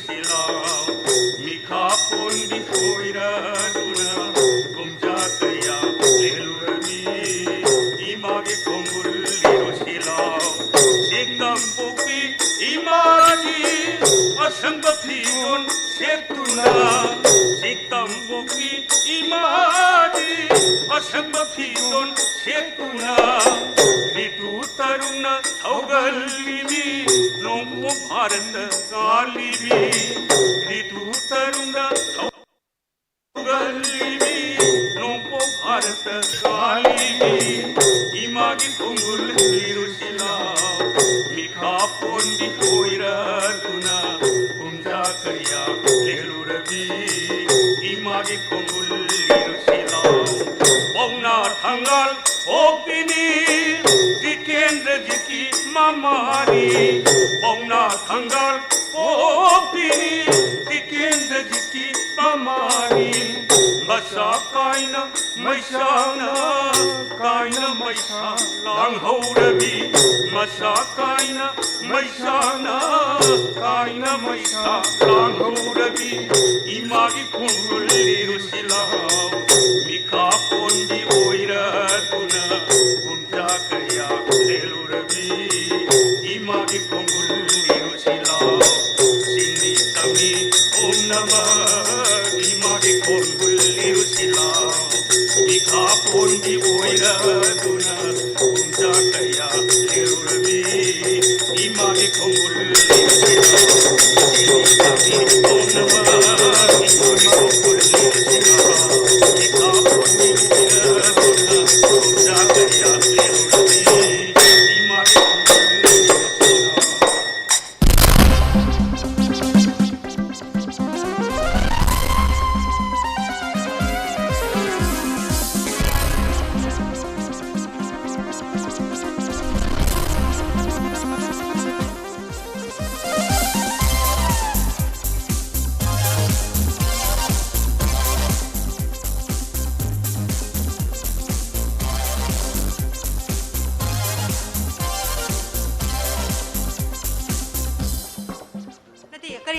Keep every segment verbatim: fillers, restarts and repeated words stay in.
ꯁꯤꯂꯥꯎ, ꯃꯤꯈꯥ ꯄꯣꯟꯕꯤ ꯑꯣꯏꯔꯗꯨꯅ ꯀꯨꯝꯖꯥ ꯀꯌꯥ ꯂꯦꯜꯂꯨꯔꯕꯤ ꯏꯃꯥꯒꯤ ꯈꯣꯡꯒꯨꯜ ꯂꯤꯔꯨ ꯁꯤꯂꯥꯎ꯫ ꯁꯤꯡꯇꯝ ꯄꯣꯛꯄꯤ ꯏꯃꯥꯒꯤ ꯑꯁꯪꯕ ꯐꯤꯔꯣꯜ ꯁꯦꯠꯇꯨꯅ, ꯁꯤꯡꯇꯝ ꯄꯣꯛꯄꯤ ꯏꯃꯥꯒꯤ ꯑꯁꯪꯕ ꯐꯤꯔꯣꯜ ꯁꯦꯠꯇꯨꯅ, ꯔꯤꯇꯨ ꯇꯔꯨꯛꯅ ꯊꯧꯒꯜꯂꯤꯕꯤ ꯅꯣꯡꯄꯣꯛ ꯚꯥꯔꯠꯇ ꯉꯥꯜꯂꯤꯕꯤ, ꯔꯤꯇꯨ ꯇꯔꯨꯛꯅ ꯊꯧꯒꯜꯂꯤꯕꯤ ꯅꯣꯡꯄꯣꯛ ꯚꯥꯔꯠꯇ ꯉꯥꯜꯂꯤꯕꯤ ꯏꯃꯥꯒꯤ ꯈꯣꯡꯒꯨꯜ ꯂꯤꯔꯨ ꯁꯤꯂꯥꯎ꯫ ꯃꯤꯈꯥ ꯄꯣꯟꯕꯤ ꯑꯣꯏꯔꯗꯨꯅ ꯀꯨꯝꯖꯥ ꯀꯌꯥ ꯂꯦꯜꯂꯨꯔꯕꯤ ꯏꯃꯥꯒꯤ ꯈꯣꯡꯒꯨꯜ ꯂꯤꯔꯨ ꯁꯤꯂꯥꯎ꯫ ꯄꯥꯎꯅꯥ ꯊꯪꯒꯥꯜ ꯄꯣꯛꯄꯤꯅꯤ ꯖꯤꯇꯦꯟꯗ꯭ꯔꯖꯤꯠꯀꯤ ꯃꯃꯥꯅꯤ꯫ ꯄꯥꯎꯅꯥ ꯊꯪꯒꯥꯜ ꯄꯣꯛꯄꯤꯅꯤ ꯖꯤꯇꯦꯟꯗ꯭ꯔꯖꯤꯠꯀꯤ ꯃꯃꯥꯅꯤ꯫ ꯃꯁꯥ ꯀꯥꯏꯅ ꯃꯩꯁꯥꯅ ꯀꯥꯏꯅ ꯃꯩꯁꯥ ꯂꯥꯡꯍꯧꯔꯕꯤ, ꯃꯁꯥ ꯀꯥꯏꯅ ꯃꯩꯁꯥꯅ ꯀꯥꯏꯅ ꯃꯩꯁꯥ ꯂꯥꯡꯍꯧꯔꯕꯤ ꯏꯃꯥꯒꯤ ꯈꯣꯡꯒꯨꯜ ꯂꯤꯔꯨ ꯁꯤꯂꯥꯎ꯫ ꯃꯤꯈꯥ ꯄꯣꯟꯕꯤ ꯑꯣꯏꯔꯗꯨꯅ ꯀꯨꯝꯖꯥ ꯀꯌꯥ ꯂꯦꯜꯂꯨꯔꯕꯤ ꯏꯃꯥꯒꯤ ꯈꯣꯡꯒꯨꯜ ꯂꯤꯔꯨ ꯁꯤꯂꯥꯎ꯫ ꯁꯤꯡꯃꯤ ꯇꯝꯃꯤ ꯄꯨꯝꯅꯃꯛ ꯏꯃꯥꯒꯤ ꯈꯣꯡꯒꯨꯜ ꯂꯤꯔꯨ ꯁꯤꯂꯥꯎ꯫ ꯃꯤꯈꯥ ꯄꯣꯟꯕꯤ ꯑꯣꯏꯔꯗꯨꯅ ꯀꯨꯝꯖꯥ ꯀꯌꯥ ꯂꯦꯜꯂꯨꯔꯕꯤ ꯏꯃꯥꯒꯤ ꯈꯣꯡꯒꯨꯜ ꯂꯤꯔꯨ ꯁꯤꯂꯥꯎ꯫ ꯁꯤꯡꯃꯤ ꯇꯝꯃꯤ ꯄꯨꯝꯅꯃꯛ ꯏꯃꯥꯒꯤ ꯈꯣꯡꯒꯨꯜ ꯂꯤꯔꯨ ꯁꯤꯂꯥꯎ꯫ ꯃꯤꯈꯥ ꯄꯣꯟꯕꯤ ꯑꯣꯏꯔꯗꯨꯅ ꯀꯨꯝꯖꯥ ꯀꯌꯥ ꯂꯦꯜꯂꯨꯔꯕꯤ ꯏꯃꯥꯒꯤ ꯈꯣꯡꯒꯨꯜ ꯂꯤꯔꯨ ꯁꯤꯂꯥꯎ꯫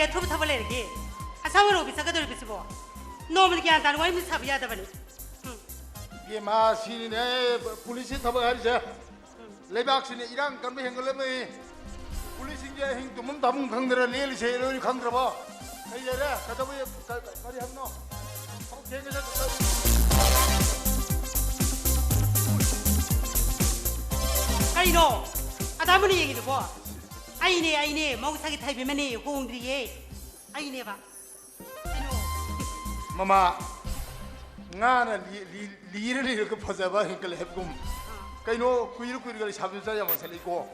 ꯑꯊꯨꯕ ꯊꯕꯛ ꯂꯩꯔꯒꯦ꯫ ꯑꯁꯥꯝ ꯑꯔꯣꯏꯕꯤ ꯆꯠꯀꯗꯧꯔꯤꯕꯁꯤꯕꯣ? ꯅꯣꯡꯃꯗ ꯒ꯭ꯌꯥꯟ ꯇꯥꯅ ꯋꯥꯔꯤ ꯑꯃ ꯁꯥꯕ ꯌꯥꯗꯕꯅꯤ꯫ ꯎꯝ꯫ ꯏꯕꯦꯝꯃ, ꯁꯤꯅꯤꯅꯦ ꯄꯨꯂꯤꯁꯀꯤ ꯊꯕꯛ ꯍꯥꯏꯔꯤꯁꯦ꯫ ꯂꯩꯕꯥꯛꯁꯤꯅ ꯏꯔꯥꯡ ꯀꯟꯕ ꯍꯦꯟꯒꯠꯂꯝꯃꯤ꯫ ꯄꯨꯂꯤꯁꯁꯤꯡꯁꯦ ꯑꯍꯤꯡ ꯇꯨꯝꯐꯝ ꯆꯥꯐꯝ ꯈꯪꯗꯅ ꯂꯦꯜꯂꯤꯁꯦ ꯂꯣꯏꯅ ꯈꯪꯗ꯭ꯔꯕꯣ? ꯀꯔꯤ ꯂꯩꯔꯦ? ꯀꯩꯗꯧꯕ, ꯀ-, ꯀꯔꯤ ꯍꯥꯏꯕꯅꯣ? ꯊꯕꯛ ꯊꯦꯡꯉꯦ ꯆꯠ-, ꯀꯔꯤꯅꯣ? ꯑꯗꯥ ꯃꯨꯟꯅ ꯌꯦꯡꯉꯤꯗꯨꯕꯣ? ꯑꯩꯅꯦ, ꯑꯩꯅꯦ, ꯃꯍꯧꯁꯥꯒꯤ ꯊꯥꯏꯕꯤꯃꯅꯦ, ꯍꯣꯡꯗ꯭ꯔꯤꯌꯦ꯫ ꯑꯩꯅꯦꯕ꯫ ꯀꯩꯅꯣ? ꯃꯃꯥ, ꯉꯥꯅ ꯂꯤ-, ꯂꯤ-, ꯂꯤꯔ ꯂꯤꯔꯒ ꯐꯖꯕ ꯍꯦꯟꯒꯠꯂꯦ ꯍꯥꯏꯕꯒꯨꯝ꯫ ꯑꯥ꯫ ꯀꯩꯅꯣ, ꯀꯨꯏꯔ ꯀꯨꯏꯔꯒ ꯂꯩꯁꯥꯕꯤ ꯃꯆꯥ ꯌꯥꯝ ꯃꯥꯟꯁꯜꯂꯛꯏꯀꯣ꯫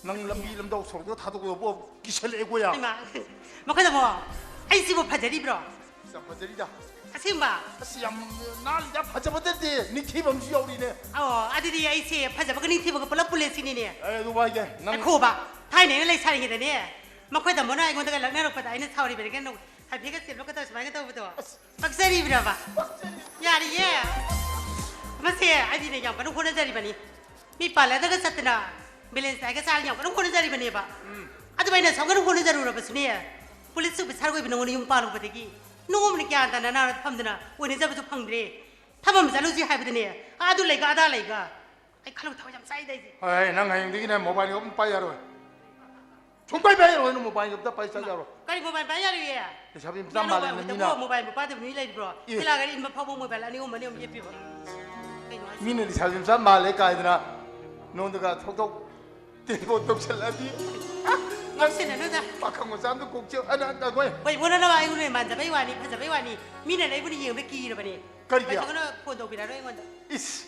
ꯅꯪ ꯂꯝꯕꯤ ꯂꯝꯗꯥꯎ ꯁꯣꯔꯣꯛꯇ ꯊꯥꯗꯣꯛꯀꯗꯧꯕ ꯀꯤꯁꯜꯂꯛꯑꯦꯀꯣ ꯌꯥꯝ꯫ ꯏꯃꯥ, ꯃꯈꯣꯏꯗꯃꯣ, ꯑꯩꯁꯤꯕꯨ ꯐꯖꯔꯤꯕ꯭ꯔꯣ? ꯌꯥꯝ ꯐꯖꯔꯤꯗ꯫ ꯑꯁꯦꯡꯕ? ꯑꯁ, ꯌꯥꯝ ꯅꯥꯜꯂꯤꯗ, ꯐꯖꯕꯗꯗꯤ ꯅꯤꯡꯊꯤꯕ ꯑꯃꯁꯨ ꯌꯥꯎꯔꯤꯅꯦ꯫ ꯑꯣ, ꯑꯗꯨꯗꯤ ꯑꯩꯁꯦ ꯐꯖꯕꯒ ꯅꯤꯡꯊꯤꯕꯒ ꯄꯨꯂꯞ ꯄꯨꯜꯂꯦ ꯁꯤꯅꯤꯅꯦ꯫ ꯑꯦ, ꯑꯗꯨ ꯍꯥꯏꯒꯦ, ꯅꯪ ꯉꯥꯏꯈꯣꯕ, ꯊꯥꯏꯅ ꯑꯩꯅ ꯂꯩꯁꯥꯔꯤꯉꯩꯗꯅꯦ, ꯃꯈꯣꯏ ꯇꯥꯃꯣꯅ ꯑꯩꯉꯣꯟꯗꯒ ꯂꯛꯅꯔꯛꯄꯗ ꯑꯩꯅ ꯁꯥꯎꯔꯤꯕꯅꯤ ꯀꯩꯅꯣ, ꯍꯥꯏꯐꯦꯠꯀ ꯆꯦꯟꯕꯒ ꯇꯧꯔ ꯁꯨꯃꯥꯏꯅ ꯇꯧꯕꯗꯣ꯫ ꯑꯁ꯫ ꯄꯛꯆꯔꯤꯕ꯭ꯔꯕ? ꯄꯛꯆꯔꯤ꯫ ꯌꯥꯔꯤꯌꯦ꯫ ꯃꯁꯦ ꯑꯩꯗꯤꯅꯦ ꯌꯥꯝ ꯀꯟꯅ ꯍꯣꯠꯅꯖꯔꯤꯕꯅꯤ꯫ ꯃꯤ ꯄꯥꯔꯂꯔꯗꯒ ꯆꯠꯇꯅ ꯕꯦꯂꯦꯟꯁ ꯗꯥꯏꯒ ꯆꯥꯔ ꯌꯥꯝ ꯀꯟꯅ ꯍꯣꯠꯅꯖꯔꯤꯕꯅꯦꯕ꯫ ꯎꯝ꯫ ꯑꯗꯨꯕꯨ ꯑꯩꯅ ꯑꯁꯨꯛ ꯀꯟꯅ ꯍꯣꯠꯅꯖꯔꯨꯔꯕꯁꯨꯅꯦ, ꯄꯨꯂꯤꯁ ꯑꯣꯐꯤꯁꯔ ꯑꯣꯏꯕ ꯅꯉꯣꯟꯗ ꯌꯨꯝ ꯄꯥꯜꯂꯨꯕꯗꯒꯤ ꯅꯣꯡꯃꯅ ꯒ꯭ꯌꯥꯟ ꯇꯥꯅ ꯅꯥꯔ ꯐꯝꯗꯅ ꯑꯣꯏꯅꯖꯕꯁꯨ ꯐꯪꯗ꯭ꯔꯦ꯫ ꯊꯕꯛ ꯑꯃ ꯆꯠꯂꯨꯁꯤ ꯍꯥꯏꯕꯗꯅꯦ, ꯑꯗꯨ ꯂꯩꯒ ꯑꯗꯥ ꯂꯩꯒ꯫ ꯑꯩ ꯈꯜꯂꯨ ꯊꯋꯥꯏ ꯌꯥꯝ ꯆꯥꯏꯗ ꯑꯩꯁꯦ꯫ ꯍꯣꯏ, ꯍꯣꯏ, ꯅꯪ ꯍꯌꯦꯡꯗꯒꯤꯅꯦ ꯃꯣꯕꯥꯏꯜ ꯑꯗꯨꯝ ꯄꯥꯏ ꯌꯥꯔꯣꯏ꯫ ꯁꯨꯡꯄꯥꯏ ꯄꯥꯏ ꯌꯥꯔꯣꯏ, ꯅꯪ ꯃꯣꯕꯥꯏꯜ ꯑꯝꯇ ꯄꯥꯏ ꯆꯠ ꯌꯥꯔꯣꯏ꯫ ꯀꯔꯤ ꯃꯣꯕꯥꯏꯜ ꯄꯥꯏ ꯌꯥꯔꯣꯏꯌꯦ? ꯂꯩꯁꯥꯕꯤ ꯃꯆꯥ ꯃꯥꯜꯂꯦ ꯃꯤꯅ꯫ ꯃꯣꯕꯥꯏꯜꯕꯨ ꯄꯥꯏꯗꯕ ꯃꯤ ꯂꯩꯕ꯭ꯔꯣ? ꯑꯦ꯫ ꯊꯤꯜꯂꯥꯒ ꯏꯟꯕ ꯐꯥꯎꯕ ꯃꯣꯕꯥꯏꯜ ꯑꯅꯤ ꯑꯍꯨꯝ ꯑꯅꯤ ꯑꯍꯨꯝ ꯌꯦꯞꯄꯤꯕ꯫ ꯀꯩꯅꯣ ꯍꯥꯏꯁꯤꯕꯣ? ꯃꯤꯅ ꯂꯩꯁꯥꯕꯤ ꯃꯆꯥ ꯃꯥꯜꯂꯦ ꯀꯥꯏꯗꯅ ꯅꯉꯣꯟꯗꯒ ꯊꯣꯛ ꯊꯣꯛ ꯇꯦꯂꯤꯐꯣꯟ ꯇꯧꯁꯜꯂꯛꯑꯗꯤ꯫ ꯉꯥꯎꯁꯤꯟꯅꯅꯨꯗ꯫ ꯄꯥꯈꯪ ꯃꯆꯥ ꯑꯝꯇ ꯀꯣꯛ ꯆꯤꯛ-, ꯑ, ꯅ-, ꯅ-, ꯍꯣꯏ꯫ ꯍꯣꯏ, ꯄꯣꯟꯅꯅꯕ ꯑꯩꯉꯣꯟꯗ ꯃꯥꯟꯖꯕꯩ ꯋꯥꯅꯤ, ꯐꯖꯕꯩ ꯋꯥꯅꯤ꯫ ꯃꯤꯅ ꯑꯩꯕꯨꯅ ꯌꯦꯡꯕꯗ ꯀꯤꯔꯕꯅꯦ꯫ ꯀꯔꯤꯒꯤ? ꯃꯁꯛꯅ ꯐꯣꯟ ꯇꯧꯕꯤꯔꯛꯑꯔꯣꯏ ꯑꯩꯉꯣꯟꯗ꯫ ꯏꯁ!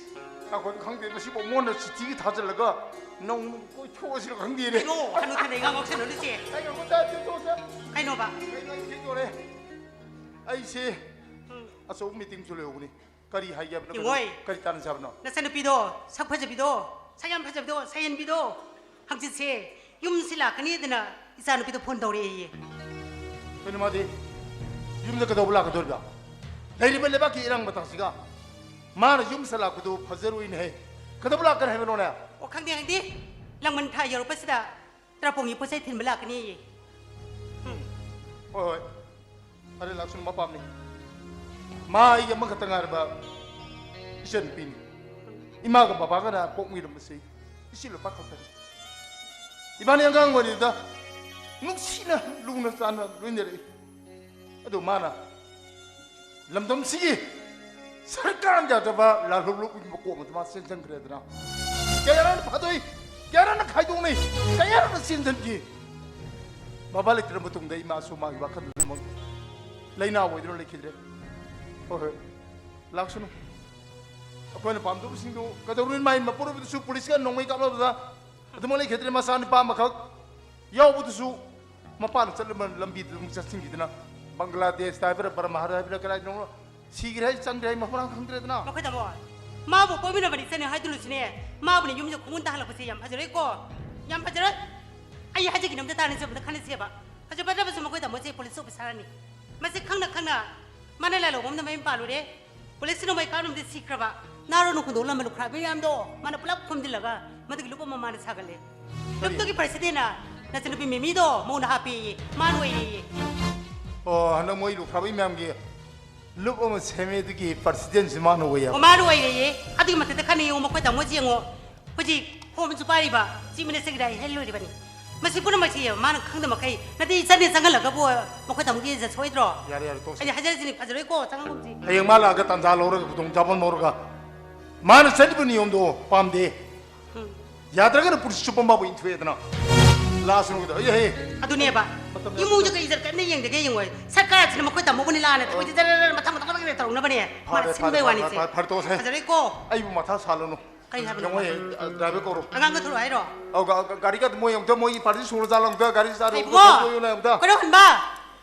ꯉꯥꯏꯈꯣ, ꯈꯪꯗꯦ, ꯃꯁꯤꯕꯨ ꯃꯣꯟꯅ ꯆꯤꯊꯤꯒ ꯊꯥꯖꯤꯜꯂꯒ ꯅꯧꯅ ꯀꯣꯏꯊꯣꯛꯑꯁꯤꯔ ꯈꯪꯗꯦꯅꯦ꯫ ꯀꯩꯅꯣ? ꯍꯅꯨ ꯊꯪꯗ ꯏꯉꯥꯎ ꯉꯥꯎꯁꯟꯅꯅꯨꯁꯦ꯫ ꯑꯩ ꯉꯥꯏꯈꯣ, ꯆꯥ, ꯆꯥ, ꯆꯥ, ꯆꯥ꯫ ꯀꯩꯅꯣꯕ? ꯀꯩꯅꯣ, ꯑꯩ ꯊꯦꯡꯗꯣꯔꯦ꯫ ꯑꯩꯁꯦ ꯎꯝ꯫ ꯑꯆꯧꯕ ꯃꯤꯇꯤꯡꯁꯨ ꯂꯩꯍꯧꯕꯅꯤ꯫ ꯀꯔꯤ ꯍꯥꯏꯒꯦ ꯍꯥꯏꯕꯅꯣ? ꯌꯦꯡꯉꯣꯏ꯫ ꯀꯔꯤ ꯇꯥꯟꯅꯁꯦ ꯍꯥꯏꯕꯅꯣ? ꯅꯆꯟꯅꯨꯄꯤꯗꯣ, ꯁꯛ ꯐꯖꯕꯤꯗꯣ, ꯁꯛ ꯌꯥꯝ ꯐꯖꯕꯤꯗꯣ, ꯁꯛ ꯍꯦꯟꯕꯤꯗꯣ, ꯍꯪꯆꯤꯠꯁꯦ ꯌꯨꯝꯁꯤ ꯂꯥꯛꯀꯅꯤꯗꯅ ꯏꯆꯥꯅꯨꯄꯤꯗ ꯐꯣꯟ ꯇꯧꯔꯛꯑꯦꯌꯦ꯫ ꯀꯩꯅꯣ ꯃꯥꯗꯤ ꯌꯨꯝꯗ ꯀꯩꯗꯧꯕ ꯂꯥꯛꯀꯗꯣꯔꯤꯕ? ꯂꯩꯔꯤꯕ ꯂꯩꯕꯥꯛꯀꯤ ꯏꯔꯥꯡ ꯃꯇꯥꯁꯤꯒ ꯃꯥꯅ ꯌꯨꯝꯁꯤꯗ ꯂꯥꯛꯄꯗꯨ ꯐꯖꯔꯣꯏꯅꯦꯍꯦ꯫ ꯀꯩꯗꯧꯕ ꯂꯥꯛꯀꯅꯤ ꯍꯥꯏꯕꯅꯣꯅꯦ? ꯑꯣ, ꯈꯪꯗꯦ, ꯈꯪꯗꯦ꯫ ꯂꯥꯡꯕꯟ ꯊꯥ ꯌꯧꯔꯛꯄꯁꯤꯗ ꯇ꯭ꯔꯥꯄꯣꯡꯒꯤ ꯄꯣꯠ ꯆꯩ ꯊꯤꯟꯕ ꯂꯥꯛꯀꯅꯤꯌꯦ꯫ ꯎꯝ꯫ ꯍꯣꯏ, ꯍꯣꯏ꯫ ꯐꯔꯦ, ꯂꯥꯛꯁꯅꯨ, ꯃꯄꯥꯝꯅꯤ꯫ ꯃꯥ ꯑꯩꯒꯤ ꯑꯃꯈꯛꯇ ꯉꯥꯏꯔꯕ ꯏꯆꯟꯅꯨꯄꯤꯅꯤ꯫ ꯏꯃꯥꯒ ꯕꯕꯥꯒꯅ ꯄꯣꯛꯃꯤꯔꯝꯕꯁꯤ ꯏꯆꯦ ꯂꯨꯄꯥ ꯈꯛꯇꯅꯤ꯫ ꯏꯕꯥꯅꯤ ꯑꯉꯥꯡ ꯑꯣꯏꯔꯤꯉꯩꯗ ꯅꯨꯡꯁꯤꯅ ꯂꯨꯅ ꯆꯥꯟꯅ ꯂꯣꯏꯅꯔꯛꯏ꯫ ꯑꯗꯨ ꯃꯥꯅ ꯂꯝꯗꯝꯁꯤꯒꯤ ꯁꯔꯀꯥꯔ ꯌꯥꯗꯕ ꯂꯥꯜꯍꯧꯂꯨꯞꯀꯤ ꯃꯀꯣꯛ ꯑꯗꯨ ꯃꯥ ꯆꯦꯟꯁꯤꯟꯈ꯭ꯔꯦꯗꯅ꯫ ꯀꯌꯥꯔꯛ ꯐꯥꯗꯣꯛꯏ, ꯀꯌꯥꯔꯛ ꯈꯥꯏꯗꯣꯛꯅꯩ, ꯀꯌꯥꯔꯛ ꯆꯦꯟꯁꯤꯟꯈꯤ꯫ ꯕꯕꯥ ꯂꯩꯇ꯭ꯔ ꯃꯇꯨꯡꯗ ꯏꯃꯥꯁꯨ ꯃꯥꯒꯤ ꯋꯥꯈꯜꯗꯨꯃꯛ ꯂꯩꯅꯥ ꯑꯣꯏꯗꯨꯅ ꯂꯩꯈꯤꯗ꯭ꯔꯦ꯫ ꯍꯣꯏ, ꯍꯣꯏ, ꯂꯥꯛꯁꯅꯨ꯫ ꯑꯩꯈꯣꯏꯅ ꯄꯥꯝꯗꯕꯁꯤꯡꯗꯨ ꯀꯩꯗꯧꯔꯨꯅꯤ? ꯃꯥꯒꯤ ꯃꯄꯨꯔꯣꯏꯕꯗꯨꯁꯨ ꯄꯨꯂꯤꯁꯀ ꯅꯣꯡꯃꯩ ꯀꯥꯞꯅꯕꯗ ꯑꯗꯨꯃꯛ ꯂꯩꯈꯤꯗ꯭ꯔꯦ꯫ ꯃꯆꯥ ꯅꯨꯄꯥ ꯑꯃꯈꯛ ꯌꯥꯎꯕꯗꯨꯁꯨ ꯃꯄꯥꯅ ꯆꯠꯂꯝꯕ ꯂꯝꯕꯤꯗꯨꯗ ꯑꯃꯨꯛ ꯆꯠꯁꯤꯟꯈꯤꯗꯅ, ꯕꯪꯒ꯭ꯂꯥꯗꯦꯁꯇ ꯍꯥꯏꯕ꯭ꯔꯥ, ꯕꯔꯃꯥ ꯍꯥꯏꯕ꯭ꯔꯥ, ꯀꯗꯥꯏꯗꯅꯣ ꯁꯤꯈ꯭ꯔꯦ ꯍꯥꯏ, ꯆꯪꯈ꯭ꯔꯦ ꯍꯥꯏ, ꯃꯐꯝ ꯈꯪꯗ꯭ꯔꯦꯗꯅ꯫ ꯃꯈꯣꯏ ꯇꯥꯃꯣ, ꯃꯥꯕꯨ ꯄꯣꯛꯃꯤꯟꯅꯕꯅꯤ ꯆꯠꯅꯤ ꯍꯥꯏꯗꯨꯅꯁꯨꯅꯦ, ꯃꯥꯕꯨꯅ ꯌꯨꯝꯁꯤꯗ ꯈꯣꯡꯒꯨꯟ ꯇꯥꯍꯜꯂꯛꯄꯁꯦ ꯌꯥꯝ ꯐꯖꯔꯣꯏꯀꯣ, ꯌꯥꯝ ꯐꯖꯔꯣꯏ꯫ ꯑꯩ ꯍꯥꯏꯖꯒꯦ, ꯑꯝꯇ ꯇꯥꯅꯁꯦ, ꯑꯝꯇ ꯈꯟꯅꯁꯦꯕ꯫ ꯐꯖ ꯐꯖꯕꯁꯨ ꯃꯈꯣꯏ ꯇꯥꯃꯣꯁꯦ ꯄꯨꯂꯤꯁ ꯑꯣꯐꯤꯁꯥꯔꯅꯤ꯫ ꯃꯁꯤ ꯈꯪꯅ ꯈꯪꯅ ꯃꯥꯅ ꯂꯥꯜꯍꯧꯕ ꯑꯃꯗ ꯃꯌꯨꯝ ꯄꯥꯜꯂꯨꯔꯦ꯫ ꯄꯨꯂꯤꯁꯅ ꯃꯣꯏ ꯀꯥꯞꯅꯕꯗ ꯁꯤꯈ꯭ꯔꯕ꯫ ꯅꯥꯔꯣꯟꯅ ꯍꯨꯟꯗꯣꯛꯂꯝꯕ ꯂꯨꯈ꯭ꯔꯥꯕꯤ ꯃꯌꯥꯝꯗꯣ ꯃꯥꯅ ꯄꯨꯂꯞ ꯈꯣꯝꯖꯤꯜꯂꯒ ꯃꯗꯨꯒꯤ ꯂꯨꯞ ꯑꯃ ꯃꯥꯅ ꯁꯥꯒꯠꯂꯦ꯫ ꯀꯔꯤ? ꯂꯨꯞꯇꯨꯒꯤ ꯄ꯭ꯔꯁꯤꯗꯦꯟꯅ ꯅꯆꯟꯅꯨꯄꯤ ꯃꯦꯃꯤꯗꯣ ꯃꯧꯅ ꯍꯥꯞꯄꯦꯌꯦ, ꯃꯥꯅ ꯑꯣꯏꯔꯦꯌꯦ꯫ ꯑꯣ, ꯍꯟꯗꯛ ꯃꯣꯏ ꯂꯨꯈ꯭ꯔꯥꯕꯤ ꯃꯌꯥꯝꯒꯤ ꯂꯨꯞ ꯑꯃ ꯁꯦꯝꯃꯦ, ꯑꯗꯨꯒꯤ ꯄ꯭ꯔꯁꯤꯗꯦꯟꯁꯤ ꯃꯥꯅ ꯑꯣꯏꯌꯦꯕ꯫ ꯑꯣ, ꯃꯥꯅ ꯑꯣꯏꯔꯦꯌꯦ꯫ ꯑꯗꯨꯒꯤ ꯃꯊꯛꯇ ꯈꯟꯅ ꯌꯦꯡꯉꯣ, ꯃꯈꯣꯏ ꯇꯥꯃꯣꯁꯤ ꯌꯦꯡꯉꯣ꯫ ꯍꯧꯖꯤꯛ ꯐꯣꯝꯁꯨ ꯄꯥꯏꯔꯤꯕ, ꯆꯤꯐ ꯃꯤꯅꯤꯁꯇꯔꯒꯤꯗ ꯑꯩ ꯍꯦꯜ ꯂꯣꯏꯔꯤꯕꯅꯤ꯫ ꯃꯁꯤ ꯄꯨꯝꯅꯃꯛꯁꯤ ꯃꯥꯅ ꯈꯪꯗꯕ ꯃꯈꯩ ꯅꯠꯇꯦ, ꯆꯠꯅꯤ ꯆꯪꯍꯜꯂꯒꯕꯨ ꯃꯈꯣꯏ ꯇꯥꯃꯣꯒꯤ ꯏꯖꯠ ꯁꯣꯏꯗ꯭ꯔꯣ? ꯌꯥꯔꯦ, ꯌꯥꯔꯦ, ꯇꯣꯛꯁꯤ꯫ ꯑꯩꯗꯤ ꯍꯥꯏꯖꯔꯤꯁꯤꯅꯤ, ꯐꯖꯔꯣꯏꯀꯣ, ꯆꯪꯉꯒꯨꯝꯁꯤ꯫ ꯍꯌꯦꯡ ꯃꯥ ꯂꯥꯛꯑꯒ ꯇꯥꯟꯖꯥ ꯂꯧꯔꯒ, ꯈꯨꯗꯣꯡꯆꯥꯕ ꯂꯧꯔꯒ, ꯃꯥꯅ ꯆꯠꯂꯤꯕ ꯅꯤꯌꯣꯝꯗꯣ ꯄꯥꯝꯗꯦ꯫ ꯎꯝ꯫ ꯌꯥꯗ꯭ꯔꯒꯅ ꯄꯨꯂꯤꯁ ꯆꯨꯞꯄ ꯃꯥꯕꯨ ꯏꯟꯊꯣꯛꯑꯦꯗꯅ꯫ ꯂꯥꯁ ꯅꯨꯃꯤꯠꯇ, ꯑꯩ ꯍꯦ꯫ ꯑꯗꯨꯅꯦꯕ꯫ ꯃꯇꯝ ꯌꯥꯝ ꯏꯃꯨꯡꯗ ꯀꯩ ꯏꯖꯠ ꯀꯟꯅ ꯌꯦꯡꯗꯒꯦ ꯌꯦꯡꯉꯣ꯫ ꯁꯔꯀꯥꯔꯁꯤꯅ ꯃꯈꯣꯏ ꯇꯥꯃꯣꯕꯨꯅꯤ ꯂꯥꯟꯅ ꯊꯕꯛꯁꯦ ꯖꯔ ꯖꯔ ꯃꯊꯪ ꯃꯊꯪ ꯃꯊꯪ ꯇꯧꯔꯛꯅꯕꯅꯦ꯫ ꯃꯥꯅ ꯐꯔꯦ, ꯐꯔꯦ, ꯁꯤꯟꯕꯩ ꯐꯔꯦ, ꯋꯥꯅꯤꯁꯦ꯫ ꯐꯔꯦ, ꯐꯔꯦ, ꯇꯣꯛꯑꯁꯦ꯫ ꯐꯖꯔꯦꯀꯣ? ꯑꯩꯕꯨ ꯃꯊꯥ ꯁꯥꯍꯜꯂꯅꯨ꯫ ꯀꯔꯤ ꯍꯥꯏꯕꯅꯣ? ꯌꯦꯡꯉꯣ, ꯍꯦ, ꯗ꯭ꯔꯥꯏꯚꯔ ꯀꯧꯔꯣ꯫ ꯑꯉꯥꯡꯒ ꯊꯣꯛꯂꯛꯑꯣ ꯍꯥꯏꯔꯣ? ꯑꯧ, ꯒꯥ-, ꯒꯥ-, ꯒꯥꯔꯤꯒ ꯃꯣꯏ ꯑꯝꯇ, ꯃꯣꯏꯒꯤ ꯄꯥꯔꯇꯤ ꯁꯨꯔ ꯖꯥꯠꯂꯣ ꯑꯝꯇ, ꯒꯥꯔꯤ ꯆꯥꯔꯣ, ꯍꯩꯕꯨꯡꯉꯣ! ꯃꯣꯏ ꯌꯣꯟꯂꯣ ꯑꯝꯇ꯫ ꯀꯩꯅꯣ ꯍꯟꯕ!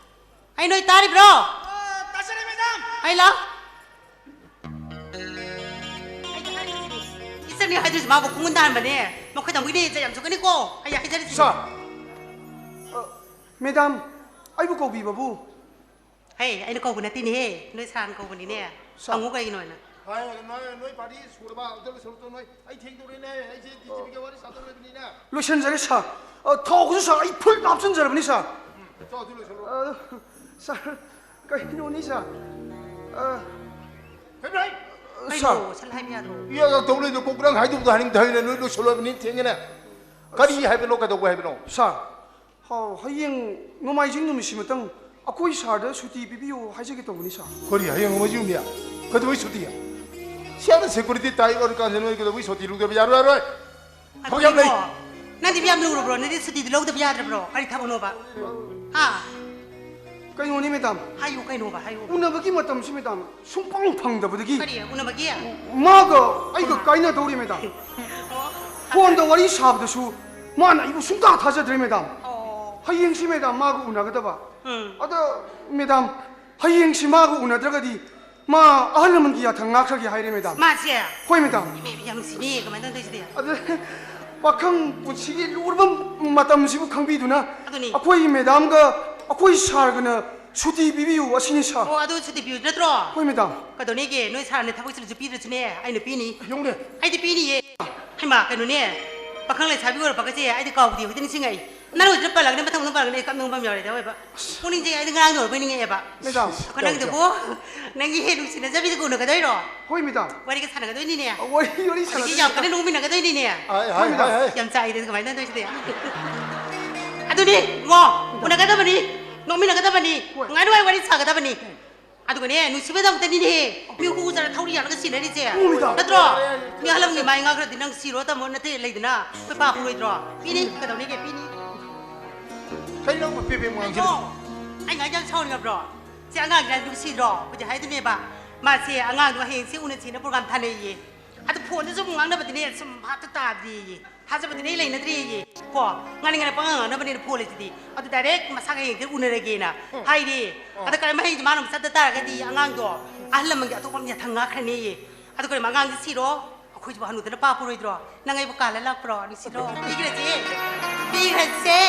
ꯑꯩ ꯅꯣꯏ ꯇꯥꯔꯤꯕ꯭ꯔꯣ? ꯑꯣ, ꯇꯥꯖꯔꯦ, ꯃꯦꯗꯥꯝ꯫ ꯑꯩ ꯂꯥꯎ꯫ ꯑꯩ ꯇꯥꯔꯤꯕꯁꯤꯅꯤ꯫ ꯏꯆꯟꯅꯤ ꯍꯥꯏꯗꯣꯏꯁꯤ ꯃꯥꯕꯨ ꯈꯣꯡꯒꯨꯟ ꯇꯥꯍꯟꯕꯅꯦ꯫ ꯃꯈꯣꯏ ꯇꯥꯃꯣꯒꯤꯗꯤ ꯏꯖꯠ ꯌꯥꯝ ꯁꯣꯛꯀꯅꯤꯀꯣ꯫ ꯑꯩ ꯍꯥꯏꯖꯔꯤꯁꯤꯅꯤ꯫ ꯁꯥꯔ! ꯑ, ꯃꯦꯗꯥꯝ, ꯑꯩꯕꯨ ꯀꯧꯕꯤꯕꯕꯨ? ꯍꯦ, ꯑꯩꯅ ꯀꯧꯕ ꯅꯠꯇꯦꯅꯦꯍꯦ, ꯅꯣꯏ ꯁꯥꯔꯅ ꯀꯧꯕꯅꯤꯅꯦ꯫ ꯁꯥꯔ꯫ ꯍꯪꯉꯨ ꯀꯩꯒꯤꯅꯣ ꯍꯥꯏꯅ꯫ ꯍꯥꯏ, ꯍꯥꯏ, ꯅꯣꯏ, ꯅꯣꯏ ꯄꯥꯔꯇꯤ ꯁꯨꯔꯕ? ꯑꯝꯇ ꯂꯣꯏꯁꯜꯂꯨꯆꯣ ꯅꯣꯏ꯫ ꯑꯩ ꯊꯦꯡꯗꯧꯔꯦꯅꯦ, ꯑꯩꯁꯦ ꯗꯤ ꯖꯤ ꯄꯤꯒ ꯋꯥꯔꯤ ꯁꯥꯗꯧꯔꯤꯕꯅꯤꯅꯦ꯫ ꯂꯣꯏꯁꯟꯖꯔꯦ ꯁꯥꯔ꯫ ꯑ, ꯊꯥꯎꯒꯁꯨ ꯁꯥꯔ, ꯑꯩ ꯐꯨꯜ ꯍꯥꯞꯆꯤꯟꯖꯔꯕꯅꯤ ꯁꯥꯔ꯫ ꯎꯝ꯫ ꯆꯥꯎ, ꯑꯗꯨ ꯂꯣꯏꯁꯜꯂꯣ꯫ ꯑ, ꯁꯥꯔ, ꯀꯩꯅꯣꯅꯤ, ꯁꯥꯔ꯫ ꯑ, ꯏꯕ꯭ꯔꯥꯍꯤꯝ! ꯀꯩꯅꯣ, ꯁꯥꯔ꯫ ꯁꯠ ꯍꯥꯏꯕ ꯌꯥꯗ꯭ꯔꯣ? ꯏꯌꯥ, ꯌꯥ ꯇꯧ ꯂꯩꯗꯣ, ꯀꯣꯛ ꯅꯪ ꯍꯥꯏꯗꯣꯛꯇ ꯍꯥꯏꯅꯤꯡꯗꯦ ꯍꯥꯏꯅ ꯅꯣꯏ ꯂꯣꯏꯁꯜꯂꯣ ꯍꯥꯏꯕꯅꯤ, ꯊꯦꯡꯉꯦꯅꯦ꯫ ꯀꯔꯤ ꯍꯥꯏꯕꯅꯣ, ꯀꯩꯗꯧꯕ ꯍꯥꯏꯕꯅꯣ? ꯁꯥꯔ, ꯍꯥꯎ, ꯍꯌꯦꯡ ꯅꯣꯡꯃꯥꯏꯖꯤꯡ ꯅꯨꯃꯤꯠꯁꯤꯃꯇꯪ ꯑꯩꯈꯣꯏ ꯁꯥꯔꯗ ꯁꯨꯇꯤ ꯄꯤꯕꯤꯌꯨ ꯍꯥꯏꯖꯒꯦ ꯇꯧꯕꯅꯤ, ꯁꯥꯔ꯫ ꯀꯔꯤ, ꯍꯌꯦꯡ ꯅꯣꯡꯃꯥꯏꯖꯤꯡ ꯅꯨꯃꯤꯠ? ꯀꯩꯗꯧꯕꯩ ꯁꯨꯇꯤ? ꯁꯤꯌꯥꯅ ꯁꯦꯀ꯭ꯌꯨꯔꯤꯇꯤ ꯇꯥꯏꯠ ꯑꯣꯏꯔꯀꯥꯟꯁꯤꯗ ꯅꯣꯏ ꯀꯩꯗꯧꯕꯩ ꯁꯨꯇꯤ ꯂꯧꯗꯕ? ꯌꯥꯔꯣꯏ, ꯌꯥꯔꯣꯏ꯫ ꯊꯕꯛ ꯌꯥꯝ ꯂꯩ꯫ ꯑꯗꯨꯗꯤꯀꯣ, ꯅꯪꯗꯤ ꯌꯥꯝ ꯂꯨꯔꯕ꯭ꯔꯣ? ꯅꯪꯗꯤ ꯁꯨꯇꯤꯗꯤ ꯂꯧꯗꯕ ꯌꯥꯗ꯭ꯔꯕ꯭ꯔꯣ? ꯀꯔꯤ ꯊꯕꯛꯅꯣꯕ? ꯍꯥ? ꯀꯩꯅꯣꯅꯤ, ꯃꯦꯗꯥꯝ꯫ ꯍꯥꯏꯌꯨ, ꯀꯩꯅꯣꯕ? ꯍꯥꯏꯌꯨ꯫ ꯎꯅꯕꯒꯤ ꯃꯇꯝꯁꯤ, ꯃꯦꯗꯥꯝ, ꯁꯨꯡꯐꯪ ꯐꯪꯗꯕꯗꯒꯤ ꯀꯔꯤ? ꯎꯅꯕꯒꯤ? ꯃꯥꯒ ꯑꯩꯒ ꯀꯥꯏꯅꯗꯧꯔꯦ, ꯃꯦꯗꯥꯝ꯫ ꯑꯣ꯫ ꯐꯣꯟꯗ ꯋꯥꯔꯤ ꯁꯥꯕꯗꯁꯨ ꯃꯥꯅ ꯑꯩꯕꯨ ꯁꯨꯡꯊꯥ ꯊꯥꯖꯗ꯭ꯔꯦ, ꯃꯦꯗꯥꯝ꯫ ꯑꯣ꯫ ꯍꯌꯦꯡꯁꯤ, ꯃꯦꯗꯥꯝ, ꯃꯥꯒ ꯎꯅꯒꯗꯕ꯫ ꯎꯝ꯫ ꯑꯗ, ꯃꯦꯗꯥꯝ, ꯍꯌꯦꯡꯁꯤ ꯃꯥꯒ ꯎꯅꯗ꯭ꯔꯒꯗꯤ ꯃꯥ ꯑꯍꯜ ꯂꯃꯟꯒꯤ ꯌꯥꯊꯪ ꯉꯥꯛꯈ꯭ꯔꯒꯦ ꯍꯥꯏꯔꯦ, ꯃꯦꯗꯥꯝ꯫ ꯃꯥꯁꯦ? ꯍꯣꯏ, ꯃꯦꯗꯥꯝ꯫ ꯏꯃꯥ, ꯌꯥꯝ ꯅꯨꯡꯁꯤꯅꯦ, ꯀꯃꯥꯏꯅ ꯇꯧꯗꯣꯏꯁꯤꯗꯤ? ꯑꯗ ꯄꯥꯈꯪ ꯄꯨꯟꯁꯤꯒꯤ ꯂꯨꯔꯕ ꯃꯇꯝꯁꯤꯕꯨ ꯈꯪꯕꯤꯗꯨꯅ ꯑꯗꯨꯅꯤ꯫ ꯑꯩꯈꯣꯏ ꯃꯦꯗꯥꯝꯒ ꯑꯩꯈꯣꯏ ꯁꯥꯔꯒꯅ ꯁꯨꯇꯤ ꯄꯤꯕꯤꯌꯨ ꯑꯁꯤꯅꯤ, ꯁꯥꯔ꯫ ꯑꯣ, ꯑꯗꯨ ꯁꯨꯇꯤ ꯄꯤꯌꯨ ꯅꯠꯇ꯭ꯔꯣ? ꯍꯣꯏ, ꯃꯦꯗꯥꯝ꯫ ꯀꯩꯗꯧꯅꯦꯒꯦ? ꯅꯣꯏ ꯁꯥꯔꯅ ꯊꯕꯛ ꯆꯤꯜꯂꯁꯨ ꯄꯤꯗ꯭ꯔꯁꯨꯅꯦ, ꯑꯩꯅ ꯄꯤꯅꯤ꯫ ꯌꯦꯡꯉꯨꯅꯦ꯫ ꯑꯩꯗꯤ ꯄꯤꯅꯤꯌꯦ꯫ ꯍꯩꯃꯥ, ꯀꯩꯅꯣꯅꯦ, ꯄꯥꯈꯪ ꯂꯩꯁꯥꯕꯤ ꯑꯣꯏꯔꯛꯄꯒꯁꯦ ꯑꯩꯗꯤ ꯀꯥꯎꯗꯦ, ꯍꯧꯖꯤꯛꯇ ꯅꯤꯡꯁꯤꯡꯉꯛꯏ꯫ ꯅꯪ ꯍꯧꯖꯤꯛꯇ ꯄꯜꯂꯛꯅꯦ, ꯃꯊꯪ ꯃꯊꯪ ꯄꯜꯂꯛꯅꯦ, ꯑꯩ ꯀꯞꯅꯤꯡꯕ ꯑꯃ ꯌꯥꯎꯔꯦ, ꯇꯧꯋꯦꯕ꯫ ꯄꯨꯛꯅꯤꯡꯁꯦ ꯑꯩꯗꯤ ꯉꯔꯥꯡꯗ ꯑꯣꯏꯔꯕꯣꯏ ꯅꯤꯡꯉꯛꯑꯦꯕ꯫ ꯃꯦꯗꯥꯝ꯫ ꯑꯩꯈꯣꯏ ꯅꯪꯗꯨꯕꯨ, ꯅꯪꯒꯤ ꯍꯦꯛ ꯅꯨꯡꯁꯤꯅꯖꯕꯤꯗꯨꯒ ꯎꯅꯒꯗꯣꯏꯔꯣ? ꯍꯣꯏ, ꯃꯦꯗꯥꯝ꯫ ꯋꯥꯔꯤꯒ ꯁꯥꯟꯅꯒꯗꯣꯏꯅꯤꯅꯦ꯫ ꯑ, ꯋꯥꯔꯤ, ꯋꯥꯔꯤ ꯑꯗꯒꯤ ꯁꯥꯟꯅꯗꯣꯏꯅꯤ, ꯌꯥꯝ ꯀꯟꯅ ꯃꯦꯗꯥꯝ꯫ ꯅꯣꯛꯃꯤꯟꯅꯒꯗꯣꯏꯅꯤꯅꯦ꯫ ꯑ, ꯍꯣꯏ, ꯍꯣꯏ, ꯃꯦꯗꯥꯝ꯫ ꯍꯣꯏ꯫ ꯌꯥꯝ ꯆꯥꯛꯏꯗ, ꯀꯃꯥꯏꯅ ꯇꯧꯗꯣꯏꯁꯤꯗꯤ? ꯑꯗꯨꯅꯤ, ꯏꯕꯨꯡꯉꯣ, ꯎꯅꯒꯗꯕꯅꯤ, ꯅꯣꯛꯃꯤꯟꯅꯒꯗꯕꯅꯤ, ꯍꯣꯏ꯫ ꯅꯨꯡꯉꯥꯏ ꯅꯨꯡꯉꯥꯏ ꯋꯥꯔꯤ ꯁꯥꯒꯗꯕꯅꯤ꯫ ꯑꯗꯨꯒꯅꯦ, ꯅꯨꯡꯁꯤꯕꯗꯃꯛꯇꯅꯤꯅꯦꯍꯦ, ꯃꯤ ꯍꯨ ꯆꯥꯔ ꯊꯧꯔꯤ ꯌꯥꯜꯂꯒ ꯁꯤꯟꯅꯔꯤꯁꯦ꯫ ꯎꯃꯤꯗ꯫ ꯅꯠꯇ꯭ꯔꯣ? ꯃꯤ ꯑꯍꯜ ꯂꯃꯟꯒꯤ ꯃꯥꯏ ꯉꯥꯛꯈ꯭ꯔꯗꯤ ꯅꯪ ꯁꯤꯔꯣ ꯇꯝꯃꯣ, ꯅꯠꯇꯦ, ꯂꯩꯗꯅ, ꯑꯩꯈꯣꯏ ꯄꯥ ꯄꯨꯔꯣꯏꯗ꯭ꯔꯣ? ꯄꯤꯅꯤ, ꯀꯩꯗꯧꯅꯤꯒꯦ, ꯄꯤꯅꯤ꯫ ꯀꯩꯅꯣ ꯄꯦꯄꯦ ꯃꯉꯥꯡꯁꯤꯅ? ꯀꯩꯅꯣ? ꯑꯩ ꯉꯥꯏ ꯌꯥꯝ ꯁꯥꯎꯅꯤꯡꯉꯕ꯭ꯔꯣ? ꯁꯤ ꯑꯉꯥꯡꯁꯤꯅ ꯅꯨꯡꯁꯤꯗ꯭ꯔꯣ? ꯍꯧꯖꯤꯛ ꯍꯥꯏꯗꯨꯅꯦꯕ, ꯃꯥꯁꯦ ꯑꯉꯥꯡꯗꯣ ꯍꯌꯦꯡ ꯁꯤ ꯎꯅꯁꯦꯅ ꯄ꯭ꯔꯣꯒ꯭ꯔꯥꯝ ꯊꯥꯅꯩꯌꯦ꯫ ꯑꯗꯨ ꯐꯣꯟꯗ ꯁꯨꯝ ꯉꯥꯡꯅꯕꯗꯤꯅꯦ, ꯁꯨꯝ ꯚꯥꯞꯇ ꯇꯥꯗ꯭ꯔꯦꯌꯦ꯫ ꯊꯥꯖꯕꯗꯤ ꯂꯩ ꯂꯩꯅꯗ꯭ꯔꯦꯌꯦ꯫ ꯀꯣ? ꯉꯥꯡꯅꯤꯡꯉꯥꯏꯅ ꯄꯉꯥꯡ ꯉꯥꯡꯅꯕꯅꯦꯅ ꯐꯣꯜꯂꯤꯁꯤꯗꯤ꯫ ꯑꯗꯨ ꯗꯥꯏꯔꯦꯛ ꯃꯁꯥꯒ ꯍꯌꯦꯡꯁꯦ ꯎꯅꯔꯒꯦꯅ ꯎꯝ꯫ ꯍꯥꯏꯔꯦ꯫ ꯑꯣ꯫ ꯑꯗ ꯀꯔꯤꯒꯨꯝꯕ ꯍꯌꯦꯡꯁꯦ ꯃꯥꯅ ꯑꯃꯨꯛ ꯆꯠꯇ ꯇꯥꯔꯒꯗꯤ ꯑꯉꯥꯡꯗꯣ ꯑꯍꯜ ꯂꯃꯟꯒꯤ ꯑꯇꯣꯞꯄ ꯑꯃ ꯌꯥꯊꯪ ꯉꯥꯛꯈ꯭ꯔꯅꯦꯌꯦ꯫ ꯑꯗꯨ ꯀꯔꯤꯒꯨꯝꯕ ꯑꯉꯥꯡꯁꯦ ꯁꯤꯔꯣ? ꯑꯩꯈꯣꯏꯁꯤꯕꯨ ꯍꯅꯨꯗꯅ ꯄꯥꯞ ꯄꯨꯔꯣꯏꯗ꯭ꯔꯣ? ꯅꯪ ꯑꯩꯕꯨ ꯀꯥꯜꯂ ꯂꯥꯛꯄ꯭ꯔꯣ? ꯅꯨꯡꯁꯤꯗ꯭ꯔꯣ? ꯄꯤꯈ꯭ꯔꯁꯦ꯫ ꯄꯤꯈ꯭ꯔꯁꯦ꯫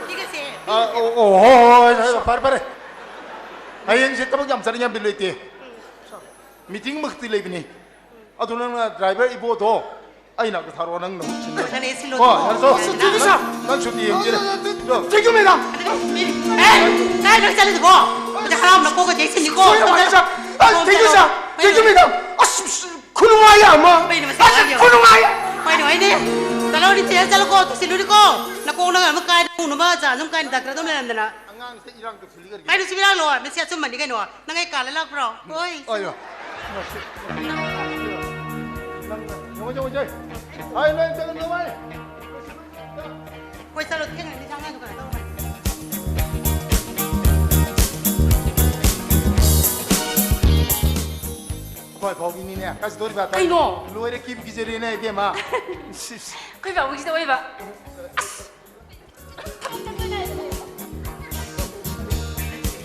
ꯄꯤꯈ꯭ꯔꯁꯦ꯫ ꯑ, ꯑꯣ, ꯑꯣ, ꯍꯣꯏ, ꯍꯣꯏ, ꯍꯣꯏ, ꯐꯔꯦ, ꯐꯔꯦ꯫ ꯍꯌꯦꯡꯁꯦ ꯊꯕꯛ ꯌꯥꯝ ꯆꯠꯅꯤꯡꯉꯥꯏ ꯕꯤꯠ ꯂꯩꯇꯦ꯫ ꯃꯤꯇꯤꯡ ꯃꯈꯛꯇꯤ ꯂꯩꯕꯅꯤ꯫ ꯑꯗꯨ ꯅꯪꯅ ꯗ꯭ꯔꯥꯏꯚꯔ ꯏꯕꯣꯗꯣ ꯑꯩ ꯅꯥꯛꯇ ꯊꯥꯔꯛꯑꯣ, ꯅꯪ ꯅꯃꯍꯨꯠ ꯁꯤꯟꯅꯕ꯫ ꯅꯪ ꯑꯦꯁꯤ ꯂꯣꯟ ꯀꯣ, ꯇꯧꯔꯣ꯫ ꯌꯥꯔꯦ, ꯁꯣ꯫ ꯌꯥꯔꯦ꯫ ꯁꯨꯇꯤꯅꯤ, ꯁꯥꯔ꯫ ꯅꯪ ꯁꯨꯇꯤ ꯌꯦꯡꯒꯦ꯫ Thank you, madam. ꯑꯦ, ꯀꯥꯏꯗꯅꯣ ꯆꯠꯂꯤꯗꯨꯕꯣ? ꯍꯧꯖꯤꯛ ꯍꯔꯥꯎꯅ ꯀꯣꯛꯀ ꯆꯦꯛꯁꯤꯟꯅꯤꯀꯣ꯫ ꯁꯣꯏꯔꯦ, ꯁꯣꯝꯗ ꯃꯥꯅꯦ, ꯁꯥꯔ꯫ ꯑ, ꯁꯣꯝꯗ thank you, ꯆꯠꯂꯣ꯫ ꯁꯥꯔ꯫ Thank you, madam. ꯑꯁ, ꯈꯨꯅꯨꯡꯉꯥꯏ ꯑꯃ꯫ ꯀꯩꯅꯣ ꯃꯁꯤ ꯑꯁ, ꯑꯉꯥꯡꯁꯤꯕꯣ? ꯈꯨꯅꯨꯡꯉꯥꯏ꯫ ꯀꯩꯅꯣ ꯍꯥꯏꯅꯦ? ꯆꯠꯂꯣ, ꯅꯤꯡꯊꯤꯖꯅ ꯆꯠꯂꯣꯀꯣ, ꯊꯨꯁꯤꯜꯂꯨꯅꯤꯀꯣ꯫ ꯅꯀꯣꯛ ꯅꯪ ꯑꯃ ꯀꯥꯏꯗ ꯄꯨꯅꯕ ꯆꯥ ꯑꯗꯨꯝ ꯀꯥꯏꯅ ꯗꯥꯛꯇꯔꯗ ꯑꯃ ꯂꯩꯔꯝꯗꯅ꯫ ꯑꯉꯥꯡꯁꯤꯗ ꯏꯔꯥꯡ ꯇꯧꯁꯤꯜꯂꯤ ꯀꯔꯤꯒꯤꯅꯣ? ꯀꯩꯅꯣ ꯁꯤ ꯏꯔꯥꯡꯂꯣ? ꯃꯁꯤ ꯑꯆꯨꯝꯕꯅꯤ ꯀꯩꯅꯣ꯫ ꯅꯪ ꯑꯩ ꯀꯥꯜꯂ ꯂꯥꯛꯄ꯭ꯔꯣ? ꯍꯣꯏ꯫ ꯑꯌꯣ꯫ ꯌꯦꯡꯉꯣ, ꯌꯦꯡꯉꯣ, ꯌꯦꯡꯉꯣ꯫ ꯍꯥꯏ, ꯅꯪ ꯆꯠꯂꯣ, ꯅꯪ ꯍꯥꯏ꯫ ꯀꯣꯏ ꯆꯠꯂꯣ, ꯊꯦꯡꯉꯅꯤ, ꯆꯥꯛ ꯉꯥꯏꯗꯣ ꯀꯩꯅꯣ ꯇꯧꯔꯣ꯫ ꯑꯩꯈꯣꯏ ꯐꯥꯎꯒꯤꯅꯤꯅꯦ, ꯀꯥꯏ ꯆꯠꯇꯣꯔꯤꯕ? ꯀꯩꯅꯣ? ꯂꯣꯏꯔꯦ, ꯀꯤꯕꯨ ꯀꯤꯖꯔꯦꯅꯦ, ꯏꯕꯦꯝꯃ꯫ ꯑꯩꯈꯣꯏ ꯐꯥꯎꯒꯤꯁꯤꯗ ꯑꯣꯏꯕ꯫ ꯑꯁ!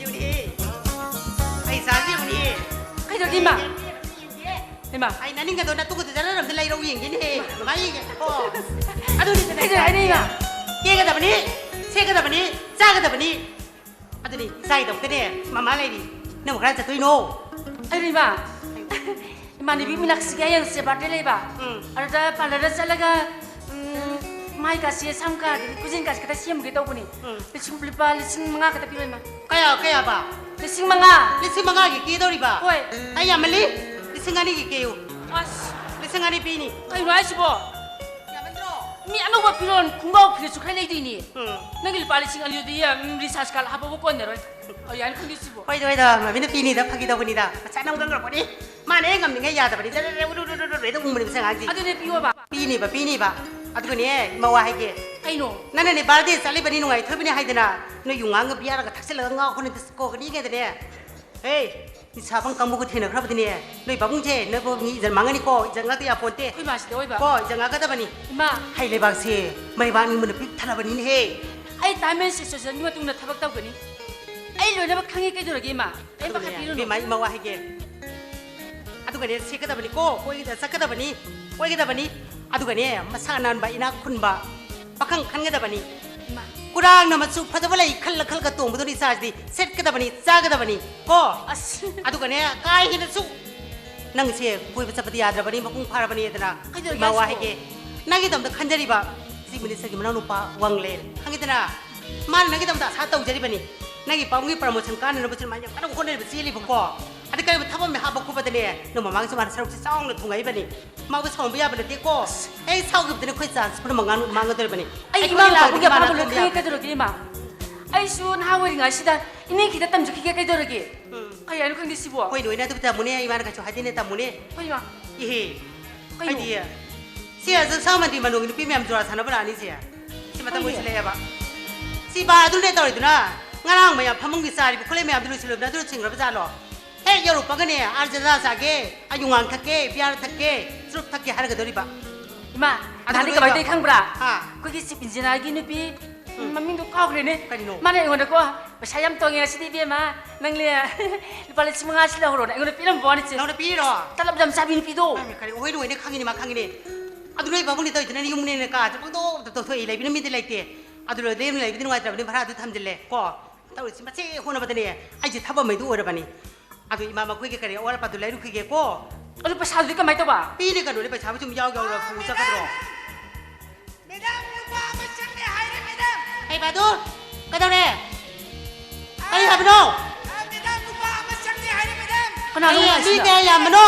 ꯌꯦꯡꯉꯨꯅꯦꯍꯦ꯫ ꯑꯩ ꯏꯆꯥꯁꯤ ꯌꯦꯡꯉꯨꯅꯦꯍꯦ꯫ ꯀꯩꯗꯧꯔꯒꯦ, ꯏꯃꯥ? ꯌꯦꯡꯒꯦ, ꯌꯦꯡꯒꯦ꯫ ꯍꯩꯃꯥ꯫ ꯑꯩ ꯅꯅꯤꯡꯒꯗꯣ ꯅꯇꯨꯒꯗꯣ ꯆꯠꯅꯔꯝꯗ ꯂꯩꯔꯧ ꯌꯦꯡꯒꯦꯅꯦꯍꯦ꯫ ꯀꯃꯥꯏ ꯌꯦꯡꯒꯦ? ꯑꯣ꯫ ꯑꯗꯨꯅꯤꯗꯅ ꯀꯩꯗꯧꯔꯦ ꯍꯥꯏꯅꯦ, ꯏꯃꯥ? ꯀꯦꯒꯗꯕꯅꯤ, ꯁꯦꯠꯀꯗꯕꯅꯤ, ꯆꯥꯒꯗꯕꯅꯤ꯫ ꯑꯗꯨꯅꯤ, ꯏꯆꯥꯒꯤꯗꯃꯛꯇꯅꯦ ꯃꯃꯥ ꯂꯩꯔꯤ꯫ ꯅꯪꯕꯨ ꯀꯗꯥꯏ ꯆꯠꯇꯣꯏꯅꯣ? ꯑꯩꯔꯣ, ꯏꯃꯥ? ꯏꯃꯥꯟꯅꯕꯤ ꯃꯤꯅꯥꯛꯁꯤꯒꯤ ꯍꯌꯦꯡꯁꯦ birthday ꯂꯩꯕ꯫ ꯎꯝ꯫ ꯑꯗꯨꯗ parlourꯗ ꯆꯠꯂꯒ, ꯎꯝ, ꯃꯥꯏ ꯀꯥꯁꯦ, ꯁꯝ ꯀꯥ, ꯑꯗꯒꯤ ꯈꯨꯖꯤꯟ ꯀꯥꯁꯦ ꯈꯤꯇ ꯁꯦꯝꯃꯨꯒꯦ ꯇꯧꯕꯅꯤ꯫ ꯎꯝ꯫ ꯂꯤꯁꯤꯡ, ꯂꯨꯄꯥ ꯂꯤꯁꯤꯡ ꯃꯉꯥ ꯈꯛꯇ ꯄꯤꯔꯣ, ꯏꯃꯥ꯫ ꯀꯌꯥ, ꯀꯌꯥꯕ? ꯂꯤꯁꯤꯡ ꯃꯉꯥ꯫ ꯂꯤꯁꯤꯡ ꯃꯉꯥꯒꯤ ꯀꯦꯗꯧꯔꯤꯕ? ꯍꯣꯏ꯫ ꯑꯩ ꯌꯥꯝꯃꯜꯂꯤ꯫ ꯂꯤꯁꯤꯡ ꯑꯅꯤꯒꯤ ꯀꯦꯌꯨ꯫ ꯑꯁ꯫ ꯂꯤꯁꯤꯡ ꯑꯅꯤ ꯄꯤꯅꯤ꯫ ꯀꯩꯅꯣ ꯍꯥꯏꯁꯤꯕꯣ? ꯌꯥꯃꯟꯗ꯭ꯔꯣ? ꯃꯤ ꯑꯅꯧꯕ ꯐꯤꯔꯣꯜ ꯈꯣꯡꯒ꯭ꯔꯥꯎ ꯐꯨꯔꯤꯠꯁꯨ ꯈꯔ ꯂꯩꯗꯣꯏꯅꯤ꯫ ꯎꯝ꯫ ꯅꯪꯒꯤ ꯂꯨꯄꯥ ꯂꯤꯁꯤꯡ ꯑꯅꯤꯗꯨꯗꯤ, ꯎꯝ, recharge card ꯍꯥꯞꯄꯕꯨ ꯀꯣꯟꯅꯔꯣꯏ꯫ ꯑꯣ, ꯌꯥꯅꯤ, ꯈꯪꯗꯦ ꯁꯤꯕꯣ꯫ ꯍꯣꯏꯗ, ꯍꯣꯏꯗ, ꯃꯃꯤꯅ ꯄꯤꯅꯤꯗ, ꯐꯥꯒꯤ ꯇꯧꯕꯅꯤꯗ꯫ ꯃꯆꯥ ꯅꯪ ꯈꯪꯈ꯭ꯔꯄꯣꯠꯅꯤ꯫ ꯃꯥꯅ ꯍꯦꯛ ꯉꯝꯅꯤꯡꯉꯥꯏ ꯌꯥꯗꯕꯅꯤ꯫ ꯖꯔ, ꯖꯔ, ꯎꯔꯨ, ꯎꯔꯨ, ꯎꯔꯨ, ꯎꯔꯨ ꯍꯦꯛꯇ ꯎꯪꯕꯅꯤ ꯃꯁꯤ ꯑꯉꯥꯡꯁꯤ꯫ ꯑꯗꯨꯅꯦ ꯄꯤꯌꯣꯕ꯫ ꯄꯤꯅꯤꯕ, ꯄꯤꯅꯤꯕ꯫ ꯑꯗꯨꯒꯅꯦ, ꯏꯃꯥ ꯋꯥ ꯍꯥꯏꯒꯦ꯫ ꯀꯩꯅꯣ? ꯅꯪꯅꯅꯦ birthday ꯆꯠꯂꯤꯕꯅꯤ, ꯅꯨꯡꯉꯥꯏꯊꯣꯛꯏꯕꯅꯤ ꯍꯥꯏꯗꯅ, ꯅꯣꯏ ꯌꯨ ꯉꯥꯡꯒ ꯕꯤꯌꯥꯔꯒ ꯊꯛꯆꯜꯂꯒ ꯉꯥꯎ ꯈꯣꯠꯅ ꯀꯣꯛꯀꯅꯤꯉꯩꯗꯅꯦ꯫ ꯍꯦ, ꯅꯤꯁꯥ ꯄꯪ ꯀꯥꯡꯕꯨꯒ ꯊꯦꯡꯅꯈ꯭ꯔꯕꯗꯤꯅꯦ, ꯅꯣꯏ ꯄꯥꯕꯨꯡꯁꯦ, ꯅꯣꯏꯕꯨ ꯃꯤ ꯏꯖꯠ ꯃꯥꯡꯉꯅꯤꯀꯣ, ꯏꯖꯠ ꯉꯥꯛꯇ ꯌꯥꯄꯣꯟꯇꯦ꯫ ꯑꯩꯈꯣꯏ ꯃꯥꯁꯤꯗ ꯑꯣꯏꯕ꯫ ꯀꯣ, ꯏꯖꯠ ꯉꯥꯛꯀꯗꯕꯅꯤ꯫ ꯏꯃꯥ꯫ ꯍꯩ ꯂꯩꯕꯥꯛꯁꯦ ꯃꯩꯕꯥꯛ ꯅꯤꯡꯕꯅ ꯄꯤꯛ ꯊꯜꯂꯕꯅꯤꯅꯦꯍꯦ꯫ ꯑꯩ time and situationꯒꯤ ꯃꯇꯨꯡ ꯏꯟꯅ ꯊꯕꯛ ꯇꯧꯒꯅꯤ꯫ ꯑꯩ ꯂꯣꯏꯅꯃꯛ ꯈꯪꯉꯤ, ꯀꯩꯗꯧꯔꯒꯦ, ꯏꯃꯥ? ꯀꯩꯝ ꯑꯗꯨꯒꯅꯦ, ꯄꯥꯈꯠꯄꯤꯔꯨꯅꯨ꯫ ꯏꯕꯦꯝꯃ, ꯏꯃꯥ ꯋꯥ ꯍꯥꯏꯒꯦ꯫ ꯑꯗꯨꯒꯅꯦ, ꯁꯦꯠꯀꯗꯕꯅꯤꯀꯣ, ꯀꯣꯏꯒꯗ ꯆꯠꯀꯗꯕꯅꯤ, ꯀꯣꯏꯒꯗꯕꯅꯤ꯫ ꯑꯗꯨꯒꯅꯦ, ꯃꯁꯥ ꯅꯥꯟꯕ, ꯏꯅꯥꯛ ꯈꯨꯟꯕ ꯄꯥꯈꯪ ꯈꯟꯒꯗꯕꯅꯤ꯫ ꯏꯃꯥ꯫ ꯈꯨꯔꯥꯡꯅ ꯃꯆꯨ ꯐꯖꯕ ꯂꯩ ꯈꯜꯂ ꯈꯜꯂꯒ ꯇꯣꯡꯕꯗꯨꯅ ꯏꯆꯥꯁꯤꯗꯤ ꯁꯦꯠꯀꯗꯕꯅꯤ, ꯆꯥꯒꯗꯕꯅꯤ ꯀꯣ꯫ ꯑꯁ꯫ ꯑꯗꯨꯒꯅꯦ, ꯀꯥ ꯍꯦꯟꯅꯁꯨ ꯅꯪꯁꯦ ꯀꯣꯏꯕ ꯆꯠꯄꯗꯤ ꯌꯥꯗ꯭ꯔꯕꯅꯤ, ꯃꯄꯨꯡ ꯐꯥꯔꯕꯅꯤꯗꯅ꯫ ꯀꯩꯗꯧꯔꯒꯦ ꯏꯃꯥ ꯋꯥ ꯍꯥꯏꯁꯤꯕꯣ? ꯍꯥꯏꯒꯦ, ꯅꯪꯒꯤꯗꯃꯛꯇ ꯈꯟꯖꯔꯤꯕ ꯆꯤꯞ ꯃꯤꯅꯤꯁꯇꯔꯒꯤ ꯃꯅꯥꯎꯅꯨꯄꯥ ꯋꯥꯡꯂꯦꯟ, ꯈꯪꯉꯤꯗꯅ? ꯃꯥꯅ ꯅꯪꯒꯤꯗꯃꯛꯇ ꯑꯁꯥ ꯇꯧꯖꯔꯤꯕꯅꯤ꯫ ꯅꯪꯒꯤ ꯄꯥꯕꯨꯡꯒꯤ promotion ꯀꯥꯟꯅꯅꯕꯁꯨ ꯃꯥ ꯌꯥꯝ ꯀꯟꯅ ꯍꯣꯠꯅꯔꯤꯕ, ꯆꯦꯜꯂꯤꯕꯀꯣ꯫ ꯑꯗ ꯀꯔꯤꯒꯨꯝꯕ ꯊꯕꯛ ꯑꯃ ꯍꯥꯞꯄ ꯈꯣꯠꯄꯗꯅꯦ, ꯅꯣꯡꯃ ꯃꯥꯒꯤꯁꯨ ꯃꯥꯅ ꯁꯔꯨꯛꯁꯦ ꯆꯥꯎꯅ ꯊꯨꯡꯉꯛꯏꯕꯅꯤ꯫ ꯃꯥꯕꯨ ꯁꯥꯎꯍꯟꯕ ꯌꯥꯕ ꯅꯠꯇꯦꯀꯣ꯫ ꯍꯦꯛ ꯁꯥꯎꯈꯤꯕꯗꯅꯦ ꯑꯩꯈꯣꯏ chance ꯄꯨꯝꯅꯃꯛ ꯃꯥꯡ-, ꯃꯥꯡꯒꯗꯧꯔꯤꯕꯅꯤ꯫ ꯑꯩ ꯑꯩ ꯏꯃꯥ ꯏꯃꯥꯒꯤ ꯄꯥꯕꯨꯡꯒꯤ ꯃꯥꯅ ꯑꯄꯥꯝꯕ ꯂꯣꯏ ꯊꯝꯕ ꯈꯪꯉꯦ ꯌꯥꯕ ꯀꯩꯗꯧꯔꯒꯦ, ꯏꯃꯥ? ꯑꯩꯁꯨ ꯅꯍꯥ ꯑꯣꯏꯔꯤꯉꯩꯁꯤꯗ ꯏꯅꯦ ꯈꯤꯇ ꯇꯝꯖꯈꯤꯒꯦ ꯀꯩꯗꯧꯔꯒꯦ? ꯎꯝ꯫ ꯀꯩ ꯍꯥꯏꯅꯣ ꯈꯪꯗꯦ ꯁꯤꯕꯣ? ꯍꯣꯏ, ꯂꯣꯏꯅ ꯑꯗꯨꯕꯨ ꯇꯝꯃꯨꯅꯦ, ꯏꯃꯥꯅ ꯀꯩꯁꯨ ꯍꯥꯏꯗꯦꯅꯦ, ꯇꯝꯃꯨꯅꯦ꯫ ꯍꯣꯏ, ꯏꯃꯥ꯫ ꯏꯍꯦ꯫ ꯀꯩꯅꯣ? ꯑꯩꯗꯤ ꯁꯤ ꯑꯁ ꯁꯥꯃꯟꯗꯤ ꯃꯅꯨꯡꯒꯤ ꯅꯨꯄꯤ ꯃꯌꯥꯝ ꯖꯨꯔꯥ ꯁꯥꯟꯅꯕ ꯂꯥꯛꯑꯅꯤ ꯁꯦ꯫ ꯁꯤ ꯃꯇꯝ ꯍꯣꯏꯅꯦ꯫ ꯑꯣꯏꯁꯤꯜꯂꯛꯑꯦꯕ꯫ ꯁꯤ ꯕꯥ ꯑꯗꯨꯅꯦ ꯇꯧꯔꯤꯗꯨꯅ꯫ ꯉꯔꯥꯡ ꯃꯌꯥꯝ ꯐꯃꯨꯡꯒꯤ ꯆꯥꯔꯤꯕ ꯈꯨꯠꯂꯩ ꯃꯌꯥꯝꯗꯨ ꯂꯣꯏꯁꯤꯜꯂꯨꯕꯅ ꯑꯗꯨ ꯂꯣꯏꯁꯤꯟꯈ꯭ꯔꯕ ꯖꯥꯠꯂꯣ? ꯍꯦꯛ ꯌꯧꯔꯛꯄꯒꯅꯦ, ꯑꯥꯔ ꯖꯦꯂꯥ ꯆꯥꯒꯦ, ꯑꯌꯨꯉꯥꯡ ꯊꯛꯀꯦ, ꯕꯤꯌꯥꯔ ꯊꯛꯀꯦ, ꯆꯨꯔꯨꯞ ꯊꯛꯀꯦ ꯍꯥꯏꯔꯒꯗꯧꯔꯤꯕ꯫ ꯏꯃꯥ, ꯑꯗꯨ ꯅꯍꯥꯟꯗꯤ ꯀꯃꯥꯏꯅ ꯇꯧꯏ ꯈꯪꯕ꯭ꯔꯥ? ꯍꯥ? ꯑꯩꯈꯣꯏꯒꯤ chief engineerꯒꯤ ꯅꯨꯄꯤ, ꯎꯝ꯫ ꯃꯃꯤꯡꯗꯣ ꯀꯥꯎꯈ꯭ꯔꯦꯅꯦ꯫ ꯀꯔꯤꯅꯣ? ꯃꯥꯅ ꯑꯩꯉꯣꯟꯗꯀꯣ, "ꯄꯩꯁꯥ ꯌꯥꯝ ꯇꯣꯡꯉꯦ ꯉꯁꯤꯗꯤ ꯏꯕꯦꯝꯃ, ꯅꯪꯅꯦ ꯂꯨꯄꯥ ꯂꯤꯁꯤꯡ ꯃꯉꯥ ꯁꯤꯜꯂꯍꯧꯔꯣꯅ" ꯑꯩꯉꯣꯟꯗ ꯄꯤꯔꯝꯕ ꯋꯥꯅꯤ ꯆꯦ꯫ ꯅꯪꯉꯣꯟꯗ ꯄꯤꯔꯤꯔꯣ? ꯇꯂꯞ ꯌꯥꯝ ꯆꯥꯕꯤ ꯅꯨꯄꯤꯗꯣ꯫ ꯃꯥꯅꯦ, ꯀꯔꯤ ꯑꯣꯏꯅ ꯑꯣꯏꯅ ꯈꯪꯉꯤꯅꯦ, ꯃꯥ ꯈꯪꯉꯤꯅꯦ꯫ ꯑꯗꯨ ꯅꯣꯏ ꯄꯥꯕꯨꯡꯗꯤ ꯇꯧꯔꯤꯗꯨꯅ ꯌꯨꯝꯅꯦꯅ ꯀꯥꯁꯦ ꯄꯪꯇꯧ ꯇꯧꯊꯣꯛꯏ, ꯂꯩꯕꯤꯅ ꯃꯤꯗꯤ ꯂꯩꯇꯦ꯫ ꯑꯗꯨ ꯂꯦꯝꯅ ꯂꯩꯕꯗꯤ ꯅꯨꯡꯉꯥꯏꯇ꯭ꯔꯕꯅꯤ, ꯚꯔꯥꯗꯨ ꯊꯝꯖꯤꯜꯂꯦ ꯀꯣ꯫ ꯇꯧꯔꯤꯁꯤ ꯃꯆꯦ ꯍꯣꯠꯅꯕꯗꯅꯦ ꯑꯩꯁꯦ ꯊꯕꯛ ꯑꯃꯩꯗꯨ ꯑꯣꯏꯔꯕꯅꯤ꯫ ꯑꯗꯨ ꯏꯃꯥ ꯃꯈꯣꯏꯒꯤ ꯀꯔꯤ ꯑꯋꯥꯠ ꯑꯄꯥꯗꯨ ꯂꯩꯔꯨꯈꯤꯒꯦꯀꯣ꯫ ꯑꯗꯨ ꯄꯩꯁꯥꯗꯨꯗꯤ ꯀꯃꯥꯏꯅ ꯇꯧꯕ? ꯄꯤꯅꯤ ꯀꯩꯅꯣꯅꯦ, ꯄꯩꯁꯥꯕꯨ ꯁꯨꯝ ꯌꯥꯎ ꯌꯥꯎꯅ ꯄꯨ ꯆꯠꯀꯗ꯭ꯔꯣ? ꯃꯦꯗꯥꯝ, ꯂꯨꯄꯥ ꯑꯃ ꯆꯪꯉꯦ ꯍꯥꯏꯔꯦ, ꯃꯦꯗꯥꯝ꯫ ꯀꯩꯕ ꯑꯗꯨ? ꯀꯩꯗꯧꯔꯦ? ꯀꯔꯤ ꯍꯥꯏꯕꯅꯣ? ꯑ, ꯃꯦꯗꯥꯝ, ꯂꯨꯄꯥ ꯑꯃ ꯆꯪꯉꯦ ꯍꯥꯏꯔꯦ, ꯃꯦꯗꯥꯝ꯫ ꯀꯅꯥꯅꯣ ꯀꯔꯤ, ꯃꯤ ꯍꯥꯏꯁꯤꯅ? ꯀꯌꯥ ꯌꯥꯝꯕꯅꯣ?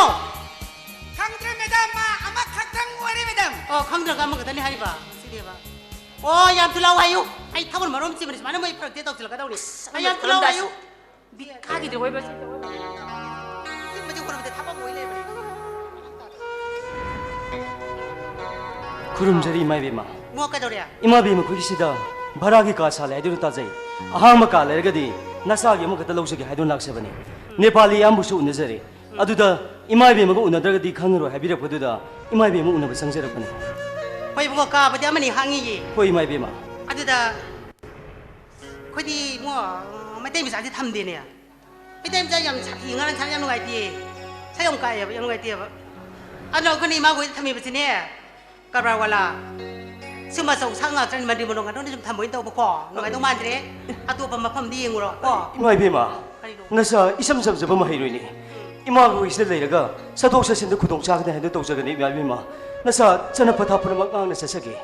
ꯈꯪꯗ꯭ꯔꯦ, ꯃꯦꯗꯥꯝ, ꯃꯥ ꯑꯃꯈꯛꯇꯪ ꯑꯣꯏꯔꯦ, ꯃꯦꯗꯥꯝ꯫ ꯑꯣ, ꯈꯪꯗ꯭ꯔꯒ ꯑꯃꯈꯛꯇꯅꯤ ꯍꯥꯏꯔꯤꯕ? ꯁꯤꯗꯤꯕ꯫ ꯑꯣ, ꯌꯥꯝ ꯊꯨꯅ ꯂꯥꯛꯑꯣ ꯍꯥꯏꯌꯨ꯫ ꯑꯩ ꯊꯕꯛ ꯃꯔꯣꯝ ꯆꯤꯟꯕꯅꯤ, ꯁꯨꯃꯥꯏꯅ ꯃꯣꯏ ꯐꯔꯛꯇꯦ ꯇꯧꯁꯤꯜꯂꯛꯀꯗꯧꯅꯤ꯫ ꯑꯁ, ꯑꯩ ꯌꯥꯝ ꯊꯨꯅ ꯂꯥꯛꯑꯣ ꯍꯥꯏꯌꯨ꯫ ꯕꯤꯠ ꯀꯥꯈꯤꯗ꯭ꯔꯦ, ꯍꯣꯏ, ꯕꯁ꯫ ꯆꯤꯟꯕꯗꯤ ꯍꯣꯠꯅꯕꯗ ꯊꯕꯛ ꯑꯣꯏ ꯂꯩꯕꯅꯤ꯫ ꯈꯨꯔꯨꯝꯖꯔꯤ, ꯏꯃꯥ ꯏꯕꯦꯝꯃ꯫ ꯏꯕꯨꯡꯉꯣ, ꯀꯩꯗꯧꯔꯦ? ꯏꯃꯥ ꯏꯕꯦꯝꯃ, ꯑꯩꯈꯣꯏꯒꯤ ꯁꯤꯗ ꯚꯔꯥꯒꯤ ꯀꯥ ꯁꯥꯜꯂꯦ ꯍꯥꯏꯗꯨꯅ ꯇꯥꯖꯩ꯫ ꯑꯍꯥꯡꯕ ꯀꯥ ꯂꯩꯔꯒꯗꯤ ꯅꯆꯥꯒꯤ ꯑꯃꯈꯛꯇ ꯂꯧꯖꯒꯦ ꯍꯥꯏꯗꯨꯅ ꯂꯥꯛꯆꯕꯅꯤ꯫ ꯅꯦꯄꯥꯂꯤ ꯑꯌꯥꯝꯕꯁꯨ ꯎꯅꯖꯔꯦ꯫ ꯑꯗꯨꯗ ꯏꯃꯥ ꯏꯕꯦꯝꯃꯒ ꯎꯅꯗ꯭ꯔꯒꯗꯤ ꯈꯪꯉꯔꯣꯏ ꯍꯥꯏꯕꯤꯔꯛꯄꯗꯨꯗ ꯏꯃꯥ ꯏꯕꯦꯝꯃ ꯎꯅꯕ ꯆꯪꯖꯔꯛꯄꯅꯤ꯫ ꯍꯣꯏ ꯏꯕꯨꯡꯉꯣ, ꯀꯥꯕꯨꯗꯤ ꯑꯃꯅꯤ ꯍꯥꯡꯉꯤꯌꯦ꯫ ꯍꯣꯏ, ꯏꯃꯥ ꯏꯕꯦꯝꯃ꯫ ꯑꯗꯨꯗ ꯑꯩꯈꯣꯏꯗꯤ ꯏꯕꯨꯡꯉꯣ, ꯃꯩꯇꯩ ꯃꯆꯥꯗꯤ ꯊꯝꯗꯦꯅꯦ꯫ ꯃꯩꯇꯩ ꯃꯆꯥ ꯌꯥꯝ ꯁꯥꯊꯤ, ꯉꯔꯥꯡ ꯁꯥ ꯌꯥꯝ ꯅꯨꯡꯉꯥꯏꯇꯦ꯫ ꯁꯛ ꯌꯥꯝ ꯀꯥꯛꯑꯦꯕ, ꯌꯥꯝ ꯅꯨꯡꯉꯥꯏꯇꯦꯕ꯫ ꯑꯗꯨꯅ ꯑꯩꯈꯣꯏꯅ ꯏꯃꯥꯈꯣꯏꯗ ꯊꯝꯃꯤꯕꯁꯤꯅꯦ, ꯀꯔꯕꯥꯔ ꯋꯥꯂꯥ, ꯁꯨꯝꯕ ꯑꯆꯧ ꯑꯁꯥꯡ ꯉꯥꯛꯇꯅꯤ, ꯃꯟꯗꯤ ꯃꯅꯨꯡ ꯉꯥꯛꯇꯅꯤ ꯁꯨꯝ ꯊꯝꯕ ꯑꯣꯏꯅ ꯇꯧꯕꯀꯣ, ꯅꯨꯡꯉꯥꯏꯗꯧ ꯃꯥꯟꯗ꯭ꯔꯦ꯫ ꯑꯇꯣꯞꯄ ꯃꯐꯝꯗ ꯌꯦꯡꯉꯨꯔꯣ ꯀꯣ꯫ ꯏꯃꯥ ꯏꯕꯦꯝꯃ, ꯀꯔꯤꯅꯣ? ꯅꯆꯥ ꯏꯆꯝ ꯆꯝꯖꯕ ꯃꯍꯩꯔꯣꯏꯅꯤ꯫ ꯏꯃꯥ ꯍꯣꯏꯁꯤꯗ ꯂꯩꯔꯒ ꯆꯠꯊꯣꯛ ꯆꯠꯁꯤꯟꯗ ꯈꯨꯗꯣꯡ ꯆꯥꯒꯅꯤ ꯍꯥꯏꯅ ꯇꯧꯖꯒꯅꯤ, ꯏꯃꯥ ꯏꯕꯦꯝꯃ꯫ ꯅꯆꯥ ꯆꯠꯅ ꯄꯊꯥꯞ ꯄꯨꯝꯅꯃꯛ ꯉꯥꯛꯅ ꯆꯠꯆꯒꯦ꯫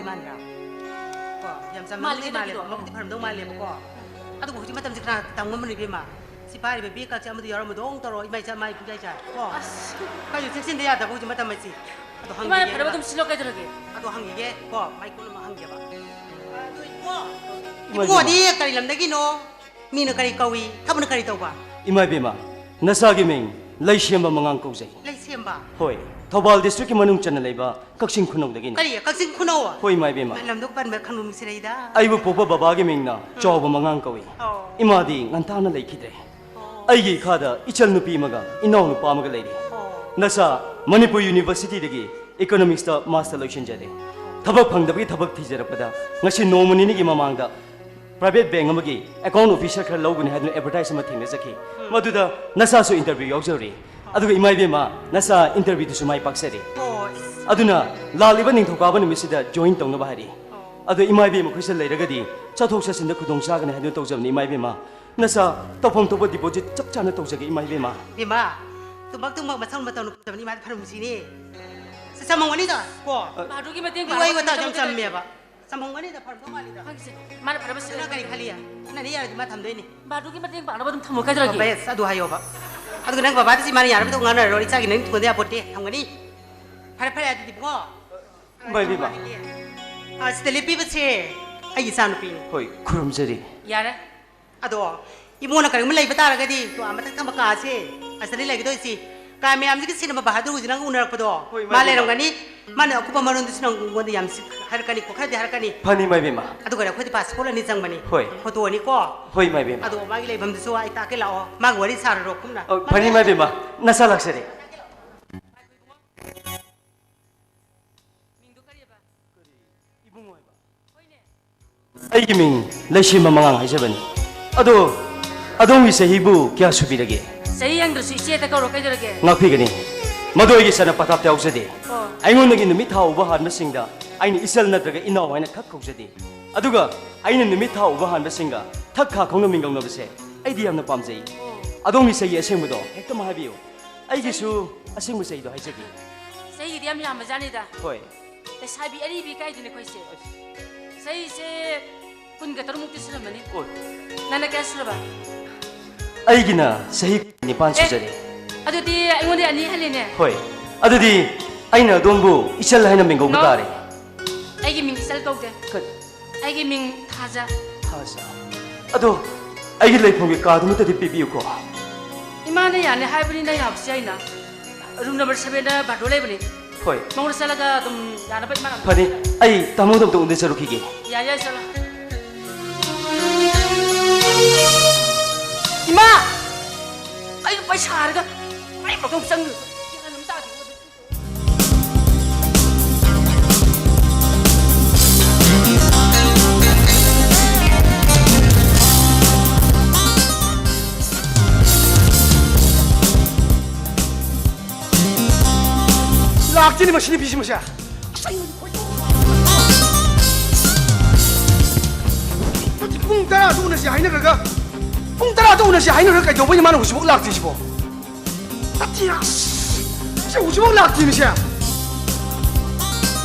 ꯃꯥꯟꯕ꯭ꯔꯥ? ꯀꯣ, ꯌꯥꯝ ꯆꯝꯅ ꯃꯥꯜꯂꯤ, ꯃꯥꯜꯂꯦꯕ, ꯀꯩꯗꯧꯔꯒꯦ? ꯃꯕꯨꯛꯇꯤ ꯐꯔꯝꯗꯧ ꯃꯥꯜꯂꯦꯕꯀꯣ꯫ ꯑꯗꯨꯕꯨ ꯍꯧꯖꯤꯛ ꯃꯇꯝꯁꯦ ꯀꯅꯥ ꯇꯝ ꯉꯝꯕꯅꯣ ꯏꯕꯦꯝꯃ? ꯁꯤ ꯄꯥꯏꯔꯤꯕ ꯕꯦꯛ ꯀꯥꯁꯦ ꯑꯃꯗ ꯌꯥꯎꯔꯝꯕꯗꯧ ꯇꯧꯔꯣ, ꯏꯃꯥ ꯏꯆꯥ ꯃꯥꯏ ꯄꯨꯡꯆꯥꯏ ꯆꯥꯏ꯫ ꯀꯣ? ꯑꯁ꯫ ꯈꯔꯁꯨ ꯆꯦꯛꯁꯤꯟꯗ ꯌꯥꯗꯕ ꯍꯧꯖꯤꯛ ꯃꯇꯝ ꯑꯁꯤ꯫ ꯑꯗꯣ ꯏꯃꯥꯅ ꯍꯪꯕꯤꯒꯦ ꯐꯔꯕ ꯑꯗꯨꯝ ꯁꯤꯜꯂꯣ, ꯀꯩꯗꯧꯔꯒꯦ? ꯑꯗꯣ ꯍꯪꯈꯤꯒꯦ ꯀꯣ, ꯃꯥꯏ ꯀꯣꯟ ꯑꯃ ꯍꯪꯒꯦꯕ꯫ ꯑꯗꯣ ꯏꯕꯨꯡꯉꯣ, ꯏꯃꯥ, ꯏꯕꯨꯡꯉꯣꯗꯤ ꯏꯕꯦꯝꯃ꯫ ꯀꯔꯤ ꯂꯝꯗꯒꯤꯅꯣ? ꯃꯤꯡꯅ ꯀꯔꯤ ꯀꯧꯏ? ꯊꯕꯛꯅ ꯀꯔꯤ ꯇꯧꯕ? ꯏꯃꯥ ꯏꯕꯦꯝꯃ, ꯅꯆꯥꯒꯤ ꯃꯤꯡ ꯂꯩꯁꯦꯝꯕ ꯃꯉꯥꯡ ꯀꯧꯖꯩ꯫ ꯂꯩꯁꯦꯝꯕ? ꯍꯣꯏ, ꯊꯧꯕꯥꯜ district ꯀꯤ ꯃꯅꯨꯡ ꯆꯟꯅ ꯂꯩꯕ ꯀꯛꯆꯤꯡ ꯈꯨꯅꯧꯗꯒꯤꯅꯤ꯫ ꯀꯔꯤ? ꯀꯛꯆꯤꯡ ꯈꯨꯅꯧ? ꯍꯣꯏ, ꯏꯃꯥ ꯏꯕꯦꯝꯃ꯫ ꯂꯝꯗꯣ ꯄꯟꯕ ꯈꯪꯅꯨꯡꯁꯤꯔꯩꯗ꯫ ꯑꯩꯕꯨ ꯄꯣꯛꯄ ꯕꯕꯥꯒꯤ ꯃꯤꯡꯅ ꯎꯝ꯫ ꯆꯥꯎꯕ ꯃꯉꯥꯡ ꯀꯧꯏ꯫ ꯑꯣ꯫ ꯏꯃꯥꯗꯤ ꯉꯟꯇꯥꯅ ꯂꯩꯈꯤꯗ꯭ꯔꯦ꯫ ꯑꯣ꯫ ꯑꯩꯒꯤ ꯏꯈꯥꯗ ꯏꯆꯜ ꯅꯨꯄꯤ ꯑꯃꯒ ꯏꯅꯥꯎ ꯅꯨꯄꯥ ꯑꯃꯒ ꯂꯩꯔꯤ꯫ ꯑꯣ꯫ ꯅꯆꯥ ꯃꯅꯤꯄꯨꯔ University ꯗꯒꯤ Economics ꯇ master ꯂꯣꯏꯁꯤꯟꯖꯔꯦ꯫ ꯊꯕꯛ ꯐꯪꯗꯕꯒꯤ ꯊꯕꯛ ꯊꯤꯖꯔꯛꯄꯗ ꯉꯁꯤ ꯅꯣꯡꯃ ꯅꯤꯅꯤꯒꯤ ꯃꯃꯥꯡꯗ private bank ꯑꯃꯒꯤ account officer ꯈꯔ ꯂꯧꯒꯅꯤ ꯍꯥꯏꯗꯨꯅ advertise ꯑꯃ ꯊꯦꯡꯅꯖꯈꯤ꯫ ꯎꯝ꯫ ꯃꯗꯨꯗ ꯅꯆꯥꯁꯨ interview ꯌꯥꯎꯖꯔꯨꯔꯦ꯫ ꯑꯗꯨꯒ ꯏꯃꯥ ꯏꯕꯦꯝꯃ, ꯅꯆꯥ interview ꯗꯨꯁꯨ ꯃꯥꯏ ꯄꯥꯛꯆꯔꯦ꯫ ꯑꯣ, ꯑꯁ꯫ ꯑꯗꯨꯅ ꯂꯥꯛꯂꯤꯕ ꯅꯤꯡꯊꯧꯀꯥꯕ ꯅꯨꯃꯤꯠꯁꯤꯗ join ꯇꯧꯅꯕ ꯍꯥꯏꯔꯛꯏ꯫ ꯑꯣ꯫ ꯑꯗꯣ ꯏꯃꯥ ꯏꯕꯦꯝꯃ ꯈꯣꯏꯁꯤꯗ ꯂꯩꯔꯒꯗꯤ ꯆꯠꯊꯣꯛ ꯆꯠꯁꯤꯟꯗ ꯈꯨꯗꯣꯡ ꯆꯥꯒꯅꯤ ꯍꯥꯏꯗꯨꯅ ꯇꯧꯖꯕꯅꯤ ꯏꯃꯥ ꯏꯕꯦꯝꯃ꯫ ꯅꯆꯥ ꯇꯧꯐꯝ ꯊꯣꯛꯄ deposit ꯆꯞ ꯆꯥꯅ ꯇꯧꯖꯒꯦ ꯏꯃꯥ ꯏꯕꯦꯝꯃ꯫ ꯏꯃꯥ, ꯇꯨꯝꯕꯛ ꯇꯨꯝꯕꯛ ꯃꯊꯧ ꯃꯇꯧ ꯅꯨꯡꯉꯥꯏꯇꯕꯅꯤ ꯏꯃꯥꯗꯤ ꯐꯔꯝꯁꯤꯅꯤ꯫ ꯁꯤ ꯆꯝꯃꯧꯒꯅꯤꯗ, ꯀꯣ? ꯃꯥꯗꯨꯒꯤ ꯃꯇꯦꯡ ꯏꯋꯥ ꯄꯥꯡꯅꯕ ꯏꯋꯥ ꯇꯥ ꯌꯥꯝ ꯊꯝꯖꯒꯦ꯫ ꯆꯝꯃꯦꯕ꯫ ꯆꯝꯍꯧꯒꯅꯤꯗ, ꯐꯔꯝꯗꯧ ꯃꯥꯜꯂꯤꯗ꯫ ꯈꯪꯗꯦ, ꯃꯥꯅ ꯐꯔꯕ ꯑꯗꯨꯅ ꯁꯤꯟꯅ ꯀꯔꯤ ꯈꯜꯂꯤ? ꯅꯅꯦ ꯌꯥꯔꯗꯤ ꯃꯥ ꯊꯝꯗꯣꯏꯅꯤ꯫ ꯕꯥꯗꯨꯒꯤ ꯃꯇꯦꯡ ꯄꯥꯡꯅꯕ ꯑꯗꯨꯝ ꯊꯝꯃꯣ, ꯀꯩꯗꯧꯔꯒꯦ? ꯕꯦꯁ, ꯑꯗꯨ ꯍꯥꯏꯌꯣꯕ꯫ ꯑꯗꯨꯒ ꯅꯪ ꯕꯕꯥꯗꯤ ꯁꯤ ꯃꯥꯅ ꯌꯥꯔꯕꯗꯧ ꯉꯥꯡꯅꯔꯔꯣꯏ, ꯏꯆꯥꯒꯤ ꯅꯪ ꯊꯨꯡꯒꯟꯗ ꯌꯥꯄꯣꯠꯇꯦ, ꯊꯝꯒꯅꯤ꯫ ꯐꯔꯦ, ꯐꯔꯦ, ꯑꯗꯨꯗꯤ ꯏꯕꯨꯡꯉꯣ꯫ ꯕꯥꯏ, ꯕꯤꯃꯥ꯫ ꯑꯥ, ꯁꯤꯗ ꯂꯦꯞꯄꯤꯕꯁꯦ ꯑꯩꯒꯤ ꯏꯆꯥꯅꯨꯄꯤꯅꯤ꯫ ꯍꯣꯏ, ꯈꯨꯔꯨꯝꯖꯔꯤ꯫ ꯌꯥꯔꯦ꯫ ꯑꯗꯣ ꯏꯕꯨꯡꯉꯣꯅ ꯀꯔꯤꯒꯨꯝꯕ ꯂꯩꯕ ꯇꯥꯔꯒꯗꯤ, ꯇꯣ, ꯑꯥ ꯃꯊꯛ ꯊꯪꯕ ꯀꯥꯁꯦ, ꯑꯁꯤꯗꯅꯤ ꯂꯩꯒꯗꯣꯏꯁꯤ꯫ ꯀꯥ ꯃꯌꯥꯝꯁꯤꯒꯤ ꯁꯤꯟꯅꯕ ꯕꯍꯥꯗꯨꯔ ꯍꯧꯖꯤꯛ ꯅꯪ ꯎꯅꯔꯛꯄꯗꯣ, ꯍꯣꯏ, ꯃꯥ ꯏꯃꯥ ꯏꯕꯦꯝꯃ꯫ ꯂꯩꯔꯝꯒꯅꯤ꯫ ꯃꯥꯅ ꯑꯀꯨꯞꯄ ꯃꯔꯣꯟꯗꯨꯁꯨ ꯅꯪꯉꯣꯟꯗ ꯌꯥꯝ ꯁꯤ-, ꯍꯥꯏꯔꯛꯀꯅꯤꯀꯣ, ꯈꯔꯗꯤ ꯍꯥꯏꯔꯛꯀꯅꯤ꯫ ꯐꯅꯤ, ꯏꯃꯥ ꯏꯕꯦꯝꯃ꯫ ꯑꯗꯨꯒ ꯑꯩꯈꯣꯏꯗꯤ passport ꯑꯅꯤ ꯆꯪꯕꯅꯤ꯫ ꯍꯣꯏ꯫ Photo ꯑꯅꯤꯀꯣ꯫ ꯍꯣꯏ, ꯏꯃꯥ ꯏꯕꯦꯝꯃ꯫ ꯑꯗꯣ ꯃꯥꯒꯤ ꯂꯩꯐꯝꯗꯨꯁꯨ ꯑꯩ ꯇꯥꯛꯀꯦ ꯂꯥꯛꯑꯣ, ꯃꯥꯒ ꯋꯥꯔꯤ ꯁꯥꯔꯨꯔꯣ ꯀꯨꯞꯅ꯫ ꯑꯣ, ꯐꯅꯤ, ꯏꯃꯥ ꯏꯕꯦꯝꯃ꯫ ꯅꯆꯥ ꯂꯥꯛꯆꯔꯦ꯫ ꯃꯤꯡꯗꯣ ꯀꯔꯤꯑꯕ? ꯏꯕꯨꯡꯉꯣ ꯍꯥꯏꯕ꯫ ꯍꯣꯏꯅꯦ꯫ ꯑꯩꯒꯤ ꯃꯤꯡ ꯂꯩꯁꯦꯝꯕ ꯃꯉꯥꯡ ꯍꯥꯏꯖꯕꯅꯤ꯫ ꯑꯗꯣ ꯑꯗꯣꯝꯒꯤ ꯆꯍꯤꯕꯨ ꯀꯌꯥ ꯁꯨꯕꯤꯔꯒꯦ? ꯆꯍꯤ ꯍꯪꯗ꯭ꯔꯁꯨ ꯏꯆꯦꯗ ꯀꯧꯔꯣ, ꯀꯩꯗꯧꯔꯒꯦ? ꯉꯥꯛꯄꯤꯒꯅꯤ꯫ ꯃꯗꯨ ꯑꯩꯒꯤ ꯆꯠꯅ ꯄꯊꯥꯞꯇ ꯌꯥꯎꯖꯗꯦ꯫ ꯑꯣ꯫ ꯑꯩꯉꯣꯟꯗꯒꯤ ꯅꯨꯃꯤꯠ ꯊꯥ ꯎꯕ ꯍꯥꯟꯕꯁꯤꯡꯗ ꯑꯩꯅ ꯏꯆꯜ ꯅꯠꯇ꯭ꯔꯒ ꯏꯅꯥꯎ ꯍꯥꯏꯅ ꯈꯛ ꯀꯧꯖꯗꯦ꯫ ꯑꯗꯨꯒ ꯑꯩꯅ ꯅꯨꯃꯤꯠ ꯊꯥ ꯎꯕ ꯍꯥꯟꯕꯁꯤꯡꯒ ꯊꯛ ꯈꯥ ꯈꯪꯅ ꯃꯤꯡꯒꯧꯅꯕꯁꯦ ꯑꯩꯗꯤ ꯌꯥꯝꯅ ꯄꯥꯝꯖꯩ꯫ ꯑꯣ꯫ ꯑꯗꯣꯝꯒꯤ ꯆꯍꯤ ꯑꯁꯦꯡꯕꯗꯣ ꯍꯦꯛꯇꯃꯛ ꯍꯥꯏꯕꯤꯌꯨ꯫ ꯑꯩꯒꯤꯁꯨ ꯑꯁꯦꯡꯕ ꯆꯍꯤꯗꯣ ꯍꯥꯏꯖꯒꯦ꯫ ꯆꯍꯤꯒꯤꯗꯤ ꯌꯥꯝ ꯌꯥꯝꯕꯖꯥꯠꯅꯤꯗ꯫ ꯍꯣꯏ꯫ ꯂꯩꯁꯥꯕꯤ ꯑꯔꯤꯕꯤ ꯀꯥꯏꯗꯨꯅꯦ ꯑꯩꯈꯣꯏꯁꯦ꯫ ꯆꯍꯤꯁꯦ ꯀꯨꯟꯒ ꯇꯔꯨꯛꯃꯨꯛꯇꯤ ꯁꯨꯔꯝꯃꯅꯤ꯫ ꯑꯣꯏ꯫ ꯅꯪꯅ ꯀꯌꯥ ꯁꯨꯔꯕ? ꯑꯩꯒꯤꯅ ꯆꯍꯤ ꯅꯤꯄꯥꯟ ꯑꯦ, ꯁꯨꯖꯔꯦ꯫ ꯑꯗꯨꯗꯤ ꯑꯩꯉꯣꯟꯗ ꯑꯅꯤ ꯍꯜꯂꯤꯅꯦ꯫ ꯍꯣꯏ꯫ ꯑꯗꯨꯗꯤ ꯑꯩꯅ ꯑꯗꯣꯝꯕꯨ ꯏꯆꯜ ꯍꯥꯏꯅ ꯃꯤꯡꯒꯧꯕ ꯅꯣ꯫ ꯇꯥꯔꯦ꯫ ꯑꯩꯒꯤ ꯃꯤꯡ ꯏꯆꯜ ꯀꯧꯗꯦ꯫ ꯀ- ꯑꯩꯒꯤ ꯃꯤꯡ ꯊꯥꯖ꯫ ꯊꯥꯖ꯫ ꯑꯗꯣ ꯑꯩꯒꯤ ꯂꯩꯐꯝꯒꯤ ꯀꯥꯗꯨꯃꯇꯗꯤ ꯄꯤꯕꯤꯌꯨꯀꯣ꯫ ꯏꯃꯥꯅ ꯌꯥꯅꯤ ꯍꯥꯏꯕꯅꯤꯅ ꯌꯥꯕꯁꯨ ꯌꯥꯏꯅ꯫ ꯔꯨꯝ ꯅꯝꯕꯔ ꯁꯚꯦꯟꯗ ꯕꯥꯔꯗꯣ ꯂꯩꯕꯅꯤ꯫ ꯍꯣꯏ꯫ ꯃꯉꯣꯟꯗ ꯆꯠꯂꯒ ꯑꯗꯨꯝ ꯌꯥꯅꯕ ꯏꯃꯥꯅ ꯑꯗꯨꯝ ꯐꯅꯤ꯫ ꯑꯩ ꯇꯥꯃꯣꯗ ꯑꯝꯇ ꯎꯅꯖꯔꯨꯈꯤꯒꯦ꯫ ꯌꯥꯏ, ꯌꯥꯏ, ꯆꯠꯂꯣ꯫ ꯏꯃꯥ! ꯑꯩ ꯄꯩꯁꯥ ꯍꯥꯏꯔꯒ ꯑꯩ ꯃꯊꯧ ꯆꯪꯗ꯭ꯔꯤꯕ꯫ ꯒ꯭ꯌꯥꯟ ꯑꯃ ꯇꯥꯗꯦ꯫ ꯂꯥꯛꯇꯦꯅꯦ ꯃꯁꯤ ꯅꯨꯄꯤꯁꯤ ꯃꯁꯦ꯫ ꯑꯁ, ꯑꯩ ꯍꯧꯖꯤꯛ ꯈꯣꯏꯗꯧ ꯁꯥꯎꯒꯠꯂꯦ꯫ ꯅꯠꯇꯦ, ꯄꯨꯡ ꯇꯔꯥꯗ ꯎꯅꯁꯤ ꯍꯥꯏꯅꯈ꯭ꯔꯒ, ꯄꯨꯡ ꯇꯔꯥꯗ ꯎꯅꯁꯤ ꯍꯥꯏꯅꯈ꯭ꯔꯒ ꯀꯩꯗꯧꯕꯩꯅꯣ ꯃꯥꯅ ꯍꯧꯖꯤꯛꯐꯥꯎ ꯂꯥꯛꯇ꯭ꯔꯤꯁꯤꯕꯣ? ꯅꯠꯇꯦ, ꯑꯁ, ꯁꯤ ꯍꯧꯖꯤꯛꯐꯥꯎ ꯂꯥꯛꯇ꯭ꯔꯤꯃꯤꯁꯦ꯫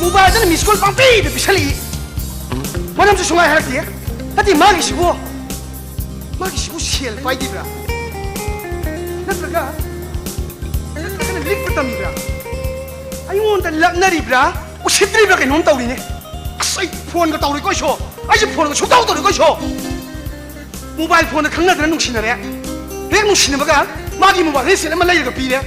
ꯃꯣꯕꯥꯏꯜꯗꯅ ꯃꯤꯁ ꯀꯣꯜ ꯄꯪꯄꯤꯗ ꯄꯤꯁꯜꯂꯛꯏ꯫ ꯃꯔꯝꯁꯨ ꯁꯨꯡꯍꯥꯏ ꯍꯥꯏꯔꯛꯇꯦ꯫ ꯅꯠꯇꯦ, ꯃꯥꯒꯤꯁꯤꯕꯨ, ꯃꯥꯒꯤꯁꯤꯕꯨ ꯁꯦꯜ ꯄꯥꯏꯗ꯭ꯔꯤꯕ꯭ꯔꯥ? ꯅꯠꯇ꯭ꯔꯒ, ꯅꯠꯇ꯭ꯔꯒꯅ ꯂꯤꯛꯄ ꯇꯝꯃꯤꯕ꯭ꯔꯥ? ꯑꯩꯉꯣꯟꯗ ꯂꯛꯅꯔꯤꯕ꯭ꯔꯥ? ꯎꯁꯤꯠꯇ꯭ꯔꯤꯕ꯭ꯔꯥ? ꯀꯩꯅꯣꯝ ꯇꯧꯔꯤꯅꯦ꯫ ꯑꯁ, ꯑꯩ ꯐꯣꯟꯒ ꯇꯧꯔꯣꯏꯀꯣ ꯑꯩꯁꯨ꯫ ꯑꯩꯁꯦ ꯐꯣꯟꯒ ꯁꯨꯡꯇꯧ ꯇꯧꯔꯣꯏꯀꯣ ꯑꯩꯁꯨ꯫ ꯃꯣꯕꯥꯏꯜ ꯐꯣꯟꯗ ꯈꯪꯅꯗꯅ ꯅꯨꯡꯁꯤꯅꯔꯦ꯫ ꯍꯦꯛ ꯅꯨꯡꯁꯤꯅꯕꯒ ꯃꯥꯒꯤ ꯃꯣꯕꯥꯏꯜ ꯍꯦꯟꯁꯦꯠ ꯑꯃ ꯂꯩꯔꯒ ꯄꯤꯔꯦ꯫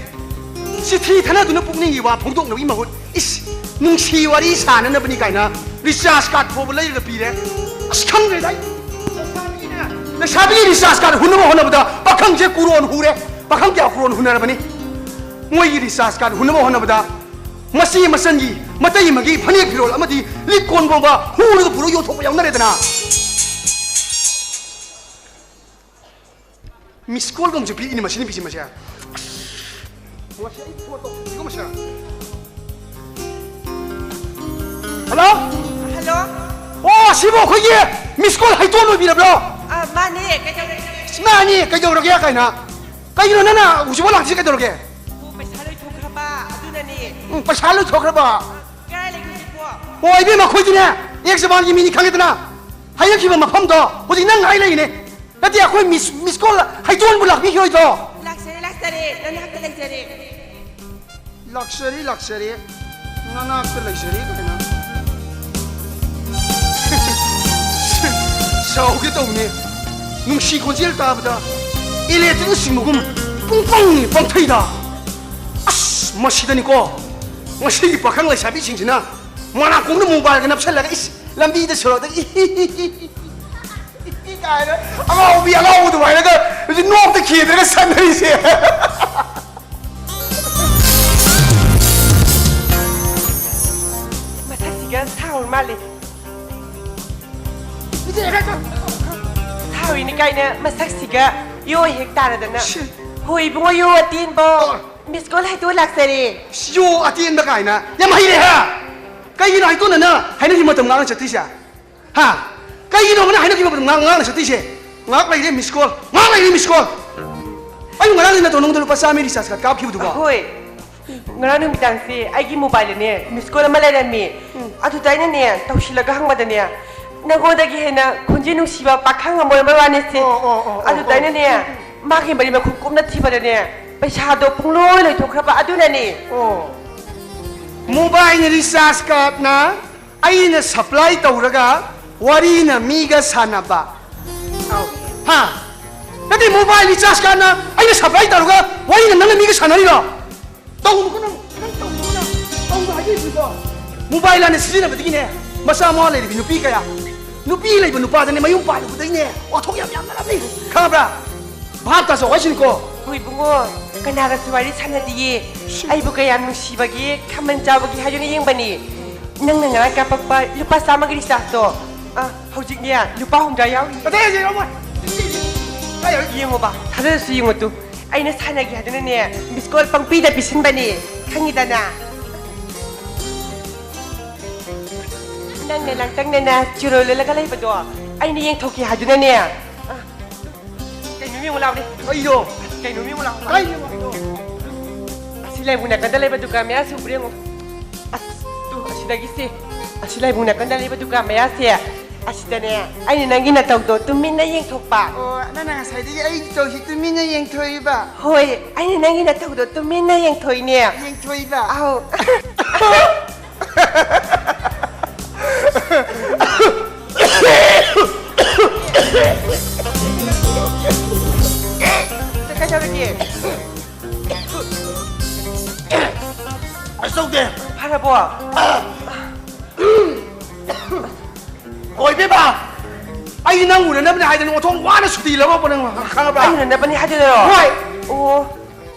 ꯆꯤꯊꯤ ꯊꯥꯅꯗꯨꯅ ꯄꯨꯛꯅꯤꯡꯒꯤ ꯋꯥ ꯐꯣꯡꯗꯣꯛꯅꯕꯒꯤ ꯃꯍꯨꯠ, ꯏꯁ, ꯅꯨꯡꯁꯤ ꯋꯥꯔꯤ ꯁꯥꯅꯅꯕꯅꯤ ꯀꯥꯏꯅ ꯔꯤꯆꯥꯔꯖ ꯀꯥꯔꯗ ꯐꯥꯎꯕ ꯂꯩꯔꯒ ꯄꯤꯔꯦ꯫ ꯑꯁ, ꯈꯪꯗ꯭ꯔꯦꯗ ꯑꯩ꯫ ꯂꯩꯁꯥꯕꯤꯅ, ꯂꯩꯁꯥꯕꯤꯒꯤ ꯔꯤꯆꯥꯔꯖ ꯀꯥꯔꯗ ꯍꯨꯟꯅꯕ ꯍꯣꯠꯅꯕꯗ ꯄꯥꯈꯪꯁꯦ ꯀꯨꯔꯣꯟ ꯍꯨꯔꯦ꯫ ꯄꯥꯈꯪ ꯀꯌꯥ ꯀꯨꯔꯣꯟ ꯍꯨꯟꯅꯔꯕꯅꯤ꯫ ꯃꯣꯏꯒꯤ ꯔꯤꯆꯥꯔꯖ ꯀꯥꯔꯗ ꯍꯨꯟꯅꯕ ꯍꯣꯠꯅꯕꯗ ꯃꯆꯦ ꯃꯆꯟꯒꯤ, ꯃꯇꯩ ꯑꯃꯒꯤ ꯐꯅꯦꯛ ꯐꯤꯔꯣꯜ ꯑꯃꯗꯤ ꯂꯤꯛ ꯀꯣꯟ ꯐꯥꯎꯕ ꯍꯨꯔꯒ ꯄꯨꯔꯒ ꯌꯣꯟꯊꯣꯛꯄ ꯌꯥꯎꯅꯔꯦꯗꯅ꯫ ꯃꯤꯁ ꯀꯣꯜꯒꯨꯝꯕꯁꯨ ꯄꯤꯔꯛꯏꯅꯦ ꯃꯁꯤ ꯅꯨꯄꯤꯁꯦ ꯃꯁꯦ꯫ ꯃꯁꯤ ꯑꯩ ꯐꯣꯟ ꯇꯧꯁꯤꯟꯕꯤꯒꯣ ꯃꯁꯦ꯫ ꯍꯜꯂꯣ? ꯍꯜꯂꯣ? ꯑꯣ, ꯁꯤꯕꯨ ꯑꯩꯈꯣꯏꯒꯤ ꯃꯤꯁ ꯀꯣꯜ ꯍꯩꯇꯣꯟ ꯑꯣꯏꯕꯤꯔꯕ꯭ꯔꯣ? ꯑ, ꯃꯥꯅꯦ, ꯀꯩꯗꯧꯔꯒꯦ? ꯏꯁ, ꯃꯥꯅꯦ, ꯀꯩꯗꯧꯔꯒꯦ ꯀꯥꯏꯅ꯫ ꯀꯩꯒꯤꯅꯣ ꯅꯪꯅ ꯍꯧꯖꯤꯛꯐꯥꯎ ꯂꯥꯛꯇ꯭ꯔꯤꯁꯦ ꯀꯩꯗꯧꯔꯒꯦ? ꯑꯣ, ꯄꯩꯁꯥ ꯂꯣꯏꯊꯣꯛꯈ꯭ꯔꯕ, ꯑꯗꯨꯅꯅꯦ꯫ ꯎꯝ, ꯄꯩꯁꯥ ꯂꯣꯏꯊꯣꯛꯈ꯭ꯔꯕ? ꯀꯥꯏ ꯂꯩꯒꯦ ꯍꯧꯖꯤꯛꯄꯣ? ꯑꯣ, ꯏꯕꯦꯝꯃ, ꯑꯩꯈꯣꯏꯗꯤꯅꯦ, ꯑꯦꯛꯁ ꯖꯄꯥꯟꯒꯤ ꯃꯤꯅꯤ ꯈꯪꯉꯦꯗꯅ꯫ ꯍꯥꯏꯔꯛꯈꯤꯕ ꯃꯐꯝꯗꯣ ꯍꯧꯖꯤꯛ ꯅꯪ ꯉꯥꯏ ꯂꯩꯔꯤꯅꯦ꯫ ꯅꯠꯇꯦ, ꯑꯩꯈꯣꯏ ꯃꯤꯁ, ꯃꯤꯁ ꯀꯣꯜ ꯍꯩꯇꯣꯟꯕꯨ ꯂꯥꯛꯄꯤꯈꯤꯔꯣꯏꯗ꯭ꯔꯣ? ꯂꯥꯛꯆꯔꯦ, ꯂꯥꯛꯆꯔꯦ, ꯅꯅꯥꯛꯇ ꯂꯩꯖꯔꯦ꯫ ꯂꯥꯛꯆꯔꯤ, ꯂꯥꯛꯆꯔꯤ, ꯅꯅꯥꯛꯇ ꯂꯩꯖꯔꯤ ꯀꯥꯏꯅ꯫ ꯁꯥꯎꯒꯦ ꯇꯧꯅꯦ꯫ ꯅꯨꯡꯁꯤ ꯈꯣꯟꯖꯦꯜ ꯇꯥꯕꯗ ꯏꯂꯦꯛꯇ꯭ꯔꯤꯛꯅ ꯆꯤꯡꯕꯒꯨꯝ ꯄꯨꯡ ꯄꯪ ꯄꯪꯊꯩꯗ꯫ ꯑꯁ, ꯃꯁꯤꯗꯅꯤꯀꯣ ꯉꯁꯤꯒꯤ ꯄꯥꯈꯪ ꯂꯩꯁꯥꯕꯤꯁꯤꯡꯁꯤꯅ ꯃꯅꯥꯀꯣꯡꯗ ꯃꯣꯕꯥꯏꯜꯒ ꯅꯞꯁꯜꯂꯒ, ꯏꯁ, ꯂꯝꯕꯤꯗ ꯁꯣꯔꯣꯛꯇ ꯏ ꯍꯤ ꯍꯤ ꯍꯤ ꯍꯤ ꯍꯤ ꯀꯥꯏꯅ ꯑꯉꯥꯎꯕꯤ ꯑꯉꯥꯎꯕ ꯑꯗꯨꯃꯥꯏꯅꯒ ꯍꯧꯖꯤꯛ ꯅꯣꯛꯇ ꯈꯦꯗ꯭ꯔꯒ ꯁꯥꯟꯅꯔꯤꯁꯦ꯫ ꯃꯁꯛꯁꯤꯒ ꯁꯥꯎꯔ ꯃꯥꯜꯂꯦ꯫ ꯁꯥꯎꯔꯤꯅꯤ ꯀꯥꯏꯅ ꯃꯁꯛꯁꯤꯒ ꯌꯣ ꯍꯦꯛ ꯇꯥꯔꯗꯅ꯫ ꯁꯤ꯫ ꯍꯣꯏ, ꯏꯕꯨꯡꯉꯣ, ꯌꯣ ꯑꯇꯦꯟꯕꯣ꯫ ꯑꯣ꯫ ꯃꯤꯁ ꯀꯣꯜ ꯍꯩꯇꯣ ꯂꯥꯛꯆꯔꯦ꯫ ꯌꯣ ꯑꯇꯦꯟꯕ ꯀꯥꯏꯅ ꯌꯥꯝ ꯍꯩꯔꯦ ꯍꯥ? ꯀꯩꯒꯤꯅꯣ ꯍꯩꯇꯣꯟꯅꯅ ꯍꯥꯏꯅꯈꯤꯕ ꯃꯇꯝ ꯉꯥꯡꯅ ꯆꯠꯇꯣꯏꯁꯦ? ꯍꯥ? ꯀꯩꯒꯤꯅꯣꯕ ꯅꯪ ꯍꯥꯏꯅꯈꯤꯕ ꯃꯇꯝ ꯉꯥꯡ-, ꯉꯥꯡꯅ ꯆꯠꯇꯣꯏꯁꯦ? ꯉꯥꯏꯍꯥꯛ ꯂꯩꯔꯦ ꯃꯤꯁ ꯀꯣꯜ, ꯉꯥꯏꯍꯥꯛ ꯂꯩꯔꯦ ꯃꯤꯁ ꯀꯣꯜ꯫ ꯑꯩꯕꯨ ꯉꯔꯥꯡꯒꯤ ꯅꯇꯣꯟ ꯅꯉꯣꯟꯗ ꯂꯨꯄꯥ ꯆꯥꯝꯃ ꯔꯤꯆꯥꯔꯖ ꯀꯥꯔꯗ ꯀꯥꯞꯈꯤꯕꯗꯨꯕꯣ? ꯍꯣꯏ꯫ ꯉꯔꯥꯡ ꯅꯨꯃꯤꯗꯥꯡꯁꯦ ꯑꯩꯒꯤ ꯃꯣꯕꯥꯏꯜꯗꯅꯦ ꯃꯤꯁ ꯀꯣꯜ ꯑꯃ ꯂꯩꯔꯝꯃꯤ꯫ ꯎꯝ꯫ ꯑꯗꯨꯗ ꯑꯩꯅꯅꯦ ꯇꯧꯁꯤꯜꯂꯒ ꯍꯪꯕꯗꯅꯦ, ꯅꯉꯣꯟꯗꯒꯤ ꯍꯦꯟꯅ ꯈꯣꯟꯖꯦꯜ ꯅꯨꯡꯁꯤꯕ ꯄꯥꯈꯪ ꯑꯃ ꯑꯣꯏꯔꯝꯕ ꯋꯥꯅꯤꯁꯦ꯫ ꯑꯣ, ꯑꯣ, ꯑꯣ, ꯑꯣ, ꯑꯗꯨꯗ ꯑꯣ꯫ ꯑꯩꯅꯅꯦ ꯃꯥꯒꯤ ꯃꯔꯤ ꯃꯈꯨꯝ ꯀꯨꯞꯅ ꯊꯤꯕꯗꯅꯦ ꯄꯩꯁꯥꯗꯣ ꯄꯨꯡꯂꯣꯏ ꯂꯣꯏꯊꯣꯛꯈ꯭ꯔꯕ ꯑꯗꯨꯅꯅꯦ꯫ ꯑꯣ꯫ ꯃꯣꯕꯥꯏꯜ ꯔꯤꯆꯥꯔꯖ ꯀꯥꯔꯗꯅ ꯑꯩꯅ ꯁꯄ꯭ꯂꯥꯏ ꯇꯧꯔꯒ ꯋꯥꯔꯤꯅ ꯃꯤꯒ ꯁꯥꯟꯅꯕ꯫ ꯑꯧ꯫ ꯍꯥ? ꯅꯠꯇꯦ, ꯃꯣꯕꯥꯏꯜ ꯔꯤꯆꯥꯔꯖ ꯀꯥꯔꯗꯅ ꯑꯩꯅ ꯁꯄ꯭ꯂꯥꯏ ꯇꯧꯔꯒ ꯋꯥꯔꯤꯅ ꯅꯪꯅ ꯃꯤꯒ ꯁꯥꯟꯅꯔꯤꯔꯣ? ꯇꯧꯅꯨꯀꯣ ꯅꯪ, ꯅꯪ ꯇꯧꯅꯨꯀꯣ ꯅꯪ꯫ ꯇꯧꯅꯨ ꯍꯥꯏꯕꯤꯕꯗꯣ꯫ ꯃꯣꯕꯥꯏꯜ ꯍꯥꯟꯅ ꯁꯤꯖꯤꯟꯅꯕꯗꯒꯤꯅꯦ, ꯃꯆꯥ ꯃꯋꯥ ꯂꯩꯔꯤꯕꯤ ꯅꯨꯄꯤ ꯀꯌꯥ, ꯅꯨꯄꯤ ꯂꯩꯕ ꯅꯨꯄꯥꯗꯅꯦ ꯃꯌꯨꯝ ꯄꯥꯜꯂꯨꯕꯗꯩꯅꯦ, ꯋꯥꯊꯣꯛ ꯌꯥꯝ ꯌꯥꯝꯅꯔꯝꯅꯤ꯫ ꯈꯪꯉꯕ꯭ꯔꯥ? ꯚꯥꯞ ꯇꯥꯖꯧ ꯍꯥꯏꯁꯤꯅꯤꯀꯣ꯫ ꯍꯣꯏ ꯏꯕꯨꯡꯉꯣ, ꯀꯅꯥꯒꯁꯨ ꯋꯥꯔꯤ ꯁꯥꯟꯅꯗꯤꯌꯦ꯫ ꯁꯤ꯫ ꯑꯩꯕꯨ ꯀꯌꯥꯝ ꯅꯨꯡꯁꯤꯕꯒꯦ, ꯈꯝꯕꯟ ꯆꯥꯎꯕꯒꯦ ꯍꯥꯏꯗꯨꯅ ꯌꯦꯡꯕꯅꯤ꯫ ꯅꯪꯅ ꯉꯔꯥꯡ ꯀꯥꯞꯄꯛꯄ ꯂꯨꯄꯥ ꯆꯥꯝꯃꯒꯤ ꯔꯤꯆꯥꯔꯖꯇꯣ, ꯑ, ꯍꯧꯖꯤꯛꯅꯦ ꯂꯨꯄꯥ ꯍꯨꯝꯗ꯭ꯔꯥ ꯌꯥꯎꯔꯤ꯫ ꯑꯇꯩ ꯍꯧꯖꯤꯛ ꯌꯥꯎꯔꯝꯃꯣꯏ꯫ ꯌꯦꯡꯉꯣꯕ, ꯊꯥꯖꯗ꯭ꯔꯁꯨ ꯌꯦꯡꯉꯣ ꯇꯨ꯫ ꯑꯩꯅ ꯁꯥꯟꯅꯒꯦ ꯍꯥꯏꯗꯨꯅꯅꯦ ꯃꯤꯁ ꯀꯣꯜ ꯄꯪꯄꯤꯗ ꯄꯤꯁꯤꯟꯕꯅꯤ, ꯈꯪꯉꯤꯗꯅ꯫ ꯅꯪꯅ ꯂꯥꯡꯇꯛꯅꯅ ꯆꯤꯔꯣꯏ ꯂꯣꯜꯂꯒ ꯂꯩꯕꯗꯣ ꯑꯩꯅ ꯌꯦꯡꯊꯣꯛꯀꯦ ꯍꯥꯏꯗꯨꯅꯅꯦ꯫ ꯑ, ꯀꯩꯅꯣꯝ ꯌꯦꯡꯉꯨ ꯂꯥꯎꯅꯦ꯫ ꯑꯩꯗꯣ꯫ ꯀꯩꯅꯣꯝ ꯌꯦꯡꯉꯨ ꯂꯥꯎ꯫ ꯀꯩꯅꯣ? ꯑꯁꯤ ꯂꯩꯕꯨ ꯅꯥꯀꯟꯗ ꯂꯩꯕ ꯗꯨꯀꯥꯟ ꯃꯌꯥꯁꯤ ꯎꯕ꯭ꯔꯥ ꯌꯦꯡꯉꯣ꯫ ꯑꯁ, ꯇꯨ, ꯑꯁꯤ ꯗꯒꯤꯁꯦ, ꯑꯁꯤ ꯂꯥꯏꯕꯨꯡ ꯅꯥꯀꯟꯗ ꯂꯩꯕ ꯗꯨꯀꯥꯟ ꯃꯌꯥꯁꯦ, ꯑꯁꯤꯗꯅꯦ, ꯑꯩꯅ ꯅꯪꯒꯤ ꯅꯇꯧꯗꯣ ꯇꯨꯃꯤꯟꯅ ꯌꯦꯡꯊꯣꯛꯄ꯫ ꯑꯣ, ꯅꯪꯅ ꯉꯁꯥꯏꯗꯒꯤ ꯑꯩ ꯇꯧꯁꯤ ꯇꯨꯃꯤꯟꯅ ꯌꯦꯡꯊꯣꯛꯏꯕ? ꯍꯣꯏ, ꯑꯩꯅ ꯅꯪꯒꯤ ꯅꯇꯧꯗꯣ ꯇꯨꯃꯤꯟꯅ ꯌꯦꯡꯊꯣꯛꯏꯅꯦ꯫ ꯌꯦꯡꯊꯣꯛꯏꯕ? ꯑꯧ꯫ ꯀꯩꯗꯧꯔꯒꯦ? ꯑꯁ, ꯇꯧꯗꯦ꯫ ꯐꯔꯕꯣ? ꯍꯣꯏ, ꯏꯕꯦꯝꯃ, ꯑꯩ ꯅꯪ ꯎꯅꯅꯕꯅꯦ ꯍꯥꯏꯗꯅ ꯑꯣꯟꯊꯣꯛ ꯋꯥꯅ ꯁꯨꯇꯤ ꯂꯧꯔꯛꯄ, ꯅꯪ ꯈꯪꯉꯕ꯭ꯔꯥ? ꯑꯩ ꯎꯅꯅꯕꯅꯦ ꯍꯥꯏꯗꯣꯏꯔꯣ? ꯍꯣꯏ꯫ ꯑꯣ꯫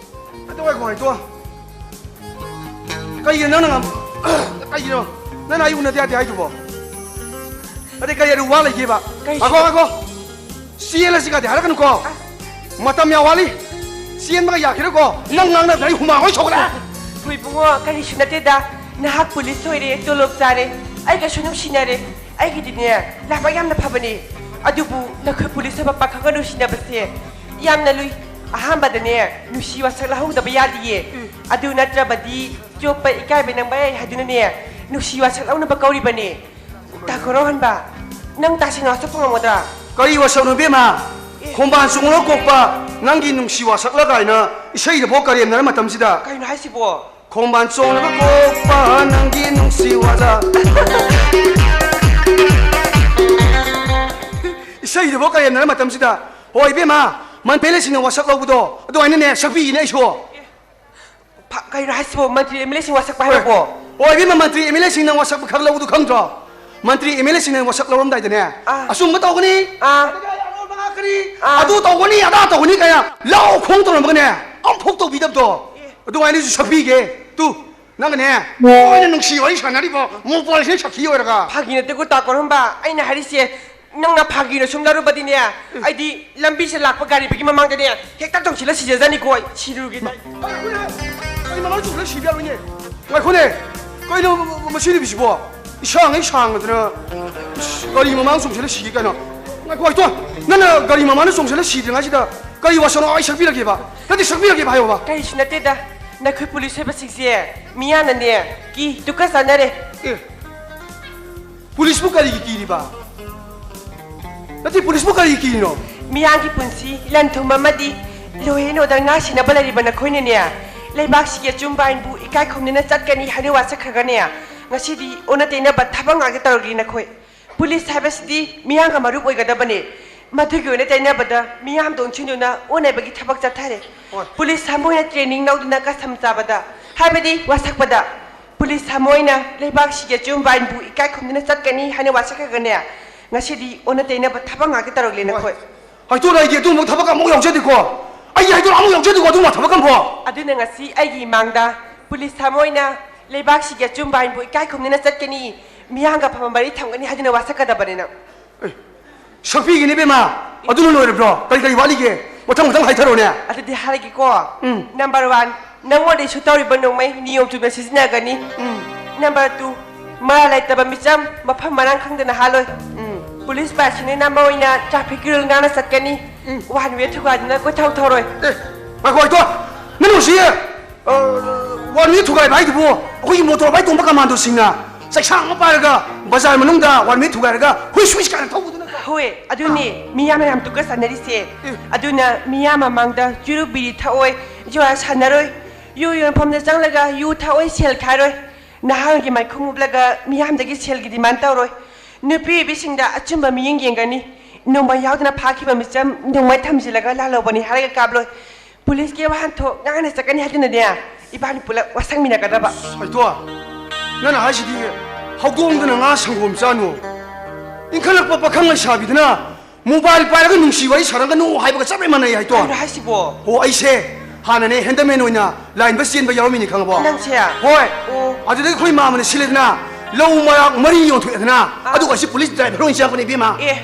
ꯑꯗꯨ ꯉꯥꯏꯈꯣ, ꯉꯥꯏꯈꯣ꯫ ꯀꯩꯒꯤꯅꯣ ꯅꯪꯅ ꯉꯝ-, ꯀꯩꯒꯤꯅꯣ ꯅꯪꯅ ꯑꯩ ꯎꯅꯗ ꯌꯥꯗꯦ ꯍꯥꯏꯗꯨꯕꯣ? ꯑꯗꯩ ꯀꯔꯤ ꯑꯔꯨꯕ ꯋꯥ ꯂꯩꯒꯦꯕ? ꯀꯩꯁꯨ ꯉꯥꯏꯈꯣ, ꯉꯥꯏꯈꯣ꯫ ꯆꯦꯜꯂꯁꯤ ꯀꯥꯗꯤ ꯍꯥꯏꯔꯛꯀꯅꯨꯀꯣ꯫ ꯑꯁ꯫ ꯃꯇꯝ ꯌꯥꯝ ꯋꯥꯠꯂꯤ꯫ ꯆꯦꯟꯕꯒ ꯌꯥꯈꯤꯔꯣꯏꯀꯣ꯫ ꯅꯪ ꯉꯥꯡꯅꯕꯗ ꯑꯩ ꯍꯨꯃꯥꯡ ꯂꯣꯏ ꯁꯧꯒꯠꯂꯦ꯫ ꯍꯣꯏ ꯏꯕꯨꯡꯉꯣ, ꯀꯔꯤꯁꯨ ꯅꯠꯇꯦꯗ꯫ ꯅꯍꯥꯛ ꯄꯨꯂꯤꯁ ꯑꯣꯏꯔꯦ, ꯇꯣꯂꯣꯞ ꯆꯥꯔꯦ, ꯑꯩꯒꯁꯨ ꯅꯨꯡꯁꯤꯅꯔꯦ꯫ ꯑꯩꯒꯤꯗꯤꯅꯦ, ꯂꯥꯏꯕꯛ ꯌꯥꯝꯅ ꯐꯕꯅꯦ꯫ ꯑꯗꯨꯕꯨ ꯅꯈꯣꯏ ꯄꯨꯂꯤꯁ ꯑꯣꯏꯕ ꯄꯥꯈꯪꯒ ꯅꯨꯡꯁꯤꯅꯕꯁꯦ ꯌꯥꯝꯅ ꯂꯨꯏ꯫ ꯑꯍꯥꯟꯕꯗꯅꯦ, ꯅꯨꯡꯁꯤ ꯋꯥꯁꯛ ꯂꯧꯍꯧꯗꯕ ꯌꯥꯗꯤꯌꯦ꯫ ꯎꯝ꯫ ꯑꯗꯨ ꯅꯠꯇ꯭ꯔꯕꯗꯤ ꯆꯣꯞꯄ ꯏꯀꯥꯏꯕ ꯅꯪꯕ ꯌꯥꯏ ꯍꯥꯏꯗꯨꯅꯅꯦ, ꯅꯨꯡꯁꯤ ꯋꯥꯁꯛ ꯂꯧꯅꯕ ꯀꯧꯔꯤꯕꯅꯦ꯫ ꯇꯥ ꯀꯣꯔꯧꯍꯟꯕ, ꯅꯪ ꯇꯥꯁꯤꯟꯅ ꯋꯥꯁꯛꯄ ꯉꯝꯒꯗ꯭ꯔꯥ? ꯀꯔꯤ ꯋꯥꯁꯛꯅꯣ ꯏꯕꯦꯝꯃ? ꯑꯦ꯫ ꯈꯣꯡꯕꯥꯟ ꯆꯣꯡꯂꯒ ꯀꯣꯛꯄ ꯅꯪꯒꯤ ꯅꯨꯡꯁꯤ ꯋꯥꯁꯛꯂ ꯀꯥꯏꯅ ꯏꯁꯩꯗꯐꯥꯎ ꯀꯔꯦꯝꯅꯔ ꯃꯇꯝꯁꯤꯗ꯫ ꯀꯩꯅꯣ ꯍꯥꯏꯁꯤꯕꯣ? ꯈꯣꯡꯕꯥꯟ ꯆꯣꯡꯂꯒ ꯀꯣꯛꯄ ꯅꯪꯒꯤ ꯅꯨꯡꯁꯤ ꯋꯥꯁꯛ꯫ ꯏꯁꯩꯗꯐꯥꯎ ꯀꯔꯦꯝꯅꯔ ꯃꯇꯝꯁꯤꯗ꯫ ꯍꯣꯏ ꯏꯕꯦꯝꯃ, ꯃꯟꯇ꯭ꯔꯤ ꯑꯦꯝ ꯑꯦꯜ ꯑꯦꯁꯤꯡꯅ ꯋꯥꯁꯛ ꯂꯧꯕꯗꯣ ꯑꯗꯨꯃꯥꯏꯅꯅꯦ ꯁꯛꯄꯤꯒꯦꯅꯦ ꯑꯩꯁꯨ꯫ ꯐ-, ꯀꯩꯅꯣ ꯍꯥꯏꯁꯤꯕꯣ? ꯃꯟꯇ꯭ꯔꯤ ꯑꯦꯝ ꯑꯦꯜ ꯑꯦꯁꯤꯡ ꯋꯥꯁꯛꯄ ꯍꯥꯏꯔꯕꯣ? ꯍꯣꯏ ꯏꯕꯦꯝꯃ, ꯃꯟꯇ꯭ꯔꯤ ꯑꯦꯝ ꯑꯦꯜ ꯑꯦꯁꯤꯡꯅ ꯋꯥꯁꯛꯄ ꯈꯛ ꯂꯧꯕꯗꯨ ꯈꯪꯗ꯭ꯔꯣ? ꯃꯟꯇ꯭ꯔꯤ ꯑꯦꯝ ꯑꯦꯜ ꯑꯦꯁꯤꯡꯅ ꯋꯥꯁꯛ ꯂꯧꯔꯝꯗꯥꯏꯗꯅꯦ, ꯑꯥ꯫ ꯑꯆꯨꯝꯕ ꯇꯧꯒꯅꯤ, ꯑꯥ꯫ ꯑꯗꯨꯒ ꯑꯔꯣꯟꯕ ꯉꯥꯛꯀꯅꯤ, ꯑꯥ꯫ ꯑꯗꯨ ꯇꯧꯒꯅꯤ, ꯑꯗꯥ ꯇꯧꯒꯅꯤ ꯀꯥꯏꯅ ꯂꯥꯎ ꯈꯣꯡ ꯇꯧꯔꯝꯃꯒꯅꯦ, ꯑꯝꯐꯥꯎ ꯇꯧꯕꯤꯗꯕꯗꯣ꯫ ꯑꯦ꯫ ꯑꯗꯨꯃꯥꯏꯅꯁꯨ ꯁꯛꯄꯤꯒꯦ꯫ ꯇꯨ, ꯅꯪꯒꯅꯦ, ꯂꯣꯏꯅ ꯅꯨꯡꯁꯤ ꯋꯥꯔꯤ ꯁꯥꯟꯅꯔꯤꯕ ꯃꯣꯄꯥꯜꯁꯤꯅ ꯁꯛꯈꯤ ꯑꯣꯏꯔꯒ꯫ ꯐꯥꯒꯤ ꯅꯠꯇꯦꯀꯣ, ꯇꯥ ꯀꯣꯔꯝꯕ꯫ ꯑꯩꯅ ꯍꯥꯏꯔꯤꯁꯦ, ꯅꯪꯅ ꯐꯥꯒꯤꯅ ꯁꯨꯝ ꯂꯧꯔꯨꯕꯗꯤꯅꯦ, ꯑꯩꯗꯤ ꯂꯝꯕꯤꯁꯤꯗ ꯂꯥꯛꯄ ꯒꯥꯔꯤꯗꯨꯒꯤ ꯃꯃꯥꯡꯗꯅꯦ ꯍꯦꯛꯇ ꯇꯣꯡꯁꯤꯜꯂ ꯁꯤꯖꯖꯅꯤꯀꯣ ꯑꯩ꯫ ꯁꯤꯔꯨꯔꯒꯦ꯫ ꯀꯔꯤ ꯃꯃꯥꯡ ꯆꯣꯡꯁꯤꯜꯂ ꯁꯤꯕ ꯌꯥꯔꯣꯏꯅꯦ? ꯉꯥꯏꯈꯣꯅꯦ, ꯀꯩꯅꯣ ꯃꯁꯤ ꯅꯨꯄꯤꯁꯤꯕꯣ? ꯏꯁꯥꯡ ꯍꯦꯛ ꯁꯥꯡꯉꯗꯅ, ꯏꯁ, ꯒꯥꯔꯤ ꯃꯃꯥꯡ ꯆꯣꯡꯁꯤꯜꯂ ꯁꯤꯒꯦ ꯀꯥꯏꯅ꯫ ꯉꯥꯏꯈꯣ, ꯉꯥꯏꯈꯣ, ꯅꯪꯅ ꯒꯥꯔꯤ ꯃꯃꯥꯡꯗ ꯆꯣꯡꯁꯤꯜꯂ ꯁꯤꯗ꯭ꯔꯤꯉꯩꯁꯤꯗ ꯀꯔꯤ ꯋꯥꯁꯛꯅꯣ ꯑꯩ ꯁꯛꯄꯤꯔꯒꯦꯕ? ꯅꯠꯇꯦ, ꯁꯛꯄꯤꯔꯒꯦꯕ ꯍꯥꯏꯌꯣꯕ꯫ ꯀꯔꯤꯁꯨ ꯅꯠꯇꯦꯗ꯫ ꯅꯈꯣꯏ ꯄꯨꯂꯤꯁ ꯑꯣꯏꯕꯁꯤꯡꯁꯦ ꯃꯤꯌꯥꯝꯅꯅꯦ ꯀꯤ ꯇꯨꯀꯠꯆꯅꯔꯦ꯫ ꯑꯦ, ꯄꯨꯂꯤꯁꯄꯨ ꯀꯔꯤꯒꯤ ꯀꯤꯔꯤꯕ? ꯅꯠꯇꯦ, ꯄꯨꯂꯤꯁꯄꯨ ꯀꯔꯤꯒꯤ ꯀꯤꯔꯤꯅꯣ? ꯃꯤꯌꯥꯝꯒꯤ ꯄꯨꯟꯁꯤ, ꯂꯟ ꯊꯨꯝ ꯑꯃꯗꯤ law and order ꯉꯥꯛ ꯁꯦꯟꯅꯕ ꯂꯩꯔꯤꯕ ꯅꯈꯣꯏꯅꯅꯦ, ꯂꯩꯕꯥꯛꯁꯤꯒꯤ ꯑꯆꯨꯝꯕ ꯑꯥꯏꯟꯕꯨ ꯏꯀꯥꯏ ꯈꯨꯝꯅꯅ ꯆꯠꯀꯅꯤ ꯍꯥꯏꯅ ꯋꯥꯁꯛꯈ꯭ꯔꯒꯅꯦ, ꯉꯁꯤꯗꯤ ꯑꯣꯟꯅ ꯇꯩꯅꯕ ꯊꯕꯛ ꯉꯥꯛꯇ ꯇꯧꯔꯛꯂꯤ ꯅꯈꯣꯏ꯫ ꯄꯨꯂꯤꯁ ꯍꯥꯏꯕꯁꯤꯗꯤ ꯃꯤꯌꯥꯝꯒ ꯃꯔꯨꯞ ꯑꯣꯏꯒꯗꯕꯅꯤ꯫ ꯃꯗꯨꯒꯤ ꯑꯣꯏꯅ ꯇꯩꯅꯕꯗ ꯃꯤꯌꯥꯝꯗ ꯑꯣꯟꯁꯤꯟꯗꯨꯅ ꯑꯣꯟꯅꯕꯒꯤ ꯊꯕꯛ ꯆꯠꯊꯔꯦ꯫ ꯍꯣꯏ꯫ ꯄꯨꯂꯤꯁ ꯑꯃ ꯑꯣꯏꯅ training ꯂꯧꯗꯨꯅ ꯀꯁꯝ ꯆꯥꯕꯗ, ꯍꯥꯏꯕꯗꯤ ꯋꯥꯁꯛꯄꯗ, ꯄꯨꯂꯤꯁ ꯑꯃ ꯑꯣꯏꯅ ꯂꯩꯕꯥꯛꯁꯤꯒꯤ ꯑꯆꯨꯝꯕ ꯑꯥꯏꯟꯕꯨ ꯏꯀꯥꯏ ꯈꯨꯝꯅꯅ ꯆꯠꯀꯅꯤ ꯍꯥꯏꯅ ꯋꯥꯁꯛꯈ꯭ꯔꯒꯅꯦ, ꯉꯁꯤꯗꯤ ꯑꯣꯟꯅ ꯇꯩꯅꯕ ꯊꯕꯛ ꯉꯥꯛꯇ ꯇꯧꯔꯛꯂꯦ ꯅꯈꯣꯏ꯫ ꯍꯥꯏꯗꯣꯔꯛꯑꯒꯦ, ꯑꯗꯨꯒꯨꯝꯕ ꯊꯕꯛ ꯑꯃꯨꯛ ꯌꯥꯎꯖꯗꯦꯀꯣ꯫ ꯑꯩꯒꯤ ꯍꯥꯏꯗꯣꯔꯛ ꯑꯃꯨꯛ ꯌꯥꯎꯖꯗꯦꯀꯣ ꯑꯗꯨꯒꯨꯝꯕ ꯊꯕꯛ ꯑꯃꯐꯥꯎ꯫ ꯑꯗꯨꯅ ꯉꯁꯤ ꯑꯩꯒꯤ ꯏꯃꯥꯡꯗ ꯄꯨꯂꯤꯁ ꯑꯃ ꯑꯣꯏꯅ ꯂꯩꯕꯥꯛꯁꯤꯒꯤ ꯑꯆꯨꯝꯕ ꯑꯥꯏꯟꯕꯨ ꯏꯀꯥꯏ ꯈꯨꯝꯅꯅ ꯆꯠꯀꯅꯤ, ꯃꯤꯌꯥꯝꯒ ꯑꯐꯕ ꯃꯔꯤ ꯊꯝꯒꯅꯤ ꯍꯥꯏꯗꯨꯅ ꯋꯥꯁꯛꯀꯗꯕꯅꯤ ꯅꯪ꯫ ꯁꯛꯄꯤꯒꯅꯤ ꯏꯕꯦꯝꯃ, ꯑꯗꯨꯅ ꯂꯣꯏꯔꯕ꯭ꯔꯣ? ꯀꯔꯤ ꯀꯔꯤ ꯋꯥꯠꯂꯤꯒꯦ? ꯃꯊꯪ ꯃꯊꯪ ꯍꯥꯏꯊꯔꯣꯅꯦ꯫ ꯑꯗꯨꯗꯤ ꯍꯥꯏꯔꯒꯦꯀꯣ꯫ ꯎꯝ꯫ Number one, ꯅꯪꯉꯣꯟꯗ issue ꯇꯧꯔꯤꯕ ꯅꯣꯡꯃꯩ ꯅꯤꯌꯣꯝ ꯆꯨꯝꯅ ꯁꯤꯖꯤꯟꯅꯒꯅꯤ꯫ ꯎꯝ꯫ Number two, ꯃꯔꯥꯜ ꯂꯩꯇꯕ ꯃꯤꯆꯝ ꯃꯐꯝ ꯃꯔꯥꯡ ꯈꯪꯗꯅ ꯍꯥꯜꯂꯣꯏ꯫ ꯎꯝ꯫ ꯄꯨꯂꯤꯁ ꯄꯥꯔꯁꯅꯦꯜ ꯑꯃ ꯑꯣꯏꯅ traffic rule ꯉꯥꯛꯅ ꯆꯠꯀꯅꯤ꯫ ꯎꯝ꯫ One way ꯊꯨꯒꯥꯏꯗꯨꯅ ꯀꯣꯏꯊꯧ ꯊꯧꯔꯣꯏ꯫ ꯑꯦ, ꯉꯥꯏꯈꯣ, ꯉꯥꯏꯈꯣ꯫ ꯅꯪ ꯍꯧꯖꯤꯛ, ꯑ, one way ꯊꯨꯒꯥꯏꯕ ꯍꯥꯏꯗꯨꯕꯨ ꯑꯩꯈꯣꯏꯒꯤ ꯃꯣꯇꯣꯔ ꯕꯥꯏꯛ ꯇꯣꯡꯕ ꯀꯃꯥꯟꯗꯣꯁꯤꯡꯅ ꯆꯩꯁꯥꯡ ꯑꯃ ꯄꯥꯏꯔꯒ ꯕꯖꯥꯔ ꯃꯅꯨꯡꯗ one way ꯊꯨꯒꯥꯏꯔꯒ ꯍꯨꯏ ꯁꯨꯏ ꯀꯥꯏꯅ ꯊꯧꯕꯗꯨ ꯅꯠꯇ꯭ꯔꯣ? ꯍꯣꯏ, ꯑꯗꯨꯅꯤ ꯃꯤꯌꯥꯝꯅ ꯌꯥꯝ ꯇꯨꯀꯠꯆꯅꯔꯤꯁꯦ꯫ ꯎꯝ꯫ ꯑꯗꯨꯅ ꯃꯤꯌꯥꯝ ꯃꯃꯥꯡꯗ ꯆꯨꯔꯨꯞ ꯕꯤꯔꯤ ꯊꯛꯑꯣꯏ, ꯖꯨꯋꯥ ꯁꯥꯟꯅꯔꯣꯏ, ꯌꯨ ꯌꯣꯟꯐꯝꯗ ꯆꯪꯂꯒ ꯌꯨ ꯊꯛꯑꯣꯏ, ꯁꯦꯜ ꯈꯥꯏꯔꯣꯏ, ꯅꯍꯥꯔꯣꯜꯒꯤ ꯃꯥꯏꯈꯨ ꯎꯞꯂꯒ ꯃꯤꯌꯥꯝꯗꯒꯤ ꯁꯦꯜꯒꯤ demand ꯇꯧꯔꯣꯏ, ꯅꯨꯄꯤ ꯑꯣꯏꯕꯤꯁꯤꯡꯗ ꯑꯆꯨꯝꯕ ꯃꯤꯠꯌꯦꯡ ꯌꯦꯡꯒꯅꯤ, ꯅꯣꯡꯃꯩ ꯌꯥꯎꯗꯅ ꯐꯥꯈꯤꯕ ꯃꯤꯆꯝ ꯅꯣꯡꯃꯩ ꯊꯝꯖꯤꯜꯂꯒ ꯂꯥꯜꯍꯧꯕꯅꯤ ꯍꯥꯏꯔꯒ ꯀꯥꯞꯂꯣꯏ, ꯄꯨꯂꯤꯁꯀꯤ ꯋꯥꯍꯟꯊꯣꯛ ꯉꯥꯡꯅ ꯆꯠꯀꯅꯤ ꯍꯥꯏꯗꯨꯅꯅꯦ ꯏꯕꯥꯅꯤ ꯄꯨꯂꯞ ꯋꯥꯁꯛꯃꯤꯟꯅꯒꯗꯕ꯫ ꯁꯥꯏꯇꯣ, ꯅꯪꯅ ꯍꯥꯏꯁꯤꯗꯤ ꯍꯧꯗꯣꯡꯗꯨꯅ ꯉꯥ ꯁꯪꯒꯣꯝ ꯆꯥꯅꯨ, ꯏꯟꯈꯠꯂꯛꯄ ꯄꯥꯈꯪ ꯂꯩꯁꯥꯕꯤꯗꯨꯅ ꯃꯣꯕꯥꯏꯜ ꯄꯥꯏꯔꯒ ꯅꯨꯡꯁꯤ ꯋꯥꯔꯤ ꯁꯥꯔꯝꯒꯅꯨ ꯍꯥꯏꯕꯒ ꯆꯞ ꯃꯥꯟꯅꯩ ꯍꯥꯏꯇꯣ꯫ ꯀꯩꯅꯣ ꯍꯥꯏꯁꯤꯕꯣ? ꯍꯣ, ꯑꯩꯁꯦ ꯍꯥꯟꯅꯅꯦ ꯍꯦꯟꯗꯃꯦꯟ ꯑꯣꯏꯅ ꯂꯥꯏꯟꯗ ꯆꯦꯟꯕ ꯌꯥꯎꯔꯝꯃꯤꯅꯤ ꯈꯪꯉꯕꯣ? ꯅꯪꯁꯦ? ꯍꯣꯏ꯫ ꯑꯣ꯫ ꯑꯗꯨꯗꯒꯤ ꯑꯩꯈꯣꯏ ꯃꯥꯃꯅ ꯁꯤꯜꯂꯦꯗꯅ ꯂꯧ ꯃꯔꯥꯛ ꯃꯔꯤ ꯌꯣꯟꯊꯣꯛꯑꯦꯗꯅ, ꯑꯥ꯫ ꯑꯗꯨꯒ ꯑꯩꯁꯦ ꯄꯨꯂꯤꯁ ꯗ꯭ꯔꯥꯏꯚꯔ ꯑꯣꯏꯅ ꯆꯪꯉꯛꯄꯅꯦ ꯏꯕꯦꯝꯃ꯫ ꯑꯦ꯫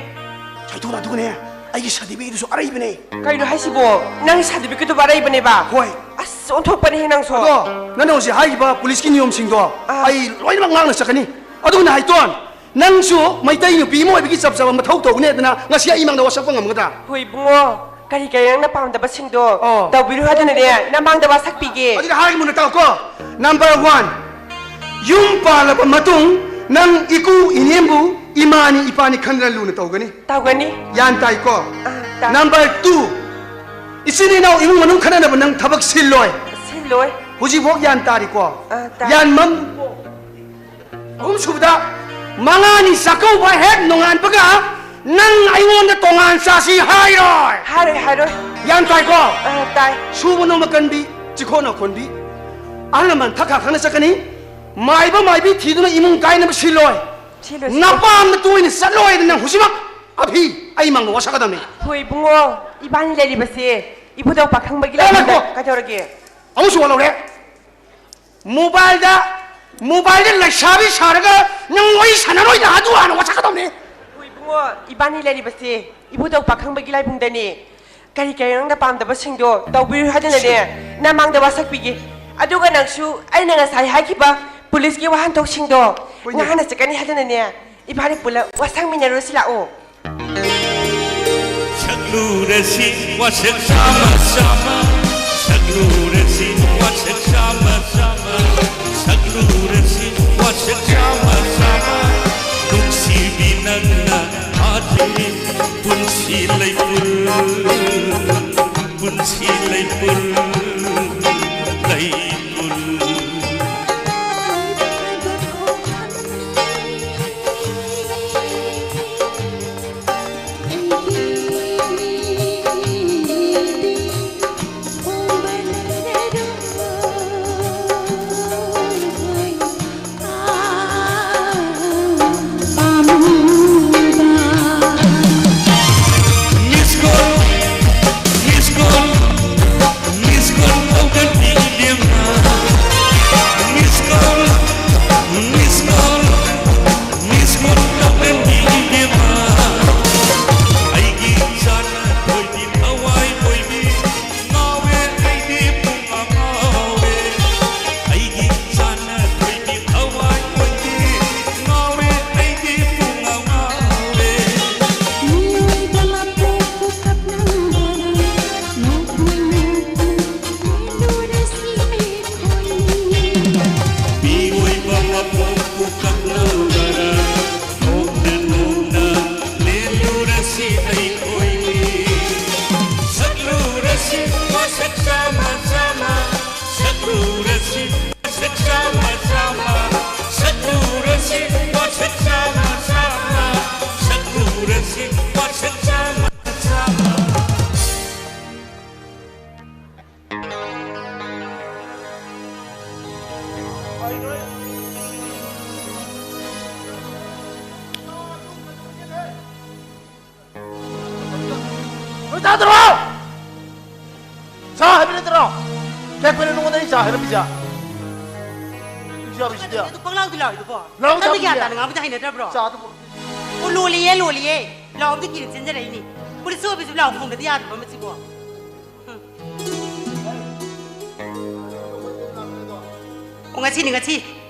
ꯁꯥꯏꯇꯣ, ꯑꯗꯨꯒꯅꯦ ꯑꯩꯒꯤ ꯁꯥꯔꯇꯤꯐꯤꯀꯦꯠꯇꯨꯁꯨ ꯑꯔꯩꯕꯅꯦ꯫ ꯀꯩꯅꯣ ꯍꯥꯏꯁꯤꯕꯣ? ꯅꯪ ꯁꯥꯔꯇꯤꯐꯤꯀꯦꯠꯇꯨꯕꯨ ꯑꯔꯩꯕꯅꯦꯕ? ꯍꯣꯏ꯫ ꯑꯁ, ꯑꯣꯟꯊꯣꯛꯄꯅꯦꯍꯦ ꯅꯪꯁꯨ꯫ ꯑꯗꯣ ꯅꯪꯅ ꯍꯧꯖꯤꯛ ꯍꯥꯏꯈꯤꯕ ꯄꯨꯂꯤꯁꯀꯤ ꯅꯤꯌꯣꯝꯁꯤꯡꯗꯣ ꯑꯥ꯫ ꯑꯩ ꯂꯣꯏꯅꯃꯛ ꯉꯥꯛꯅ ꯆꯠꯀꯅꯤ꯫ ꯑꯗꯨꯒꯅꯦ ꯍꯥꯏꯇꯣꯟ, ꯅꯪꯁꯨ ꯃꯩꯇꯩ ꯅꯨꯄꯤ ꯑꯃ ꯑꯣꯏꯕꯒꯤ ꯆꯞ ꯆꯥꯕ ꯃꯊꯧ ꯇꯧꯒꯅꯤ ꯍꯥꯏꯗꯅ ꯉꯁꯤ ꯑꯩ ꯃꯥꯡꯗ ꯋꯥꯁꯛꯄ ꯉꯝꯒꯗ꯭ꯔꯥ? ꯍꯣꯏ ꯏꯕꯨꯡꯉꯣ, ꯀꯔꯤ ꯀꯔꯤ ꯅꯪꯅ ꯄꯥꯝꯗꯕꯁꯤꯡꯗꯣ ꯑꯣ꯫ ꯇꯧꯕꯤꯔꯨ ꯍꯥꯏꯗꯨꯅꯅꯦ, ꯅꯃꯥꯡꯗ ꯋꯥꯁꯛꯄꯤꯒꯦ꯫ ꯑꯗꯨꯗꯤ ꯍꯥꯏꯔꯒꯦ ꯃꯨꯟꯅ ꯇꯥꯎꯀꯣ꯫ ꯅꯝꯕꯔ ꯋꯥꯟ, ꯌꯨꯝ ꯄꯥꯜꯂꯕ ꯃꯇꯨꯡ ꯅꯪ ꯏꯀꯨ ꯏꯅꯦꯝꯕꯨ ꯏꯃꯥꯅꯤ ꯏꯄꯥꯅꯤ ꯈꯟꯗꯅ ꯂꯨꯅ ꯇꯧꯒꯅꯤ꯫ ꯇꯧꯒꯅꯤ꯫ ꯒ꯭ꯌꯥꯟ ꯇꯥꯏꯀꯣ? ꯑꯥ, ꯇꯥꯏ꯫ ꯅꯝꯕꯔ ꯇꯨ, ꯏꯆꯤꯟ ꯏꯅꯥꯎ ꯏꯃꯨꯡ ꯃꯅꯨꯡ ꯈꯠꯅꯅꯕ ꯅꯪ ꯊꯕꯛ ꯁꯤꯜꯂꯣꯏ꯫ ꯁꯤꯜꯂꯣꯏ꯫ ꯍꯧꯖꯤꯛꯐꯥꯎ ꯒ꯭ꯌꯥꯟ ꯇꯥꯔꯤꯀꯣ? ꯑꯥ, ꯇꯥꯏ꯫ ꯒ꯭ꯌꯥꯟ ꯃꯝ-, ꯑꯍꯨꯝꯁꯨꯕꯗ, ꯃꯉꯥꯅꯤ ꯆꯥꯛꯀꯧꯕ ꯍꯦꯛ ꯅꯣꯡꯉꯥꯟꯕꯒ ꯅꯪ ꯑꯩꯉꯣꯟꯗ ꯇꯣꯉꯥꯟ ꯆꯥꯁꯤ ꯍꯥꯏꯔꯣꯏ꯫ ꯍꯥꯏꯔꯣꯏ, ꯍꯥꯏꯔꯣꯏ꯫ ꯒ꯭ꯌꯥꯟ ꯇꯥꯏꯀꯣ? ꯑꯥ, ꯇꯥꯏ꯫ ꯁꯨꯕ ꯅꯣꯝꯕ ꯀꯟꯕꯤ, ꯆꯤꯈꯣꯟꯅ ꯈꯣꯟꯕꯤ, ꯑꯍꯜ ꯂꯃꯟ ꯊꯛ ꯈꯥ ꯈꯪꯅ ꯆꯠꯀꯅꯤ꯫ ꯃꯥꯏꯕ ꯃꯥꯏꯕꯤ ꯊꯤꯗꯨꯅ ꯏꯃꯨꯡ ꯀꯥꯏꯅꯕ ꯁꯤꯜꯂꯣꯏ꯫ ꯁꯤꯜꯂꯣꯏ, ꯁꯤꯜꯂꯣꯏ꯫ ꯅꯄꯥꯝꯗ ꯇꯣꯏꯅ ꯆꯠꯂꯣꯏꯗ ꯅꯪ ꯍꯧꯖꯤꯛꯃꯛ ꯑꯐꯤ ꯑꯩ ꯃꯪꯒ ꯋꯥꯁꯛꯀꯗꯕꯅꯤ꯫ ꯍꯣꯏ ꯏꯕꯨꯡꯉꯣ, ꯏꯕꯥꯅꯤ ꯂꯩꯔꯤꯕꯁꯦ ꯏꯕꯨꯙꯧ ꯄꯥꯈꯪꯕꯒꯤ ꯂꯥꯏꯕꯨꯡꯗ꯫ ꯉꯥꯏꯈꯣ꯫ ꯀꯩꯗꯧꯔꯒꯦ? ꯑꯃꯨꯛꯁꯨ ꯋꯥꯠꯍꯧꯔꯦ꯫ ꯃꯣꯕꯥꯏꯜꯗ, ꯃꯣꯕꯥꯏꯜꯗ ꯂꯩꯁꯥꯕꯤ ꯁꯥꯔꯒ ꯅꯪ ꯋꯥꯔꯤ ꯁꯥꯟꯅꯔꯣꯏꯗ, ꯑꯗꯨ ꯍꯥꯟꯅ ꯋꯥꯁꯛꯀꯗꯕꯅꯤ꯫ ꯍꯣꯏ ꯏꯕꯨꯡꯉꯣ, ꯏꯕꯥꯅꯤ ꯂꯩꯔꯤꯕꯁꯦ ꯏꯕꯨꯙꯧ ꯄꯥꯈꯪꯕꯒꯤ ꯂꯥꯏꯕꯨꯡꯗꯅꯤ꯫ ꯀꯔꯤ ꯀꯔꯤ ꯅꯪꯅ ꯄꯥꯝꯗꯕꯁꯤꯡꯗꯣ ꯇꯧꯕꯤꯔꯨ ꯍꯥꯏꯗꯨꯅꯅꯦ, ꯅꯃꯥꯡꯗ ꯋꯥꯁꯛꯄꯤꯒꯦ꯫ ꯑꯗꯨꯒ ꯅꯪꯁꯨ ꯑꯩꯅ ꯉꯁꯥꯏ ꯍꯥꯏꯈꯤꯕ ꯄꯨꯂꯤꯁꯀꯤ ꯋꯥꯍꯟꯊꯣꯛꯁꯤꯡꯗꯣ ꯍꯣꯏꯅꯦ꯫ ꯉꯥꯍꯟꯅ ꯆꯠꯀꯅꯤ ꯍꯥꯏꯗꯨꯅꯅꯦ, ꯏꯕꯥꯅꯤ ꯄꯨꯂꯞ ꯋꯥꯁꯛꯃꯤꯟꯅꯔꯨꯁꯤ ꯂꯥꯛꯑꯣ꯫ ꯁꯛꯂꯨꯔꯁꯤ ꯋꯥꯁꯛ ꯆꯥꯝꯃ ꯆꯥꯝꯃ, ꯁꯛꯂꯨꯔꯁꯤ ꯋꯥꯁꯛ ꯆꯥꯝꯃ ꯆꯥꯝꯃ, ꯁꯛꯂꯨꯔꯁꯤ ꯋꯥꯁꯛ ꯆꯥꯝꯃ ꯆꯥꯝꯃ, ꯅꯨꯡꯁꯤꯕꯤ ꯅꯪꯅ ꯐꯥꯖꯤꯜꯂꯤ ꯄꯨꯟꯁꯤ ꯂꯩꯄꯨꯜ, ꯄꯨꯟꯁꯤ ꯂꯩꯄꯨꯜ, ꯂꯩꯄꯨꯜ꯫ Miss call, miss call, ꯃꯁꯛ ꯆꯥꯝꯃ ꯆꯥꯝꯃ ꯁꯛꯂꯨꯔꯁꯤ, ꯃꯁꯛ ꯆꯥꯝꯃ ꯆꯥꯝꯃ ꯁꯛꯂꯨꯔꯁꯤ, ꯃꯁꯛ ꯆꯥꯝꯃ ꯆꯥꯝꯃ ꯁꯛꯂꯨꯔꯁꯤ, ꯃꯁꯛ ꯆꯥꯝꯃ ꯆꯥꯝꯃ꯫ ꯅꯣꯏ ꯇꯥꯗ꯭ꯔꯣ? ꯆꯥ ꯍꯥꯏꯕ ꯅꯠꯇ꯭ꯔꯣ? ꯀꯌꯥ ꯀꯨꯏꯔꯦ ꯅꯉꯣꯟꯗ ꯑꯩ ꯆꯥ ꯍꯥꯏꯔꯝꯃꯤꯁꯦ? ꯆꯥꯕꯁꯤꯗꯤ꯫ ꯑꯗꯨ ꯄꯪꯂꯥꯎꯗꯤ ꯂꯥꯎꯔꯤꯗꯨꯕꯣ? ꯂꯥꯎ ꯅꯪꯗꯤ ꯒ꯭ꯌꯥꯟ ꯊꯥꯕꯤꯌꯦ꯫ ꯇꯥꯅ ꯉꯥꯡꯕꯗꯤ ꯍꯩꯅꯗ꯭ꯔꯕ꯭ꯔꯣ? ꯆꯥꯗꯨ꯫ ꯑꯣ, ꯂꯣꯜꯂꯤꯌꯦ, ꯂꯣꯜꯂꯤꯌꯦ꯫ ꯂꯥꯎꯕꯗꯤ ꯀꯤꯅ ꯆꯦꯟꯖꯔꯛꯏꯅꯤ꯫ ꯄꯨꯂꯤꯁ ꯑꯣꯏꯕꯁꯨ ꯂꯥꯎ ꯈꯣꯡꯗꯗꯤ ꯌꯥꯗꯕ ꯃꯁꯤꯕꯣ꯫ ꯎꯝ꯫ ꯑꯣ, ꯉꯁꯤꯅꯤ, ꯉꯁꯤ꯫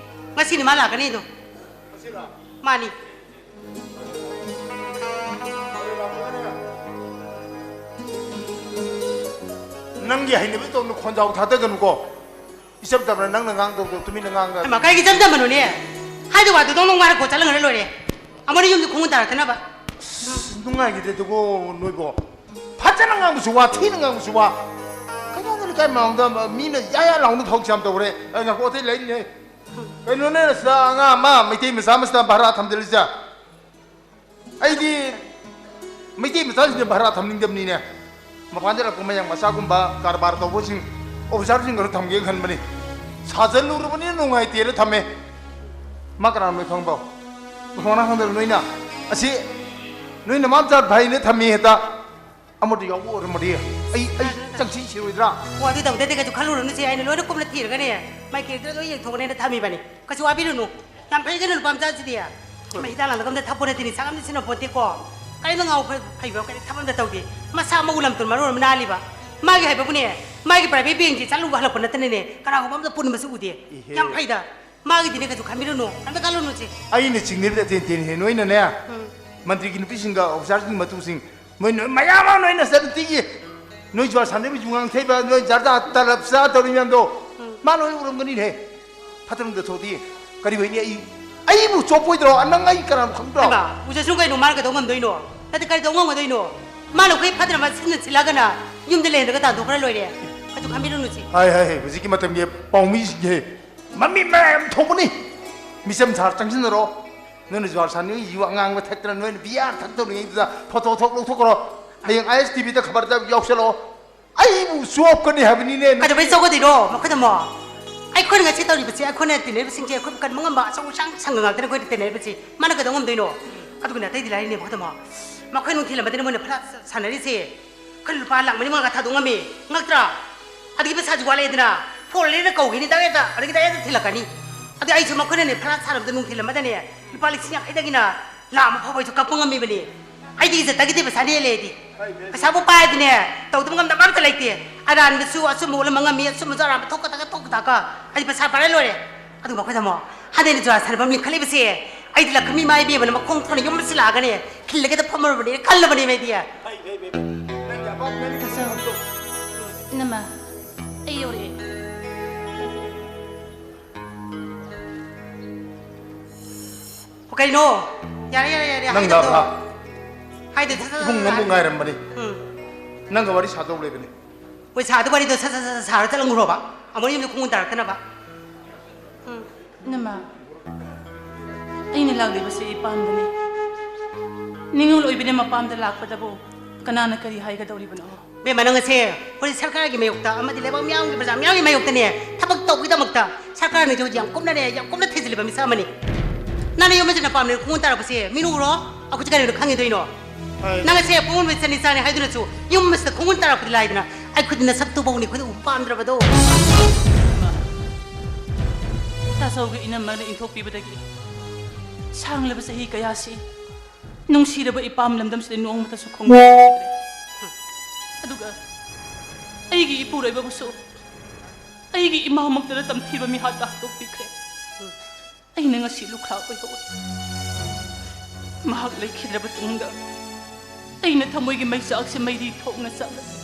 ꯉꯁꯤꯅꯤ ꯃꯥ ꯂꯥꯛꯀꯅꯤꯗꯣ꯫ ꯃꯥꯅꯤ꯫ ꯅꯪꯒꯤ ꯍꯩꯅꯕꯤ ꯇꯧꯅ ꯈꯣꯟꯖꯥꯎ ꯊꯥꯗꯒꯅꯨꯀꯣ꯫ ꯏꯆꯝ ꯆꯝꯅ ꯅꯪꯅ ꯉꯥꯡꯗꯧꯗꯣ ꯇꯨꯃꯤꯟꯅ ꯉꯥꯡꯒ꯫ ꯍꯩꯃꯥ, ꯀꯔꯤꯒꯤ ꯏꯆꯝ ꯆꯝꯕꯅꯣꯅꯦ? ꯍꯥꯏꯗꯣ ꯋꯥꯗꯣ ꯗꯣꯡ ꯗꯣꯡ ꯃꯥꯔ ꯀꯣꯠ ꯆꯠꯂꯒ ꯂꯣꯏꯔꯦ꯫ ꯑꯃꯅ ꯌꯨꯝꯗ ꯈꯣꯡꯒꯨꯟ ꯇꯥꯔꯛꯇꯅꯕ꯫ ꯑꯁ, ꯅꯨꯡꯉꯥꯏꯈꯤꯗꯦꯗꯀꯣ ꯅꯣꯏꯕꯣ꯫ ꯐꯖꯅ ꯉꯥꯡꯕꯁꯨ ꯋꯥ, ꯊꯤꯅ ꯉꯥꯡꯕꯁꯨ ꯋꯥ꯫ ꯀꯩꯅꯣꯗ ꯂꯩꯀꯥꯏ ꯃꯃꯥꯡꯗ ꯃꯤꯅ ꯌꯥ ꯌꯥ ꯂꯥꯎꯅ ꯊꯕꯛꯁꯦ ꯌꯥꯝ ꯇꯧꯈ꯭ꯔꯦ꯫ ꯑꯩ ꯉꯥꯏꯈꯣ, ꯑꯇꯩ ꯂꯩꯔꯤꯅꯦ꯫ ꯀꯩꯅꯣꯅꯦ, ꯁꯤꯗ ꯑꯉꯥꯡ ꯑꯃ ꯃꯩꯇꯩ ꯃꯆꯥ ꯑꯃꯁꯤꯗ ꯚꯔꯥ ꯊꯝꯖꯤꯜꯂꯤꯁꯦ꯫ ꯑꯩꯗꯤ ꯃꯩꯇꯩ ꯃꯆꯥꯁꯤꯡꯁꯦ ꯚꯔꯥ ꯊꯝꯅꯤꯡꯗꯕꯅꯤꯅꯦ꯫ ꯃꯄꯥꯟꯗ ꯂꯥꯛꯄ ꯃꯌꯥꯡ ꯃꯆꯥꯒꯨꯝꯕ ꯀꯔꯕꯥꯔ ꯇꯧꯕꯁꯤꯡ, ꯑꯣꯐꯤꯁꯥꯔꯁꯤꯡ ꯈꯔ ꯊꯝꯒꯦ ꯈꯟꯕꯅꯤ꯫ ꯁꯥꯖꯜꯂꯨꯔꯕꯅꯤꯅ ꯅꯨꯡꯉꯥꯏꯇꯦꯅ ꯊꯝꯃꯦ꯫ ꯃꯥ ꯀꯅꯥꯅꯣ ꯅꯣꯏ ꯈꯪꯕ꯭ꯔꯣ? ꯃꯊꯣꯡ ꯃꯔꯝ ꯈꯪꯗꯕ ꯅꯣꯏꯅ ꯑꯁꯤ ꯅꯣꯏ ꯅꯃꯥ ꯃꯆꯥ ꯐꯩꯅ ꯊꯝꯃꯤ ꯍꯦꯛꯇ꯫ ꯑꯃꯗ ꯌꯥꯎꯕ ꯑꯣꯏꯔꯝꯃꯗꯤ ꯑꯩ, ꯑꯩ ꯆꯪꯁꯤ ꯁꯤꯔꯣꯏꯗ꯭ꯔꯥ? ꯑꯣ, ꯑꯗꯨ ꯇꯧꯗꯦ, ꯀꯩꯁꯨ ꯈꯜꯂꯨꯔꯅꯨꯁꯦ꯫ ꯑꯩꯅ ꯂꯣꯏꯅ ꯀꯨꯞꯅ ꯊꯤꯔꯒꯅꯦ, ꯃꯥꯏ ꯀꯦꯔꯦꯛꯇꯔ ꯂꯣꯏ ꯌꯦꯡꯊꯣꯛꯀꯅꯦꯅ ꯊꯝꯃꯤꯕꯅꯤ꯫ ꯀꯩꯁꯨ ꯋꯥꯕꯤꯔꯨꯅꯨ꯫ ꯌꯥꯝ ꯐꯩ ꯀꯩꯅꯣ ꯅꯨꯄꯥ ꯃꯆꯥꯁꯤꯗꯤ꯫ ꯍꯣꯏ꯫ ꯃꯥ ꯍꯤꯗꯥꯛ ꯂꯥꯡꯊꯛ ꯑꯝꯇ ꯊꯛꯄ ꯅꯠꯇꯦ, ꯅꯤꯁꯥ ꯑꯝꯇ ꯁꯤꯖꯤꯟꯅ ꯄꯣꯠꯇꯦꯀꯣ꯫ ꯀꯔꯤꯝꯇ ꯉꯥꯎ ꯐꯩ-, ꯐꯩꯕ ꯀꯔꯤ ꯊꯕꯛ ꯑꯝꯇ ꯇꯧꯗꯦ꯫ ꯃꯁꯥ ꯃꯎ ꯂꯝꯇꯨ ꯃꯔꯣꯟ ꯑꯃ ꯅꯥꯜꯂꯤꯕ꯫ ꯃꯥꯒꯤ ꯍꯥꯏꯕꯕꯨꯅꯦ, ꯃꯥꯒꯤ private bankꯁꯤ ꯆꯠꯂꯨꯕ ꯍꯜꯂꯛꯄ ꯅꯠꯇꯅꯅꯦ, ꯀꯅꯥꯒꯨꯝꯕ ꯑꯝꯇ ꯄꯨꯟꯕꯁꯨ ꯎꯗꯦ꯫ ꯏꯍꯦ꯫ ꯌꯥꯝ ꯐꯩꯗ꯫ ꯃꯥꯒꯤꯗꯤꯅꯦ ꯀꯩꯁꯨ ꯈꯟꯕꯤꯔꯨꯅꯨ꯫ ꯑꯝꯇ ꯈꯜꯂꯨꯅꯨꯁꯦ꯫ ꯑꯩꯅ ꯆꯤꯡꯅꯔꯤꯕ ꯑꯇꯦꯟ ꯇꯦꯟ ꯍꯦ ꯅꯣꯏꯅꯅꯦ, ꯎꯝ꯫ ꯃꯟꯇ꯭ꯔꯤꯒꯤ ꯅꯨꯄꯤꯁꯤꯡꯒ ꯑꯣꯐꯤꯁꯥꯔꯁꯤꯡꯒꯤ ꯃꯇꯨꯁꯤꯡ ꯅꯣꯏ, ꯅꯣꯏ ꯃꯌꯥꯝ ꯑꯃ ꯅꯣꯏ ꯅꯆꯟꯅꯨꯄꯤꯒꯤ ꯅꯣꯏ ꯖꯨꯋꯥ ꯁꯥꯟꯅꯕ, ꯌꯨ ꯉꯥꯡ ꯊꯩꯕ, ꯅꯣꯏ ꯖꯥꯔꯗꯥ ꯇꯂꯞ ꯆꯥ ꯇꯧꯔꯤ ꯃꯌꯥꯝꯗꯣ ꯎꯝ꯫ ꯃꯥ ꯂꯣꯏ ꯎꯔꯝꯒꯅꯤꯅꯦ꯫ ꯐꯠꯇꯅꯨꯡꯗ ꯊꯣꯛꯑꯗꯤ ꯀꯔꯤ ꯑꯣꯏꯅꯤ? ꯑꯩ, ꯑꯩꯕꯨ ꯆꯣꯞꯄꯣꯏꯗ꯭ꯔꯣ? ꯅꯪ ꯑꯩ ꯀꯅꯥꯅꯣ ꯈꯪꯗ꯭ꯔꯣ? ꯍꯩꯃꯥ, ꯎꯖꯁꯅꯨ ꯀꯩꯅꯣ, ꯃꯥꯅ ꯀꯩꯗꯧ ꯉꯝꯗꯣꯏꯅꯣ? ꯅꯠꯇꯦ, ꯀꯔꯤ ꯇꯧ ꯉꯝꯒꯗꯣꯏꯅꯣ? ꯃꯥ ꯂꯧꯈꯩ ꯐꯠꯇꯅ ꯃꯥ ꯁꯤꯖꯤꯟꯅ ꯁꯤꯜꯂꯒꯅ ꯌꯨꯝꯗ ꯂꯩꯍꯜꯂꯒ ꯇꯥꯟꯊꯣꯛꯈ꯭ꯔ ꯂꯣꯏꯔꯦ꯫ ꯀꯩꯁꯨ ꯈꯟꯕꯤꯔꯨꯅꯨꯁꯦ꯫ ꯍꯥꯏ, ꯍꯥꯏ, ꯍꯥꯏ, ꯍꯧꯖꯤꯛꯀꯤ ꯃꯇꯝꯒꯤ ꯄꯥꯎꯃꯤꯁꯤꯡꯁꯦ ꯃꯃꯤꯠ ꯃꯌꯥꯝ ꯊꯣꯛꯄꯅꯤ꯫ ꯃꯤꯆꯝ ꯁꯥꯔ ꯆꯪꯁꯤꯟꯅꯔꯣ꯫ ꯅꯣꯏꯅ ꯖꯨꯋꯥꯔ ꯁꯥꯟꯅ ꯌꯨ ꯑꯉꯥꯡꯕ ꯊꯛꯇꯅ ꯅꯣꯏꯅ ꯕꯤꯌꯥꯔ ꯊꯛꯇꯧꯔꯤꯉꯩꯗꯨꯗ ꯐꯣꯇꯣ ꯊꯣꯛ ꯂꯧꯊꯣꯛꯈ꯭ꯔꯣ꯫ ꯍꯌꯦꯡ ꯑꯥꯏ ꯑꯦꯁ ꯇꯤ ꯚꯤꯗ ꯈꯕꯔꯗ ꯌꯥꯎꯁꯜꯂꯛꯑꯣ꯫ ꯑꯩꯕꯨ ꯆꯣꯞꯀꯅꯤ ꯍꯥꯏꯕꯅꯤꯅꯦ꯫ ꯀꯩꯗꯧꯕꯩ ꯆꯣꯞꯀꯗꯣꯏꯅꯣ? ꯃꯈꯣꯏꯗꯃꯣ, ꯑꯩꯈꯣꯏꯅ ꯉꯁꯤ ꯇꯧꯔꯤꯕꯁꯤ, ꯑꯩꯈꯣꯏꯅ ꯇꯤꯟꯅꯔꯤꯕꯁꯤꯡꯁꯦ ꯑꯩꯈꯣꯏ ꯀꯟꯕ ꯉꯝꯕ ꯑꯆꯧ ꯑꯁꯥꯡ ꯁꯪꯒ ꯉꯥꯛꯇꯅꯤ ꯑꯩꯈꯣꯏꯅ ꯇꯤꯟꯅꯔꯤꯕꯁꯤ꯫ ꯃꯥꯅ ꯀꯩꯗꯧ ꯉꯝꯗꯣꯏꯅꯣ? ꯑꯗꯨꯒꯅꯦ, ꯑꯇꯩꯗꯤ ꯂꯥꯏꯔꯤꯅꯦ ꯃꯈꯣꯏꯗꯃꯣ꯫ ꯃꯈꯣꯏ ꯅꯨꯡꯊꯤꯜ ꯑꯃꯗꯅꯤ ꯃꯣꯏꯅ ꯐꯅ ꯁꯥꯟꯅꯔꯤꯁꯦ꯫ ꯑꯩꯈꯣꯏ ꯂꯨꯄꯥ ꯂꯥꯛ ꯃꯔꯤ ꯃꯉꯥ ꯊꯥꯗꯣꯛ ꯉꯝꯃꯤ, ꯉꯛꯇ꯭ꯔꯥ? ꯑꯗꯒꯤ ꯄꯩꯁꯥꯁꯨ ꯋꯥꯠꯂꯦꯗꯅ, ꯐꯣꯟ ꯂꯩꯔ ꯀꯧꯈꯤꯅꯤ ꯗꯥꯏꯔꯦꯛꯇ, ꯑꯗꯒꯤ ꯗꯥꯏꯔꯦꯛꯇ ꯊꯤꯜꯂꯛꯀꯅꯤ꯫ ꯑꯗꯩ ꯑꯩꯁꯨ ꯃꯈꯣꯏꯅꯅꯦ ꯐꯅ ꯁꯥꯟꯅꯕꯗ ꯅꯨꯡꯊꯤꯜ ꯑꯃꯗꯅꯦ ꯂꯨꯄꯥ ꯂꯤꯁꯤꯡ ꯌꯥꯡꯈꯩꯗꯒꯤꯅ ꯂꯥꯛ ꯑꯃ ꯐꯥꯎꯕ ꯑꯩꯁꯨ ꯀꯛꯄ ꯉꯝꯃꯤꯕꯅꯤ꯫ ꯑꯩꯗꯤ ꯏꯖꯠꯇꯒꯤꯗꯤ ꯄꯩꯁꯥ ꯂꯦꯜꯂꯦ ꯑꯩꯗꯤ꯫ ꯄꯩꯁꯥꯕꯨ ꯄꯥꯏꯔꯗꯤꯅꯦ, ꯇꯧꯗꯕ ꯉꯝꯗꯕ ꯑꯝꯇ ꯂꯩꯇꯦ꯫ ꯑꯔꯥꯟꯕꯁꯨ ꯑꯆꯨꯝꯕ ꯑꯣꯜꯂꯝꯕ ꯉꯝꯃꯤ, ꯑꯆꯨꯝꯕꯁꯨ ꯑꯔꯥꯟꯕ ꯊꯣꯛꯀꯗꯒ ꯊꯣꯛꯀꯗꯒ꯫ ꯑꯩꯗꯤ ꯄꯩꯁꯥ ꯄꯥꯏꯔ ꯂꯣꯏꯔꯦ꯫ ꯑꯗꯨꯒ ꯃꯈꯣꯏꯗ ꯑꯃꯨꯛ ꯍꯟꯗꯩꯅ ꯖꯨꯔꯥ ꯁꯥꯟꯅꯐꯝ ꯂꯤꯡꯈꯠꯂꯤꯕꯁꯦ, ꯑꯩꯗꯤ ꯂꯛꯈꯃꯤ ꯏꯃꯥ ꯏꯕꯦꯝꯃꯅ ꯃꯈꯣꯡ ꯊꯣꯛꯅ ꯌꯨꯝ ꯑꯁꯤ ꯂꯥꯛꯑꯒꯅꯦ ꯈꯤꯜꯂꯒꯦꯗ ꯐꯝꯃꯨꯔꯕꯅꯦ, ꯈꯜꯂꯕꯅꯦ ꯑꯩꯗꯤ꯫ ꯏꯅꯝꯃ, ꯑꯩ ꯌꯧꯔꯛꯑꯦ꯫ ꯑꯣ, ꯀꯩꯅꯣ? ꯌꯥꯔꯦ, ꯌꯥꯔꯦ, ꯌꯥꯔꯦ, ꯅꯪ ꯍꯥꯏꯗꯕꯗꯣ꯫ ꯂꯥꯛꯑꯕ? ꯍꯥꯏꯗꯦ, ꯁꯠ, ꯁꯠ, ꯁꯠ, ꯏꯕꯨꯡ ꯅꯪꯕꯨ ꯍꯥꯏꯔꯦ꯫ ꯉꯥꯏꯔꯝꯕꯅꯤ꯫ ꯎꯝ꯫ ꯅꯪꯒ ꯋꯥꯔꯤ ꯁꯥꯗꯧ ꯂꯩꯕꯅꯤ꯫ ꯍꯣꯏ, ꯁꯥꯗꯧ ꯋꯥꯔꯤꯗꯣ ꯁꯠ, ꯁꯠ, ꯁꯠ, ꯁꯠ ꯁꯥꯔ ꯆꯠꯂꯝꯈ꯭ꯔꯣꯕ꯫ ꯑꯃꯨꯛ ꯌꯨꯝꯗ ꯈꯣꯡꯒꯨꯟ ꯇꯥꯔꯛꯇꯅꯕ꯫ ꯎꯝ꯫ ꯏꯅꯝꯃ, ꯑꯩꯅ ꯂꯥꯛꯂꯤꯕꯁꯤ ꯏꯄꯥꯝꯗꯅꯤ꯫ ꯅꯤꯉꯣꯜ ꯑꯣꯏꯕꯤꯅ ꯃꯄꯥꯝꯗ ꯂꯥꯛꯄꯗꯕꯨ ꯀꯅꯥꯅ ꯀꯔꯤ ꯍꯥꯏꯒꯗꯧꯔꯤꯕꯅꯣ? ꯕꯦꯝꯃ, ꯅꯪ ꯑꯁꯦ ꯍꯧꯖꯤꯛ ꯁꯔꯀꯥꯔꯒꯤ ꯃꯥꯌꯣꯛꯇ ꯑꯃꯗꯤ ꯂꯩꯕꯥꯛ ꯃꯤꯌꯥꯝꯒꯤ, ꯄ꯭ꯔꯖꯥ ꯃꯤꯌꯥꯝꯒꯤ ꯃꯥꯌꯣꯛꯇꯅꯦ ꯊꯕꯛ ꯇꯧꯕꯒꯤꯗꯃꯛꯇ ꯁꯔꯀꯥꯔꯅ ꯍꯧꯖꯤꯛ ꯌꯥꯝ ꯀꯨꯞꯅꯅꯦ, ꯌꯥꯝ ꯀꯨꯞꯅ ꯊꯤꯖꯤꯜꯂꯤꯕ ꯃꯤꯁꯛ ꯑꯃꯅꯤ꯫ ꯅꯪꯅ ꯌꯨꯝ ꯑꯁꯤꯗ ꯄꯥꯝꯂꯦ ꯈꯣꯡꯒꯨꯟ ꯇꯥꯔꯛꯄꯁꯦ ꯃꯤ ꯎꯔꯣ? ꯑꯩꯈꯣꯏꯁꯦ ꯀꯔꯤꯅꯣ ꯈꯪꯉꯤꯗꯣꯏꯅꯣ? ꯍꯣꯏ꯫ ꯅꯪ ꯑꯁꯦ ꯑꯄꯣꯝꯕ ꯏꯆꯟ ꯏꯆꯥꯅꯤ ꯍꯥꯏꯗꯨꯅꯁꯨ ꯌꯨꯝ ꯑꯁꯤꯗ ꯈꯣꯡꯒꯨꯟ ꯇꯥꯔꯛꯄꯗꯤ ꯂꯥꯏꯗꯅ, ꯑꯩꯈꯣꯏꯗꯤ ꯅꯁꯛꯇꯨꯐꯥꯎꯅꯤ ꯑꯩꯈꯣꯏꯗ ꯎꯕ ꯄꯥꯝꯗ꯭ꯔꯕꯗꯣ꯫ ꯇꯥꯆꯧꯒꯤ ꯏꯅꯝꯃꯅ ꯏꯟꯊꯣꯛꯄꯤꯕꯗꯒꯤ ꯁꯥꯡꯂꯕ ꯆꯍꯤ ꯀꯌꯥꯁꯤ ꯅꯨꯡꯁꯤꯔꯕ ꯏꯄꯥꯝ ꯂꯝꯗꯝꯁꯤꯗ ꯅꯣꯡꯃꯇꯁꯨ ꯈꯣꯡꯗꯥ ꯆꯠꯈꯤꯗ꯭ꯔꯦ꯫ ꯑꯗꯨꯒ ꯑꯩꯒꯤ ꯏꯄꯨꯔꯣꯏꯕꯕꯨꯁꯨ ꯑꯩꯒꯤ ꯏꯃꯥꯃꯛꯇꯗ ꯇꯝꯊꯤꯕ ꯃꯤꯍꯥꯠꯇ ꯍꯥꯠꯇꯣꯛꯄꯤꯈ꯭ꯔꯦ꯫ ꯑꯩꯅ ꯉꯁꯤ ꯂꯨꯈ꯭ꯔꯥ ꯑꯣꯏꯍꯧꯔꯦ꯫ ꯃꯍꯥꯛ ꯂꯩꯈꯤꯗ꯭ꯔꯕ ꯇꯨꯡꯗ ꯑꯩꯅ ꯊꯃꯣꯏꯒꯤ ꯃꯩꯆꯥꯛꯁꯦ ꯃꯩꯔꯤ ꯊꯣꯛꯅ ꯆꯥꯛꯂꯝꯃꯤ꯫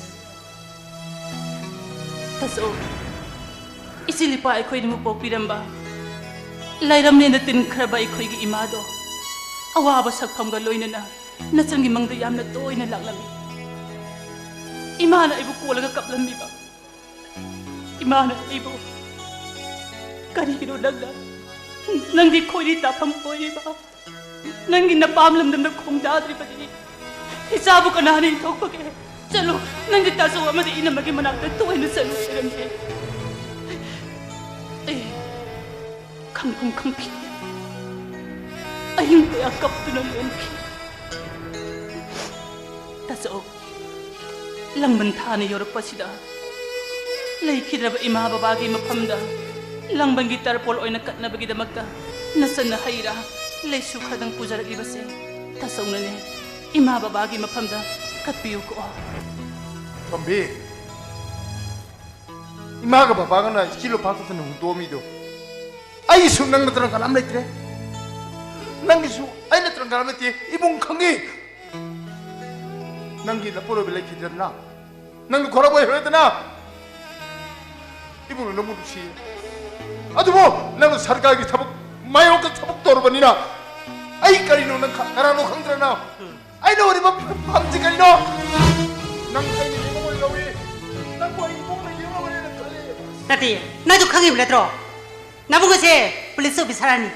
ꯇꯥꯆꯧ, ꯏꯆꯤꯜ ꯏꯄꯥ ꯑꯩꯈꯣꯏꯅꯕꯨ ꯄꯣꯛꯄꯤꯔꯝꯕ, ꯂꯥꯏꯔꯝꯂꯦꯟꯗ ꯇꯤꯟꯈ꯭ꯔꯕ ꯑꯩꯈꯣꯏꯒꯤ ꯏꯃꯥꯗꯣ ꯑꯋꯥꯕ ꯁꯛꯐꯝꯒ ꯂꯣꯏꯅꯅ ꯅꯆꯟꯒꯤ ꯃꯪꯗ ꯌꯥꯝꯅ ꯇꯣꯏꯅ ꯂꯥꯛꯂꯝꯃꯤ꯫ ꯏꯃꯥꯅ ꯑꯩꯕꯨ ꯀꯣꯜꯂꯒ ꯀꯞꯂꯝꯃꯤꯕ꯫ ꯏꯃꯥꯅ ꯑꯩꯕꯨ, "ꯀꯔꯤꯒꯤꯅꯣ ꯅꯪꯅ ꯅꯪꯒꯤ ꯈꯣꯏꯔꯤ ꯇꯥꯐꯝ ꯑꯣꯏꯔꯤꯕ, ꯅꯪꯒꯤ ꯅꯄꯥꯝ ꯂꯝꯗꯝꯗ ꯈꯣꯡꯗꯥꯗ꯭ꯔꯤꯕꯗꯤ? ꯏꯆꯥꯕꯨ ꯀꯅꯥꯅ ꯏꯟꯊꯣꯛꯄꯒꯦ? ꯆꯠꯂꯨ, ꯅꯪꯒꯤ ꯇꯥꯆꯧ ꯑꯃꯗꯤ ꯏꯅꯝꯃꯒꯤ ꯃꯅꯥꯛꯇ ꯇꯣꯏꯅ ꯆꯠꯂꯨ" ꯍꯥꯏꯔꯝꯃꯤ꯫ ꯑꯩ ꯈꯪꯐꯝ ꯈꯪꯈꯤꯗꯦ꯫ ꯑꯍꯤꯡ ꯀꯌꯥ ꯀꯞꯇꯨꯅ ꯂꯦꯟꯈꯤ꯫ ꯇꯥꯆꯧ, ꯂꯥꯡꯕꯟ ꯊꯥꯅ ꯌꯧꯔꯛꯄꯁꯤꯗ ꯂꯩꯈꯤꯗ꯭ꯔꯕ ꯏꯃꯥ ꯕꯕꯥꯒꯤ ꯃꯐꯝꯗ ꯂꯥꯡꯕꯟꯒꯤ ꯇꯔꯄꯣꯜ ꯑꯣꯏꯅ ꯀꯠꯅꯕꯒꯤꯗꯃꯛꯇ ꯅꯆꯟꯅ ꯍꯩ ꯔꯥ ꯂꯩꯁꯨ ꯈꯔꯗꯪ ꯄꯨꯖꯔꯛꯂꯤꯕꯁꯦ ꯇꯥꯆꯧꯅꯅꯦ ꯏꯃꯥ ꯕꯕꯥꯒꯤ ꯃꯐꯝꯗ ꯀꯠꯄꯤꯌꯨꯀꯣ꯫ ꯇꯣꯝꯕꯤ, ꯏꯃꯥꯒ ꯕꯕꯥꯒꯅ ꯏꯆꯤ ꯂꯨꯄꯥ ꯈꯛꯇꯅ ꯍꯨꯟꯗꯣꯛꯑꯝꯃꯤꯗꯣ, ꯑꯩꯒꯤꯁꯨ ꯅꯪ ꯅꯠꯇꯅ ꯀꯅꯥꯝ ꯂꯩꯇ꯭ꯔꯦ꯫ ꯅꯪꯒꯤꯁꯨ ꯑꯩ ꯅꯠꯇꯅ ꯀꯅꯥꯝ ꯂꯩꯇꯦ꯫ ꯏꯕꯨꯡ ꯈꯪꯉꯤ꯫ ꯅꯪꯒꯤ ꯅꯄꯨꯔꯣꯏꯕ ꯂꯩꯈꯤꯗ꯭ꯔꯗꯅ, ꯅꯪꯒꯤ ꯈꯣꯔꯛ ꯑꯣꯏꯍꯧꯔꯦꯗꯅ꯫ ꯏꯕꯨꯡꯅ ꯅꯪꯕꯨ ꯅꯨꯡꯁꯤꯌꯦ꯫ ꯑꯗꯨꯕꯨ ꯅꯪꯅ ꯁꯔꯀꯥꯔꯒꯤ ꯊꯕꯛ ꯃꯥꯌꯣꯛꯇ ꯊꯕꯛ ꯇꯧꯔꯕꯅꯤꯅ, ꯑꯩ ꯀꯔꯤꯅꯣ ꯅꯪ ꯈ-, ꯀꯅꯥꯅꯣ ꯈꯪꯗ꯭ꯔꯅ? ꯑꯩꯅ ꯎꯔꯤꯕ ꯐꯝꯁꯤ ꯀꯔꯤꯅꯣ? ꯅꯪ ꯑꯩꯅ ꯌꯦꯡꯉꯝꯃꯣꯏ ꯂꯧꯏ꯫ ꯅꯪꯕꯨ ꯑꯩ ꯏꯕꯨꯡꯅ ꯌꯦꯡꯉꯝꯃꯣꯏꯅ ꯈꯜꯂꯤ꯫ ꯅꯠꯇꯦ, ꯅꯪꯁꯨ ꯈꯪꯉꯤꯕ ꯅꯠꯇ꯭ꯔꯣ? ꯅꯕꯨꯡ ꯑꯁꯦ ꯄꯨꯂꯤꯁ ꯑꯣꯐꯤꯁꯥꯔꯅꯤ꯫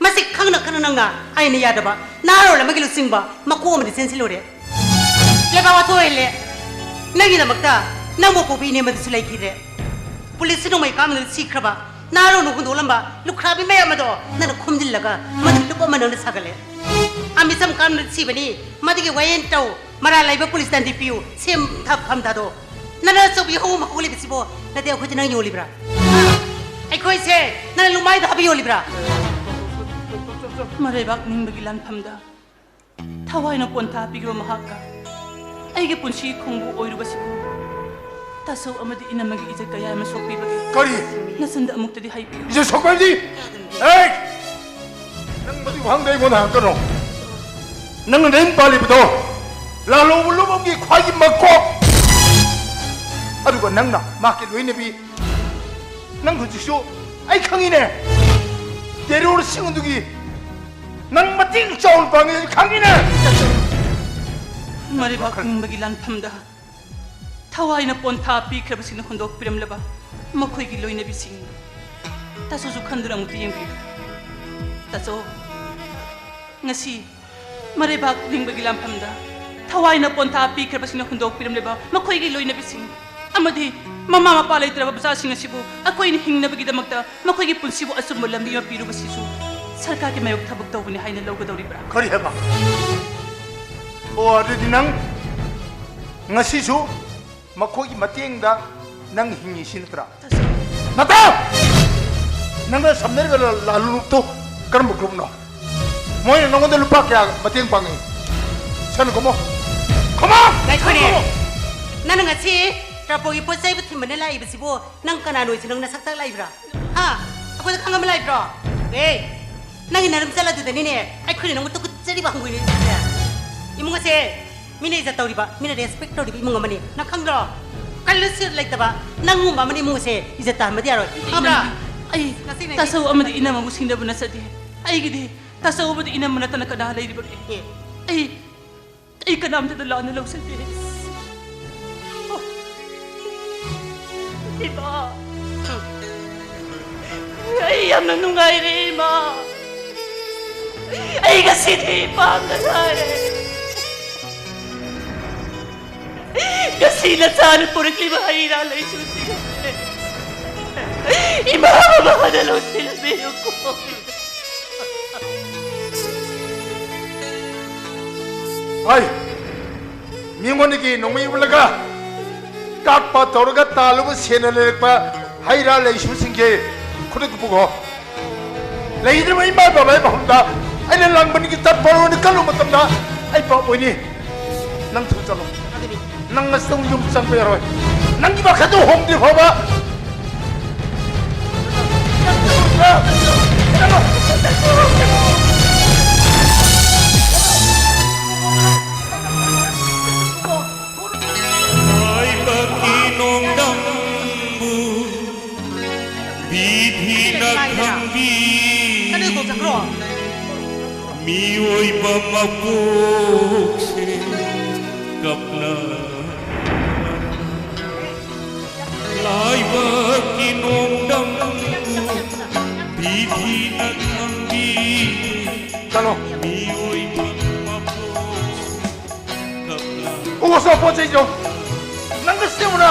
ꯃꯁꯤ ꯈꯪꯅ ꯈꯪꯅ ꯅꯪꯅ ꯑꯩꯅ ꯌꯥꯗꯕ ꯅꯍꯥꯔꯣꯜ ꯑꯃꯒꯤ ꯂꯨꯆꯤꯡꯕ ꯃꯀꯣꯛ ꯑꯃꯗꯤ ꯆꯦꯟꯁꯤꯜꯂꯨꯔꯦ꯫ ꯂꯩꯕꯥꯛ ꯋꯥꯊꯣꯛ ꯑꯣꯏꯍꯜꯂꯦ꯫ ꯅꯪꯒꯤꯗꯃꯛꯇ ꯅꯪꯕꯨ ꯄꯣꯛꯄꯤ ꯏꯅꯦ ꯑꯃꯗꯨꯁꯨ ꯂꯩꯈꯤꯗ꯭ꯔꯦ꯫ ꯄꯨꯂꯤꯁꯁꯤ ꯅꯣꯡꯃꯩ ꯀꯥꯞꯅꯗꯨꯅ ꯁꯤꯈ꯭ꯔꯕ ꯅꯍꯥꯔꯣꯜꯅ ꯍꯨꯟꯗꯣꯛꯂꯝꯕ ꯂꯨꯈ꯭ꯔꯥꯕꯤ ꯃꯌꯥꯝ ꯑꯗꯣ ꯅꯪꯅ ꯈꯣꯝꯖꯤꯜꯂꯒ ꯃꯗꯨ ꯂꯨꯞ ꯑꯃ ꯅꯪꯅ ꯁꯥꯒꯠꯂꯦ꯫ ꯑꯃꯤꯆꯝ ꯀꯥꯞꯅꯗꯨꯅ ꯁꯤꯕꯅꯤ꯫ ꯃꯗꯨꯒꯤ ꯋꯥꯌꯦꯜ ꯇꯧ꯫ ꯃꯔꯥꯜ ꯂꯩꯕ ꯄꯨꯂꯤꯁ ꯗꯟꯗꯤ ꯄꯤꯌꯨ꯫ ꯁꯦꯝ ꯊ-, ꯐꯝ ꯊꯥꯗꯣꯛ꯫ ꯅꯅꯥ ꯑꯆꯧꯕꯤ ꯍꯧ ꯃꯀꯣꯛ ꯂꯩꯕꯁꯤꯕꯣ? ꯅꯠꯇꯦ, ꯑꯩꯈꯣꯏꯗꯤ ꯅꯪ ꯌꯣꯜꯂꯤꯕ꯭ꯔꯥ? ꯑꯩꯈꯣꯏꯁꯦ ꯅꯪ ꯂꯨꯃꯥꯏꯗ ꯍꯥꯞꯄ ꯌꯣꯜꯂꯤꯕ꯭ꯔꯥ? ꯃꯔꯩꯕꯥꯛ ꯅꯤꯡꯕꯒꯤ ꯂꯥꯟꯐꯝꯗ ꯊꯋꯥꯏꯅ ꯄꯣꯟꯊꯥ ꯄꯤꯈꯤꯕ ꯃꯍꯥꯛꯀ ꯑꯩꯒꯤ ꯄꯨꯟꯁꯤ ꯈꯣꯡꯕꯨ ꯑꯣꯏꯔꯨꯕꯁꯤꯕꯨ ꯇꯥꯆꯧ ꯑꯃꯗꯤ ꯏꯅꯝꯃꯒꯤ ꯏꯖꯠ ꯀꯌꯥ ꯑꯃ ꯁꯣꯛꯄꯤꯕꯒꯦ꯫ ꯀꯔꯤ? ꯅꯆꯟꯗ ꯑꯃꯨꯛꯇꯗꯤ ꯍꯥꯏꯕꯤꯌꯨ꯫ ꯏꯖꯠ ꯁꯣꯛꯄ ꯍꯥꯏꯕꯗꯤ? ꯑꯦ! ꯅꯪ ꯃꯗꯨꯒꯤ ꯋꯥꯍꯪꯗ ꯑꯩꯉꯣꯟꯗ ꯍꯪꯉꯛꯀꯅꯣ꯫ ꯅꯪꯅ ꯅꯌꯨꯝ ꯄꯥꯜꯂꯤꯕꯗꯣ ꯂꯥꯜꯍꯧꯕ ꯂꯨꯞ ꯑꯃꯒꯤ ꯈ꯭ꯋꯥꯏꯒꯤ ꯃꯀꯣꯛ, ꯑꯗꯨꯒ ꯅꯪꯅ ꯃꯍꯥꯛꯀꯤ ꯂꯣꯏꯅꯕꯤ꯫ ꯅꯪ ꯍꯧꯖꯤꯛꯁꯨ ꯑꯩ ꯈꯪꯉꯤꯅꯦ꯫ ꯇꯦꯔꯣꯔꯁꯤꯡ ꯑꯗꯨꯒꯤ ꯅꯪ ꯃꯇꯦꯡ ꯆꯥꯎꯅ ꯄꯥꯡꯉꯤ, ꯑꯩ ꯈꯪꯉꯤꯅꯦ꯫ ꯃꯔꯩꯕꯥꯛ ꯅꯤꯡꯕꯒꯤ ꯂꯥꯟꯐꯝꯗ ꯊꯋꯥꯏꯅ ꯄꯣꯟꯊꯥ ꯄꯤꯈ꯭ꯔꯕꯁꯤꯡꯅ ꯍꯨꯟꯗꯣꯛꯄꯤꯔꯝꯂꯕ ꯃꯈꯣꯏꯒꯤ ꯂꯣꯏꯅꯕꯤꯁꯤꯡ꯫ ꯇꯥꯆꯧꯁꯨ ꯈꯟꯗꯨꯅ ꯑꯃꯨꯛꯇ ꯌꯦꯡꯕꯤꯌꯨ꯫ ꯇꯥꯆꯧ, ꯉꯁꯤ ꯃꯔꯩꯕꯥꯛ ꯂꯤꯡꯕꯒꯤ ꯂꯥꯟꯐꯝꯗ ꯊꯋꯥꯏꯅ ꯄꯣꯟꯊꯥ ꯄꯤꯈ꯭ꯔꯕꯁꯤꯡꯅ ꯍꯨꯟꯗꯣꯛꯄꯤꯔꯝꯂꯤꯕ ꯃꯈꯣꯏꯒꯤ ꯂꯣꯏꯅꯕꯤꯁꯤꯡ ꯑꯃꯗꯤ ꯃꯃꯥ ꯃꯄꯥ ꯂꯩꯇ꯭ꯔꯕ ꯃꯆꯥꯁꯤꯡ ꯑꯁꯤꯕꯨ ꯑꯩꯈꯣꯏꯅ ꯍꯤꯡꯅꯕꯒꯤꯗꯃꯛꯇ ꯃꯈꯣꯏꯒꯤ ꯄꯨꯟꯁꯤꯕꯨ ꯑꯆꯨꯝꯕ ꯂꯝꯕꯤ ꯑꯃ ꯄꯤꯔꯨꯕꯁꯤꯁꯨ ꯁꯔꯀꯥꯔꯒꯤ ꯃꯥꯌꯣꯛ ꯊꯕꯛ ꯇꯧꯕꯅꯤ ꯍꯥꯏꯅ ꯂꯧꯒꯗꯧꯔꯤꯕ꯭ꯔꯥ? ꯀꯔꯤ ꯍꯥꯏꯕ? ꯑꯣ, ꯑꯗꯨꯗꯤ ꯅꯪ ꯉꯁꯤꯁꯨ ꯃꯈꯣꯏꯒꯤ ꯃꯇꯦꯡꯗ ꯅꯪ ꯍꯤꯡꯉꯤꯁꯤ ꯅꯠꯇ꯭ꯔꯥ? ꯅꯠꯇ꯭ꯔꯥ? ꯅꯪꯅ ꯁꯝꯅꯔꯤꯕ ꯂ-, ꯂꯥꯂꯨ ꯒ꯭ꯔꯨꯞꯇꯨ ꯀꯔꯝꯕ ꯒ꯭ꯔꯨꯞꯅꯣ? ꯃꯣꯏꯅ ꯅꯪꯉꯣꯟꯗ ꯂꯨꯄꯥ ꯀꯌꯥ ꯃꯇꯦꯡ ꯄꯥꯡꯉꯤ? ꯁꯦꯟ ꯈꯨꯝꯃꯣ꯫ ꯈꯨꯝꯃꯣ! ꯉꯥꯏꯈꯣꯅꯦ꯫ ꯈꯨꯝꯃꯣ! ꯅꯪꯅ ꯉꯁꯤ ꯇ꯭ꯔꯄꯣꯒꯤ ꯄꯣꯠ ꯆꯩꯕꯨ ꯊꯤꯟꯕꯅ ꯂꯥꯛꯏꯕꯁꯤꯕꯨ ꯅꯪ ꯀꯅꯥꯅꯣ ꯍꯥꯏꯁꯤ ꯅꯪ ꯅꯁꯛ ꯇꯥꯛ ꯂꯥꯛꯏꯕ꯭ꯔꯥ? ꯍꯥ? ꯑꯩꯈꯣꯏꯗ ꯈꯪ ꯑꯃ ꯂꯥꯛꯏꯕ꯭ꯔꯣ? ꯑꯦ! ꯅꯪꯒꯤ ꯅꯔꯝ ꯆꯠꯂꯗꯨꯗꯅꯤꯅꯦ ꯑꯩꯈꯣꯏꯅ ꯅꯪꯕꯨ ꯇꯨꯀꯠꯆꯔꯤꯕ ꯍꯪꯒꯣꯏꯅꯔꯤꯁꯦ꯫ ꯏꯃꯨꯡ ꯑꯁꯦ ꯃꯤꯅ ꯏꯖꯠ ꯇꯧꯔꯤꯕ, ꯃꯤꯅ ꯔꯦꯁꯄꯦꯛ ꯇꯧꯔꯤꯕ ꯏꯃꯨꯡ ꯑꯃꯅꯤ꯫ ꯅꯪ ꯈꯪꯗ꯭ꯔꯣ? ꯀꯜꯂꯨ ꯁꯤꯔ ꯂꯩꯇꯕ ꯅꯪꯒꯨꯝꯕ ꯑꯃꯅ ꯏꯃꯨꯡ ꯑꯁꯦ ꯏꯖꯠ ꯇꯥꯍꯟꯕꯗꯤ ꯌꯥꯔꯣꯏ꯫ ꯈꯪꯕ꯭ꯔꯥ? ꯑꯩ ꯉꯁꯤ ꯅꯪ ꯇꯥꯆꯧ ꯑꯃꯗꯤ ꯏꯅꯝ ꯑꯃꯕꯨ ꯁꯤꯡꯅꯕ ꯅꯠꯆꯗꯦ꯫ ꯑꯩꯒꯤꯗꯤ ꯇꯥꯆꯧ ꯑꯃꯗꯤ ꯏꯅꯝ ꯅꯠꯇꯅ ꯀꯅꯥ ꯂꯩꯔꯤꯕꯒꯦ? ꯑꯦ꯫ ꯑꯩ, ꯑꯩ ꯀꯅꯥꯝꯇꯗ ꯂꯥꯟꯅ ꯂꯧꯖꯗꯦ꯫ ꯏꯃꯥ, ꯑꯩ ꯌꯥꯝꯅ ꯅꯨꯡꯉꯥꯏꯔꯦ, ꯏꯃꯥ꯫ ꯑꯩ ꯉꯁꯤꯗꯤ ꯏꯄꯥꯝꯗ ꯂꯥꯛꯑꯦ꯫ ꯉꯁꯤ ꯅꯆꯥꯅ ꯄꯨꯔꯛꯂꯤꯕ ꯍꯩ ꯔꯥ ꯂꯩꯁꯨꯁꯤꯡ ꯑꯁꯦ ꯏꯃꯥ ꯕꯕꯥꯅ ꯂꯧꯁꯤꯟꯕꯤꯌꯨꯀꯣ꯫ ꯍꯣꯏ, ꯃꯤꯉꯣꯟꯗꯒꯤ ꯅꯣꯡꯃꯩ ꯎꯠꯂꯒ ꯀꯥꯞꯄ ꯇꯧꯔꯒ ꯇꯥꯜꯂꯨꯕ ꯁꯦꯟꯅ ꯂꯩꯔꯛꯄ ꯍꯩ ꯔꯥ ꯂꯩꯁꯨꯁꯤꯡꯁꯦ ꯈꯨꯗꯛꯇ ꯄꯨꯈꯣ꯫ ꯂꯩꯗ꯭ꯔꯤꯕ ꯏꯃꯥ ꯕꯕꯥꯒꯤ ꯃꯐꯝꯗ ꯑꯩꯅ ꯂꯥꯡꯕꯟꯒꯤ ꯇꯠꯄ ꯑꯣꯏꯅ ꯀꯜꯂꯨꯕ ꯃꯇꯝꯗ ꯑꯩ ꯄꯥꯞ ꯑꯣꯏꯅꯤ꯫ ꯅꯪ ꯊꯨꯅ ꯆꯠꯂꯣ꯫ ꯅꯪ ꯉꯁꯤꯗꯪ ꯌꯨꯝ ꯆꯪꯕ ꯌꯥꯔꯣꯏ꯫ ꯅꯪꯒꯤ ꯋꯥꯈꯜꯗꯣ ꯍꯣꯡꯗ꯭ꯔꯤ ꯐꯥꯎꯕ꯫ ꯂꯥꯏꯕꯛꯀꯤ ꯅꯣꯡꯗꯝꯕꯨ ꯕꯤꯙꯤꯅ ꯈꯪꯕꯤ꯫ ꯃꯤꯑꯣꯏꯕ ꯃꯄꯣꯛꯁꯦ ꯀꯞꯅ ꯑꯁ, ꯄꯣꯠ ꯆꯩꯁꯨ ꯅꯪꯅ ꯁꯦꯝꯃꯨꯅ꯫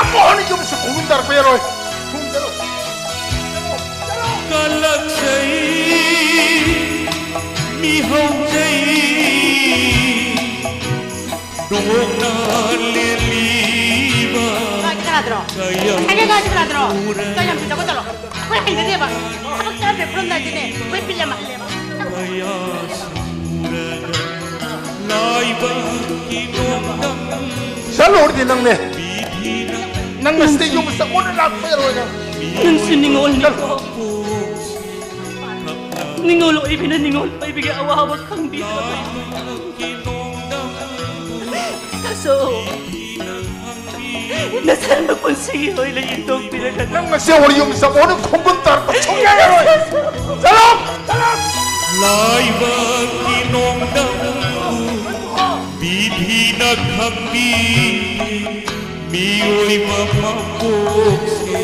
ꯑꯃꯨꯛ ꯍꯟꯅ ꯌꯨꯝꯁꯨ ꯈꯣꯡꯒꯨꯟ ꯇꯥꯔꯛꯄ ꯌꯥꯔꯣꯏ꯫ ꯊꯨꯝ ꯆꯠꯂꯣ꯫ ꯀꯜꯂꯛꯆꯩ ꯃꯤꯍꯧꯖꯩ ꯅꯣꯡꯅ ꯂꯦꯜꯂꯤꯕ ꯀꯅꯥꯗ꯭ꯔꯣ? ꯀꯌꯥ ꯉꯁꯥꯏꯒꯤ ꯑꯉꯥꯡꯁꯤ ꯀꯅꯥꯗ꯭ꯔꯣ? ꯀꯌꯥꯝ ꯆꯠꯂꯣ, ꯆꯠꯂꯣ꯫ ꯑꯩꯈꯣꯏ ꯍꯩꯅꯗꯦꯕ꯫ ꯊꯕꯛ ꯆꯥꯗ꯭ꯔꯦ ꯈꯨꯔꯨꯝꯗꯥꯏꯗꯨꯅꯦ ꯑꯩꯈꯣꯏ ꯕꯤꯜ ꯌꯥꯝ ꯍꯜꯂꯦꯕ꯫ ꯀꯌꯥ ꯁꯨꯔꯒ ꯂꯥꯏꯕꯛꯀꯤ ꯅꯣꯡꯗꯝ ꯆꯠꯂꯨꯔꯗꯤ ꯅꯪꯅꯦ꯫ ꯕꯤꯙꯤꯅ ꯅꯪꯅ ꯁꯤꯗ ꯌꯨꯝ ꯆꯪꯉꯣꯅ ꯂꯥꯛꯄ ꯌꯥꯔꯣꯏ ꯅꯪ꯫ ꯅꯪꯁꯨ ꯅꯤꯡꯉꯣꯜꯅꯤꯀꯣ꯫ ꯅꯤꯡꯉꯣꯜ ꯑꯣꯏꯕꯤꯅ ꯅꯤꯡꯉꯣꯜ ꯑꯣꯏꯕꯤꯒꯤ ꯑꯋꯥꯕ ꯈꯪꯕꯤꯗꯕ꯫ ꯂꯥꯏꯕꯛꯀꯤ ꯅꯣꯡꯗꯝ ꯇꯥꯁꯣ꯫ ꯅꯁꯥꯅ ꯄꯨꯟꯁꯤꯒꯤ ꯑꯣꯏꯅ ꯏꯟꯊꯣꯛꯄꯤꯔꯒ ꯅꯪ ꯉꯁꯤ ꯋꯥꯔꯤ ꯌꯨꯝ ꯆꯠꯄ ꯍꯣꯔꯦꯟ ꯈꯣꯡꯒꯨꯟ ꯇꯥꯔꯛꯄ ꯁꯨꯡꯌꯥ ꯌꯥꯔꯣꯏ꯫ ꯆꯠꯂꯣ! ꯆꯠꯂꯣ! ꯂꯥꯏꯕꯛꯀꯤ ꯅꯣꯡꯗꯝꯕꯨ ꯕꯤꯙꯤꯅ ꯈꯪꯕꯤ ꯃꯤꯑꯣꯏꯕ ꯃꯄꯣꯛꯁꯦ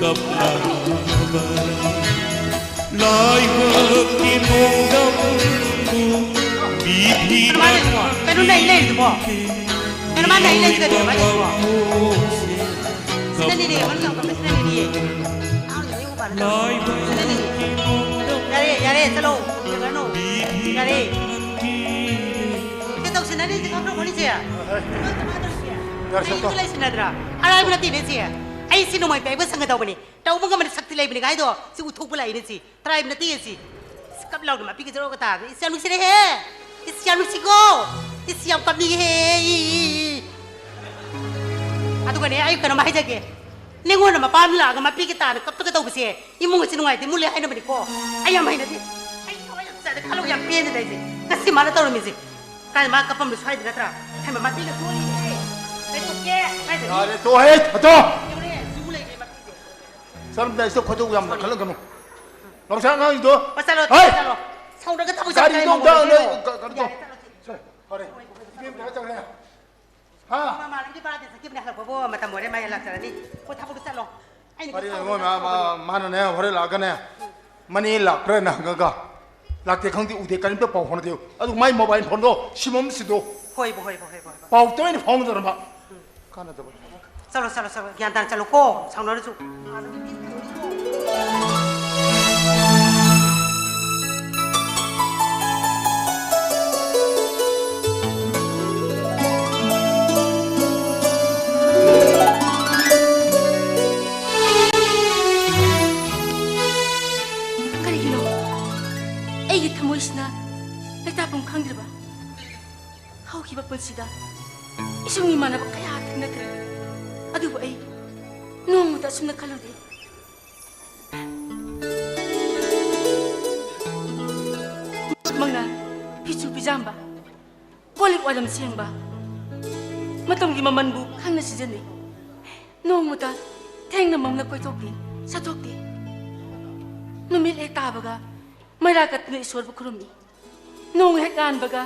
ꯀꯞꯅꯕ ꯂꯥꯏꯕꯛꯀꯤ ꯅꯣꯡꯗꯝꯕꯨ ꯕꯤꯙꯤꯅ ꯀꯩꯅꯣ ꯅꯩ ꯂꯩꯔꯤꯗꯨꯕꯣ? ꯀꯩꯅꯣ ꯃꯥ ꯅꯩ ꯂꯩꯔꯤꯗꯨ ꯀꯩꯅꯣ ꯃꯥ ꯇꯧꯔꯤꯗꯨꯕꯣ? ꯁꯤꯅꯅꯤꯅꯦ, ꯃꯅꯨꯡ ꯌꯥꯝ ꯀꯟꯕ ꯁꯤꯅꯅꯤꯅꯦ꯫ ꯁꯤꯅꯅꯤꯅꯦ꯫ ꯌꯥꯔꯦ, ꯌꯥꯔꯦ, ꯆꯠꯂꯣ꯫ ꯌꯦꯡꯉꯅꯨ꯫ ꯌꯥꯔꯦ꯫ ꯁꯤ ꯇꯧꯁꯤꯟꯅꯔꯤꯁꯦ ꯈꯪꯗ꯭ꯔꯣ, ꯃꯣꯏꯁꯦ? ꯌꯥꯔꯦ, ꯁꯦꯝꯗꯣꯛ꯫ ꯂꯩꯁꯤꯟꯅꯗ꯭ꯔꯥ? ꯑꯔꯥꯏꯕ ꯅꯠꯇꯦꯅꯦ ꯁꯤ꯫ ꯑꯩ ꯁꯤ ꯅꯣꯡꯃꯩ ꯄꯥꯏꯕ ꯁꯪꯒꯗꯧꯕꯅꯤ꯫ ꯇꯧꯕ ꯉꯝꯕꯅ ꯁꯛꯇꯤ ꯂꯩꯕꯅꯤ ꯀꯥꯏꯗꯣ꯫ ꯁꯤ ꯎꯊꯣꯛꯄ ꯂꯥꯛꯏꯅꯦ ꯁꯤ꯫ ꯇ꯭ꯔꯥꯏꯕ ꯅꯠꯇꯦ ꯁꯤ꯫ ꯏꯁ, ꯀꯞ ꯂꯥꯎꯅ ꯃꯄꯤꯒ ꯖꯔꯣꯒ ꯇꯥꯕ꯫ ꯏꯁ, ꯌꯥꯝ ꯅꯨꯡꯁꯤꯔꯦꯍꯦ꯫ ꯏꯁ, ꯌꯥꯝ ꯅꯨꯡꯁꯤꯀꯣ꯫ ꯏꯁ, ꯌꯥꯝ ꯀꯞꯅꯤꯡꯉꯦꯍꯦ꯫ E, E, E. ꯑꯗꯨꯒꯅꯦ, ꯑꯩ ꯀꯩꯅꯣꯝ ꯍꯥꯏꯖꯒꯦ꯫ ꯅꯤꯉꯣꯜꯅ ꯃꯄꯥꯝꯗ ꯂꯥꯛꯑꯒ ꯃꯄꯤꯒ ꯇꯥꯅ ꯀꯞꯇꯒ ꯇꯧꯕꯁꯦ ꯏꯃꯨꯡ ꯑꯁꯤ ꯅꯨꯡꯉꯥꯏꯇꯦ, ꯃꯨꯜꯂꯦ ꯍꯥꯏꯅꯕꯅꯤꯀꯣ꯫ ꯑꯩ ꯌꯥꯝ ꯍꯩꯅꯗꯦ꯫ ꯑꯩ ꯊꯋꯥꯏ ꯌꯥꯝ ꯆꯥꯗꯦ꯫ ꯈꯜꯂꯨ ꯌꯥꯝ ꯄꯦꯟꯗꯦꯗ ꯑꯩꯁꯦ꯫ ꯉꯁꯤ ꯃꯥꯅ ꯇꯧꯔꯝꯃꯤꯁꯦ꯫ ꯀꯥꯏ ꯃꯥ ꯀꯞꯄꯝꯗꯣ ꯁ꯭ꯋꯥꯏꯗ ꯅꯠꯇ꯭ꯔꯥ? ꯍꯩꯃꯥ, ꯃꯄꯤꯒ ꯆꯣꯜꯂꯤꯅꯦ꯫ ꯀꯩꯗꯧꯒꯦ? ꯀꯥꯏꯗꯅꯤ? ꯌꯥꯔꯦ, ꯇꯣꯛꯑꯣꯍꯦ, ꯊꯥꯗꯣꯛꯑꯣ꯫ ꯌꯦꯡꯉꯨꯅꯦ, ꯖꯨ ꯂꯩꯔꯦ ꯃꯄꯤꯁꯦ꯫ ꯆꯠꯂꯝꯗꯥꯏꯁꯤꯗ ꯈꯣꯏꯗꯧ ꯌꯥꯝ ꯂꯪꯈꯠꯍꯟꯒꯅꯨ꯫ ꯅꯥꯎꯆꯥ ꯑꯉꯥꯡꯁꯤꯡꯗꯣ꯫ ꯑꯣ, ꯆꯠꯂꯣ, ꯍꯩ! ꯆꯠꯂꯣ, ꯆꯠꯂꯣ꯫ ꯁꯥꯎꯅꯔꯒ ꯊꯕꯛ ꯆꯠꯂꯣ, ꯒꯥꯔꯤꯗꯣ ꯀꯔꯤ ꯑꯝꯇ ꯃꯣꯡ ꯂꯣꯏ ꯂꯩꯒꯦ? ꯀ-, ꯀꯩꯅꯣ ꯇꯧ꯫ ꯌꯥꯔꯦ, ꯆꯠꯂꯣ, ꯆꯠꯂꯣ꯫ ꯁꯦ, ꯐꯔꯦ꯫ ꯏꯕꯦꯝ ꯀꯩꯅꯣ ꯇꯧꯔꯦ꯫ ꯍꯥ? ꯃꯃꯥꯟꯅꯕꯤꯒꯤ ꯕꯥꯔꯗꯦ ꯆꯠꯈꯤꯕꯅꯦ, ꯍꯜꯂꯛꯄꯕꯨ ꯃꯇꯝ ꯑꯣꯏꯔꯦ, ꯃꯥ ꯂꯥꯛꯆꯔꯅꯤ꯫ ꯑꯣ, ꯊꯕꯛꯇꯣ ꯆꯠꯂꯣ꯫ ꯑꯩꯅ ꯐꯔꯦ, ꯈꯔ ꯃꯣꯏ ꯃꯥ-, ꯃꯥ-, ꯁꯥꯎꯅꯔꯒ ꯃꯥꯅꯅꯦ, ꯍꯣꯔꯦꯟ ꯂꯥꯛꯑꯒꯅꯦ, ꯃꯅꯦ ꯂꯥꯛꯄ꯭ꯔꯥꯅ ꯍꯪꯉꯒ, ꯂꯥꯛꯇꯦ ꯈꯪꯗꯦ, ꯎꯗꯦ, ꯀꯔꯤꯝꯇ ꯄꯥꯎ ꯐꯥꯎꯅꯗꯦ꯫ ꯑꯗꯨ ꯃꯥꯏ ꯃꯣꯕꯥꯏꯜ ꯐꯣꯟꯗꯣ ꯁꯤꯝ ꯑꯃ ꯁꯤꯗꯣ꯫ ꯍꯣꯏꯕ, ꯍꯣꯏꯕ, ꯍꯣꯏꯕ, ꯍꯣꯏꯕ꯫ ꯄꯥꯎ ꯇꯣꯏꯅ ꯐꯥꯎꯅꯗꯔꯝꯕ꯫ ꯎꯝ꯫ ꯀꯥꯟꯅꯗꯕ꯫ ꯆꯠꯂꯣ, ꯆꯠꯂꯣ, ꯆꯠꯂꯣ꯫ ꯒ꯭ꯌꯥꯟ ꯇꯥꯅ ꯆꯠꯂꯨꯀꯣ꯫ ꯁꯥꯎꯅꯔꯁꯨ꯫ ꯀꯔꯤꯒꯤꯅꯣ ꯑꯩꯒꯤ ꯊꯃꯣꯏꯁꯤꯅ ꯂꯩꯇꯥꯐꯝ ꯈꯪꯗ꯭ꯔꯤꯕ? ꯍꯧꯈꯤꯕ ꯄꯨꯟꯁꯤꯗ ꯏꯁꯨꯡ ꯏꯃꯥꯟꯅꯕ ꯀꯌꯥ ꯊꯦꯡꯅꯈ꯭ꯔꯦ, ꯑꯗꯨꯕꯨ ꯑꯩ ꯅꯣꯡꯃꯇ ꯑꯁꯨꯝꯅ ꯈꯜꯂꯨꯗꯦ꯫ ꯃꯉꯥꯜ, ꯐꯤꯁꯨ ꯐꯤꯖꯥꯝꯕ, ꯀꯣꯜ ꯂꯤꯛ ꯋꯥꯏꯔꯝ ꯁꯦꯡꯕ, ꯃꯇꯝꯒꯤ ꯃꯃꯜꯕꯨ ꯈꯪꯅ ꯁꯤꯖꯤꯟꯅꯩ꯫ ꯅꯣꯡꯃꯇ ꯊꯦꯡꯅ ꯃꯝꯅ ꯀꯣꯏꯊꯣꯛꯇꯦ, ꯆꯠꯊꯣꯛꯇꯦ꯫ ꯅꯨꯃꯤꯠ ꯍꯦꯛ ꯇꯥꯕꯒ ꯃꯩꯔꯥ ꯀꯠꯇꯨꯅ ꯏꯁꯣꯔꯕꯨ ꯈꯨꯔꯨꯝꯃꯤ꯫ ꯅꯣꯡ ꯍꯦꯛ ꯉꯥꯟꯕꯒ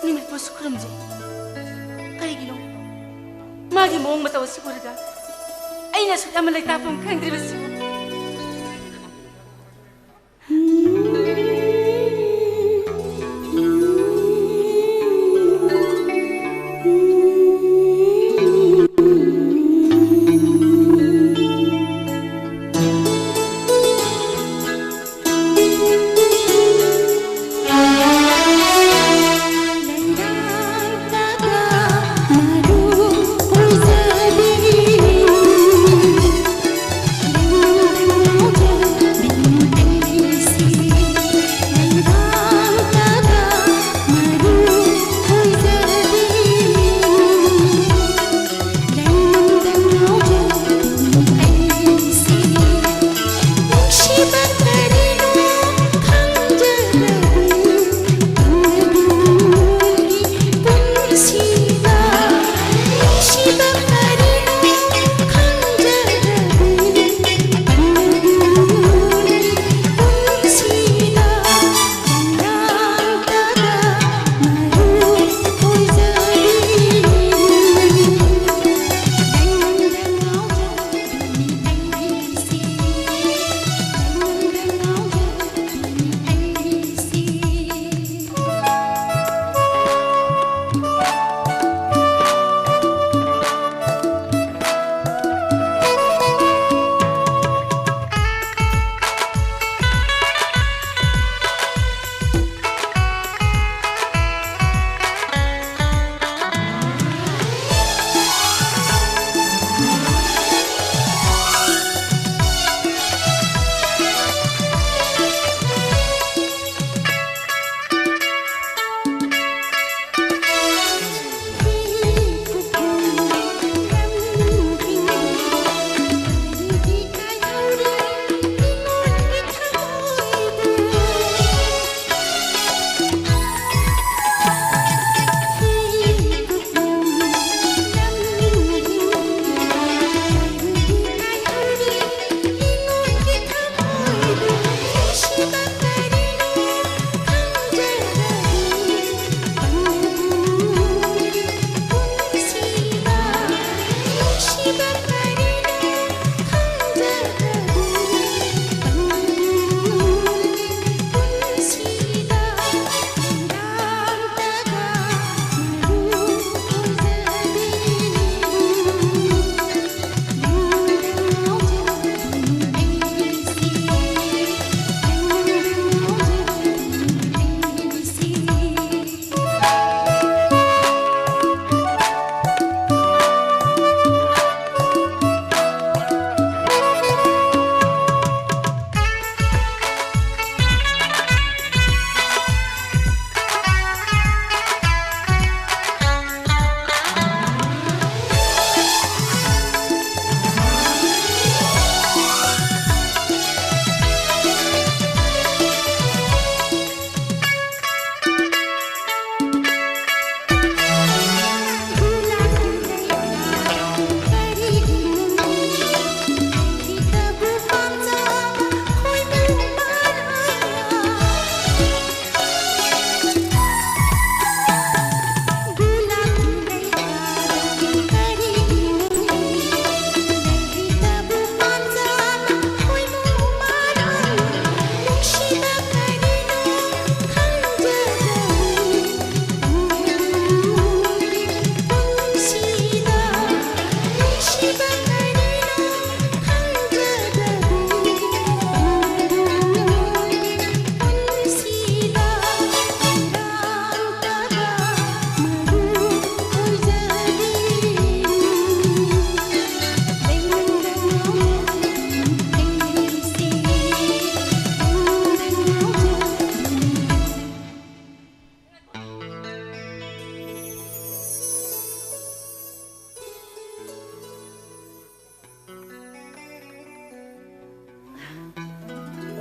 ꯅꯨꯃꯤꯠꯄꯨꯁꯨ ꯈꯨꯔꯨꯝꯖꯩ꯫ ꯀꯔꯤꯒꯤꯅꯣ ꯃꯥꯒꯤ ꯃꯑꯣꯡ ꯃꯇꯧ ꯑꯁꯤ ꯎꯔꯒ ꯑꯩꯅ ꯑꯁꯨꯛ ꯌꯥꯝꯅ ꯂꯩꯇꯥꯐꯝ ꯈꯪꯗ꯭ꯔꯤꯕꯁꯤꯕꯨ?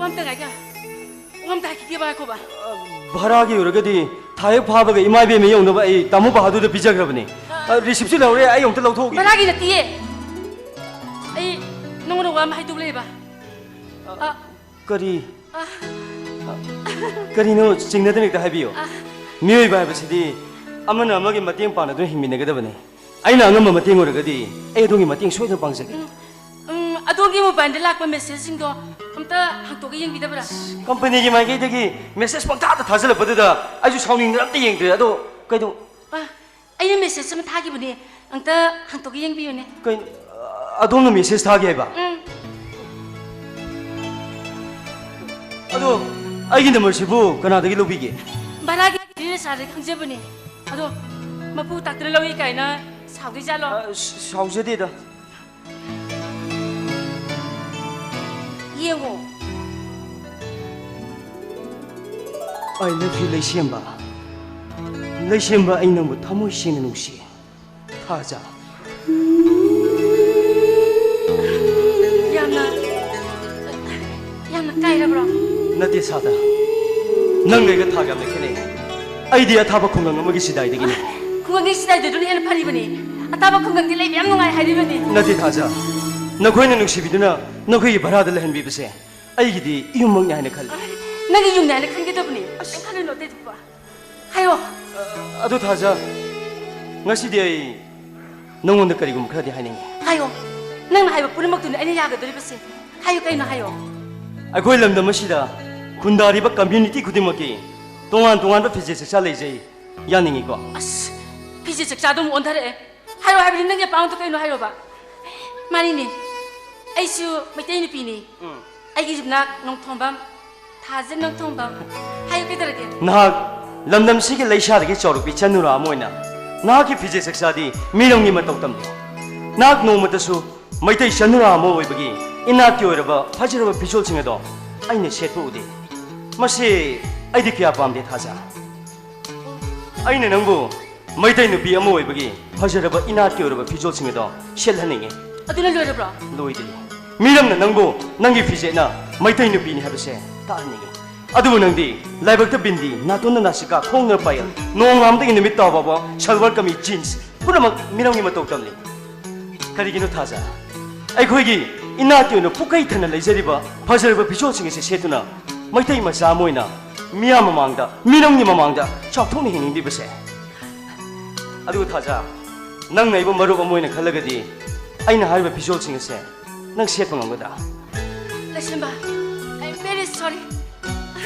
ꯑꯝꯇ ꯉꯥꯏꯈꯣ꯫ ꯋꯥ ꯑꯝꯇ ꯍꯥꯏꯈꯤꯒꯦꯕ, ꯉꯥꯏꯈꯣꯕ꯫ ꯚꯔꯥꯒꯤ ꯑꯣꯏꯔꯒꯗꯤ ꯊꯥ ꯍꯦꯛ ꯐꯥꯕꯒ ꯏꯃꯥ ꯏꯕꯦꯝꯃ ꯌꯧꯅꯕ ꯑꯩ ꯇꯥꯃꯣ ꯕꯍꯥꯗꯨꯔꯗ ꯄꯤꯖꯈ꯭ꯔꯕꯅꯤ꯫ ꯑ, ꯔꯤꯁꯤꯞꯁꯨ ꯂꯧꯔꯦ, ꯑꯩ ꯑꯃꯨꯛꯇ ꯂꯧꯊꯣꯛꯎꯒꯦ꯫ ꯚꯔꯥꯒꯤ ꯅꯠꯇꯤꯌꯦ꯫ ꯑꯩ ꯅꯉꯣꯟꯗ ꯋꯥ ꯑꯃ ꯍꯥꯏꯗꯧ ꯂꯩꯕ꯫ ꯑ, ꯀꯔꯤ? ꯑ, ꯀꯔꯤꯅꯣ? ꯆꯤꯡꯅꯗꯅ ꯍꯦꯛꯇ ꯍꯥꯏꯕꯤꯌꯨ꯫ ꯑ, ꯃꯤꯑꯣꯏꯕ ꯍꯥꯏꯕꯁꯤꯗꯤ ꯑꯃꯅ ꯑꯃꯒꯤ ꯃꯇꯦꯡ ꯄꯥꯡꯅꯗꯨꯅ ꯍꯤꯡꯃꯤꯟꯅꯒꯗꯕꯅꯤ꯫ ꯑꯩꯅ ꯑꯉꯝꯕ ꯃꯇꯦꯡ ꯑꯣꯏꯔꯒꯗꯤ ꯑꯩ ꯑꯗꯣꯝꯒꯤ ꯃꯇꯦꯡ ꯁꯣꯏꯗꯅ ꯄꯥꯡꯖꯒꯦ꯫ ꯎꯝ, ꯎꯝ, ꯑꯗꯣꯝꯒꯤ ꯃꯣꯕꯥꯏꯜꯗ ꯂꯥꯛꯄ ꯃꯦꯁꯦꯖꯁꯤꯡꯗꯣ ꯑꯝꯇ ꯍꯥꯡꯇꯣꯛꯑꯒ ꯌꯦꯡꯕꯤꯗꯕ꯭ꯔꯥ? ꯀꯝꯄꯅꯤꯒꯤ ꯃꯥꯏꯀꯩꯗꯒꯤ ꯃꯦꯁꯦꯖ ꯄꯪꯊꯥꯗ ꯊꯥꯖꯤꯜꯂꯛꯄꯗꯨꯗ ꯑꯩꯁꯨ ꯁꯥꯎꯅꯤꯡꯗꯅ ꯑꯝꯇ ꯌꯦꯡꯗ꯭ꯔꯦ꯫ ꯑꯗꯣ ꯀꯩꯗꯧ- ꯑ, ꯑꯩꯅ ꯃꯦꯁꯦꯖ ꯑꯃ ꯊꯥꯈꯤꯕꯅꯦ, ꯑꯝꯇ ꯍꯥꯡꯇꯣꯛꯑꯒ ꯌꯦꯡꯕꯤꯌꯨꯅꯦ꯫ ꯀꯩꯅꯣ, ꯑꯗꯣꯝꯅ ꯃꯦꯁꯦꯖ ꯊꯥꯒꯦ ꯍꯥꯏꯕ? ꯎꯝ꯫ ꯑꯗꯣ ꯑꯩꯒꯤ ꯅꯝꯕꯔꯁꯤꯕꯨ ꯀꯅꯥꯗꯒꯤ ꯂꯧꯕꯤꯒꯦ? ꯚꯔꯥꯒꯤ ꯔꯦꯖꯤꯁꯇ꯭ꯔꯥꯔꯗꯒꯤ ꯈꯪꯖꯕꯅꯦ꯫ ꯑꯗꯣ ꯃꯄꯨ ꯇꯥꯛꯇꯅ ꯂꯧꯏ ꯀꯥꯏꯅ ꯁꯥꯎꯗꯣꯏꯖꯥꯠꯂꯣ? ꯑ, ꯁ-, ꯁꯥꯎꯖꯗꯦꯗ꯫ ꯌꯦꯡꯉꯣ꯫ I love you, ꯂꯩꯁꯦꯝꯕ꯫ ꯂꯩꯁꯦꯝꯕ, ꯑꯩ ꯅꯪꯕꯨ ꯊꯃꯣꯏ ꯁꯦꯡꯅ ꯅꯨꯡꯁꯤ꯫ ꯊꯥꯖ꯫ ꯌꯥꯝꯅ, ꯌꯥꯝꯅ ꯀꯥꯏꯔꯕ꯭ꯔꯣ? ꯅꯠꯇꯦ ꯁꯥꯗ, ꯅꯪꯒ ꯑꯩꯒ ꯊꯥꯒ ꯌꯥꯝꯅ ꯈꯦꯠꯅꯩ꯫ ꯑꯩꯗꯤ ꯑꯊꯥꯕ ꯈꯨꯡꯒꯪ ꯑꯃꯒꯤ ꯁꯤꯗꯥꯏꯗꯒꯤꯅꯤ꯫ ꯈꯨꯡꯒꯪꯒꯤ ꯁꯤꯗꯥꯏꯗꯨꯗꯨꯅ ꯍꯦꯟꯅ ꯐꯔꯤꯕꯅꯤ꯫ ꯑꯊꯥꯕ ꯈꯨꯡꯒꯪꯗꯤ ꯂꯩꯕ ꯌꯥꯝ ꯅꯨꯡꯉꯥꯏ ꯍꯥꯏꯔꯤꯕꯅꯤ꯫ ꯅꯠꯇꯦ ꯊꯥꯖ, ꯅꯈꯣꯏꯅ ꯅꯨꯡꯁꯤꯕꯤꯗꯨꯅ ꯅꯈꯣꯏꯒꯤ ꯚꯔꯥꯗ ꯂꯩꯍꯟꯕꯤꯕꯁꯦ ꯑꯩꯒꯤꯗꯤ ꯏꯌꯨꯝꯃꯛꯅꯤ ꯍꯥꯏꯅ ꯈꯜꯂꯤ꯫ ꯅꯪꯒꯤ ꯌꯨꯝꯅꯤ ꯍꯥꯏꯅ ꯈꯟꯒꯗꯕꯅꯤ꯫ ꯀꯩꯝ ꯈꯜꯂꯨꯅꯨ ꯑꯇꯩꯗꯨꯕꯨ꯫ ꯍꯥꯏꯌꯣ꯫ ꯑ, ꯑꯗꯨ ꯊꯥꯖ, ꯉꯁꯤꯗꯤ ꯑꯩ ꯅꯉꯣꯟꯗ ꯀꯔꯤꯒꯨꯝꯕ ꯈꯔꯗꯤ ꯍꯥꯏꯅꯤꯡꯉꯤ꯫ ꯍꯥꯏꯌꯣ꯫ ꯅꯪꯅ ꯍꯥꯏꯕ ꯄꯨꯝꯅꯃꯛꯇꯨꯅꯤ ꯑꯩꯅ ꯌꯥꯒꯗꯧꯔꯤꯕꯁꯦ꯫ ꯍꯥꯏꯌꯨ, ꯀꯩꯅꯣ ꯍꯥꯏꯌꯣ꯫ ꯑꯩꯈꯣꯏ ꯂꯝꯗꯝ ꯑꯁꯤꯗ ꯈꯨꯟꯗꯥꯔꯤꯕ ꯀꯝꯃ꯭ꯌꯨꯅꯤꯇꯤ ꯈꯨꯗꯤꯡꯃꯛꯀꯤ ꯇꯣꯉꯥꯟ ꯇꯣꯉꯥꯟꯕ ꯐꯤꯖꯦꯠ ꯆꯛꯆꯥ ꯂꯩꯖꯩ꯫ ꯌꯥꯅꯤꯡꯉꯤꯀꯣ? ꯑꯁ, ꯐꯤꯖꯦꯠ ꯆꯛꯆꯥꯗꯣ ꯑꯃꯨꯛ ꯑꯣꯟꯊꯔꯛꯑꯦ꯫ ꯍꯥꯏꯔꯣ ꯍꯥꯏꯕꯅꯤ, ꯅꯪꯒꯤ ꯑꯄꯥꯝꯕꯗꯣ ꯀꯩꯅꯣ ꯍꯥꯏꯔꯣꯕ꯫ ꯃꯥꯅꯤꯅꯦ, ꯑꯩꯁꯨ ꯃꯩꯇꯩ ꯅꯨꯄꯤꯅꯤ꯫ ꯎꯝ꯫ ꯑꯩꯒꯤ ꯌꯨꯝꯅꯥꯛ ꯅꯣꯡꯊꯣꯝꯕꯝ, ꯊꯥꯖ ꯅꯣꯡꯊꯣꯝꯕꯝ꯫ ꯍꯥꯏꯌꯨ, ꯀꯩꯗꯧꯔꯒꯦ? ꯅꯍꯥꯛ ꯂꯝꯗꯝꯁꯤꯒꯤ ꯂꯩꯁꯥꯗꯒꯤ ꯆꯥꯎꯔꯛꯄ ꯏꯆꯟ ꯅꯨꯔꯥ ꯑꯃ ꯑꯣꯏꯅ ꯅꯍꯥꯛꯀꯤ ꯐꯤꯖꯦꯠ ꯆꯛꯆꯥꯗꯤ ꯃꯤꯔꯝꯒꯤ ꯃꯇꯧ ꯇꯝꯗꯦ꯫ ꯅꯍꯥꯛ ꯅꯣꯡꯃꯇꯁꯨ ꯃꯩꯇꯩ ꯏꯆꯟ ꯅꯨꯔꯥ ꯑꯃ ꯑꯣꯏꯕꯒꯤ ꯏꯅꯥꯠꯀꯤ ꯑꯣꯏꯔꯕ ꯐꯖꯔꯕ ꯐꯤꯖꯣꯜꯁꯤꯡ ꯑꯗꯣ ꯑꯩꯅ ꯁꯦꯠꯄ ꯎꯗꯦ꯫ ꯃꯁꯤ ꯑꯩꯗꯤ ꯀꯌꯥ ꯄꯥꯝꯗꯦ, ꯊꯥꯖ꯫ ꯑꯩꯅ ꯅꯪꯕꯨ ꯃꯩꯇꯩ ꯅꯨꯄꯤ ꯑꯃ ꯑꯣꯏꯕꯒꯤ ꯐꯖꯔꯕ ꯏꯅꯥꯠꯀꯤ ꯑꯣꯏꯔꯕ ꯐꯤꯖꯣꯜꯁꯤꯡ ꯑꯗꯣ ꯁꯦꯠꯍꯟꯅꯤꯡꯉꯤ꯫ ꯑꯗꯨꯅ ꯂꯣꯏꯔꯕ꯭ꯔꯣ? ꯂꯣꯏꯗ꯭ꯔꯤ꯫ ꯃꯤꯔꯝꯅ ꯅꯪꯕꯨ ꯅꯪꯒꯤ ꯐꯤꯖꯦꯠꯅ ꯃꯩꯇꯩ ꯅꯨꯄꯤꯅꯤ ꯍꯥꯏꯕꯁꯦ ꯇꯥꯍꯟꯅꯤꯡꯉꯤ꯫ ꯑꯗꯨꯕꯨ ꯅꯪꯗꯤ ꯂꯥꯏꯕꯛꯇ ꯕꯤꯟꯗꯤ, ꯅꯥꯇꯣꯟꯗ ꯅꯥꯁꯤꯀꯥ, ꯈꯣꯡꯅ ꯄꯥꯌꯦꯜ, ꯅꯣꯡꯉꯥꯟꯕꯗꯒꯤ ꯅꯨꯃꯤꯠ ꯇꯥꯕ ꯐꯥꯎꯕ ꯁꯜꯋꯥꯔ ꯀꯃꯤꯖ, ꯖꯤꯟꯁ ꯄꯨꯝꯅꯃꯛ ꯃꯤꯔꯝꯒꯤ ꯃꯇꯧ ꯇꯝꯂꯤ꯫ ꯀꯔꯤꯒꯤꯅꯣ ꯊꯥꯖ? ꯑꯩꯈꯣꯏꯒꯤ ꯏꯅꯥꯠꯀꯤ ꯑꯣꯏꯅ ꯄꯨꯀꯩ ꯊꯟꯅ ꯂꯩꯖꯔꯤꯕ ꯐꯖꯔꯕ ꯐꯤꯖꯣꯜꯁꯤꯡ ꯑꯁꯤ ꯁꯦꯠꯇꯨꯅ ꯃꯩꯇꯩ ꯃꯆꯥ ꯑꯃ ꯑꯣꯏꯅ ꯃꯤꯌꯥꯝ ꯃꯃꯥꯡꯗ, ꯃꯤꯔꯝꯒꯤ ꯃꯃꯥꯡꯗ ꯆꯥꯎꯊꯣꯛꯅ ꯍꯤꯡꯅꯤꯡꯂꯤꯕꯁꯦ? ꯑꯗꯨꯕꯨ ꯊꯥꯖ, ꯅꯪꯅ ꯑꯩꯕꯨ ꯃꯔꯨꯞ ꯑꯃ ꯑꯣꯏꯅ ꯈꯜꯂꯒꯗꯤ ꯑꯩꯅ ꯍꯥꯏꯔꯤꯕ ꯐꯤꯖꯣꯜꯁꯤꯡ ꯑꯁꯦ ꯅꯪ ꯁꯦꯠꯄ ꯉꯝꯒꯗ꯭ꯔꯥ? ꯂꯩꯁꯦꯝꯕ, I am very sorry.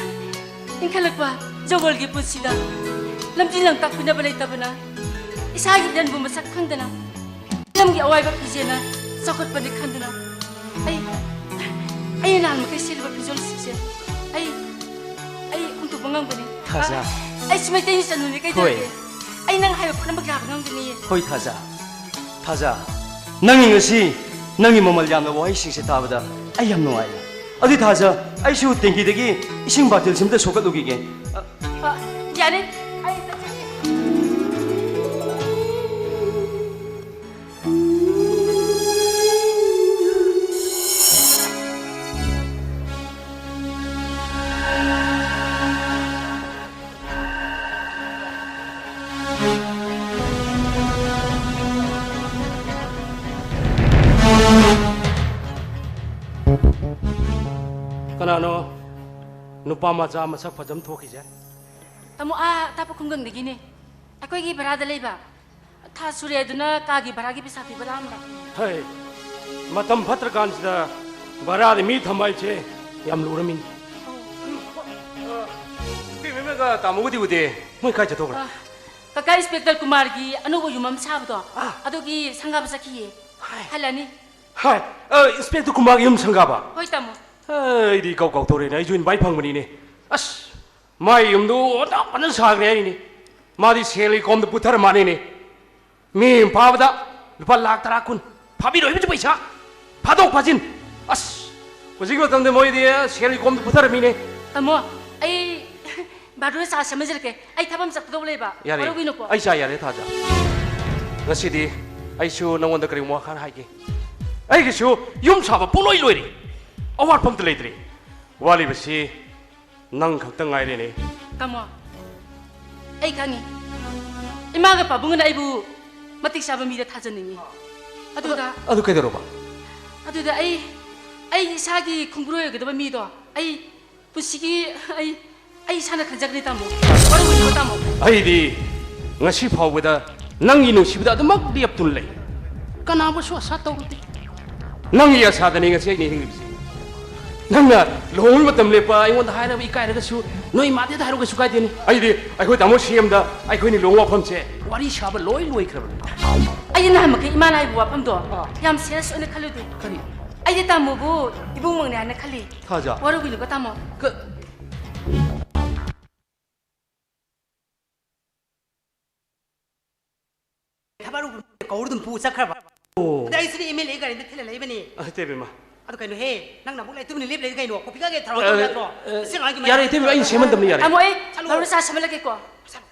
ꯏꯟꯈꯠꯂꯛꯄ ꯖꯒꯣꯜꯒꯤ ꯄꯨꯟꯁꯤꯗ ꯂꯝꯖꯤꯡ ꯂꯝꯇꯥꯛꯄꯤꯅꯕ ꯂꯩꯇꯕꯅ, ꯏꯁꯥꯒꯤ ꯏꯔꯟꯕꯨ ꯃꯁꯛ ꯈꯪꯗꯅ, ꯂꯝꯒꯤ ꯑꯋꯥꯏꯕ ꯐꯤꯖꯦꯅ ꯆꯥꯎꯈꯠꯄꯅꯤ ꯈꯟꯗꯨꯅ, ꯑꯩ, ꯑꯩꯅ ꯅꯍꯥꯟ ꯃꯈꯩ ꯁꯦꯠꯂꯤꯕ ꯐꯤꯖꯣꯜꯁꯤꯡꯁꯦ ꯑꯩ, ꯑꯩ ꯍꯨꯟꯗꯣꯛꯄ ꯉꯝꯒꯅꯤ꯫ ꯊꯥꯖ꯫ ꯑꯩꯁꯨ ꯃꯩꯇꯩ ꯏꯆꯟꯅꯨꯅꯤ, ꯀꯩꯗꯧꯔꯒꯦ? ꯍꯣꯏ꯫ ꯑꯩ ꯅꯪ ꯍꯥꯏꯕ ꯄꯨꯝꯅꯃꯛ ꯌꯥꯕ ꯉꯝꯒꯅꯤꯌꯦ꯫ ꯍꯣꯏ, ꯊꯥꯖ꯫ ꯊꯥꯖ, ꯅꯪꯒꯤ ꯉꯁꯤ ꯅꯪꯒꯤ ꯃꯃꯜ ꯌꯥꯝꯂꯕ ꯋꯥꯍꯩꯁꯤꯡꯁꯦ ꯇꯥꯕꯗ ꯑꯩ ꯌꯥꯝ ꯅꯨꯡꯉꯥꯏꯔꯦ꯫ ꯑꯗꯨꯗꯤ ꯊꯥꯖ, ꯑꯩꯁꯨ ꯇꯦꯡꯀꯤꯗꯒꯤ ꯏꯁꯤꯡ ꯕꯥꯇꯤꯜꯁꯤꯝꯇ ꯁꯣꯛꯀꯠꯂꯨꯈꯤꯒꯦ꯫ ꯑ, ꯑ, ꯌꯥꯅꯤ, ꯑꯩ ꯆꯠꯆꯒꯦ꯫ ꯀꯅꯥꯅꯣ ꯅꯨꯄꯥ ꯃꯆꯥ ꯃꯁꯛ ꯐꯖꯕ ꯊꯣꯛꯈꯤꯁꯦ? ꯇꯥꯃꯣ, ꯑꯥ ꯑꯇꯥꯄ ꯈꯨꯡꯒꯪꯗꯒꯤꯅꯦ꯫ ꯑꯩꯈꯣꯏꯒꯤ ꯚꯔꯥꯗ ꯂꯩꯕ꯫ ꯊꯥ ꯁꯨꯔꯦ ꯑꯗꯨꯅ ꯀꯥꯒꯤ ꯚꯔꯥꯒꯤ ꯄꯩꯁꯥ ꯄꯤꯕ ꯂꯥꯛꯑꯝꯕ꯫ ꯍꯩ, ꯃꯇꯝ ꯐꯠꯇ꯭ꯔꯀꯥꯟꯁꯤꯗ ꯚꯔꯥꯗ ꯃꯤ ꯊꯝꯕ ꯍꯥꯏꯁꯦ ꯌꯥꯝ ꯂꯨꯔꯝꯃꯤꯅꯤ꯫ ꯏꯕꯦꯝꯃꯒ ꯇꯥꯃꯣꯒꯗꯤ ꯎꯗꯦ꯫ ꯃꯣꯏ ꯀꯥꯏ ꯆꯠꯊꯣꯛꯈ꯭ꯔꯦ? ꯑ, ꯀꯀꯥ ꯏꯟꯁꯄꯦꯛꯇꯔ ꯀꯨꯃꯥꯔꯒꯤ ꯑꯅꯧꯕ ꯌꯨꯝ ꯑꯃ ꯁꯥꯕꯗꯣ, ꯑꯥ꯫ ꯑꯗꯨꯒꯤ ꯁꯪꯒꯥꯕ ꯆꯠꯈꯤꯌꯦ꯫ ꯍꯥꯏ꯫ ꯍꯜꯂꯅꯤ꯫ ꯍꯥꯏ, ꯑ, ꯏꯟꯁꯄꯦꯛꯇꯔ ꯀꯨꯃꯥꯔꯒꯤ ꯌꯨꯝ ꯁꯪꯒꯥꯕ? ꯍꯣꯏ, ꯇꯥꯃꯣ꯫ ꯑꯩꯗꯤ ꯏꯀꯥꯎ ꯀꯥꯎꯊꯣꯔꯦꯅꯦ, ꯑꯩꯁꯨ ꯏꯟꯚꯥꯏꯠ ꯐꯪꯕꯅꯤꯅꯦ꯫ ꯑꯁ, ꯃꯥꯏ ꯌꯨꯝꯗꯨ ꯑꯣꯟꯊꯣꯛ ꯐꯖꯅ ꯁꯥꯈ꯭ꯔꯦ ꯍꯥꯏꯔꯤꯅꯦ꯫ ꯃꯥꯗꯤ ꯁꯦꯜꯒꯤ ꯀꯣꯝꯗ ꯄꯨꯊꯔ ꯃꯥꯅꯤꯅꯦ꯫ ꯃꯤ ꯑꯃ ꯐꯥꯕꯗ ꯂꯨꯄꯥ ꯂꯥꯛ ꯇꯔꯥ, ꯀꯨꯟ꯫ ꯐꯥꯕꯤꯔꯣꯏꯕꯁꯨ ꯄꯩꯁꯥ꯫ ꯐꯥꯗꯣꯛ ꯐꯥꯖꯤꯟ꯫ ꯑꯁ, ꯍꯧꯖꯤꯛꯀꯤ ꯃꯇꯝꯗ ꯃꯣꯏꯗꯤ ꯁꯦꯜꯒꯤ ꯀꯣꯝꯗ ꯄꯨꯊꯔꯝꯃꯤꯅꯦ꯫ ꯇꯥꯃꯣ, ꯑꯩ ꯕꯥꯔꯗꯨꯅ ꯆꯥ ꯁꯦꯝꯍꯟꯖꯔꯛꯀꯦ꯫ ꯑꯩ ꯊꯕꯛ ꯑꯃ ꯆꯠꯀꯗꯧꯕ ꯂꯩꯕ꯫ ꯌꯥꯔꯦ꯫ ꯋꯥꯔꯧꯕꯤꯅꯨꯀꯣ꯫ ꯑꯩ ꯆꯥ ꯌꯥꯔꯦ, ꯊꯥꯖ꯫ ꯉꯁꯤꯗꯤ ꯑꯩꯁꯨ ꯅꯉꯣꯟꯗ ꯀꯔꯤꯒꯨꯝꯕ ꯋꯥ ꯈꯔ ꯍꯥꯏꯒꯦ꯫ ꯑꯩꯒꯤꯁꯨ ꯌꯨꯝ ꯁꯥꯕ ꯄꯨꯡꯂꯣꯏ ꯂꯣꯏꯔꯦ꯫ ꯑꯋꯥꯠꯄ ꯑꯝꯇ ꯂꯩꯇ꯭ꯔꯦ꯫ ꯋꯥꯠꯂꯤꯕꯁꯤ ꯅꯪ ꯈꯛꯇ ꯉꯥꯏꯔꯦꯅꯦ꯫ ꯇꯥꯃꯣ, ꯑꯩ ꯈꯪꯉꯤ꯫ ꯏꯃꯥꯒ ꯄꯥꯕꯨꯡꯒꯅ ꯑꯩꯕꯨ ꯃꯇꯤꯛ ꯆꯥꯕ ꯃꯤꯗ ꯊꯥꯖꯅꯤꯡꯉꯤ꯫ ꯑꯗꯨꯗ ꯑꯗꯨ ꯀꯩꯗꯧꯔꯕ? ꯑꯗꯨꯗ ꯑꯩ, ꯑꯩ ꯏꯁꯥꯒꯤ ꯈꯣꯡꯕꯨꯔꯣꯏ ꯑꯣꯏꯒꯗꯕ ꯃꯤꯗꯣ ꯑꯩ ꯄꯨꯟꯁꯤꯒꯤ ꯑꯩ, ꯑꯩ ꯏꯁꯥꯅ ꯈꯟꯖꯒꯅꯤ, ꯇꯥꯃꯣ꯫ ꯋꯥꯔꯧꯕꯤꯅꯨ, ꯇꯥꯃꯣ꯫ ꯑꯩꯗꯤ ꯉꯁꯤ ꯐꯥꯎꯕꯗ ꯅꯪꯒꯤ ꯅꯨꯡꯁꯤꯕꯗ ꯑꯗꯨꯃꯛ ꯂꯦꯞꯇꯨꯅ ꯂꯩ꯫ ꯀꯅꯥꯕꯨꯁꯨ ꯑꯁꯥ ꯇꯧꯔꯨꯗꯦ꯫ ꯅꯪꯒꯤ ꯑꯁꯥꯗꯅꯤ ꯉꯁꯤ ꯑꯩꯅ ꯍꯤꯡꯂꯤꯕꯁꯦ꯫ ꯅꯪꯅ ꯂꯨꯍꯣꯡꯕ ꯃꯇꯝ ꯂꯦꯞꯄ ꯑꯩꯉꯣꯟꯗ ꯍꯥꯏꯔꯒ ꯏꯀꯥꯏꯔꯒꯁꯨ ꯅꯣꯏ ꯏꯃꯥꯗꯦꯗ ꯍꯥꯏꯔꯨ ꯀꯩꯁꯨ ꯀꯥꯏꯗꯦꯅꯦ꯫ ꯑꯩꯗꯤ ꯑꯩꯈꯣꯏ ꯇꯥꯃꯣ ꯁꯤ ꯑꯦꯝꯗ ꯑꯩꯈꯣꯏꯅꯤ ꯂꯨꯍꯣꯡꯕ ꯋꯥꯐꯝꯁꯦ ꯋꯥꯔꯤ ꯁꯥꯕ ꯂꯣꯏ ꯂꯣꯏꯈ꯭ꯔꯕꯅꯤ꯫ ꯑꯩꯗꯤ ꯅꯍꯥꯟꯃꯛꯀꯤ ꯏꯃꯥꯅ ꯍꯥꯏꯕ ꯋꯥꯐꯝꯗꯣ ꯑꯥ꯫ ꯌꯥꯝ ꯁꯤꯔꯤꯌꯁ ꯑꯣꯏꯅ ꯈꯜꯂꯨꯗꯦ꯫ ꯀꯔꯤ? ꯑꯩꯗꯤ ꯇꯥꯃꯣꯕꯨ ꯏꯕꯨꯡꯃꯛꯅꯦ ꯍꯥꯏꯅ ꯈꯜꯂꯤ꯫ ꯊꯥꯖ꯫ ꯋꯥꯔꯧꯕꯤꯅꯨꯀꯣ, ꯇꯥꯃꯣ꯫ ꯀ-, ꯊꯕꯛ ꯑꯔꯨꯕ ꯀꯧꯔ ꯑꯗꯨꯝ ꯄꯨ ꯆꯠꯈ꯭ꯔꯕ꯫ ꯑꯣ꯫ ꯑꯗ ꯑꯩꯁꯤꯗꯤ ꯑꯦꯝ ꯑꯦꯜ ꯑꯦ ꯒꯥꯔꯤꯗ ꯊꯤꯜꯂ ꯂꯩꯕꯅꯤ꯫ ꯑ, ꯏꯇꯩꯕꯦꯝꯃ꯫ ꯑꯗꯨ ꯀꯩꯅꯣꯍꯦ, ꯅꯪꯅ ꯑꯃꯨꯛ ꯂꯩ ꯇꯨꯃꯤꯟꯅ ꯂꯦꯞ ꯂꯩꯗꯤ ꯀꯩꯅꯣ? ꯀꯣꯐꯤ ꯀꯛꯀꯦ ꯊꯧꯔꯥꯡ ꯇꯧ ꯑ, ꯌꯥꯗ꯭ꯔꯣ? ꯑ, ꯏꯁꯤꯡ ꯍꯥꯏꯗꯤ ꯌꯥꯔꯦ, ꯃꯌꯥꯝ ꯏꯇꯩꯕꯦꯝꯃ, ꯑꯩ ꯁꯦꯝꯍꯟꯗꯕꯅꯤ, ꯌꯥꯔꯦ꯫ ꯇꯥꯃꯣ, ꯑꯩ ꯆꯠꯂꯣ꯫ ꯂꯧꯔ ꯆꯥ ꯁꯦꯝꯍꯜꯂꯒꯦꯀꯣ꯫ ꯆꯠꯂꯣ꯫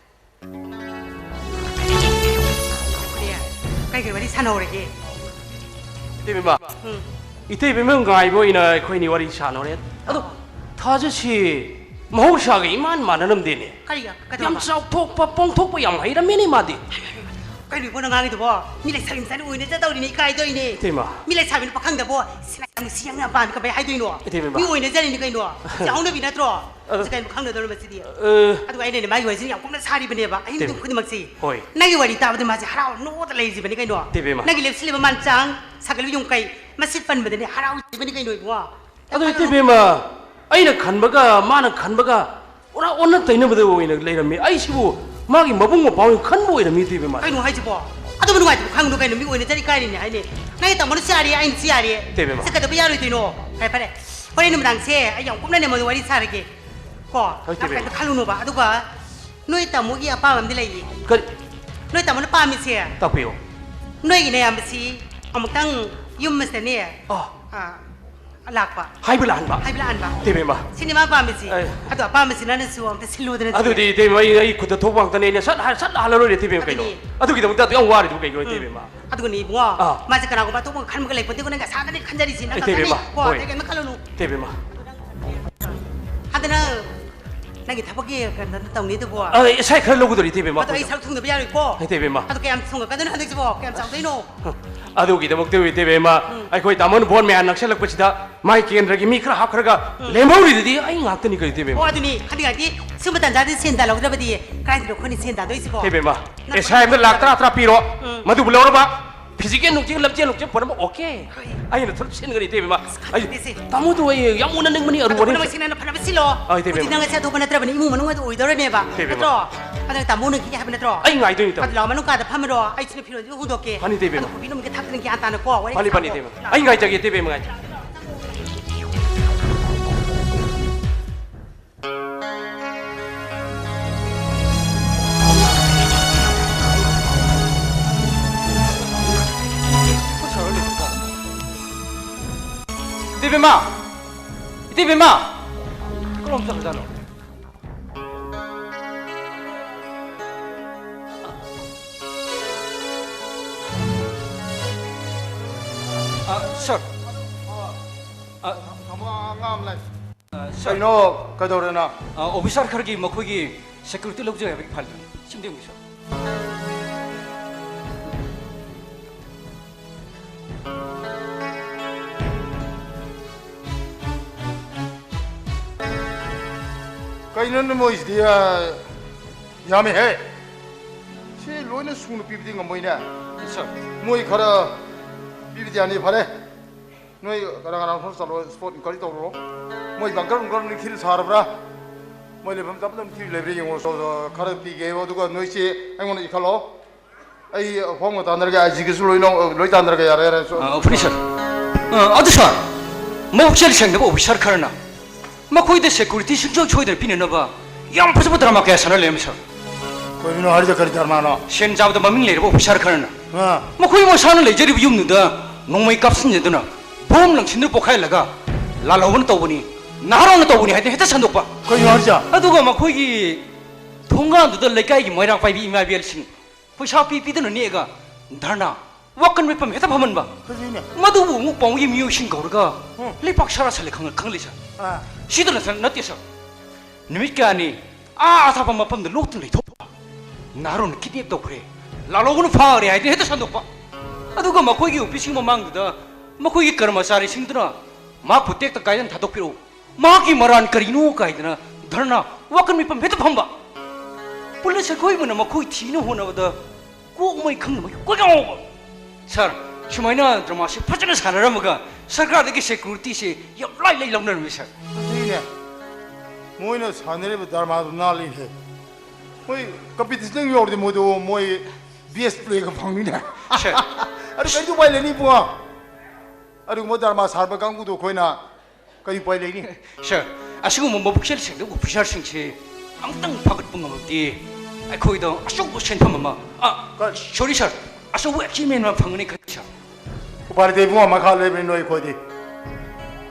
ꯀꯔꯤ? ꯀꯩ ꯀꯩ ꯋꯥꯔꯤ ꯁꯥꯟꯅꯍꯧꯔꯒꯦ? ꯏꯇꯩꯕꯦꯝꯃ, ꯎꯝ꯫ ꯏꯇꯩꯕꯦꯝꯃ ꯉꯥꯏꯕ ꯑꯣꯏꯅ ꯑꯩꯈꯣꯏꯅꯤ ꯋꯥꯔꯤ ꯁꯥꯟꯅꯔꯦ꯫ ꯑꯗꯣ ꯑꯥ꯫ ꯊꯥꯖꯁꯤ ꯃꯍꯧꯁꯥꯒ ꯏꯃꯥꯟ ꯃꯥꯟꯅꯔꯝꯗꯦꯅꯦ꯫ ꯀꯔꯤꯒ? ꯀꯩꯗꯧꯔꯕ? ꯌꯥꯝ ꯆꯥꯎꯊꯣꯛꯄ, ꯄꯣꯡꯊꯣꯛꯄ ꯌꯥꯝ ꯍꯩꯔꯝꯃꯦꯅꯦ ꯃꯥꯗꯤ꯫ ꯀꯩꯅꯣ ꯏꯕꯣ ꯅꯪ ꯉꯥꯡꯉꯤꯗꯨꯕꯣ? ꯃꯤ ꯂꯩꯁꯥꯕꯤ ꯃꯆꯥꯅ ꯑꯣꯏꯅꯖꯗꯧꯔꯤꯅꯦ, ꯏꯀꯥꯏꯗꯧꯔꯤꯅꯦ꯫ ꯏꯇꯩꯃ꯫ ꯃꯤ ꯂꯩꯁꯥꯕꯤꯅ ꯄꯥꯈꯪꯗꯕꯣ? ꯁꯤꯅ ꯌꯥꯝ ꯅꯨꯡꯁꯤ, ꯌꯥꯝ ꯄꯥꯝꯃꯤ ꯀꯃꯥꯏ ꯍꯥꯏꯗꯣꯏꯅꯣ? ꯏꯇꯩꯃ꯫ ꯃꯤ ꯑꯣꯏꯅꯖꯔꯤꯅꯤ ꯀꯩꯅꯣ꯫ ꯁꯤ ꯍꯧꯅꯕꯤ ꯅꯠꯇ꯭ꯔꯣ? ꯑ꯫ ꯁꯤ ꯀꯩꯅꯣ ꯈꯪꯅꯗꯧꯔ ꯃꯁꯤꯗꯤ꯫ ꯑ꯫ ꯑꯗꯨꯒ ꯑꯩꯅꯅꯦ ꯃꯥꯒꯤ ꯋꯥꯔꯤꯁꯤꯅ ꯌꯥꯝ ꯀꯨꯞꯅ ꯁꯥꯔꯤꯕꯅꯦꯕ꯫ ꯑꯍꯤꯡ ꯏꯇꯩꯃ꯫ ꯈꯨꯗꯤꯡꯃꯛꯁꯤ꯫ ꯍꯣꯏ꯫ ꯅꯪꯒꯤ ꯋꯥꯔꯤ ꯇꯥꯕꯗ ꯃꯥꯁꯦ ꯍꯔꯥꯎ ꯅꯣꯛꯑꯗ ꯂꯩꯔꯤꯕꯅꯤ ꯀꯩꯅꯣ꯫ ꯏꯇꯩꯃ꯫ ꯅꯪꯒꯤ ꯂꯦꯞꯁꯤꯜꯂꯤꯕ ꯃꯥꯟꯆꯥꯡ, ꯁꯥꯒꯠꯂꯤꯕ ꯌꯨꯝ ꯀꯩ, ꯃꯁꯤꯠ ꯄꯟꯕꯗꯅꯦ ꯍꯔꯥꯎꯖꯕꯅꯤ ꯀꯩꯅꯣ ꯏꯕꯨꯡꯉꯣ꯫ ꯑꯗꯣ ꯏꯇꯩꯕꯦꯝꯃ, ꯑꯩꯅ ꯈꯟꯕꯒ ꯃꯥꯅ ꯈꯟꯕꯒ ꯄꯨꯔꯥ ꯑꯣꯟꯅ ꯇꯩꯅꯕꯗ ꯑꯣꯏꯅ ꯂꯩꯔꯝꯃꯤ꯫ ꯑꯩꯁꯤꯕꯨ ꯃꯥꯒꯤ ꯃꯕꯨꯡ ꯃꯧꯄ꯭ꯋꯥꯁꯤꯡ ꯈꯟꯕ ꯑꯣꯏꯔꯝꯃꯤ ꯏꯇꯩꯕꯦꯝꯃ꯫ ꯀꯩꯅꯣ ꯍꯥꯏꯁꯤꯕꯣ? ꯑꯗꯨꯕꯨ ꯅꯨꯡꯉꯥꯏꯇꯕ ꯈꯪꯒꯅꯨ ꯀꯩꯅꯣ, ꯃꯤ ꯑꯣꯏꯅꯖꯔꯤ ꯀꯥꯏꯔꯤꯅꯦ ꯍꯥꯏꯅꯦ꯫ ꯅꯪꯒꯤ ꯇꯥꯃꯣꯅ ꯁꯤ ꯌꯥꯔꯦ, ꯑꯩꯅ ꯁꯤ ꯌꯥꯔꯦ꯫ ꯏꯇꯩꯕꯦꯝꯃ꯫ ꯆꯠꯀꯗꯕ ꯌꯥꯔꯣꯏꯗꯣꯏꯅꯣ? ꯐꯔꯦ, ꯐꯔꯦ꯫ ꯍꯣꯔꯦꯟ ꯅꯨꯃꯤꯗꯥꯡꯁꯦ ꯑꯩ ꯌꯥꯝ ꯀꯨꯞꯅꯅꯦ ꯃꯣꯏꯗ ꯋꯥꯔꯤ ꯁꯥꯔꯒꯦ꯫ ꯀꯣ? ꯍꯣꯏ, ꯅꯪ ꯏꯇꯩꯕꯦꯝꯃ꯫ ꯀꯩꯝꯇ ꯈꯜꯂꯨꯅꯣꯕ꯫ ꯑꯗꯨꯒ ꯅꯣꯏ ꯇꯥꯃꯣꯒꯤ ꯑꯄꯥꯝꯕ ꯑꯃꯗꯤ ꯂꯩꯌꯦ꯫ ꯀꯔꯤ? ꯅꯣꯏ ꯇꯥꯃꯣꯅ ꯄꯥꯝꯃꯤꯁꯦ꯫ ꯇꯥꯛꯄꯤꯌꯨ꯫ ꯅꯣꯏꯒꯤ ꯅꯌꯥꯝꯕꯁꯤ ꯑꯃꯨꯛꯇꯪ ꯌꯨꯝ ꯑꯁꯤꯗꯅꯦ꯫ ꯑꯥ꯫ ꯑꯥ, ꯂꯥꯛꯄ꯫ ꯍꯥꯏꯕ ꯂꯥꯛꯍꯟꯕ? ꯍꯥꯏꯕ ꯂꯥꯛꯍꯟꯕ꯫ ꯏꯇꯩꯕꯦꯝꯃ꯫ ꯁꯤꯅꯦ ꯃꯥ ꯄꯥꯝꯃꯤꯁꯤ꯫ ꯑꯦ꯫ ꯑꯗꯣ ꯑꯄꯥꯝꯕꯁꯤꯅꯅꯁꯨ ꯑꯝꯇ ꯁꯤꯜꯂꯨꯗꯅ꯫ ꯑꯗꯨꯗꯤ ꯏꯇꯩꯕꯦꯝꯃ, ꯑꯩ, ꯑꯩ ꯈꯨꯠꯇ ꯊꯣꯛꯄ ꯉꯥꯛꯇꯅꯦ꯫ ꯑꯩꯅ ꯁꯠ ꯍꯥꯏ-, ꯁꯠ ꯍꯜꯂꯔꯣꯏꯔꯦ ꯏꯇꯩꯕꯦꯝꯃ ꯀꯩꯅꯣ꯫ ꯑꯗꯨꯅꯤ꯫ ꯑꯗꯨꯒꯤꯗꯃꯛꯇ ꯑꯗꯨꯛ ꯌꯥꯝ ꯋꯥꯔꯤꯗꯨꯕꯨ ꯀꯩꯒꯤꯅꯣ ꯎꯝ꯫ ꯏꯇꯩꯕꯦꯝꯃ? ꯑꯗꯨꯒꯅꯤ ꯏꯕꯨꯡꯉꯣ, ꯑꯥ꯫ ꯃꯥꯁꯦ ꯀꯅꯥꯒꯨꯝꯕ ꯑꯇꯣꯞꯄ ꯈꯟꯕꯒ ꯂꯩꯄꯣꯟꯇꯦꯀꯣ, ꯅꯪꯒꯤ ꯑꯁꯥꯗꯅꯤ ꯈꯟꯖꯔꯤꯁꯤ, ꯅꯪ ꯏꯇꯩꯕꯦꯝꯃ, ꯈꯟꯖꯔꯤ ꯀꯣ, ꯍꯣꯏ꯫ ꯑꯗꯩ ꯀꯩꯝꯇ ꯈꯜꯂꯨꯅꯨ꯫ ꯏꯇꯩꯕꯦꯝꯃ꯫ ꯑꯗꯨ ꯅꯪ, ꯑꯗꯨ ꯅꯪ ꯅꯪꯒꯤ ꯊꯕꯛꯀꯤ ꯀꯩꯅꯣ ꯇꯧꯅꯤꯗꯨꯕꯣ? ꯑ, ꯏꯁꯥ ꯈꯔ ꯂꯧꯒꯗꯧꯔꯤ, ꯏꯇꯩꯕꯦꯝꯃ꯫ ꯑꯗꯣ ꯑꯩ ꯁꯔꯨꯛ ꯊꯨꯡꯗꯕ ꯌꯥꯔꯣꯏꯀꯣ꯫ ꯏꯇꯩꯕꯦꯝꯃ꯫ ꯑꯗꯣ ꯀꯌꯥꯝ ꯊꯨꯡꯉꯛꯀꯗꯣꯏꯅꯣ ꯍꯟꯗꯛꯁꯤꯕꯣ? ꯀꯌꯥꯝ ꯆꯥꯎꯗꯣꯏꯅꯣ? ꯑꯗꯨꯒꯤꯗꯃꯛꯇ, ꯏꯇꯩꯕꯦꯝꯃ, ꯎꯝ꯫ ꯑꯩꯈꯣꯏ ꯇꯥꯃꯣꯅ ꯚꯣꯠ ꯃꯌꯥ ꯅꯛꯁꯜꯂꯛꯄꯁꯤꯗ ꯃꯥꯏ ꯀꯦꯟꯗ꯭ꯔꯒꯤ ꯃꯤ ꯈꯔ ꯍꯥꯞꯈ꯭ꯔꯒ ꯎꯝ꯫ ꯂꯦꯝꯍꯧꯔꯤꯗꯨꯗꯤ ꯑꯩ ꯉꯥꯛꯇꯅꯤ ꯀꯩꯅꯣ, ꯏꯇꯩꯕꯦꯝꯃ꯫ ꯑꯣ, ꯑꯗꯨꯅꯤ, ꯈꯪꯅꯤꯡꯉꯥꯏꯗꯤ ꯁꯨꯝꯕ ꯇꯥꯟꯖꯥꯗꯤ ꯁꯦꯟ ꯇꯥꯜꯍꯧꯗ꯭ꯔꯕꯗꯤ ꯀꯥꯏꯗꯅꯣ ꯑꯩꯈꯣꯏꯅ ꯁꯦꯟ ꯇꯥꯟꯗꯣꯏꯁꯤꯕꯣ? ꯏꯇꯩꯕꯦꯝꯃ, ꯅꯪ ꯑꯦꯁ ꯑꯥꯏ ꯑꯦꯝꯗ ꯂꯥꯛ ꯇꯔꯥ ꯇꯔꯥ ꯄꯤꯔꯣ, ꯎꯝ꯫ ꯃꯗꯨꯕꯨ ꯂꯧꯔꯕ ꯐꯤꯖꯤꯀꯦꯜ ꯅꯨꯡꯖꯤꯀꯦꯜ ꯂꯝꯖꯦꯜ ꯅꯨꯡꯖꯦꯜ ꯄꯨꯝꯅꯃꯛ ꯑꯣꯀꯦ꯫ ꯍꯣꯏ꯫ ꯑꯩꯅ ꯊꯕꯛ ꯁꯤꯟꯒꯅꯤ, ꯏꯇꯩꯕꯦꯝꯃ꯫ ꯑꯁ, ꯑꯩ ꯈꯪꯗꯦꯁꯦ꯫ ꯇꯥꯃꯣꯗꯣ ꯑꯩ ꯌꯥꯝ ꯎꯅꯅꯤꯡꯕꯅꯤ, ꯑꯗꯨ ꯑꯔꯨꯕꯅꯤ꯫ ꯄꯨꯝꯅꯃꯛꯁꯤꯅ ꯅꯪꯅ ꯐꯅꯕ ꯁꯤꯜꯂꯣ꯫ ꯑꯥ, ꯏꯇꯩꯕꯦꯝꯃ꯫ ꯍꯧꯖꯤꯛ ꯅꯪ ꯑꯁꯦ ꯑꯇꯣꯞꯄ ꯅꯠꯇ꯭ꯔꯕꯅꯤ, ꯏꯃꯨꯡ ꯃꯅꯨꯡ ꯑꯗꯨ ꯑꯣꯏꯗꯧꯔꯅꯦꯕ꯫ ꯏꯇꯩꯕꯦꯝꯃ꯫ ꯅꯠꯇ꯭ꯔꯣ? ꯑꯗꯨꯅ ꯇꯥꯃꯣ ꯅꯪ ꯀꯤꯒꯦ ꯍꯥꯏꯕ ꯅꯠꯇ꯭ꯔꯣ? ꯑꯩ ꯉꯥꯏꯗꯣꯏꯅꯤ, ꯇꯥꯃꯣ꯫ ꯑꯗꯨ ꯂꯥꯛꯑꯣ, ꯃꯅꯨꯡ ꯀꯥꯗ ꯐꯝꯃꯔꯣ꯫ ꯑꯩ ꯁꯤꯅ ꯐꯤꯔꯣꯟꯁꯦ ꯍꯣꯡꯗꯣꯛꯀꯦ꯫ ꯐꯅꯤ, ꯏꯇꯩꯕꯦꯝꯃ꯫ ꯑꯗꯨ ꯀꯣꯐꯤ ꯅꯨꯡꯒꯤ ꯊꯛꯇꯅ ꯒ꯭ꯌꯥꯟ ꯇꯥꯅꯀꯣ, ꯋꯥꯔꯤ ꯐꯅꯤ, ꯐꯅꯤ, ꯁꯥꯟꯅꯀꯣ꯫ ꯏꯇꯩꯕꯦꯝꯃ꯫ ꯂꯥꯛꯑꯣ꯫ ꯑꯩ ꯉꯥꯏꯖꯒꯦ, ꯏꯇꯩꯕꯦꯝꯃ, ꯉꯥꯏꯖꯒꯦ꯫ ꯏꯇꯩꯕꯦꯝꯃ! ꯏꯇꯩꯕꯦꯝꯃ! ꯀꯔꯣꯝ ꯆꯠꯈ꯭ꯔꯖꯥꯠꯅꯣ? ꯑ, ꯁꯥꯔ꯫ ꯑ, ꯊꯝꯃꯣ, ꯑꯉꯥꯡ ꯑꯃ ꯂꯩ꯫ ꯑ, ꯁꯥꯔ꯫ ꯀꯩꯅꯣ, ꯀꯩꯗꯧꯔꯦ ꯅꯪ? ꯑ, ꯑꯣꯐꯤꯁꯥꯔ ꯈꯔꯒꯤ ꯃꯈꯣꯏꯒꯤ ꯁꯦꯀ꯭ꯌꯨꯔꯤꯇꯤ ꯂꯧꯖꯩ ꯍꯥꯏꯕꯒꯤ ꯐꯥꯏꯜꯗꯨꯅꯤ꯫ ꯁꯤꯝꯗ ꯌꯦꯡꯕꯤꯌꯨ, ꯁꯥꯔ꯫ ꯀꯩꯅꯣꯅꯦ ꯃꯣꯏꯁꯤꯗꯤ, ꯑ, ꯌꯥꯝꯃꯦꯍꯦ꯫ ꯁꯤ ꯂꯣꯏꯅ ꯁꯨꯅ ꯄꯤꯕꯗꯤ ꯉꯝꯃꯣꯏꯅꯦ꯫ ꯁꯥꯔ꯫ ꯃꯣꯏ ꯈꯔ ꯄꯤꯕꯗꯤ ꯌꯥꯅꯤ, ꯐꯔꯦ꯫ ꯅꯣꯏ ꯀꯅꯥ ꯀꯅꯥ ꯈꯔ ꯆꯠꯂꯣ, ꯁ꯭ꯄꯣꯠ ꯏꯟꯀ꯭ꯋꯥꯏꯔꯤ ꯇꯧꯔꯨꯔꯣ꯫ ꯃꯣꯏ ꯕꯪꯀꯔ ꯅꯨꯡꯀꯔ ꯅꯤꯡꯊꯤꯅ ꯁꯥꯔꯕ꯭ꯔꯥ? ꯃꯣꯏ ꯂꯩꯐꯝ ꯆꯥꯐꯝ ꯊꯤꯕ ꯂꯩꯕ꯭ꯔꯥ ꯌꯦꯡꯉꯣ, ꯁꯣ-, ꯁꯣ-, ꯈꯔ ꯄꯤꯒꯦ, ꯑꯗꯨꯒ ꯅꯣꯏꯁꯤ ꯑꯩꯉꯣꯟꯗ ꯏꯈꯠꯂꯣ꯫ ꯑꯩ ꯐꯣꯝꯒ ꯇꯥꯟꯅꯔꯒꯦ, ꯑꯥꯏ ꯖꯤꯒꯁꯨ ꯂꯣꯏꯅ, ꯂꯣꯏ ꯇꯥꯟꯅꯔꯒꯦ, ꯌꯥꯔꯦ, ꯌꯥꯔꯦ꯫ ꯑ, ꯑꯣꯐꯤꯁꯥꯔ꯫ ꯑ, ꯑꯗꯨ ꯁꯥꯔ, ꯃꯕꯨꯛ ꯆꯦꯜ ꯁꯦꯡꯗꯕ ꯑꯣꯐꯤꯁꯥꯔ ꯈꯔꯅ ꯃꯈꯣꯏꯗ ꯁꯦꯀ꯭ꯌꯨꯔꯤꯇꯤ ꯁꯨꯡꯁꯣꯏ ꯁꯣꯏꯗꯅ ꯄꯤꯅꯅꯕ ꯌꯥꯝ ꯐꯖꯕ ꯗ꯭ꯔꯃꯥ ꯀꯌꯥ ꯁꯥꯟꯅ ꯂꯩꯔꯝꯃꯤ, ꯁꯥꯔ꯫ ꯀꯔꯤꯅꯣ ꯍꯥꯏꯔꯤꯗꯣ? ꯀꯔꯤ ꯗ꯭ꯔꯃꯥꯅꯣ? ꯁꯦꯟ ꯆꯥꯕꯗ ꯃꯃꯤꯡ ꯂꯩꯔꯕ ꯑꯣꯐꯤꯁꯥꯔ ꯈꯔꯅ ꯑꯥ꯫ ꯃꯈꯣꯏ ꯃꯁꯥꯅ ꯂꯩꯖꯔꯤꯕ ꯌꯨꯝꯗꯨꯗ ꯅꯣꯡꯃꯩ ꯀꯥꯞꯁꯤꯟꯖꯗꯨꯅ ꯕꯣꯝ ꯂꯪꯁꯤꯟꯗꯨꯅ ꯄꯣꯈꯥꯏꯍꯜꯂꯒ ꯂꯥꯜꯍꯧꯕꯅ ꯇꯧꯕꯅꯤ, ꯅꯍꯥꯔꯣꯜꯅ ꯇꯧꯕꯅꯤ ꯍꯥꯏꯗꯅ ꯍꯦꯛꯇ ꯁꯟꯗꯣꯛꯄ꯫ ꯀꯩꯅꯣ ꯍꯥꯏꯔꯤꯁꯦ? ꯑꯗꯨꯒ ꯃꯈꯣꯏꯒꯤ ꯊꯣꯡꯒꯥꯟꯗꯨꯗ ꯂꯩꯀꯥꯏꯒꯤ ꯃꯣꯏꯔꯥꯡ ꯄꯥꯏꯕꯤ ꯏꯃꯥ ꯏꯕꯦꯜꯁꯤꯡ ꯄꯩꯁꯥ ꯄꯤ ꯄꯤꯗꯨꯅ ꯅꯦꯛꯑꯒ ꯙꯔꯅꯥ ꯋꯥꯈꯜ ꯃꯤꯠꯐꯝ ꯍꯦꯛꯇ ꯐꯝꯍꯟꯕ꯫ ꯐꯖꯩꯅꯦ꯫ ꯃꯗꯨꯕꯨ ꯑꯃꯨꯛ ꯄꯥꯎꯃꯤꯒꯤ ꯃꯤꯑꯣꯏꯁꯤꯡ ꯀꯧꯔꯒ ꯎꯝ꯫ ꯂꯩꯄꯥꯛ ꯁꯔꯥ ꯁꯜꯂꯦ ꯈꯪ- ꯈꯪꯍꯜꯂꯤ ꯁꯥꯔ꯫ ꯑꯥ꯫ ꯁꯤꯗ ꯅꯠꯇ- ꯅꯠꯇꯦ ꯁꯥꯔ꯫ ꯅꯨꯃꯤꯠ ꯀꯌꯥꯅꯤ ꯑꯥ ꯑꯊꯥꯞꯄ ꯃꯐꯝꯗ ꯂꯣꯛꯇꯨꯅ ꯂꯩꯊꯣꯛꯄ꯫ ꯅꯍꯥꯔꯣꯟ ꯀꯤꯗꯅꯦꯞ ꯇꯧꯈ꯭ꯔꯦ, ꯂꯥꯂꯣꯡꯅ ꯐꯥꯈ꯭ꯔꯦ ꯍꯥꯏꯗꯅ ꯍꯦꯛꯇ ꯁꯟꯗꯣꯛꯄ꯫ ꯑꯗꯨꯒ ꯃꯈꯣꯏꯒꯤ ꯑꯣꯐꯤꯁꯀꯤ ꯃꯃꯥꯡꯗꯨꯗ ꯃꯈꯣꯏꯒꯤ ꯀꯔꯃꯆꯥꯔꯤꯁꯤꯡꯗꯨꯅ ꯃꯍꯥꯛꯄꯨ ꯇꯦꯛꯇ ꯀꯥꯏꯗꯅ ꯊꯥꯗꯣꯛꯄꯤꯔꯛꯎ, ꯃꯍꯥꯛꯀꯤ ꯃꯔꯥꯟ ꯀꯔꯤꯅꯣ ꯀꯥꯏꯗꯅ ꯙꯔꯅꯥ ꯋꯥꯀꯟ ꯃꯤꯐꯝ ꯍꯦꯛꯇ ꯐꯝꯕ꯫ ꯄꯨꯂꯤꯁ ꯑꯩꯈꯣꯏ ꯑꯃꯅ ꯃꯈꯣꯏ ꯊꯤꯅ ꯍꯣꯠꯅꯕꯗ ꯀꯣꯛ ꯃꯩ ꯈꯪꯗꯕꯒꯤ ꯀꯣꯏꯉꯥꯎꯕ꯫ ꯁꯥꯔ, ꯁꯨꯃꯥꯏꯅ ꯗ꯭ꯔꯃꯥꯁꯤ ꯐꯖꯅ ꯁꯥꯟꯅꯔꯝꯃꯒ ꯁꯔꯀꯥꯔꯗꯒꯤ ꯁꯦꯀ꯭ꯌꯨꯔꯤꯇꯤꯁꯦ ꯌꯥꯝ ꯂꯥꯏ ꯂꯥꯏ ꯂꯧꯅꯔꯝꯃꯤ ꯁꯥꯔ꯫ ꯑꯗꯨꯅꯦ꯫ ꯃꯣꯏꯅ ꯁꯥꯟꯅꯔꯤꯕ ꯗ꯭ꯔꯃꯥꯗꯨ ꯅꯥꯜꯂꯤꯍꯦ꯫ ꯃꯣꯏ ꯀꯝꯄꯤꯇꯤꯁꯟ ꯌꯧꯔꯗꯤ ꯃꯣꯏꯗꯣ ꯃꯣꯏ ꯕꯦꯁ ꯄ꯭ꯂꯦꯒ ꯐꯪꯅꯤꯅꯦ꯫ ꯁꯥꯔ꯫ ꯑꯗꯨ ꯀꯔꯤ ꯎꯄꯥꯏ ꯂꯩꯅꯤ ꯏꯕꯨꯡꯉꯣ? ꯑꯗꯨꯒꯨꯝꯕ ꯗ꯭ꯔꯃꯥ ꯁꯥꯕ ꯀꯥꯡꯕꯨꯗꯣ ꯑꯩꯈꯣꯏꯅ ꯀꯔꯤ ꯎꯄꯥꯏ ꯂꯩꯅꯤ? ꯁꯥꯔ, ꯑꯁꯤꯒꯨꯝꯕ ꯃꯕꯨꯛꯆꯦꯜ ꯁꯦꯡꯗꯕ ꯑꯣꯐꯤꯁꯥꯔꯁꯤꯡꯁꯦ ꯑꯃꯨꯛꯇꯪ ꯐꯥꯒꯠꯄ ꯉꯝꯂꯕꯗꯤ ꯑꯩꯈꯣꯏꯗ ꯑꯆꯧꯕ ꯁꯦꯟꯐꯝ ꯑꯃ, ꯑ, ꯀ- ꯁꯣꯔꯤ ꯁꯥꯔ, ꯑꯆꯧꯕ ꯑꯦꯆꯤꯚꯃꯦꯟ ꯑꯃ ꯐꯪꯒꯅꯤ ꯈꯜꯂꯤ ꯁꯥꯔ꯫ ꯎꯄꯥꯏ ꯂꯩꯇꯦ ꯏꯕꯨꯡꯉꯣ, ꯃꯈꯥ ꯂꯩꯕꯅꯤ ꯅꯣꯏ ꯑꯩꯈꯣꯏꯗꯤ꯫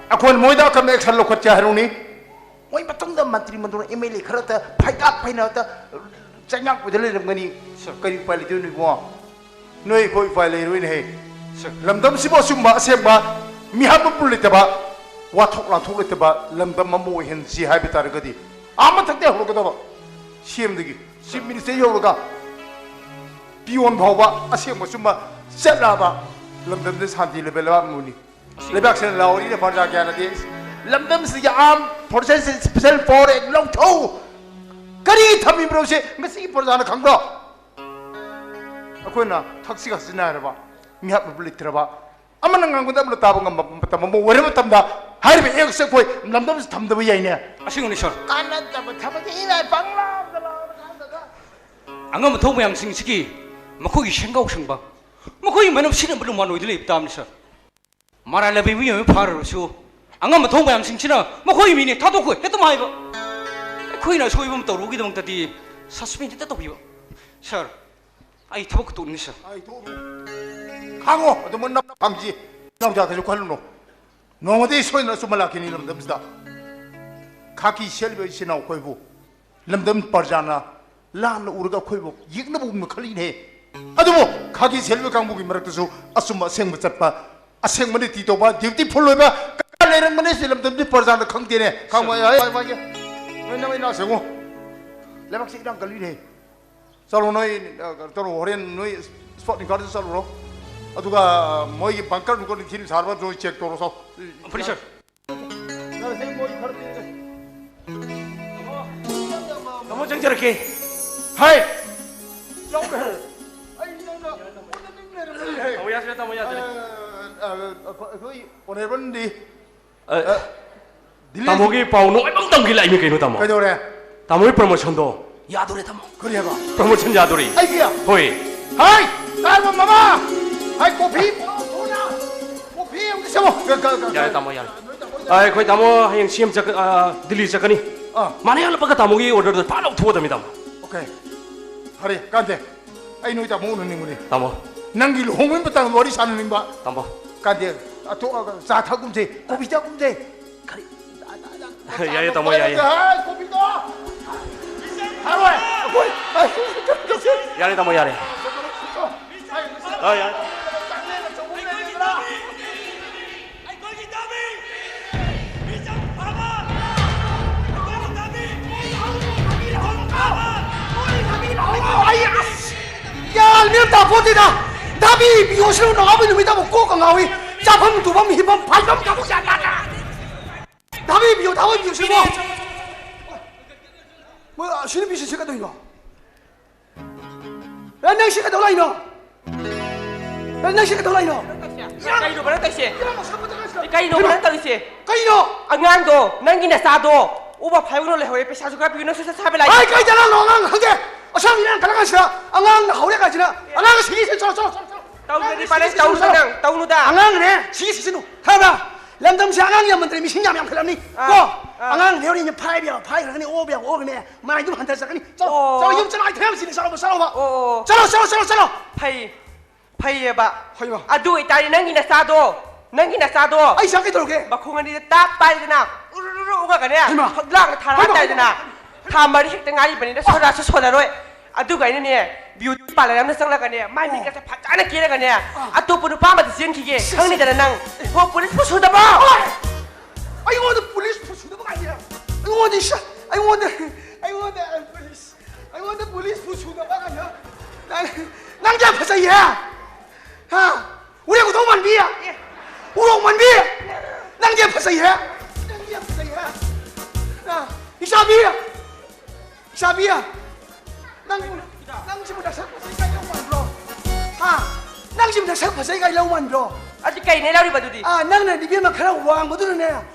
ꯑꯩꯈꯣꯏꯅ ꯃꯣꯏꯗ ꯑꯀꯟꯕ ꯑꯦꯛꯁꯟ ꯂꯧꯈꯠꯁꯦ ꯍꯥꯏꯔꯨꯅꯤ? ꯃꯣꯏ ꯃꯇꯨꯡꯗ ꯃꯟꯇ꯭ꯔꯤ ꯃꯟꯗꯣꯟ ꯑꯦꯝ ꯑꯦꯜ ꯑꯦ ꯈꯔꯇ ꯐꯥꯏꯗꯥꯛ ꯐꯥꯏꯅꯗ ꯆꯩꯉꯥꯛꯄꯗ ꯂꯩꯔꯝꯒꯅꯤ꯫ ꯁꯥꯔ꯫ ꯀꯔꯤ ꯎꯄꯥꯏ ꯂꯩꯗꯣꯏꯅꯣ ꯏꯕꯨꯡꯉꯣ? ꯅꯣꯏ ꯑꯩꯈꯣꯏ ꯎꯄꯥꯏ ꯂꯩꯔꯣꯏꯅꯦꯍꯦ꯫ ꯁꯥꯔ꯫ ꯂꯝꯗꯝꯁꯤꯕꯨ ꯑꯆꯨꯝꯕ ꯑꯁꯦꯡꯕ ꯃꯤꯍꯥꯠ ꯃꯄꯨ ꯂꯩꯇꯕ, ꯋꯥꯊꯣꯛ ꯂꯥꯟꯊꯣꯛ ꯂꯩꯇꯕ ꯂꯝꯗꯝ ꯑꯃ ꯑꯣꯏꯍꯟꯁꯤ ꯍꯥꯏꯕ ꯇꯥꯔꯒꯗꯤ ꯑꯥ ꯃꯊꯛꯇ ꯍꯧꯔꯛꯀꯗꯕ, ꯁꯤ ꯑꯦꯝꯗꯒꯤ, ꯆꯤꯐ ꯃꯤꯅꯤꯁꯇꯔ ꯌꯧꯔꯒ ꯄꯤꯌꯣꯟ ꯐꯥꯎꯕ ꯑꯁꯦꯡꯕ ꯑꯆꯨꯝꯕ ꯆꯠꯂꯛꯑꯕ ꯂꯝꯗꯝꯗ ꯁꯥꯟꯇꯤ ꯂꯩꯕ ꯂꯩꯕꯥꯛ ꯑꯃꯅꯤ꯫ ꯂꯩꯕꯥꯛꯁꯤꯅ ꯂꯥꯎꯔꯤꯅ ꯄ꯭ꯔꯖꯥ ꯀꯌꯥꯅꯗꯤ ꯂꯝꯗꯝꯁꯤꯗ ꯑꯥꯔꯝ ꯐꯣꯔꯁꯦꯁ ꯁ꯭ꯄꯦꯁꯦꯜ ꯐꯣꯔꯁ ꯂꯧꯊꯣꯛꯎ, ꯀꯔꯤ ꯊꯝꯃꯤꯕꯅꯣ ꯁꯦ ꯉꯁꯤꯒꯤ ꯄ꯭ꯔꯖꯥꯅ ꯈꯪꯕ꯭ꯔꯣ? ꯑꯩꯈꯣꯏꯅ ꯊꯛꯁꯤ ꯈꯥꯁꯤ ꯅꯥꯏꯔꯕ, ꯃꯤꯍꯥꯠ ꯃꯄꯨ ꯂꯩꯇ꯭ꯔꯕ, ꯑꯃꯅ ꯉꯥꯡꯕꯗ ꯑꯃꯅ ꯇꯥꯕ ꯉꯝꯕ ꯃꯇꯝ ꯑꯃ ꯑꯣꯏꯔ ꯃꯇꯝꯗ ꯍꯥꯏꯔꯤꯕ ꯑꯦꯛꯁꯦ ꯑꯩꯈꯣꯏ ꯂꯝꯗꯝꯁꯤꯗ ꯊꯝꯗꯕ ꯌꯥꯏꯅꯦ꯫ ꯑꯁꯦꯡꯕꯅꯤ ꯁꯥꯔ꯫ ꯀꯥꯟꯅꯗꯕ ꯊꯕꯛ ꯏꯔꯥꯏ ꯄꯪꯂꯥꯎꯗ ꯂꯥꯎꯔ ꯀꯥꯟꯗꯗ꯫ ꯑꯉꯝ ꯑꯊꯧ ꯃꯌꯥꯝꯁꯤꯡꯁꯤꯒꯤ ꯃꯈꯣꯏꯒꯤ ꯁꯦꯟꯒꯥꯎ ꯁꯪꯕ, ꯃꯈꯣꯏꯒꯤ ꯃꯅꯝ ꯁꯤꯅꯕ ꯂꯨꯃꯥꯟ ꯑꯣꯏꯗꯨꯅ ꯂꯩꯕ ꯇꯥꯕꯅꯤ ꯁꯥꯔ꯫ ꯃꯔꯥꯜ ꯂꯩꯕ ꯃꯤꯑꯣꯏ ꯑꯃ ꯐꯥꯔꯨꯔꯁꯨ ꯑꯉꯝ ꯑꯊꯧ ꯃꯌꯥꯝꯁꯤꯡꯁꯤꯅ ꯃꯈꯣꯏꯒꯤ ꯃꯤꯅꯦ ꯊꯥꯗꯣꯛꯈꯣꯏ ꯍꯦꯛꯇ ꯍꯥꯏꯕ꯫ ꯑꯩꯈꯣꯏꯅ ꯑꯁꯣꯏꯕ ꯑꯃ ꯇꯧꯔꯨꯕꯒꯤꯗꯃꯛꯇꯗꯤ ꯁꯁꯄꯦꯟ ꯍꯦꯛꯇ ꯇꯧꯕꯤꯕ꯫ ꯁꯥꯔ, ꯑꯩ ꯊꯕꯛ ꯇꯧꯅꯤꯡꯉꯤ ꯁꯥꯔ꯫ ꯑꯩ ꯊꯣꯛꯎ꯫ ꯈꯥꯡꯉꯣ, ꯑꯗꯨꯃ ꯅꯞ ꯊꯝꯁꯤ꯫ ꯅꯥꯎꯖꯥ ꯀꯩꯁꯨ ꯈꯜꯂꯨꯅꯨ꯫ ꯅꯣꯡꯃꯗꯤ ꯁꯣꯏꯗꯅ ꯑꯆꯨꯝꯕ ꯂꯥꯛꯈꯤꯅꯤ ꯂꯝꯗꯝꯁꯤꯗ꯫ ꯈꯥꯀꯤ ꯁꯦꯠꯂꯤꯕ ꯏꯆꯤꯟ ꯏꯅꯥꯎ ꯑꯩꯈꯣꯏꯕꯨ ꯂꯝꯗꯝ ꯄ꯭ꯔꯖꯥꯅ ꯂꯥꯟꯅ ꯎꯔꯒ ꯑꯩꯈꯣꯏꯕꯨ ꯌꯦꯛꯅꯕꯒꯨꯝꯅ ꯈꯜꯂꯤꯅꯦ꯫ ꯑꯗꯨꯕꯨ ꯈꯥꯒꯤ ꯁꯦꯠꯂꯤꯕ ꯀꯥꯡꯕꯨꯒꯤ ꯃꯔꯛꯇꯁꯨ ꯑꯆꯨꯝꯕ ꯑꯁꯦꯡꯕ ꯆꯠꯄ, ꯑꯁꯦꯡꯕ ꯅꯤꯇꯤ ꯇꯧꯕ, ꯗ꯭ꯌꯨꯇꯤꯐꯨꯜ ꯑꯣꯏꯕ ꯀꯌꯥ ꯂꯩꯔꯝꯒꯅꯤ꯫ ꯁꯤ ꯂꯝꯗꯝꯗꯤ ꯄ꯭ꯔꯖꯥꯅ ꯈꯪꯗꯦꯅꯦ꯫ ꯈꯪꯕ ꯁꯦ꯫ ꯌꯥꯏ, ꯍꯥꯏ, ꯍꯥꯏꯒꯦ꯫ ꯅꯣꯏ ꯅꯃꯩ ꯅꯥ ꯁꯦꯡꯉꯨ꯫ ꯂꯩꯕꯥꯛꯁꯤ ꯏꯔꯥꯡ ꯀꯜꯂꯤꯅꯦ꯫ ꯆꯠꯂꯣ ꯅꯣꯏ, ꯑ, ꯀꯩꯅꯣ ꯇꯧꯔꯣ, ꯍꯣꯔꯦꯟ ꯅꯣꯏ ꯁ꯭ꯄꯣꯔꯠ ꯅꯤꯡꯈꯥꯗ ꯆꯠꯂꯨꯔꯣ꯫ ꯑꯗꯨꯒ ꯃꯣꯏꯒꯤ ꯕꯪꯀꯔ ꯅꯨꯡꯀꯔ ꯅꯤꯡꯊꯤꯅ ꯁꯥꯔꯕ ꯅꯣꯏ ꯆꯦꯛ ꯇꯧꯔꯣ, ꯆꯥꯎ꯫ ꯐꯅꯤ, ꯁꯔ꯫ ꯇꯥꯃꯣ ꯆꯪꯖꯔꯛꯀꯦ꯫ ꯍꯥꯏ! ꯌꯥꯎꯈ꯭ꯔꯦ꯫ ꯑꯩ ꯅꯪꯅ ꯎꯅꯅꯤꯡ ꯂꯩꯔꯝꯕꯅꯤ꯫ ꯇꯥꯃꯣ ꯌꯥꯗ꯭ꯔꯦ, ꯇꯥꯃꯣ ꯌꯥꯗ꯭ꯔꯦ꯫ ꯑ, ꯑ, ꯑ, ꯑꯩꯈꯣꯏ ꯑꯣꯅꯔꯦꯕꯜꯗꯤ, ꯑ, ꯑ, ꯗꯤꯜꯂꯤ ꯇꯥꯃꯣꯒꯤ ꯄꯥꯎ ꯅꯨꯡꯉꯥꯏꯕ ꯑꯃ ꯇꯝꯒꯦ ꯂꯥꯛꯏꯃꯤ ꯀꯩꯅꯣ, ꯇꯥꯃꯣ꯫ ꯀꯩꯗꯧꯔꯦ? ꯇꯥꯃꯣꯒꯤ ꯄ꯭ꯔꯃꯣꯁꯟꯗꯣ ꯌꯥꯗꯣꯔꯦ, ꯇꯥꯃꯣ꯫ ꯀꯔꯤ ꯍꯥꯏꯕ? ꯄ꯭ꯔꯃꯣꯁꯟ ꯌꯥꯗꯣꯔꯦ꯫ ꯑꯩꯒꯤ? ꯍꯣꯏ꯫ ꯍꯥꯏ! ꯇꯥꯔꯕ ꯃꯃꯥ! ꯍꯥꯏ, ꯀꯣꯐꯤ! ꯀꯣꯐꯤ ꯑꯃꯨꯛ ꯁꯦꯝꯃꯣ꯫ ꯀ-, ꯀ-, ꯀ-, ꯌꯥꯔꯦ, ꯇꯥꯃꯣ, ꯌꯥꯔꯦ꯫ ꯑ, ꯑꯩꯈꯣꯏ ꯇꯥꯃꯣ ꯍꯌꯦꯡ ꯁꯤ ꯑꯦꯝ ꯆꯠꯀ-, ꯑ, ꯗꯤꯜꯂꯤ ꯆꯠꯀꯅꯤ꯫ ꯑꯥ꯫ ꯃꯥꯅ ꯍꯜꯂꯛꯄꯒ ꯇꯥꯃꯣꯒꯤ ꯑꯣꯔꯗꯔꯗꯣ ꯐꯠ ꯂꯧꯊꯣꯛꯑꯗꯕꯅꯤ, ꯇꯥꯃꯣ꯫ ꯑꯣꯀꯦ꯫ ꯐꯔꯦ, ꯀꯥꯟꯗꯦ꯫ ꯑꯩ ꯅꯣꯏ ꯇꯥꯃꯣ ꯎꯅꯅꯤꯡꯕꯅꯤ꯫ ꯇꯥꯃꯣ꯫ ꯅꯪꯒꯤ ꯂꯨꯍꯣꯡꯕꯒꯤ ꯃꯇꯥꯡꯗ ꯋꯥꯔꯤ ꯁꯥꯟꯅꯅꯤꯡꯕ꯫ ꯇꯥꯃꯣ꯫ ꯀꯥꯟꯗꯦ, ꯑꯇꯣꯛꯑꯒ ꯆꯥ ꯊꯛꯀꯨꯝꯁꯦ, ꯀꯣꯐꯤ ꯊꯛꯀꯨꯝꯁꯦ꯫ ꯀꯔꯤ? ꯌꯥꯏꯌꯦ, ꯇꯥꯃꯣ, ꯌꯥꯏꯌꯦ꯫ ꯍꯥꯏ, ꯀꯣꯐꯤꯗꯣ! ꯊꯛꯑꯔꯣꯏ! ꯑꯩꯈꯣꯏ! ꯌꯥꯔꯦ, ꯇꯥꯃꯣ, ꯌꯥꯔꯦ꯫ ꯑ, ꯌꯥꯔꯦ꯫ ꯑꯩꯈꯣꯏꯒꯤ ꯗꯥꯕꯤ! ꯃꯤꯆꯝ ꯐꯕ! ꯑꯩꯈꯣꯏꯒꯤ ꯗꯥꯕꯤ! ꯃꯤꯆꯝ ꯐꯕ! ꯑꯩ ꯑꯁ! ꯒ꯭ꯌꯥꯟ ꯃꯦꯟ ꯇꯥꯄꯣꯠꯇꯦꯗ! ꯗꯥꯕꯤ ꯄꯤꯌꯣꯁꯤꯅ ꯅꯣꯡꯉꯥꯟꯕ ꯅꯨꯃꯤꯠ ꯇꯥꯕ ꯀꯣꯛꯀ ꯉꯥꯎꯏ! ꯆꯥꯐꯝ ꯇꯨꯐꯝ ꯍꯤꯞꯐꯝ ꯐꯥꯏꯐꯝ ꯀꯥꯕꯨ ꯒ꯭ꯌꯥꯟ ꯇꯥꯗꯦ! ꯗꯥꯕꯤ ꯄꯤꯌꯣ, ꯗꯥꯕꯤ ꯄꯤꯌꯣꯁꯤꯕꯣ! ꯃꯣꯏ ꯑꯁꯤ ꯅꯨꯄꯤꯁꯤ ꯁꯤ ꯀꯩꯗꯧꯔꯤꯅꯣ? ꯑꯦ, ꯅꯪ ꯁꯤ ꯀꯩꯗꯧ ꯂꯥꯛꯏꯅꯣ? ꯑꯦ, ꯅꯪ ꯁꯤ ꯀꯩꯗꯧ ꯂꯥꯛꯏꯅꯣ? ꯀꯩꯅꯣ ꯅꯪ ꯇꯧꯔꯤꯁꯦ? ꯏꯔꯥꯡ ꯃꯁꯛ ꯃꯇꯧ ꯀꯥꯏꯁꯤꯗ꯫ ꯀꯩꯅꯣ ꯀꯩꯅꯣ? ꯅꯪ ꯇꯧꯔꯤꯁꯦ? ꯀꯩꯅꯣ? ꯑꯉꯥꯡꯗꯣ, ꯅꯪꯒꯤ ꯅꯆꯥꯗꯣ, ꯎꯕ ꯐꯥꯏꯕ ꯂꯩꯍꯧꯔꯦ, ꯄꯩꯁꯥꯁꯨ ꯈꯔ ꯄꯤꯌꯨ, ꯅꯪꯁꯨ ꯁꯠ ꯁꯠ ꯍꯥꯏꯕ ꯂꯥꯛꯏ꯫ ꯑꯩ ꯀꯩꯗ ꯑꯉꯥꯡꯅꯣ? ꯑꯉꯥꯡ ꯈꯪꯗꯦ꯫ ꯑꯁꯥꯝ ꯏꯔꯥꯡ ꯀꯜꯂ ꯀꯥꯟꯁꯤꯗ ꯑꯉꯥꯡꯅ ꯍꯧꯔꯦ ꯀꯥꯟꯁꯤꯗ꯫ ꯑꯉꯥꯡ ꯁꯤꯒꯤ ꯁꯤ ꯆꯠꯂꯣ, ꯆꯠꯂꯣ, ꯆꯠꯂꯣ, ꯆꯠꯂꯣ꯫ ꯇꯧꯅꯨꯗꯤ, ꯑꯉꯥꯡ ꯄꯥꯂꯦ, ꯁꯤꯒꯤ ꯁꯤ ꯇꯧꯅꯨꯗ ꯆꯠꯂꯣ꯫ ꯅꯪ, ꯇꯧꯅꯨꯗ꯫ ꯑꯉꯥꯡꯅꯦ, ꯁꯤꯒꯤ ꯁꯤꯁꯤꯅꯨ꯫ ꯈꯪꯉꯕ? ꯂꯝꯗꯝꯁꯦ ꯑꯉꯥꯡ ꯌꯥꯝꯃꯟꯗꯅ ꯃꯤꯁꯤꯡ ꯌꯥꯝ ꯌꯥꯝꯈꯠꯂꯝꯅꯤ꯫ ꯑꯥ, ꯀꯣ? ꯑꯥ꯫ ꯑꯉꯥꯡꯅꯦ ꯍꯣꯔꯦꯟ ꯐꯥꯏꯕ ꯌꯥꯕ ꯐꯥꯏꯈ꯭ꯔꯒꯅꯤ, ꯑꯣꯕ ꯌꯥꯕ ꯑꯣꯒꯅꯤ꯫ ꯃꯔꯥꯏꯗꯨ ꯍꯟꯊꯔꯛꯀꯅꯤ꯫ ꯆꯠꯂꯣ, ꯑꯣ꯫ ꯆꯠꯂꯣ, ꯌꯨꯝ ꯆꯠꯂꯣ, ꯑꯩ ꯊꯕꯛ ꯆꯤꯜꯂꯤ, ꯆꯠꯂꯣ, ꯆꯠꯂꯣꯕ꯫ ꯑꯣ, ꯑꯣ꯫ ꯆꯠꯂꯣ, ꯆꯠꯂꯣ, ꯆꯠꯂꯣ, ꯆꯠꯂꯣ꯫ ꯐꯩ, ꯐꯩꯌꯦꯕ꯫ ꯍꯩꯃꯥ꯫ ꯑꯗꯨ ꯑꯣꯏꯇꯥꯔꯗꯤ ꯅꯪꯒꯤ ꯅꯆꯥꯗꯣ, ꯅꯪꯒꯤ ꯅꯆꯥꯗꯣ ꯑꯩ ꯏꯆꯥ ꯀꯩꯗꯧꯔꯒꯦ? ꯃꯈꯣꯡ ꯑꯅꯤꯗ ꯇꯥꯞ ꯄꯥꯏꯗꯅ, ꯎꯔꯨ ꯔꯨ ꯔꯨ ꯎꯪꯉꯒꯅꯦ, ꯍꯩꯃꯥ꯫ ꯐꯛꯂꯥꯡꯗ ꯊꯥꯔ ꯍꯩꯃꯥ, ꯇꯥꯏꯗꯅ, ꯍꯩꯃꯥ꯫ ꯊꯥ ꯃꯔꯤ ꯍꯦꯛꯇ ꯉꯥꯏꯔꯤꯕꯅꯤꯅ ꯁꯣꯔꯥꯁꯨ ꯁꯣꯜꯂꯔꯣꯏ꯫ ꯑꯗꯨꯒ ꯑꯩꯅꯅꯦ, ꯕ꯭ꯌꯨꯇꯤ ꯄꯥꯔꯂꯔ ꯑꯃꯗ ꯆꯪꯂꯒꯅꯦ, ꯃꯥꯏ ꯃꯤꯠꯀꯁꯦ ꯐꯖꯅ ꯀꯦꯔꯒꯅꯦ, ꯑꯇꯣꯞꯄ ꯅꯨꯄꯥ ꯑꯃꯗ ꯆꯦꯟꯈꯤꯒꯦ꯫ ꯈꯪꯅꯤꯗꯅ ꯅꯪ꯫ ꯍꯣ, ꯄꯨꯂꯤꯁ ꯄꯨꯁꯨꯗꯕ꯫ ꯑꯩꯉꯣꯟꯗ ꯄꯨꯂꯤꯁ ꯄꯨꯁꯨꯗꯕ ꯀꯥꯏꯅ꯫ ꯑꯩꯉꯣꯟꯗ ꯏꯁ-, ꯑꯩꯉꯣꯟꯗ, ꯑꯩꯉꯣꯟꯗ ꯄꯨꯂꯤꯁ, ꯑꯩꯉꯣꯟꯗ ꯄꯨꯂꯤꯁ ꯄꯨꯁꯨꯗꯕ ꯀꯥꯏꯅ꯫ ꯅꯪ, ꯅꯪ ꯌꯥꯝ ꯐꯖꯩꯍꯦ꯫ ꯍꯥ? ꯎꯔꯦꯡ ꯎꯗꯧ ꯃꯥꯟꯕꯤ꯫ ꯎꯔꯣꯛ ꯃꯥꯟꯕꯤ꯫ ꯅꯪ ꯌꯥꯝ ꯐꯖꯩꯍꯦ꯫ ꯅꯪ ꯌꯥꯝ ꯐꯖꯩꯍꯦ꯫ ꯑ, ꯏꯆꯥꯕꯤ꯫ ꯏꯆꯥꯕꯤ, ꯅꯪ, ꯅꯪꯁꯤꯕꯨ ꯅꯁꯛ ꯐꯖꯩ ꯀꯥꯏ ꯂꯧ ꯃꯥꯟꯕ꯭ꯔꯣ? ꯍꯥ? ꯅꯪꯁꯤꯕꯨ ꯅꯁꯛ ꯐꯖꯩ ꯀꯥꯏ ꯂꯧ ꯃꯥꯟꯕ꯭ꯔꯣ? ꯑꯗꯨ ꯀꯩꯅꯦ ꯂꯧꯔꯤꯕꯗꯨꯗꯤ? ꯑꯥ, ꯅꯪꯅ ꯏꯕꯦꯝꯃ ꯈꯔ ꯋꯥꯡꯕꯗꯨꯅꯅꯦ,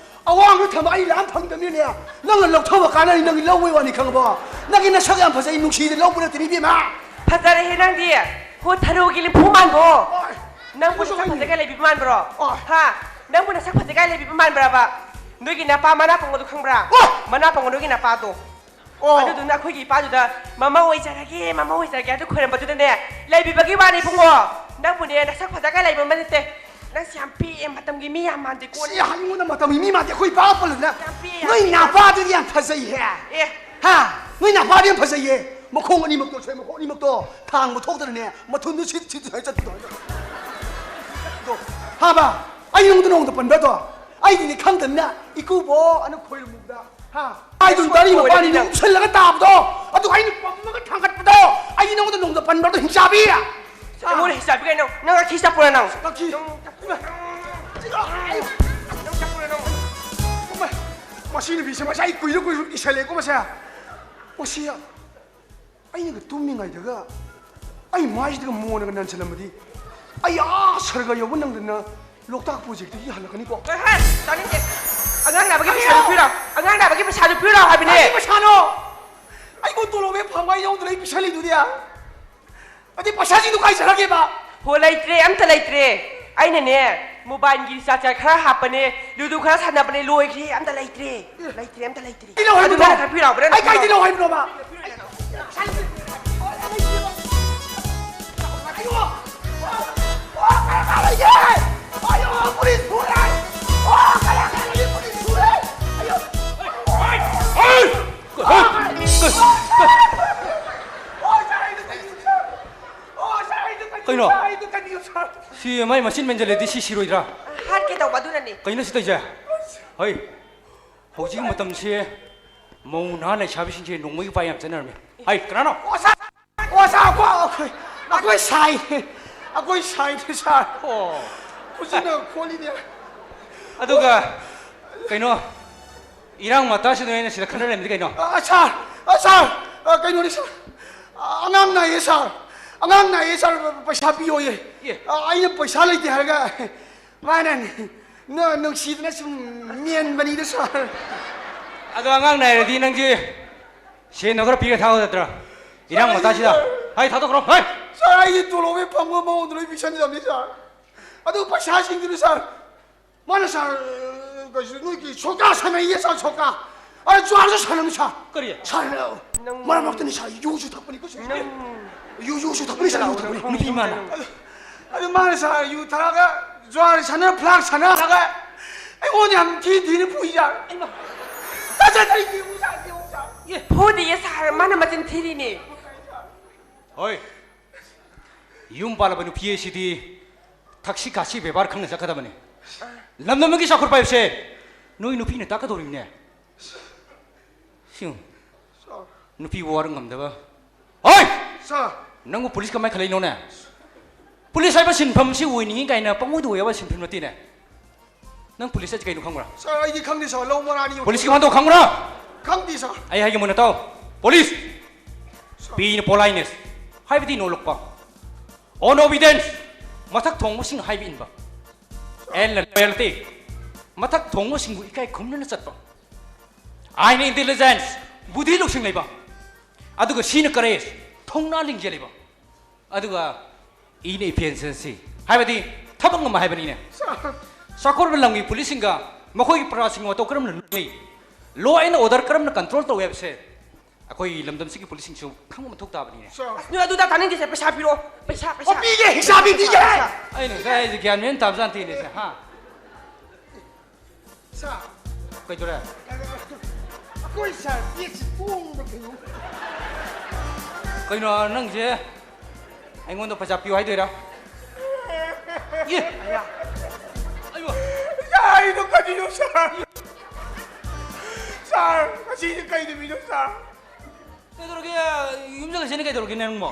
ꯑꯋꯥꯡꯕ ꯊꯝꯕ ꯑꯩ ꯂꯥꯝ ꯐꯪꯗꯕꯅꯤꯅꯦ, ꯅꯪꯅ ꯂꯧꯊꯣꯛꯑ ꯀꯥꯟꯅꯅꯤ, ꯅꯪꯒꯤ ꯂꯧꯕꯩ ꯋꯥꯅꯤ ꯈꯪꯉꯕꯣ? ꯅꯪꯒꯤ ꯅꯁꯛ ꯌꯥꯝ ꯐꯖꯩ, ꯅꯨꯡꯁꯤꯗ ꯂꯧꯕ ꯅꯠꯇꯦ ꯏꯕꯦꯝꯃ꯫ ꯐꯖꯔꯦꯍꯦ ꯅꯪꯗꯤ, ꯍꯣ ꯊꯔꯣꯒꯤ ꯂꯤꯝꯐꯨ ꯃꯥꯟꯕꯣ꯫ ꯑꯣꯏ, ꯅꯪꯕꯨ ꯅꯁꯛ ꯐꯖꯩ ꯀꯥꯏ ꯂꯩꯕꯤꯕ ꯃꯥꯟꯕ꯭ꯔꯣ? ꯑꯣꯏ꯫ ꯍꯥ? ꯅꯪꯕꯨ ꯅꯁꯛ ꯐꯖꯩ ꯀꯥꯏ ꯂꯩꯕꯤꯕ ꯃꯥꯟꯕ꯭ꯔꯕ? ꯅꯣꯏꯒꯤ ꯅꯄꯥ ꯃꯅꯥ ꯄꯪꯕꯗꯣ ꯈꯪꯕ꯭ꯔꯥ? ꯑꯣꯏ꯫ ꯃꯅꯥ ꯄꯪꯕ ꯅꯣꯏꯒꯤ ꯅꯄꯥꯗꯣ꯫ ꯑꯣ꯫ ꯑꯗꯨꯗꯨꯅ ꯑꯩꯈꯣꯏꯒꯤ ꯏꯄꯥꯗꯨꯗ "ꯃꯃꯧ ꯑꯣꯏꯖꯔꯒꯦ, ꯃꯃꯧ ꯑꯣꯏꯖꯔꯒꯦ" ꯑꯗꯨ ꯈꯣꯏꯔꯝꯕꯗꯨꯗꯅꯦ, ꯂꯩꯕꯤꯕꯒꯤ ꯋꯥꯅꯤ ꯏꯕꯨꯡꯉꯣ꯫ ꯅꯪꯕꯨꯅꯦ ꯅꯁꯛ ꯐꯖꯒ ꯂꯩꯕ ꯑꯃ ꯅꯠꯇꯦ꯫ ꯅꯪꯁꯦ ꯌꯥꯝ ꯄꯤꯛꯑꯦ, ꯃꯇꯝꯒꯤ ꯃꯤ ꯌꯥꯝ ꯃꯥꯟꯗꯦꯀꯣ꯫ ꯁꯤ ꯑꯩꯉꯣꯟꯗ ꯃꯇꯝꯒꯤ ꯃꯤ ꯃꯥꯟꯗꯦ, ꯑꯩꯈꯣꯏ ꯏꯄꯥ ꯄꯜꯂꯗꯅ꯫ ꯌꯥꯝ ꯄꯤꯛꯑꯦ, ꯌꯥꯝ ꯅꯣꯏ ꯄꯤꯛꯑꯦ꯫ ꯅꯥꯄꯥꯗꯨꯗꯤ ꯌꯥꯝ ꯐꯖꯩꯍꯦ꯫ ꯑꯦ꯫ ꯍꯥ? ꯅꯣꯏ ꯅꯥꯄꯥꯗꯤ ꯌꯥꯝ ꯐꯖꯩꯌꯦ꯫ ꯃꯈꯣꯡ ꯑꯅꯤꯃꯛꯇꯣ, ꯁꯦ, ꯃꯈꯣꯡ ꯑꯅꯤꯃꯛꯇꯣ ꯊꯥꯡꯕ ꯊꯣꯛꯇꯅꯅꯦ, ꯃꯊꯨꯟꯗꯣ ꯁꯤꯠ ꯁꯤꯠ ꯁꯨꯃꯥꯏꯅ ꯆꯠꯄꯗꯣ꯫ ꯑꯗꯣ, ꯍꯥꯕ? ꯑꯩ ꯅꯉꯣꯟꯗ ꯅꯣꯡꯗ ꯄꯟꯕ꯭ꯔꯗꯣ? ꯑꯩꯗꯤꯅꯦ ꯈꯪꯗꯕꯅꯤꯅ, ꯏꯀꯨꯕꯣ ꯑꯅ ꯈꯣꯏꯔꯝꯃꯨꯕꯗ꯫ ꯍꯥ? ꯑꯩꯗꯨꯝ ꯒꯥꯔꯤ ꯃꯄꯥꯅꯤꯅ ꯎꯞꯁꯜꯂꯒ ꯇꯥꯕꯗꯣ, ꯑꯗꯨꯒ ꯑꯩꯅ ꯄꯝꯃꯒ ꯊꯥꯡꯒꯠꯄꯗꯣ, ꯑꯩ ꯅꯉꯣꯟꯗ ꯅꯣꯡꯗ ꯄꯟꯕꯗꯣ ꯍꯤꯡꯆꯥꯕꯤ? ꯑꯩꯉꯣꯟꯗ ꯍꯤꯡꯆꯥꯕꯤ ꯀꯩꯅꯣ? ꯅꯪ ꯉꯥꯈꯤ ꯆꯠꯄ꯭ꯔꯣ ꯅꯪ? ꯉꯥꯈꯤ꯫ ꯅꯪ ꯆꯠꯄ꯭ꯔꯣ ꯅꯪ? ꯅꯪ ꯆꯠꯄ꯭ꯔꯣ ꯅꯪ? ꯏꯃꯥ, ꯃꯁꯤ ꯅꯨꯄꯤꯁꯦ ꯃꯁꯥ ꯑꯩ ꯀꯨꯏꯔ ꯀꯨꯏꯔ ꯏꯁꯜꯂꯦꯀꯣ ꯃꯁꯦ꯫ ꯃꯁꯤ ꯑꯩꯅꯒ ꯇꯨꯝꯃꯤꯉꯩꯗꯒ ꯑꯩ ꯃꯥꯏꯁꯤꯗꯒ ꯃꯣꯟꯅꯒ ꯅꯟꯁꯤꯜꯂꯝꯃꯗꯤ ꯑꯩ ꯑꯥ ꯁꯔꯒ ꯌꯧꯕ ꯅꯪꯗꯅ ꯂꯣꯛꯇꯥꯛ ꯄ꯭ꯔꯣꯖꯦꯛꯇꯒꯤ ꯍꯜꯂꯛꯀꯅꯤꯀꯣ꯫ ꯑꯦꯍꯦ, ꯇꯥꯅꯤꯡꯗꯦ꯫ ꯑꯉꯥꯡ ꯅꯥꯕꯒꯤ ꯄꯩꯁꯥꯗꯨ ꯄꯤꯔꯣ꯫ ꯑꯉꯥꯡ ꯅꯥꯕꯒꯤ ꯄꯩꯁꯥꯗꯨ ꯄꯤꯔꯣ ꯍꯥꯏꯕꯅꯦ꯫ ꯀꯔꯤ ꯄꯩꯁꯥꯅꯣ? ꯑꯩꯕꯨ ꯇꯣꯂꯣꯞ ꯍꯦꯛ ꯐꯪꯕ ꯑꯩ ꯅꯉꯣꯟꯗ ꯂꯩ ꯄꯤꯁꯜꯂꯤꯗꯨꯗꯤ꯫ ꯑꯗꯨꯗꯤ ꯄꯩꯁꯥꯁꯤꯡꯗꯨ ꯀꯥꯏ ꯆꯠꯈ꯭ꯔꯒꯦꯕ? ꯍꯣ, ꯂꯩꯇ꯭ꯔꯦ, ꯑꯝꯇ ꯂꯩꯇ꯭ꯔꯦ꯫ ꯑꯩꯅꯅꯦ, ꯃꯣꯕꯥꯏꯜꯒꯤ ꯔꯤꯆꯥꯔꯖ ꯈꯔ ꯍꯥꯞꯄꯅꯦ, ꯂꯨꯗꯨ ꯈꯔ ꯁꯥꯟꯅꯕꯅꯦ, ꯂꯣꯏꯈ꯭ꯔꯦ, ꯑꯝꯇ ꯂꯩꯇ꯭ꯔꯦ꯫ ꯂꯩꯇ꯭ꯔꯦ, ꯑꯝꯇ ꯂꯩꯇ꯭ꯔꯦ꯫ ꯑꯩ ꯂꯧ ꯍꯥꯏꯕꯅꯣ? ꯑꯗꯨ ꯅꯪ ꯈꯔ ꯄꯤꯔꯛꯑꯣ, ꯅꯪ ꯑꯩ ꯀꯥꯏꯗ ꯄꯤꯔꯛꯑꯣ꯫ ꯂꯧ ꯍꯥꯏꯕꯅꯣꯕ? ꯁꯤ ꯃꯥꯏ ꯃꯆꯤꯟ ꯃꯦꯟꯁꯤꯜꯂꯗꯤ ꯁꯤ ꯁꯤꯔꯣꯏꯗ꯭ꯔꯥ? ꯍꯥꯠꯀꯦ ꯇꯧꯕ ꯑꯗꯨꯅꯅꯤ꯫ ꯀꯩꯅꯣ ꯁꯤ ꯇꯧꯔꯤꯁꯦ? ꯍꯣꯏ, ꯍꯧꯖꯤꯛꯀꯤ ꯃꯇꯝꯁꯤ ꯃꯧ ꯅꯍꯥ ꯂꯩꯁꯥꯕꯤꯁꯤꯡꯁꯦ ꯅꯣꯡꯃꯩꯒꯤ ꯄꯥꯏ ꯌꯥꯝ ꯆꯠꯅꯔꯝꯃꯤ꯫ ꯍꯥꯏ, ꯀꯅꯥꯅꯣ? ꯑꯣꯖꯥ, ꯑꯣꯖꯥ, ꯑꯩꯈꯣꯏ, ꯑꯩꯈꯣꯏ, ꯑꯩꯈꯣꯏ ꯁꯥꯏ, ꯑꯩꯈꯣꯏ ꯁꯥꯏꯅꯦ ꯁꯥꯔ꯫ ꯑꯣ, ꯍꯧꯖꯤꯛꯅ ꯈꯣꯠꯂꯤꯅꯦ꯫ ꯑꯗꯨꯒ ꯀꯩꯅꯣ, ꯏꯔꯥꯡ ꯃꯇꯥꯁꯤꯗ ꯑꯩꯅ ꯁꯤꯗ ꯈꯟꯅꯔꯝꯃꯤꯗꯤ ꯀꯩꯅꯣ? ꯑ, ꯁꯥꯔ, ꯑ, ꯁꯥꯔ, ꯑ, ꯀꯩꯅꯣꯅꯤ ꯁꯥꯔ, ꯑ, ꯑꯉꯥꯡ ꯅꯥꯏꯌꯦ ꯁꯥꯔ, ꯑꯉꯥꯡ ꯅꯥꯏꯌꯦ ꯁꯥꯔ, ꯄꯩꯁꯥ ꯄꯤꯌꯣꯌꯦ꯫ ꯑꯦ꯫ ꯑ, ꯑꯩꯅ ꯄꯩꯁꯥ ꯂꯩꯇꯦ ꯍꯥꯏꯔꯒ ꯃꯥꯅ ꯅ-, ꯅꯨꯡꯁꯤꯗꯅ ꯁꯨꯝ ꯃꯦꯟꯕꯅꯤꯗ ꯁꯥꯔ꯫ ꯑꯗꯣ ꯑꯉꯥꯡ ꯅꯥꯏꯔꯗꯤ ꯅꯪꯁꯦ ꯁꯦꯟꯗꯣ ꯈꯔ ꯄꯤꯔ ꯊꯥꯗꯣꯛꯀꯗ꯭ꯔꯥ? ꯏꯔꯥꯡ ꯃꯇꯥꯁꯤꯗ꯫ ꯍꯥꯏ, ꯊꯥꯗꯣꯛꯈ꯭ꯔꯣ, ꯍꯥꯏ꯫ ꯁꯥꯔ, ꯑꯩꯒꯤ ꯇꯣꯂꯣꯞ ꯍꯦꯛ ꯐꯪꯕ ꯃꯑꯣꯡꯗ ꯂꯣꯏ ꯄꯤꯁꯟꯖꯕꯅꯤ ꯁꯥꯔ꯫ ꯑꯗꯨ ꯄꯩꯁꯥꯁꯤꯡꯗꯨꯅ ꯁꯥꯔ, ꯃꯥꯅ ꯁꯥꯔ, ꯀꯩꯁꯨ ꯅꯣꯏꯒꯤ ꯁꯣꯀꯥ ꯁꯥꯟꯅꯩꯌꯦ ꯁꯥꯔ, ꯁꯣꯀꯥ꯫ ꯑ, ꯖꯨꯋꯥꯔꯁꯨ ꯁꯥꯟꯅꯕꯅꯤ ꯁꯥꯔ꯫ ꯀꯔꯤ? ꯁꯥꯔ, ꯃꯔꯛ ꯃꯔꯛꯇꯅꯤ ꯁꯥꯔ, ꯌꯨꯁꯨ ꯊꯛꯄꯅꯤ ꯀꯣ ꯁꯥꯔ꯫ ꯌꯨ, ꯌꯨꯁꯨ ꯊꯛꯄꯅꯤ ꯁꯥꯔ, ꯌꯨ ꯊꯛꯄꯅꯤ꯫ ꯅꯨꯄꯤ ꯃꯥꯅ? ꯑꯗꯨ, ꯑꯗꯨ ꯃꯥꯅ ꯁꯥꯔ, ꯌꯨ ꯊꯛꯑꯒ ꯖꯨꯋꯥꯔ ꯁꯥꯟꯅ, ꯐ꯭ꯂꯥꯛ ꯁꯥꯟꯅꯔꯒ ꯑꯩꯉꯣꯟꯗ ꯌꯥꯝ ꯊꯤ ꯊꯤꯅ ꯐꯨꯏ ꯁꯥꯔ꯫ ꯇꯥꯖꯗ꯭ꯔꯦ, ꯌꯦꯡꯉꯨ ꯁꯥꯔ, ꯌꯦꯡꯉꯨ ꯁꯥꯔ꯫ ꯐꯨꯗꯤꯌꯦ ꯁꯥꯔ, ꯃꯥꯅ ꯃꯆꯤꯟ ꯊꯤꯔꯤꯅꯦ꯫ ꯍꯣꯏ, ꯌꯨꯝ ꯄꯥꯜꯂꯕ ꯅꯨꯄꯤ ꯑꯁꯤꯗꯤ ꯊꯛꯁꯤ ꯈꯥꯁꯤ ꯕꯦꯕꯥꯔ ꯈꯪꯅ ꯆꯠꯀꯗꯕꯅꯤ꯫ ꯂꯝꯗꯝ ꯑꯃꯒꯤ ꯆꯥꯎꯈꯠꯄ ꯍꯥꯏꯕꯁꯦ ꯅꯣꯏ ꯅꯨꯄꯤꯅ ꯇꯥꯛꯀꯗꯧꯔꯤꯕꯅꯦ꯫ ꯁꯤ ꯌꯦꯡꯉꯨ꯫ ꯅꯨꯄꯤ ꯋꯥꯔ ꯉꯝꯗꯕ꯫ ꯍꯣꯏ! ꯁꯥꯔ꯫ ꯅꯪꯕꯨ ꯄꯨꯂꯤꯁ ꯀꯃꯥꯏ ꯈꯜꯂꯛꯏꯅꯣꯅꯦ? ꯄꯨꯂꯤꯁ ꯍꯥꯏꯕ ꯁꯤꯟꯐꯝꯁꯤ ꯑꯣꯏꯅꯤꯡꯉꯤ ꯀꯥꯏꯅ ꯄꯪꯑꯣꯏꯗ ꯑꯣꯏ ꯌꯥꯕ ꯁꯤꯟꯐꯝ ꯅꯠꯇꯦꯅꯦ꯫ ꯅꯪ ꯄꯨꯂꯤꯁ ꯍꯥꯏꯁꯤ ꯀꯩꯅꯣ ꯈꯪꯕ꯭ꯔꯥ? ꯁꯥꯔ, ꯑꯩꯗꯤ ꯈꯪꯗꯦ ꯁꯥꯔ, ꯂꯧ ꯃꯔꯥꯅꯤ꯫ ꯄꯨꯂꯤꯁꯀꯤ ꯋꯥꯍꯟꯊꯣꯛ ꯈꯪꯕ꯭ꯔꯥ? ꯈꯪꯗꯦ ꯁꯥꯔ꯫ ꯑꯩ ꯍꯥꯏꯒꯦ ꯃꯨꯟꯅ ꯇꯥꯎ꯫ ꯄꯨꯂꯤꯁ! ꯄꯤꯅ politeness, ꯍꯥꯏꯕꯗꯤ ꯅꯣꯂꯛꯄ꯫ On obedience, ꯃꯊꯛ ꯊꯣꯡꯕꯁꯤꯡ ꯍꯥꯏꯕ ꯏꯟꯕ꯫ ꯑꯦꯟꯅ loyalty, ꯃꯊꯛ ꯊꯣꯡꯕꯁꯤꯡꯕꯨ ꯏꯀꯥꯏ ꯈꯨꯝꯅꯅ ꯆꯠꯄ꯫ ꯑꯥꯏꯅ intelligence, ꯕꯨꯙꯤ ꯂꯧꯁꯤꯡ ꯂꯩꯕ꯫ ꯑꯗꯨꯒ ꯁꯤꯅ courage, ꯊꯧꯅꯥ ꯂꯤꯡꯖꯦꯜ ꯂꯩꯕ꯫ ꯑꯗꯨꯒ ꯏꯅ efficiency, ꯍꯥꯏꯕꯗꯤ ꯊꯕꯛ ꯉꯝꯕ ꯍꯥꯏꯕꯅꯤꯅꯦ꯫ ꯆꯥꯎꯈꯠꯂꯕ ꯂꯝꯒꯤ ꯄꯨꯂꯤꯁꯁꯤꯡꯒ ꯃꯈꯣꯏꯒꯤ ꯄ꯭ꯔꯖꯥꯁꯤꯡꯒ ꯃꯇꯧ ꯀꯔꯝꯅ ꯂꯣꯏꯅꯩ, law and order ꯀꯔꯝꯅ control ꯇꯧꯏ ꯍꯥꯏꯕꯁꯦ ꯑꯩꯈꯣꯏ ꯂꯝꯗꯝꯁꯤꯒꯤ ꯄꯨꯂꯤꯁꯁꯤꯡꯁꯨ ꯈꯪꯕ ꯃꯊꯧ ꯇꯥꯕꯅꯤꯅꯦ꯫ ꯑꯁ, ꯅꯣꯏ ꯑꯗꯨꯗ ꯇꯥꯅꯤꯡꯗꯦꯁꯦ, ꯄꯩꯁꯥ ꯄꯤꯔꯛꯑꯣ, ꯄꯩꯁꯥ, ꯄꯩꯁꯥ꯫ ꯑꯣ, ꯄꯤꯒꯦ, ꯍꯤꯡꯁꯥ ꯄꯤꯒꯦ꯫ ꯑꯩꯅ ꯉꯁꯥꯏ ꯍꯥꯏꯁꯦ ꯒ꯭ꯌꯥꯟ ꯃꯦꯟ ꯇꯥꯕꯖꯥꯠ ꯅꯠꯇꯦꯅꯦ ꯁꯦ, ꯍꯥ? ꯁꯥꯔ, ꯀꯩꯗꯧꯔꯦ? ꯑꯩꯈꯣꯏ ꯁꯥꯔ ꯕꯦꯛꯁꯤ ꯇꯣꯡꯕ꯭ꯔꯥ ꯀꯩꯅꯣ? ꯀꯩꯅꯣ ꯅꯪꯁꯦ ꯑꯩꯉꯣꯟꯗ ꯄꯩꯁꯥ ꯄꯤꯌꯨ ꯍꯥꯏꯗꯣꯏꯔꯥ? ꯑꯦ! ꯑꯌꯥ! ꯑꯩꯕꯣ! ꯁꯥꯔ, ꯑꯩꯗꯣ ꯀꯔꯤꯅꯣ, ꯁꯥꯔ? ꯁꯥꯔ, ꯉꯁꯤꯁꯦ ꯀꯩ ꯅꯨꯃꯤꯠꯅꯣ, ꯁꯥꯔ? ꯀꯩꯗꯧꯔꯒꯦ? ꯌꯨꯝ ꯆꯠꯂꯁꯤꯅꯦ, ꯀꯩꯗꯧꯔꯒꯦ ꯅꯪꯕꯣ?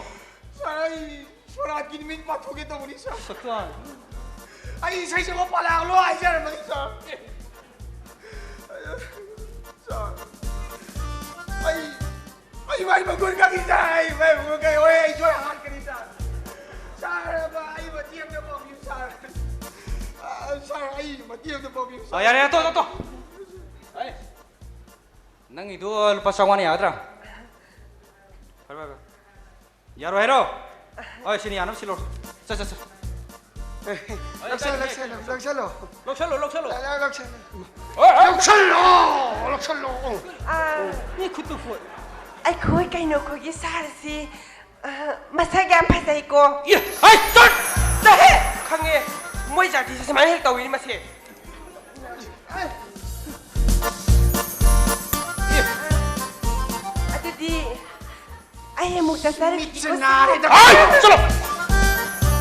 ꯁꯥꯔ, ꯑꯩ ꯁꯣꯔꯥꯠꯀꯤ ꯅꯨꯃꯤꯠ ꯄꯥꯊꯣꯛꯀꯦ ꯇꯧꯕꯅꯤ, ꯁꯥꯔ꯫ ꯁꯛꯇꯥ꯫ ꯑꯩ ꯏꯁꯩ ꯁꯛꯄ ꯄꯥ ꯂꯥꯛꯂꯣ ꯍꯥꯏꯖꯔꯝꯕꯅꯤ, ꯁꯥꯔ꯫ ꯁꯥꯔ, ꯑꯩ, ꯑꯩ ꯃꯥꯏ ꯃꯒꯨꯟ ꯈꯪꯉꯤ, ꯁꯥꯔ꯫ ꯑꯩ ꯃꯥꯏ ꯃꯒꯨꯟ ꯈꯪꯉꯤ꯫ ꯍꯣꯏ, ꯑꯩ ꯁꯣꯏ ꯍꯥꯠꯀꯅꯤ, ꯁꯥꯔ꯫ ꯁꯥꯔ, ꯑꯩ ꯃꯇꯦꯡ ꯑꯝꯇ ꯄꯥꯡꯕꯤꯌꯨ, ꯁꯥꯔ꯫ ꯑ, ꯁꯥꯔ, ꯑꯩ ꯃꯇꯦꯡ ꯑꯝꯇ ꯄꯥꯡꯕꯤꯌꯨ, ꯑ, ꯁꯥꯔ꯫ ꯌꯥꯔꯦ, ꯌꯥꯔꯦ, ꯇꯣꯛ, ꯇꯣꯛ, ꯇꯣꯛ꯫ ꯑꯩ, ꯅꯪꯒꯤꯗꯣ ꯂꯨꯄꯥ ꯆꯥꯝꯃꯉꯥꯅ ꯌꯥꯒꯗ꯭ꯔꯥ? ꯐꯔꯦ, ꯐꯔꯦ, ꯐꯔꯦ꯫ ꯌꯥꯔꯣꯏ ꯍꯥꯏꯔꯣ? ꯍꯣꯏ, ꯁꯤꯅꯤ ꯌꯥꯅꯕ ꯁꯤꯜꯂꯣ꯫ ꯆꯠ, ꯆꯠ, ꯆꯠ꯫ ꯂꯧꯁꯜꯂꯣ, ꯂꯧꯁꯜꯂꯣ, ꯂꯧꯁꯜꯂꯣ꯫ ꯂꯧꯁꯜꯂꯣ, ꯂꯧꯁꯜꯂꯣ꯫ ꯂꯧ-, ꯂꯧꯁꯜꯂꯣ꯫ ꯍꯣꯏ, ꯍꯣꯏ꯫ ꯂꯧꯁꯜꯂꯣ, ꯂꯧꯁꯜꯂꯣ꯫ ꯑꯥ, ꯃꯤ ꯈꯨꯠꯇꯨ ꯐꯣꯠ꯫ ꯑꯩꯈꯣꯏ ꯀꯩꯅꯣ, ꯑꯩꯈꯣꯏꯒꯤ ꯁꯥꯔꯁꯤ, ꯑꯥ, ꯃꯁꯛ ꯌꯥꯝ ꯐꯖꯩꯀꯣ꯫ ꯏ, ꯍꯥꯏ, ꯆꯠ! ꯆꯠꯍꯦ! ꯈꯪꯉꯦ, ꯃꯣꯏ ꯖꯥꯇꯤꯁꯤ ꯁꯨꯃꯥꯏꯅ ꯍꯦꯛ ꯇꯧꯋꯤꯅꯤ ꯃꯁꯦ꯫ ꯑꯗꯨꯗꯤ ꯑꯩ ꯑꯃꯨꯛ ꯆꯠꯆꯔꯒꯦꯀꯣ, ꯃꯤꯠꯁꯦ ꯁꯥꯔ꯫ ꯅꯥꯔꯦꯗ꯫ ꯍꯥꯏ! ꯆꯠꯂꯣ!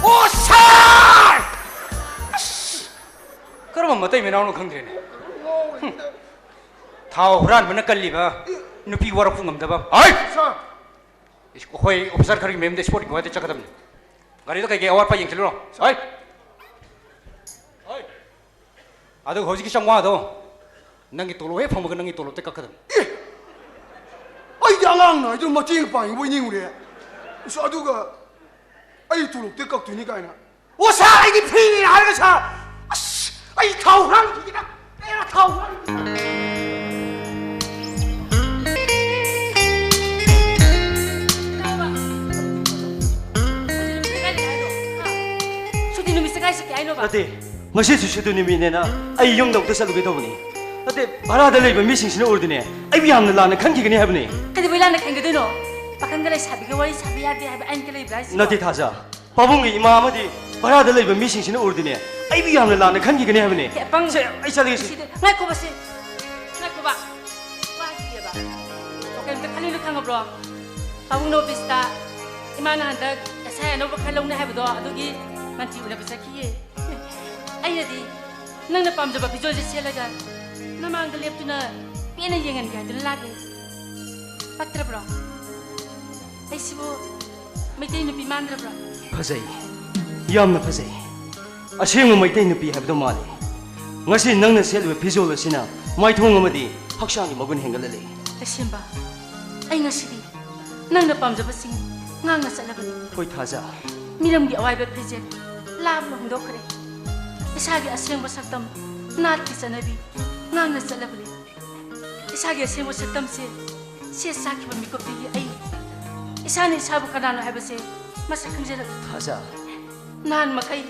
ꯑꯣ, ꯁꯥꯔ! ꯑꯁ! ꯀꯔꯝꯕ ꯃꯇꯩ ꯃꯅꯥꯎꯅꯣ ꯈꯪꯗ꯭ꯔꯦꯅꯦ꯫ ꯍꯨꯝ꯫ ꯊꯥꯎ ꯍꯨꯔꯥꯟꯕꯅ ꯀꯜꯂꯤꯕ, ꯅꯨꯄꯤ ꯋꯥꯔꯛꯄ ꯉꯝꯗꯕ꯫ ꯍꯥꯏ! ꯁꯥꯔ! ꯏꯁ, ꯑꯩꯈꯣꯏ ꯑꯣꯐꯤꯁꯥꯔ ꯈꯔꯒꯤ ꯃꯌꯨꯝꯗ ꯁ꯭ꯄꯣꯔꯠꯀꯤ ꯒꯣꯗꯥꯎꯟꯗ ꯆꯠꯀꯗꯕꯅꯤ꯫ ꯒꯥꯔꯤꯗ ꯀꯩꯀꯩ ꯑꯋꯥꯠꯄ ꯌꯦꯡꯁꯤꯜꯂꯨꯔꯣ꯫ ꯍꯣꯏ꯫ ꯍꯣꯏ꯫ ꯑꯗꯨꯒ ꯍꯧꯖꯤꯛꯀꯤ ꯆꯥꯝꯃꯉꯥꯗꯣ ꯅꯪꯒꯤ ꯇꯣꯂꯣꯞ ꯍꯦꯛ ꯐꯪꯕꯒ ꯅꯪꯒꯤ ꯇꯣꯂꯣꯞꯇ ꯀꯛꯀꯗꯕꯅꯤ꯫ ꯑꯦ! ꯑꯩꯗꯤ ꯑꯉꯥꯡ ꯅꯥꯏꯗꯨꯅ ꯃꯇꯦꯡ ꯄꯥꯡꯉꯤꯕꯣꯏ ꯅꯤꯡꯉꯨꯔꯦ꯫ ꯑꯁ, ꯑꯗꯨꯒ ꯑꯩ ꯇꯣꯂꯣꯞꯇ ꯀꯛꯇꯣꯏꯅꯤ ꯀꯥꯏꯅ꯫ ꯑꯣ, ꯁꯥꯔ, ꯑꯩꯗꯤ ꯐ꯭ꯔꯤꯅꯤ ꯍꯥꯏꯔꯒ, ꯁꯥꯔ, ꯑꯁ, ꯑꯩ ꯊꯥꯎ ꯍꯨꯔꯥꯟꯈꯤꯒꯦꯗ꯫ ꯑꯩ ꯊꯥꯎ ꯍꯨꯔꯥꯟꯈꯤꯒꯦ꯫ ꯁꯨꯇꯤ ꯅꯨꯃꯤꯠꯁꯦ ꯀꯥꯏ ꯆꯠꯀꯦ ꯍꯥꯏꯅꯣꯕ? ꯅꯠꯇꯦ, ꯉꯁꯤꯁꯨ ꯁꯨꯇꯤ ꯅꯨꯃꯤꯠꯅꯦꯅ ꯑꯩ ꯌꯨꯝꯗ ꯑꯃꯨꯛꯇ ꯆꯠꯂꯨꯒꯦ ꯇꯧꯕꯅꯤ꯫ ꯅꯠꯇꯦ, ꯚꯔꯥꯗ ꯂꯩꯕ ꯃꯤꯁꯤꯡꯁꯤꯅ ꯎꯔꯗꯤꯅꯦ, ꯑꯩꯕꯨ ꯌꯥꯝꯅ ꯂꯥꯟꯅ ꯈꯟꯈꯤꯒꯅꯤ ꯍꯥꯏꯕꯅꯤ꯫ ꯀꯩꯗꯧꯕꯩ ꯂꯥꯟꯅ ꯈꯟꯒꯗꯣꯏꯅꯣ? ꯄꯥꯈꯪꯒ ꯂꯩꯁꯥꯕꯤꯒ ꯋꯥꯔꯤ ꯁꯥꯕ ꯌꯥꯗꯦ ꯍꯥꯏꯕ ꯑꯥꯏꯟꯒ ꯂꯩꯕ꯭ꯔꯥ ꯍꯥꯏꯁꯤꯕꯣ? ꯅꯠꯇꯦ, ꯊꯥꯖ꯫ ꯄꯥꯕꯨꯡꯒꯤ ꯏꯃꯥ ꯑꯃꯗꯤ ꯚꯔꯥꯗ ꯂꯩꯕ ꯃꯤꯁꯤꯡꯁꯤꯅ ꯎꯔꯗꯤꯅꯦ, ꯑꯩꯕꯨ ꯌꯥꯝꯅ ꯂꯥꯟꯅ ꯈꯟꯈꯤꯒꯅꯤ ꯍꯥꯏꯕꯅꯤ꯫ ꯑꯦ, ꯑꯄꯪ꯫ ꯁꯦ, ꯑꯩ ꯆꯠꯂꯒꯦ ꯁꯤ꯫ ꯁꯤꯗ, ꯉꯥꯏꯈꯣꯕ ꯁꯤ꯫ ꯉꯥꯏꯈꯣꯕ꯫ ꯋꯥ ꯍꯥꯏꯈꯤꯒꯦꯕ꯫ ꯑꯣ, ꯀꯩꯝꯇ ꯈꯜꯂꯨꯅꯨ, ꯈꯪꯉꯕ꯭ꯔꯣ? ꯄꯥꯕꯨꯡꯅ ꯑꯣꯐꯤꯁꯇ ꯏꯃꯥꯅ ꯍꯟꯗꯛ ꯑꯦꯁ ꯑꯥꯏ ꯑꯅꯧꯕ ꯈꯔ ꯂꯧꯅꯤ ꯍꯥꯏꯕꯗꯣ, ꯑꯗꯨꯒꯤ ꯑꯟꯇꯤ ꯎꯅꯕ ꯆꯠꯈꯤꯌꯦ꯫ ꯑꯩꯅꯗꯤ ꯅꯪꯅ ꯄꯥꯝꯖꯕ ꯐꯤꯖꯣꯜꯁꯦ ꯁꯦꯠꯂꯒ ꯅꯃꯥꯡꯗ ꯂꯦꯞꯇꯨꯅ ꯄꯦꯟꯅ ꯌꯦꯡꯍꯟꯒꯦ ꯍꯥꯏꯗꯨꯅ ꯂꯥꯛꯂꯦ꯫ ꯄꯛꯇ꯭ꯔꯕ꯭ꯔꯣ? ꯑꯩꯁꯤꯕꯨ ꯃꯩꯇꯩ ꯅꯨꯄꯤ ꯃꯥꯟꯗ꯭ꯔꯕ꯭ꯔꯣ? ꯐꯖꯩ, ꯌꯥꯝꯅ ꯐꯖꯩ꯫ ꯑꯁꯦꯡꯕ ꯃꯩꯇꯩ ꯅꯨꯄꯤ ꯍꯥꯏꯕꯗꯣ ꯃꯥꯜꯂꯤ꯫ ꯉꯁꯤ ꯅꯪꯅ ꯁꯦꯠꯂꯤꯕ ꯐꯤꯖꯣꯜ ꯑꯁꯤꯅ ꯃꯥꯏꯊꯣꯡ ꯑꯃꯗꯤ ꯍꯛꯆꯥꯡꯒꯤ ꯃꯒꯨꯟ ꯍꯦꯟꯒꯠꯍꯜꯂꯤ꯫ ꯂꯩꯁꯦꯝꯕ, ꯑꯩ ꯉꯁꯤꯗꯤ ꯅꯪꯅ ꯄꯥꯝꯖꯕꯁꯤꯡ ꯉꯥꯡꯅ ꯆꯠꯂꯕꯅꯤ꯫ ꯍꯣꯏ ꯊꯥꯖ꯫ ꯃꯤꯔꯝꯒꯤ ꯑꯋꯥꯏꯕ ꯐꯤꯖꯦꯠ ꯂꯥꯞꯅ ꯍꯨꯟꯗꯣꯛꯈ꯭ꯔꯦ꯫ ꯏꯁꯥꯒꯤ ꯑꯁꯦꯡꯕ ꯁꯛꯇꯝ, ꯅꯥꯠꯀꯤ ꯆꯠꯅꯕꯤ ꯉꯥꯡꯅ ꯆꯠꯂꯕꯅꯤ꯫ ꯏꯁꯥꯒꯤ ꯑꯁꯦꯡꯕ ꯁꯛꯇꯝꯁꯦ ꯁꯦꯠ ꯆꯥꯈꯤꯕ ꯃꯤꯀꯨꯞꯇꯒꯤ ꯑꯩ ꯏꯁꯥꯅ ꯏꯁꯥꯕꯨ ꯀꯅꯥꯅꯣ ꯍꯥꯏꯕꯁꯦ ꯃꯁꯛ ꯈꯪꯖꯔꯛꯂꯦ꯫ ꯊꯥꯖ꯫ ꯅꯍꯥꯟ ꯃꯈꯩ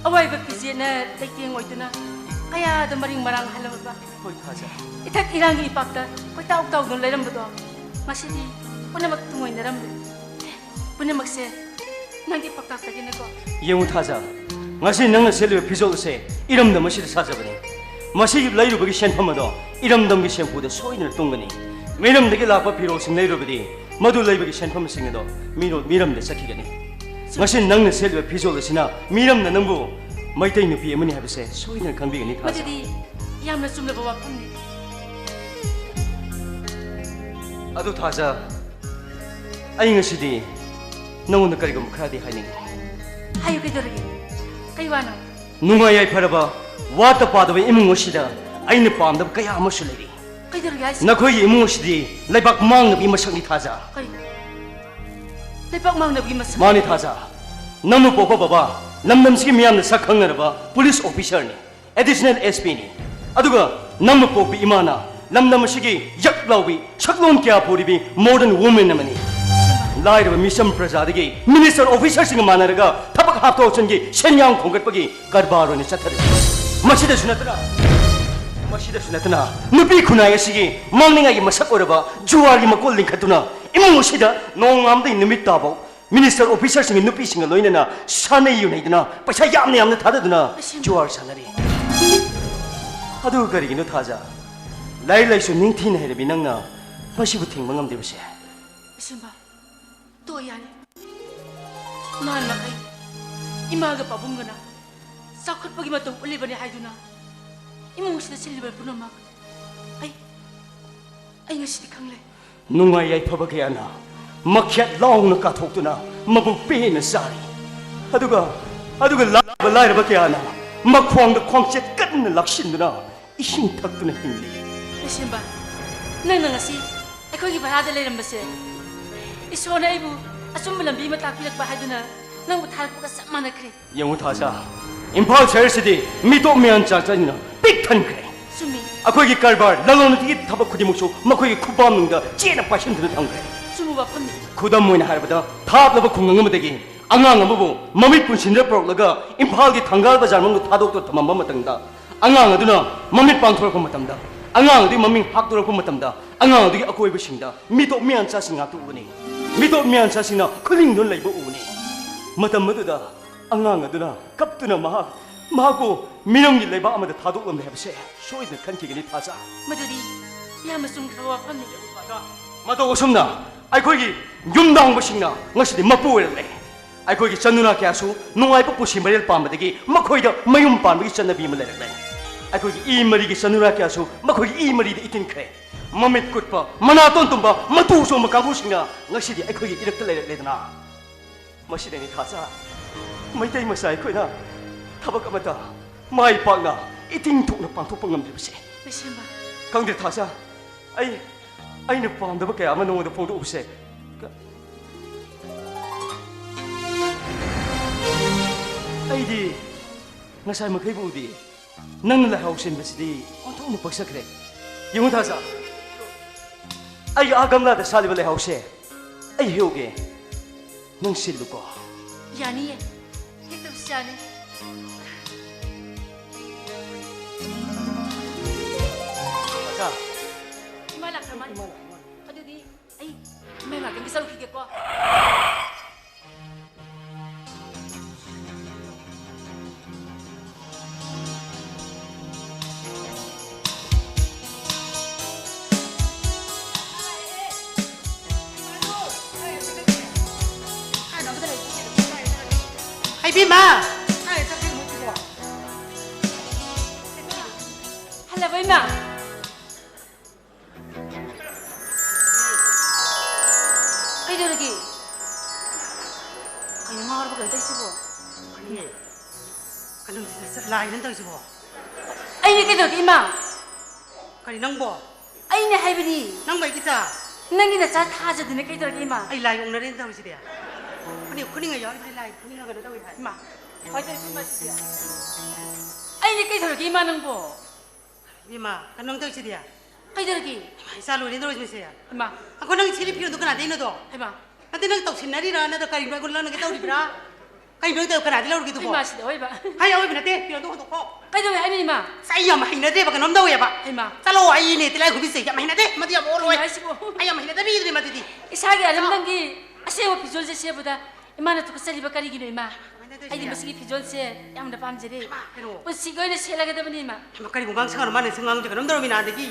ꯑꯋꯥꯏꯕ ꯐꯤꯖꯦꯠꯅ ꯂꯩꯇꯦꯡ ꯑꯣꯏꯗꯨꯅ ꯀꯌꯥꯗ ꯃꯔꯤꯡ ꯃꯔꯥꯡ ꯍꯜꯂꯝꯃꯕ, ꯍꯣꯏ ꯊꯥꯖ꯫ ꯏꯊꯛ ꯏꯔꯥꯡꯒꯤ ꯏꯄꯥꯛꯇ ꯀꯣꯏꯇꯥꯎ ꯇꯥꯎꯗꯨꯅ ꯂꯩꯔꯝꯕꯗꯣ ꯉꯁꯤꯗꯤ ꯄꯨꯝꯅꯃꯛ ꯇꯨꯡꯑꯣꯏꯅꯔꯝꯂꯦ꯫ ꯄꯨꯝꯅꯃꯛꯁꯦ ꯅꯪꯒꯤ ꯄꯥꯎꯇꯥꯛꯇꯒꯤꯅꯀꯣ꯫ ꯌꯦꯡꯉꯨ ꯊꯥꯖ, ꯉꯁꯤ ꯅꯪꯅ ꯁꯦꯠꯂꯤꯕ ꯐꯤꯖꯣꯜ ꯑꯁꯦ ꯏꯔꯝꯗꯝ ꯑꯁꯤꯗ ꯁꯥꯖꯕꯅꯤ꯫ ꯃꯁꯤ ꯂꯩꯔꯨꯕꯒꯤ ꯁꯦꯟꯐꯝ ꯑꯗꯣ ꯏꯔꯝꯗꯝꯒꯤ ꯁꯦꯝꯐꯨꯗ ꯁꯣꯏꯗꯅ ꯇꯨꯡꯒꯅꯤ꯫ ꯃꯤꯔꯝꯗꯒꯤ ꯂꯥꯛꯄ ꯐꯤꯔꯣꯜꯁꯤꯡ ꯂꯩꯔꯨꯕꯗꯤ ꯃꯗꯨ ꯂꯩꯕꯒꯤ ꯁꯦꯟꯐꯝꯁꯤꯡ ꯑꯗꯣ ꯃꯤꯔꯣ-, ꯃꯤꯔꯝꯗ ꯆꯠꯈꯤꯒꯅꯤ꯫ ꯉꯁꯤ ꯅꯪꯅ ꯁꯦꯠꯂꯤꯕ ꯐꯤꯖꯣꯜ ꯑꯁꯤꯅ ꯃꯤꯔꯝꯅ ꯅꯪꯕꯨ ꯃꯩꯇꯩ ꯅꯨꯄꯤ ꯑꯃꯅꯤ ꯍꯥꯏꯕꯁꯦ ꯁꯣꯏꯗꯅ ꯈꯪꯕꯤꯒꯅꯤ ꯊꯥꯖ꯫ ꯃꯗꯨꯗꯤ ꯌꯥꯝꯅ ꯆꯨꯝꯂꯕ ꯋꯥꯐꯝꯅꯤ꯫ ꯑꯗꯨ ꯊꯥꯖ, ꯑꯩ ꯉꯁꯤꯗꯤ ꯅꯉꯣꯟꯗ ꯀꯔꯤꯒꯨꯝꯕ ꯈꯔꯗꯤ ꯍꯥꯏꯅꯤꯡꯉꯤ꯫ ꯍꯥꯏꯌꯨ, ꯀꯩꯗꯧꯔꯒꯦ? ꯀꯩ ꯋꯥꯅꯣ? ꯅꯨꯡꯉꯥꯏ ꯌꯥꯏꯐꯔꯕ, ꯋꯥꯠꯇ ꯄꯥꯗꯕ ꯏꯃꯨꯡ ꯑꯁꯤꯗ ꯑꯩꯅ ꯄꯥꯝꯗꯕ ꯀꯌꯥ ꯑꯃꯁꯨ ꯂꯩꯔꯤ꯫ ꯀꯩꯗꯧꯔꯒꯦ ꯍꯥꯏꯁꯦ? ꯅꯈꯣꯏꯒꯤ ꯏꯃꯨꯡ ꯑꯁꯤꯗꯤ ꯂꯩꯕꯥꯛ ꯃꯥꯡꯅꯕꯒꯤ ꯃꯁꯛꯅꯤ ꯊꯥꯖ꯫ ꯀꯩ? ꯂꯩꯕꯥꯛ ꯃꯥꯡꯅꯕꯒꯤ ꯃꯁꯛ? ꯃꯥꯅꯤ ꯊꯥꯖ꯫ ꯅꯪꯕꯨ ꯄꯣꯛꯄ ꯕꯕꯥ ꯂꯝꯗꯝꯁꯤꯒꯤ ꯃꯤꯌꯥꯝꯅ ꯁꯛ ꯈꯪꯅꯔꯕ ꯄꯨꯂꯤꯁ ꯑꯣꯐꯤꯁꯔꯅꯤ, ꯑꯦꯗꯤꯁꯅꯦꯜ ꯑꯦꯁ ꯄꯤꯅꯤ꯫ ꯑꯗꯨꯒ ꯅꯪꯕꯨ ꯄꯣꯛꯄꯤ ꯏꯃꯥꯅ ꯂꯝꯗꯝ ꯑꯁꯤꯒꯤ ꯌꯛ ꯂꯥꯎꯕꯤ, ꯁꯛꯂꯣꯟ ꯀꯌꯥ ꯄꯨꯔꯤꯕꯤ ꯃꯣꯗꯔꯟ ꯋꯨꯃꯦꯟ ꯑꯃꯅꯤ꯫ ꯂꯥꯏꯔꯕ ꯃꯤꯆꯝ ꯄ꯭ꯔꯖꯥꯗꯒꯤ ꯃꯤꯅꯤꯁꯇꯔ ꯑꯣꯐꯤꯁꯔꯁꯤꯡꯒ ꯃꯥꯟꯅꯔꯒ ꯊꯕꯛ ꯍꯥꯞꯊꯣꯛ ꯍꯥꯞꯆꯤꯟꯒꯤ ꯁꯦꯟꯌꯥꯝ ꯈꯣꯝꯒꯠꯄꯒꯤ ꯀꯔꯕꯥꯔ ꯑꯣꯏꯅ ꯆꯠꯊꯔꯤ꯫ ꯃꯁꯤꯗꯁꯨ ꯅꯠꯇꯅ, ꯃꯁꯤꯗꯁꯨ ꯅꯠꯇꯅ ꯅꯨꯄꯤ ꯈꯨꯟꯅꯥꯏ ꯑꯁꯤꯒꯤ ꯃꯥꯡꯅꯤꯡꯉꯥꯏꯒꯤ ꯃꯁꯛ ꯑꯣꯏꯔꯕ ꯖꯨꯋꯥꯔꯒꯤ ꯃꯀꯣꯜ ꯂꯤꯡꯈꯠꯇꯨꯅ ꯏꯃꯨꯡ ꯑꯁꯤꯗ ꯅꯣꯡꯉꯥꯟꯕꯗꯒꯤ ꯅꯨꯃꯤꯠ ꯇꯥꯐꯥꯎ ꯃꯤꯅꯤꯁꯇꯔ ꯑꯣꯐꯤꯁꯔꯁꯤꯡꯒꯤ ꯅꯨꯄꯤꯁꯤꯡꯒ ꯂꯣꯏꯅꯅ ꯁꯥꯟꯅꯩ ꯌꯨꯅꯩꯗꯨꯅ ꯄꯩꯁꯥ ꯌꯥꯝꯅ ꯌꯥꯝꯅ ꯊꯥꯗꯗꯨꯅ ꯂꯩꯁꯦꯝꯕ꯫ ꯖꯨꯋꯥꯔ ꯁꯥꯟꯅꯔꯤ꯫ ꯑꯗꯨꯒ ꯀꯔꯤꯒꯤꯅꯣ ꯊꯥꯖ? ꯂꯥꯏꯔꯤꯛ ꯂꯥꯏꯁꯨ ꯅꯤꯡꯊꯤꯅ ꯍꯩꯔꯕꯤ ꯅꯪꯅ ꯃꯁꯤꯕꯨ ꯊꯤꯡꯕ ꯉꯝꯗ꯭ꯔꯤꯕꯁꯦ? ꯂꯩꯁꯦꯝꯕ, ꯇꯣꯛꯑꯣ ꯌꯥꯔꯦ꯫ ꯅꯍꯥꯟ ꯃꯈꯩ ꯏꯃꯥꯒ ꯄꯥꯕꯨꯡꯒꯅ ꯆꯥꯎꯈꯠꯄꯒꯤ ꯃꯇꯧ ꯎꯠꯂꯤꯕꯅꯤ ꯍꯥꯏꯗꯨꯅ ꯏꯃꯨꯡꯁꯤꯗ ꯁꯤꯜꯂꯤꯕ ꯄꯨꯝꯅꯃꯛ ꯑꯩ ꯑꯩ ꯉꯁꯤꯗꯤ ꯈꯪꯂꯦ꯫ ꯅꯨꯡꯉꯥꯏ ꯌꯥꯏꯐꯕ ꯀꯌꯥꯅ ꯃꯈꯦꯠ ꯂꯥꯎꯅ ꯀꯥꯊꯣꯛꯇꯨꯅ ꯃꯕꯨꯛ ꯄꯦꯟꯅ ꯆꯥꯔꯤ꯫ ꯑꯗꯨꯒ ꯑꯗꯨꯒ ꯂꯥꯏꯔꯕ ꯂꯥꯏꯔꯕ ꯀꯌꯥꯅ ꯃꯈ꯭ꯋꯥꯡꯗ ꯈ꯭ꯋꯥꯡꯆꯦꯠ ꯀꯟꯅ ꯂꯥꯛꯁꯤꯟꯗꯨꯅ ꯏꯁꯤꯡ ꯊꯛꯇꯨꯅ ꯍꯤꯡꯂꯤ꯫ ꯂꯩꯁꯦꯝꯕ, ꯅꯪꯅ ꯉꯁꯤ ꯑꯩꯈꯣꯏꯒꯤ ꯚꯔꯥꯗ ꯂꯩꯔꯝꯕꯁꯦ ꯏꯁꯣꯔꯅ ꯑꯩꯕꯨ ꯑꯆꯨꯝꯕ ꯂꯝꯕꯤ ꯑꯃ ꯇꯥꯛꯄꯤꯔꯛꯄ ꯍꯥꯏꯗꯨꯅ ꯅꯪꯕꯨ ꯊꯥꯔꯛꯄꯒ ꯆꯞ ꯃꯥꯟꯅꯈ꯭ꯔꯦ꯫ ꯌꯦꯡꯉꯨ ꯊꯥꯖ, ꯏꯝꯐꯥꯜ ꯁꯍꯔꯁꯤꯗꯤ ꯃꯤꯇꯣꯞ ꯃꯤꯌꯥꯟꯆꯥ ꯆꯪꯗꯨꯅ ꯄꯤꯛ ꯊꯟꯈ꯭ꯔꯦ꯫ ꯆꯨꯝꯃꯤ꯫ ꯑꯩꯈꯣꯏꯒꯤ ꯀꯔꯕꯥꯔ, ꯂꯂꯣꯟ ꯏꯇꯤꯛꯀꯤ ꯊꯕꯛ ꯈꯨꯗꯤꯡꯃꯛꯁꯨ ꯃꯈꯣꯏꯒꯤ ꯈꯨꯄꯥꯝꯅꯨꯡꯗ ꯆꯦꯠꯅ ꯄꯥꯏꯁꯤꯟꯗꯨꯅ ꯊꯝꯈ꯭ꯔꯦ꯫ ꯆꯨꯝꯕ ꯋꯥꯐꯝꯅꯤ꯫ ꯈꯨꯗꯝ ꯑꯣꯏꯅ ꯍꯥꯏꯔꯕꯗ, ꯊꯥꯞꯂꯕ ꯈꯨꯡꯒꯪ ꯑꯃꯗꯒꯤ ꯑꯉꯥꯡ ꯑꯃꯕꯨ ꯃꯃꯤꯠ ꯄꯨꯟꯁꯤꯟꯗꯨꯅ ꯄꯨꯔꯛꯂꯒ ꯏꯝꯐꯥꯜꯒꯤ ꯊꯪꯒꯥꯜ ꯕꯖꯥꯔ ꯃꯅꯨꯡꯗ ꯊꯥꯗꯣꯛꯇꯨꯅ ꯊꯝꯃꯝꯕ ꯃꯇꯝꯗ, ꯑꯉꯥꯡ ꯑꯗꯨꯅ ꯃꯃꯤꯠ ꯄꯥꯡꯊꯣꯔꯛꯄ ꯃꯇꯝꯗ, ꯑꯉꯥꯡ ꯑꯗꯨꯒꯤ ꯃꯃꯤꯡ ꯍꯥꯞꯇꯣꯔꯛꯄ ꯃꯇꯝꯗ, ꯑꯉꯥꯡ ꯑꯗꯨꯒꯤ ꯑꯀꯣꯏꯕꯁꯤꯡꯗ ꯃꯤꯇꯣꯞ ꯃꯤꯌꯥꯟꯆꯥꯁꯤꯡ ꯉꯥꯛꯇ ꯎꯒꯅꯤ꯫ ꯃꯤꯇꯣꯞ ꯃꯤꯌꯥꯟꯆꯥꯁꯤꯡꯅ ꯈꯨꯂꯤꯡꯗꯨꯅ ꯂꯩꯕ ꯎꯒꯅꯤ꯫ ꯃꯇꯝ ꯑꯗꯨꯗ ꯑꯉꯥꯡ ꯑꯗꯨꯅ ꯀꯞꯇꯨꯅ ꯃꯍꯥꯛ, ꯃꯍꯥꯛꯄꯨ ꯃꯤꯔꯝꯒꯤ ꯂꯩꯕꯥꯛ ꯑꯃꯗ ꯊꯥꯗꯣꯛꯂꯝꯂꯦ ꯍꯥꯏꯕꯁꯦ ꯁꯣꯏꯗꯅ ꯈꯟꯈꯤꯒꯅꯤ ꯊꯥꯖ꯫ ꯃꯗꯨꯗꯤ ꯌꯥꯝꯅ ꯆꯨꯝꯈ꯭ꯔꯕ ꯋꯥꯐꯝꯅꯤ꯫ ꯃꯇꯧ ꯑꯁꯨꯝꯅ ꯑꯩꯈꯣꯏꯒꯤ ꯌꯨꯝꯅꯥꯡꯕꯁꯤꯡꯅ ꯉꯁꯤꯗꯤ ꯃꯄꯨ ꯑꯣꯏꯔꯛꯂꯦ꯫ ꯑꯩꯈꯣꯏꯒꯤ ꯆꯅꯨꯔꯥ ꯀꯌꯥꯁꯨ ꯅꯨꯡꯉꯥꯏꯕ ꯄꯨꯟꯁꯤ ꯃꯔꯦꯜ ꯄꯥꯝꯕꯗꯒꯤ ꯃꯈꯣꯏꯗ ꯃꯌꯨꯝ ꯄꯥꯟꯕꯒꯤ ꯆꯠꯅꯕꯤ ꯑꯃ ꯂꯩꯔꯛꯂꯦ꯫ ꯑꯩꯈꯣꯏꯒꯤ ꯏ ꯃꯔꯤꯒꯤ ꯆꯅꯨꯔꯥ ꯀꯌꯥꯁꯨ ꯃꯈꯣꯏꯒꯤ ꯏ ꯃꯔꯤꯗ ꯏꯇꯤꯟꯈ꯭ꯔꯦ꯫ ꯃꯃꯤꯠ ꯀꯨꯠꯄ, ꯃꯅꯥꯇꯣꯟ ꯇꯨꯝꯕ, ꯃꯇꯨ ꯆꯣꯝꯕ ꯀꯥꯡꯕꯨꯁꯤꯡꯅ ꯉꯁꯤꯗꯤ ꯑꯩꯈꯣꯏꯒꯤ ꯏꯔꯛꯇ ꯂꯩꯔꯛꯂꯦꯗꯅ꯫ ꯃꯁꯤꯗꯅꯤ ꯊꯥꯖ, ꯃꯩꯇꯩ ꯃꯆꯥ ꯑꯩꯈꯣꯏꯅ ꯊꯕꯛ ꯑꯃꯠꯇ ꯃꯥꯏ ꯄꯥꯛꯅ ꯏꯇꯤꯡ ꯊꯣꯛꯅ ꯄꯥꯡꯊꯣꯛꯄ ꯉꯝꯗ꯭ꯔꯤꯕꯁꯦ꯫ ꯂꯩꯁꯦꯝꯕ꯫ ꯈꯪꯗꯦ ꯊꯥꯖ, ꯑꯩ, ꯑꯩꯅ ꯄꯥꯝꯗꯕ ꯀꯌꯥ ꯑꯃ ꯅꯉꯣꯟꯗ ꯐꯣꯡꯗꯣꯛꯎꯕꯁꯦ꯫ ꯀ-, ꯑꯩꯗꯤ ꯉꯁꯥꯏ ꯃꯈꯩꯕꯨ ꯎꯗꯦ꯫ ꯅꯪꯅ ꯂꯩꯍꯥꯎ ꯁꯤꯟꯕꯁꯤꯗꯤ ꯑꯣꯟꯊꯣꯛꯅ ꯄꯛꯆꯈ꯭ꯔꯦ꯫ ꯌꯦꯡꯉꯨ ꯊꯥꯖ, ꯑꯩꯒꯤ ꯑꯥ ꯒꯝꯂꯥꯗ ꯁꯥꯠꯂꯤꯕ ꯂꯩꯍꯥꯎꯁꯦ ꯑꯩ ꯍꯦꯛꯎꯒꯦ꯫ ꯅꯪ ꯁꯤꯜꯂꯨꯀꯣ꯫ ꯌꯥꯅꯤꯌꯦ, ꯍꯦꯛꯇꯕꯁꯨ ꯌꯥꯅꯤ꯫ ꯊꯥꯖ꯫ ꯏꯃꯥ ꯂꯥꯛꯈ꯭ꯔ ꯃꯥꯜꯂꯦ꯫ ꯏꯃꯥ ꯂꯥꯛꯈ꯭ꯔ ꯃꯥꯜꯂꯦ꯫ ꯑꯗꯨꯗꯤ ꯑꯩ ꯏꯃꯥ ꯉꯥꯛꯇꯪꯗꯤ ꯆꯠꯂꯨꯈꯤꯒꯦꯀꯣ꯫ ꯏꯃꯥ! ꯀꯥꯏ ꯆꯠꯈ꯭ꯔꯤꯅꯣ ꯃꯣꯏꯁꯤꯕꯣ? ꯍꯜꯂꯕꯣ, ꯏꯃꯥ? ꯀꯩꯗꯧꯔꯒꯦ? ꯀꯩꯅꯣ, ꯉꯥꯎꯔꯕ ꯀꯩꯅꯣ ꯇꯧꯔꯤꯁꯤꯕꯣ? ꯀꯩꯅꯣ, ꯀꯩꯅꯣ, ꯂꯥꯏꯅ ꯇꯧꯔꯤꯁꯤꯕꯣ? ꯑꯩꯅꯦ, ꯀꯩꯗꯧꯔꯒꯦ, ꯏꯃꯥ? ꯀꯔꯤ, ꯅꯪꯕꯣ? ꯑꯩꯅꯦ ꯍꯥꯏꯕꯅꯤ꯫ ꯅꯪꯕꯨ ꯑꯩꯒꯤ ꯏꯆꯥ? ꯅꯪꯒꯤ ꯅꯆꯥ ꯊꯥꯖꯗꯅ ꯀꯩꯗꯧꯔꯒꯦ, ꯏꯃꯥ? ꯑꯩ ꯂꯥꯏ ꯑꯣꯛꯅꯔꯦꯅ ꯇꯧꯔꯤꯁꯤꯗꯤ꯫ ꯈꯨꯅꯤꯡ, ꯈꯨꯅꯤꯡꯒ ꯌꯥꯎꯔꯤꯕꯅꯤ, ꯂꯥꯏ ꯈꯨꯅꯤꯡꯒ ꯀꯩꯅꯣ ꯇꯧꯏ ꯍꯥꯏ꯫ ꯏꯃꯥ, ꯀꯃꯥꯏ ꯇꯧꯔꯤꯅꯣ, ꯏꯃꯥ, ꯁꯤꯗꯤ? ꯑꯩꯅꯦ, ꯀꯩꯗꯧꯔꯒꯦ, ꯏꯃꯥ, ꯅꯪꯕꯣ? ꯏꯃꯥ, ꯀꯩꯅꯣꯝ ꯇꯧꯔꯤꯁꯤꯗꯤ꯫ ꯀꯩꯗꯧꯔꯒꯦ? ꯏꯃꯥ, ꯏꯆꯥ ꯂꯣꯏꯔꯦ ꯇꯧꯔꯤꯁꯤꯡꯁꯦ꯫ ꯏꯃꯥ꯫ ꯑꯩꯈꯣꯏ ꯅꯪ ꯁꯦꯠꯂꯤ ꯐꯤꯔꯣꯟꯗꯣ ꯀꯅꯥꯗꯩꯅꯣꯗꯣ? ꯏꯃꯥ꯫ ꯅꯠꯇꯦ, ꯅꯪ ꯇꯧꯁꯤꯟꯅꯔꯤꯔꯥ ꯅꯠꯇ꯭ꯔ ꯀꯔꯤꯅꯣ ꯑꯩꯉꯣꯟꯗ ꯂꯪꯅꯒꯦ ꯇꯧꯔꯤꯕ꯭ꯔꯥ? ꯀꯩꯅꯣ ꯇꯧ-, ꯀꯅꯥꯗꯤ ꯂꯧꯔꯨꯒꯦ ꯑꯗꯨꯕꯣ? ꯏꯃꯥ, ꯁꯤꯗꯤ ꯑꯑꯣꯏꯕ꯫ ꯍꯥꯏ, ꯑꯑꯣꯏꯕ ꯅꯠꯇꯦ, ꯐꯤꯔꯣꯟꯗꯣ ꯍꯣꯡꯗꯣꯛꯈꯣ꯫ ꯀꯩꯗꯧꯋꯦ ꯍꯥꯏꯅꯣ, ꯏꯃꯥ? ꯑꯁ, ꯑꯩ ꯌꯥꯝ ꯍꯩꯅꯗ꯭ꯔꯦꯕ, ꯀꯩꯅꯣꯝ ꯇꯧꯋꯦꯕ꯫ ꯏꯃꯥ꯫ ꯆꯠꯂꯣ, ꯑꯩꯅꯦ ꯇꯤꯜꯂꯥꯏꯈꯨꯝꯕꯤꯁꯦ ꯌꯥꯝ ꯍꯩꯅꯗꯦ, ꯃꯗꯨ ꯌꯥꯝ ꯑꯣꯜꯂꯣꯏ꯫ ꯀꯩꯅꯣ ꯍꯥꯏꯁꯤꯕꯣ? ꯑꯩ ꯌꯥꯝ ꯍꯩꯅꯗꯕ ꯃꯤꯗꯨꯅꯦ ꯃꯗꯨꯗꯤ꯫ ꯏꯁꯥꯒꯤ ꯑꯔꯝꯗꯝꯒꯤ ꯑꯁꯦꯡꯕ ꯐꯤꯖꯣꯜꯁꯦ ꯁꯦꯠꯄꯗ ꯏꯃꯥꯅ ꯇꯨꯀꯠꯆꯔꯤꯕ ꯀꯔꯤꯒꯤꯅꯣ, ꯏꯃꯥ? ꯀꯃꯥꯏꯅ ꯇꯧꯔꯤꯁꯤꯗꯤ? ꯑꯩꯗꯤ ꯃꯁꯤꯒꯤ ꯐꯤꯖꯣꯜꯁꯦ ꯌꯥꯝꯅ ꯄꯥꯝꯖꯔꯦ꯫ ꯏꯃꯥ, ꯀꯩꯅꯣ? ꯄꯨꯟꯁꯤꯒꯤ ꯑꯣꯏꯅ ꯁꯦꯠꯂꯒꯗꯕꯅꯤ, ꯏꯃꯥ꯫ ꯏꯃꯥ, ꯀꯔꯤꯕꯨ ꯉꯥꯡꯁꯪ ꯉꯥꯡꯅꯣ ꯃꯥꯅ ꯁꯤ ꯉꯥꯡꯕꯁꯦ? ꯀꯩꯅꯣꯝ ꯇꯧꯔꯝꯃꯤ ꯅꯍꯥꯟꯗꯒꯤ꯫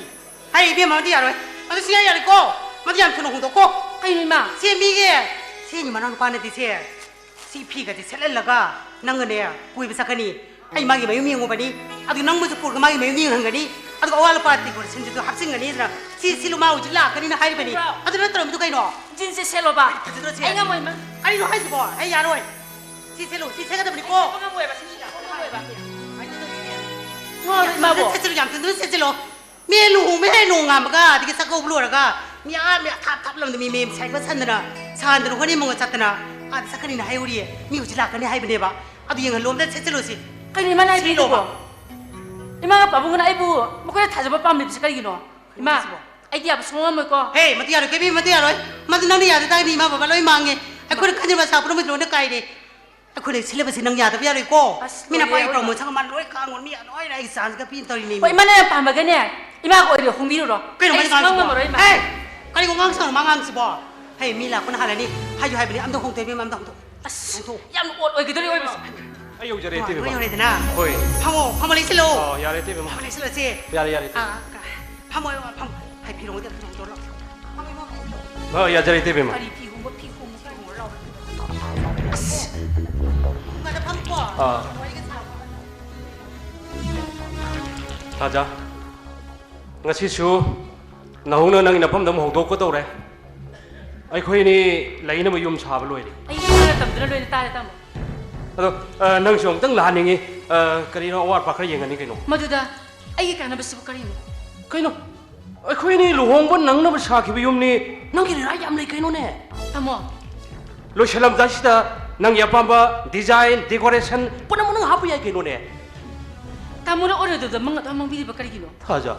ꯍꯩ, ꯏꯕꯦꯝꯃ, ꯃꯗꯨ ꯌꯥꯔꯣꯏ꯫ ꯃꯗꯨ ꯁꯨꯡꯌꯥ ꯌꯥꯔꯣꯏꯀꯣ꯫ ꯃꯗꯨ ꯌꯥꯝ ꯊꯨꯅ ꯍꯣꯡꯗꯣꯛꯈꯣ꯫ ꯀꯩꯅꯣ, ꯏꯃꯥ? ꯁꯦ ꯃꯤꯒꯤ, ꯁꯦ ꯃꯤ ꯃꯅꯥꯎ ꯅꯨꯄꯥꯅꯗꯤ ꯁꯦ, ꯁꯤ ꯐꯤꯒꯁꯦ ꯁꯦꯠꯍꯜꯂꯒ ꯅꯪꯒꯅꯦ ꯀꯣꯏꯕ ꯆꯠꯀꯅꯤ꯫ ꯑꯩ ꯃꯥꯒꯤ ꯃꯌꯨꯝ ꯌꯦꯡꯉꯨꯕꯅꯤ꯫ ꯑꯗꯨ ꯅꯪꯕꯨꯁꯨ ꯄꯨꯔꯒ ꯃꯥꯒꯤ ꯃꯌꯨꯝ ꯌꯦꯡꯍꯟꯒꯅꯤ꯫ ꯑꯗꯨꯒ ꯑꯋꯥꯠ ꯑꯄꯥ decorationꯗꯨꯁꯨ ꯍꯥꯞꯆꯤꯟꯒꯅꯤꯗꯅ꯫ ꯁꯤ ꯁꯤꯜꯂꯨ, ꯃꯥ ꯍꯧꯖꯤꯛ ꯂꯥꯛꯀꯅꯤꯅ ꯍꯥꯏꯔꯤꯕꯅꯤ꯫ ꯕ꯭ꯔꯣ꯫ ꯑꯗꯨ ꯅꯠꯇ꯭ꯔꯕꯗꯨ ꯀꯩꯅꯣ? ꯖꯤꯟꯁꯁꯦ ꯁꯦꯠꯂꯣꯕ꯫ ꯐꯖꯗ꯭ꯔꯣ ꯁꯤ? ꯑꯩ ꯉꯝꯃꯣꯏ, ꯏꯃꯥ꯫ ꯀꯔꯤꯅꯣ ꯍꯥꯏꯁꯤꯕꯣ? ꯑꯩ ꯌꯥꯔꯣꯏ꯫ ꯁꯤ ꯁꯦꯠꯂꯨ, ꯁꯤ ꯁꯦꯠꯀꯗꯕꯅꯤꯀꯣ꯫ ꯁꯦꯠꯄ ꯉꯝꯃꯣꯏꯕ, ꯁꯤꯗꯤ ꯁꯦꯠꯄ ꯉꯝꯃꯣꯏꯕ꯫ ꯀꯃꯥꯏꯅ ꯇꯧꯗꯣꯏꯅꯣ? ꯉꯥꯎꯔꯦ, ꯏꯃꯥꯕꯣ꯫ ꯁꯦꯠꯆꯜꯂꯨ, ꯌꯥꯝ ꯊꯨꯅ ꯁꯦꯠꯆꯜꯂꯣ꯫ ꯃꯤ ꯂꯨꯍꯣꯡꯕ ꯍꯦꯛ ꯅꯣꯡꯉꯥꯟꯕꯒ, ꯑꯗꯒꯤ ꯆꯥꯛꯀꯧꯕ ꯂꯣꯏꯔꯒ, ꯃꯤ ꯑꯥ, ꯃꯤ ꯊꯥꯞ ꯊꯥꯞ ꯂꯝꯗ ꯃꯤ ꯃꯌꯨꯝ ꯁꯥꯏꯀꯜ ꯁꯟꯗꯅ, ꯁꯥꯟꯗꯅ ꯍꯣꯅꯤꯃꯨꯟꯒ ꯆꯠꯇꯅ, ꯑꯥꯗ ꯆꯠꯀꯅꯤꯅ ꯍꯥꯏꯍꯧꯔꯤꯌꯦ꯫ ꯃꯤ ꯍꯧꯖꯤꯛ ꯂꯥꯛꯀꯅꯤ ꯍꯥꯏꯕꯅꯦꯕ꯫ ꯑꯗꯨ ꯌꯦꯡꯍꯜꯂꯣ, ꯑꯝꯇ ꯁꯦꯠꯆꯜꯂꯣꯁꯤ꯫ ꯀꯩꯅꯣ ꯏꯃꯥꯅ ꯍꯥꯏꯕꯤꯔꯤꯗꯨꯕꯣ? ꯁꯤꯂꯣꯕ꯫ ꯏꯃꯥꯒ ꯄꯥꯕꯨꯡꯒꯅ ꯑꯩꯕꯨ ꯃꯈꯣꯏꯅ ꯊꯥꯖꯕ ꯄꯥꯝꯂꯤꯕꯁꯤ ꯀꯔꯤꯒꯤꯅꯣ? ꯏꯃꯥ, ꯀꯩꯅꯣ ꯍꯥꯏꯁꯤꯕꯣ? ꯑꯩꯗꯤ ꯌꯥꯕ ꯁꯨꯡꯉꯝ ꯉꯝꯃꯣꯏꯀꯣ꯫ ꯍꯦ, ꯃꯗꯨ ꯌꯥꯔꯣꯏ, ꯀꯦꯕꯤ, ꯃꯗꯨ ꯌꯥꯔꯣꯏ꯫ ꯃꯗꯨ ꯅꯪꯅ ꯌꯥꯗ ꯇꯥꯔꯗꯤ ꯏꯃꯥ ꯕꯕꯥ ꯂꯣꯏ ꯃꯥꯡꯉꯦ꯫ ꯑꯩꯈꯣꯏꯅ ꯈꯟꯖꯕ ꯁꯥ ꯄꯨꯝꯅꯃꯛ ꯂꯣꯏꯅ ꯀꯥꯏꯔꯦ꯫ ꯑꯩꯈꯣꯏꯅ ꯁꯤꯜꯂꯕꯁꯤ ꯅꯪ ꯌꯥꯗꯕ ꯌꯥꯔꯣꯏꯀꯣ꯫ ꯑꯁ, ꯃꯤꯅ ꯂꯣꯏꯔꯦ, ꯄꯥꯏꯒꯤ ꯑꯣꯏꯃꯥ꯫ Promotion ꯃꯥ ꯂꯣꯏ ꯈꯥꯡꯉꯣ, ꯃꯤ ꯂꯣꯏꯅ ꯑꯩꯒꯤ chance ꯀ ꯄꯤ ꯇꯧꯔꯤꯅꯦ ꯍꯣꯏ, ꯃꯤ꯫ ꯏꯃꯥꯅ ꯌꯥꯝ ꯄꯥꯝꯃꯒꯅꯦ, ꯏꯃꯥꯒ ꯑꯣꯏꯔꯦ ꯍꯣꯡꯕꯤꯔꯨꯔꯣ꯫ ꯀꯩꯅꯣ ꯑꯩ ꯃꯥꯅ ꯁꯨꯡꯉꯝ ꯉꯥꯡꯉꯤꯁꯤꯕꯣ? ꯉꯝꯃꯔꯣꯏ, ꯏꯃꯥ꯫ ꯍꯦ! ꯀꯔꯤꯅꯣ ꯉꯥꯡꯁꯥꯅꯣ ꯃꯥ ꯉꯥꯡꯉꯤꯁꯤꯕꯣ? ꯍꯦ, ꯃꯤ ꯂꯥꯛꯄꯅ ꯍꯥꯜꯂꯅꯤ꯫ ꯍꯥꯏꯁꯨ ꯍꯥꯏꯕꯅꯤ, ꯑꯝꯇ ꯍꯣꯡꯗꯣꯛꯑꯣ ꯏꯕꯦꯝꯃ, ꯑꯝꯇ ꯍꯣꯡꯗꯣꯛꯑꯣ꯫ ꯑꯁ, ꯍꯣꯡꯗꯣꯛꯑꯣ꯫ ꯌꯥꯝꯅ ꯑꯣꯠ ꯑꯣꯏꯒꯗꯧꯔꯤ ꯑꯣꯏꯕꯁꯦ꯫ ꯑꯩ ꯌꯧꯖꯔꯦ, ꯏꯃꯥ, ꯏꯇꯩꯃ꯫ ꯂꯣꯏ ꯌꯧꯔꯦꯗꯅ? ꯍꯣꯏ꯫ ꯐꯝꯃꯣ, ꯐꯝꯃꯣ, ꯂꯦꯡꯁꯤꯜꯂꯣ꯫ ꯑꯣ, ꯌꯥꯔꯦ, ꯏꯇꯩꯃ꯫ ꯐꯝꯃꯣ, ꯂꯦꯡꯁꯤꯜꯂꯣꯁꯦ꯫ ꯌꯥꯔꯦ, ꯌꯥꯔꯦ, ꯏꯇꯩꯃ꯫ ꯑꯥ, ꯐꯝꯃꯣ, ꯐꯝꯃꯣ꯫ ꯍꯥꯏ, ꯐꯤꯔꯣꯟꯒꯗꯤ ꯑꯝꯇ ꯍꯣꯡꯗꯣꯛꯑꯣ ꯂꯥꯎ꯫ ꯐꯝꯃꯣ, ꯐꯝꯃꯣ, ꯐꯝꯃꯣ꯫ ꯍꯣꯏ, ꯌꯥꯖꯔꯦ, ꯏꯇꯩꯃ꯫ ꯀꯔꯤ ꯐꯤ ꯍꯣꯡꯕ, ꯐꯤ ꯍꯣꯡꯕ, ꯐꯤ ꯍꯣꯡꯕ ꯂꯥꯎ꯫ ꯑꯁ! ꯑꯥ꯫ ꯔꯥꯖꯥ, ꯉꯁꯤꯁꯨ ꯅꯍꯧꯅ ꯅꯪꯒꯤ ꯅꯐꯝꯗ ꯑꯃꯨꯛ ꯍꯧꯗꯣꯛꯀꯗꯧꯔꯦ꯫ ꯑꯩꯈꯣꯏꯅꯤ ꯂꯩꯅꯕ ꯌꯨꯝ ꯁꯥꯕ ꯂꯣꯏꯔꯦ꯫ ꯑꯩ ꯈꯔ ꯇꯝꯗꯨꯅ ꯂꯣꯏꯅ ꯇꯥꯔꯦ, ꯇꯥꯃꯣ꯫ ꯑꯗꯣ, ꯑ, ꯅꯪꯁꯨ ꯑꯃꯨꯛꯇꯪ ꯂꯥꯛꯍꯟꯅꯤꯡꯉꯤ꯫ ꯑ, ꯀꯔꯤꯅꯣ, ꯑꯋꯥꯠ ꯑꯄꯥ ꯈꯔ ꯌꯦꯡꯍꯟꯅꯤ ꯀꯩꯅꯣ꯫ ꯃꯗꯨꯗ ꯑꯩꯒꯤ ꯀꯥꯟꯅꯕꯁꯤꯕꯨ ꯀꯔꯤꯅꯣ? ꯀꯩꯅꯣ? ꯑꯩꯈꯣꯏꯅꯤ ꯂꯨꯍꯣꯡꯕ ꯅꯪꯅꯕ ꯁꯥꯈꯤꯕ ꯌꯨꯝꯅꯤ꯫ ꯅꯪꯒꯤ ꯔꯥꯏ ꯌꯥꯝ ꯂꯩ ꯀꯩꯅꯣꯅꯦ꯫ ꯇꯥꯃꯣ꯫ ꯂꯣꯏꯁꯤꯜꯂꯝꯗꯥꯏꯁꯤꯗ ꯅꯪꯒꯤ ꯑꯄꯥꯝꯕ design, decoration ꯄꯨꯝꯅꯃꯛ ꯅꯪ ꯍꯥꯞꯄ ꯌꯥꯏ ꯀꯩꯅꯣꯅꯦ꯫ ꯇꯥꯃꯣꯅ ꯑꯣꯏꯔꯣꯏꯗꯕꯗ ꯃꯪ ꯑꯗꯨꯝ ꯃꯪꯕꯤꯔꯤꯕ ꯀꯔꯤꯒꯤꯅꯣ? ꯊꯥꯖ꯫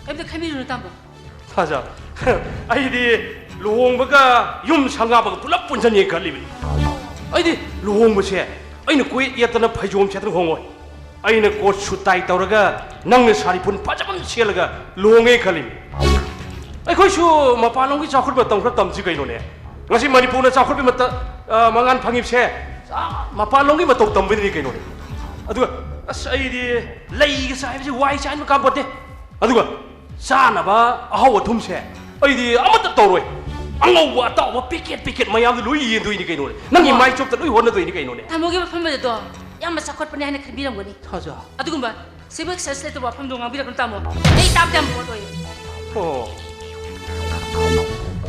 ꯀꯩꯝꯇ ꯈꯟꯕꯤꯔꯨꯅꯨ, ꯇꯥꯃꯣ꯫ ꯊꯥꯖ꯫ ꯑꯩꯗꯤ ꯂꯨꯍꯣꯡꯕꯒ ꯌꯨꯝ ꯁꯪꯒꯥꯕꯒ ꯄꯨꯂꯞ ꯄꯨꯟꯁꯤꯟꯒꯦ ꯈꯜꯂꯤꯕꯅꯤ꯫ ꯑꯩꯗꯤ ꯂꯨꯍꯣꯡꯕꯁꯦ ꯑꯩꯅ ꯀꯣꯏꯌꯦꯠ ꯌꯦꯠꯇꯅ ꯐꯩꯖꯣꯝ ꯁꯦꯠꯇꯅ ꯍꯣꯡꯉꯣꯏ꯫ ꯑꯩꯅ coat suit tie ꯇꯧꯔꯒ ꯅꯪꯅ ꯁꯥꯔꯤ ꯐꯨꯟ ꯐꯖꯕ ꯑꯃ ꯁꯦꯠꯂꯒ ꯂꯨꯍꯣꯡꯉꯦ ꯈꯜꯂꯤꯃꯤ꯫ ꯑꯩꯈꯣꯏꯁꯨ ꯃꯄꯥꯟꯂꯣꯝꯒꯤ ꯆꯥꯎꯈꯠꯄ ꯃꯇꯧ ꯈꯔ ꯇꯝꯁꯤ ꯀꯩꯅꯣꯅꯦ꯫ ꯉꯁꯤ ꯃꯅꯤꯄꯨꯔꯅ ꯆꯥꯎꯈꯠꯄꯒꯤ ꯃꯇ-, ꯑ, ꯃꯉꯥꯜ ꯐꯪꯉꯤꯕꯁꯦ, ꯑ, ꯃꯄꯥꯟꯂꯣꯝꯒꯤ ꯃꯇꯧ ꯇꯝꯕꯗꯨꯅꯤ ꯀꯩꯅꯣꯅꯦ꯫ ꯑꯗꯨꯒ, ꯑꯁ, ꯑꯩꯗꯤ ꯂꯩꯒ ꯆꯥꯏꯕꯁꯤ ꯋꯥꯏ ꯆꯥꯏꯕ ꯀꯥꯟꯄꯣꯠꯇꯦ꯫ ꯑꯗꯨꯒ ꯆꯥꯅꯕ ꯑꯍꯥꯎ ꯑꯊꯨꯝꯁꯦ ꯑꯩꯗꯤ ꯑꯃꯠꯇ ꯇꯧꯔꯣꯏ꯫ ꯑꯉꯧꯕ ꯑꯇꯥꯎꯕ packet packet ꯃꯌꯥꯝꯗꯨ ꯂꯣꯏ ꯌꯦꯟꯗꯣꯏꯅꯤ ꯀꯩꯅꯣꯅꯦ꯫ ꯅꯪꯒꯤ ꯃꯥꯏ ꯆꯣꯞꯇ ꯂꯣꯏ ꯍꯣꯠꯅꯗꯣꯏꯅꯤ ꯀꯩꯅꯣꯅꯦ꯫ ꯇꯥꯃꯣꯒꯤ ꯋꯥꯐꯝ ꯑꯗꯨꯗꯣ ꯌꯥꯝꯅ ꯆꯥꯎꯈꯠꯄꯅꯦ ꯍꯥꯏꯅ ꯈꯟꯕꯤꯔꯝꯒꯅꯤ꯫ ꯊꯥꯖ꯫ ꯑꯗꯨꯒꯨꯝꯕ civic sense ꯂꯩꯇꯕ ꯋꯥꯐꯝꯗꯣ ꯉꯥꯡꯕꯤꯔꯛꯀꯅꯨ, ꯇꯥꯃꯣ꯫ ꯑꯩ ꯇꯥꯕꯗ ꯌꯥꯝ bored ꯑꯣꯏꯌꯦ꯫ ꯑꯣ꯫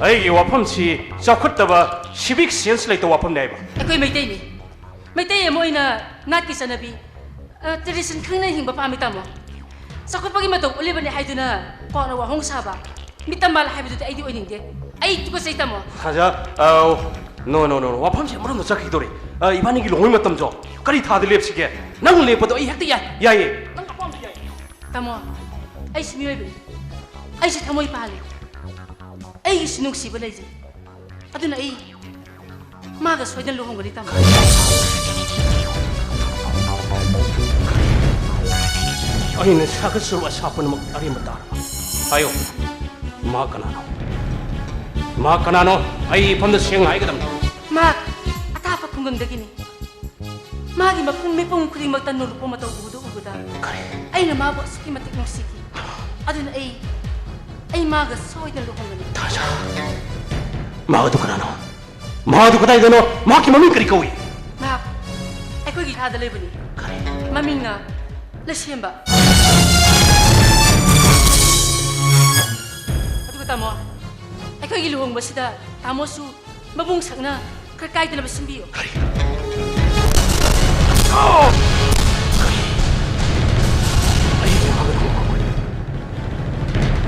ꯑꯩꯒꯤ ꯋꯥꯐꯝꯁꯤ ꯆꯥꯎꯈꯠꯇꯕ civic sense ꯂꯩꯇꯕ ꯋꯥꯐꯝꯅꯦ ꯍꯥꯏꯕ꯫ ꯑꯩꯈꯣꯏ ꯃꯩꯇꯩꯅꯤ꯫ ꯃꯩꯇꯩ ꯑꯃ ꯑꯣꯏꯅ ꯅꯥꯠꯀꯤ ꯆꯠꯅꯕꯤ, ꯑ, tradition ꯈꯪꯅ ꯍꯤꯡꯕ ꯄꯥꯝꯃꯤ, ꯇꯥꯃꯣ꯫ ꯆꯥꯎꯈꯠꯄꯒꯤ ꯃꯇꯧ ꯎꯠꯂꯤꯕꯅꯤ ꯍꯥꯏꯗꯨꯅ ꯀꯣꯟꯅ ꯋꯥꯍꯣꯡ ꯁꯥꯕ, ꯃꯤꯇꯝ ꯃꯥꯜꯂꯦ ꯍꯥꯏꯕꯗꯨꯗꯤ ꯑꯩꯗꯤ ꯑꯣꯏꯅꯤꯡꯗꯦ꯫ ꯑꯩ ꯇꯨꯀꯠꯆꯩ, ꯇꯥꯃꯣ꯫ ꯊꯥꯖ, ꯑ, no, no, no, no. ꯋꯥꯐꯝꯁꯦ ꯑꯃꯔꯣꯝꯗ ꯆꯠꯈꯤꯗꯧꯔꯦ꯫ ꯑ, ꯏꯕꯥꯅꯤꯒꯤ ꯂꯨꯍꯣꯡꯕꯒꯤ ꯃꯇꯝꯁꯦ ꯀꯔꯤ ꯊꯥꯗ ꯂꯦꯞꯁꯤꯒꯦ? ꯅꯪ ꯂꯦꯞꯄꯗꯣ ꯑꯩ ꯍꯦꯛꯇ ꯌꯥꯏ, ꯌꯥꯏꯌꯦ꯫ ꯅꯪ ꯑꯄꯥꯝꯕ ꯌꯥꯏ꯫ ꯇꯥꯃꯣ, ꯑꯩꯁꯨ ꯃꯤꯑꯣꯏꯕꯅꯤ꯫ ꯑꯩꯁꯨ ꯊꯃꯣꯏ ꯄꯥꯜꯂꯤ꯫ ꯑꯩꯒꯤꯁꯨ ꯅꯨꯡꯁꯤꯕ ꯂꯩꯖꯩ꯫ ꯑꯗꯨꯅ ꯑꯩ ꯃꯥꯒ ꯁꯣꯏꯗꯅ ꯂꯨꯍꯣꯡꯒꯅꯤ, ꯇꯥꯃꯣ꯫ ꯑꯩꯅ ꯁꯥꯒꯠꯆꯔꯨꯕ ꯑꯁꯥ ꯄꯨꯝꯅꯃꯛ ꯑꯔꯦꯝꯕ ꯇꯥꯔꯕ꯫ ꯍꯥꯏꯌꯣ, ꯃꯥ ꯀꯅꯥꯅꯣ? ꯃꯥ ꯀꯅꯥꯅꯣ? ꯑꯩ ꯏꯐꯝꯗ ꯁꯦꯡꯅ ꯍꯥꯏꯒꯗꯕꯅꯤ꯫ ꯃꯥ ꯑꯊꯥꯞꯄ ꯈꯨꯡꯒꯪꯗꯒꯤꯅꯤ꯫ ꯃꯥꯒꯤ ꯃꯄꯨꯡ ꯃꯤꯄꯨꯝ ꯈꯨꯗꯤꯡꯃꯛꯇ ꯅꯣꯂꯨꯛꯄ ꯃꯇꯧ ꯎꯕꯗ ꯎꯕꯗ ꯀꯔꯤ? ꯑꯩꯅ ꯃꯥꯕꯨ ꯑꯁꯨꯛꯀꯤ ꯃꯇꯤꯛ ꯅꯨꯡꯁꯤꯈꯤ꯫ ꯑꯗꯨꯅ ꯑꯩ, ꯑꯩ ꯃꯥꯒ ꯁꯣꯏꯗꯅ ꯂꯨꯍꯣꯡꯒꯅꯤ꯫ ꯊꯥꯖ꯫ ꯃꯥ ꯑꯗꯨ ꯀꯅꯥꯅꯣ? ꯃꯥ ꯑꯗꯨ ꯀꯗꯥꯏꯗꯅꯣ? ꯃꯍꯥꯛꯀꯤ ꯃꯃꯤꯡ ꯀꯔꯤ ꯀꯧꯏ? ꯃꯍꯥꯛ ꯑꯩꯈꯣꯏꯒꯤ ꯏꯈꯥꯗ ꯂꯩꯕꯅꯤ꯫ ꯀꯔꯤ? ꯃꯃꯤꯡꯅ ꯂꯩꯁꯦꯝꯕ꯫ ꯑꯗꯨꯒ ꯇꯥꯃꯣ, ꯑꯩꯈꯣꯏꯒꯤ ꯂꯨꯍꯣꯡꯕꯁꯤꯗ ꯇꯥꯃꯣꯁꯨ ꯃꯕꯨꯡ ꯁꯛꯅ ꯈꯔ ꯀꯥꯏꯗꯅꯕ ꯁꯤꯟꯕꯤꯌꯨ꯫ ꯀꯔꯤ? ꯑꯣ! ꯀꯔꯤ? ꯑꯩ ꯃꯥꯒ ꯂꯨꯍꯣꯡꯕ?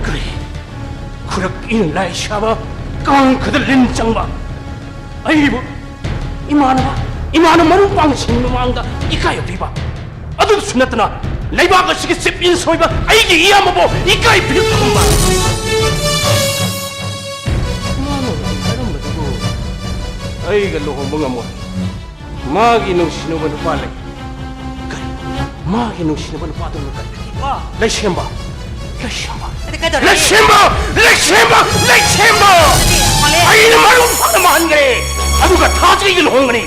ꯀꯔꯤ? ꯈꯨꯔꯛ ꯏꯟ ꯂꯥꯏ ꯁꯥꯕ, ꯀꯥꯡ ꯈꯨꯗ ꯂꯤꯟ ꯆꯪꯕ꯫ ꯑꯩꯕꯨ ꯏꯃꯥꯟꯅꯕ, ꯏꯃꯥꯟꯅꯕ ꯃꯔꯨꯞ-ꯃꯄꯥꯡꯁꯤꯡ ꯃꯃꯥꯡꯗ ꯏꯀꯥꯏꯕ ꯄꯤꯕ꯫ ꯑꯗꯨꯁꯨ ꯅꯠꯇꯅ, ꯂꯩꯕꯥꯛ ꯑꯁꯤꯒꯤ chief minister ꯑꯣꯏꯕ ꯑꯩꯒꯤ ꯏꯌꯥꯝꯕꯕꯨ ꯏꯀꯥꯏ ꯄꯤꯔꯛꯄꯒꯨꯝꯕ꯫ ꯃꯥꯅ ꯍꯧꯖꯤꯛ ꯍꯥꯏꯔꯝꯕꯗꯨꯕꯨ ꯑꯩꯒ ꯂꯨꯍꯣꯡꯕ ꯉꯝꯃꯣꯏ꯫ ꯃꯥꯒꯤ ꯅꯨꯡꯁꯤꯅꯕ ꯅꯨꯄꯥ ꯂꯩ꯫ ꯀꯔꯤ? ꯃꯥꯒꯤ ꯅꯨꯡꯁꯤꯅꯕ ꯅꯨꯄꯥꯗꯨꯅ ꯀꯔꯤ? ꯀꯣ? ꯂꯩꯁꯦꯝꯕ! ꯂꯩꯁꯦꯝꯕ! ꯑꯗꯨ ꯀꯩꯗꯧꯔꯒꯦ? ꯂꯩꯁꯦꯝꯕ! ꯂꯩꯁꯦꯝꯕ! ꯂꯩꯁꯦꯝꯕ! ꯍꯣꯂꯦ꯫ ꯑꯩꯅ ꯃꯔꯨꯞ ꯐꯅ ꯃꯥꯟꯈ꯭ꯔꯦ꯫ ꯑꯗꯨꯒ ꯊꯥꯖꯒꯤ ꯂꯨꯍꯣꯡꯒꯅꯤ꯫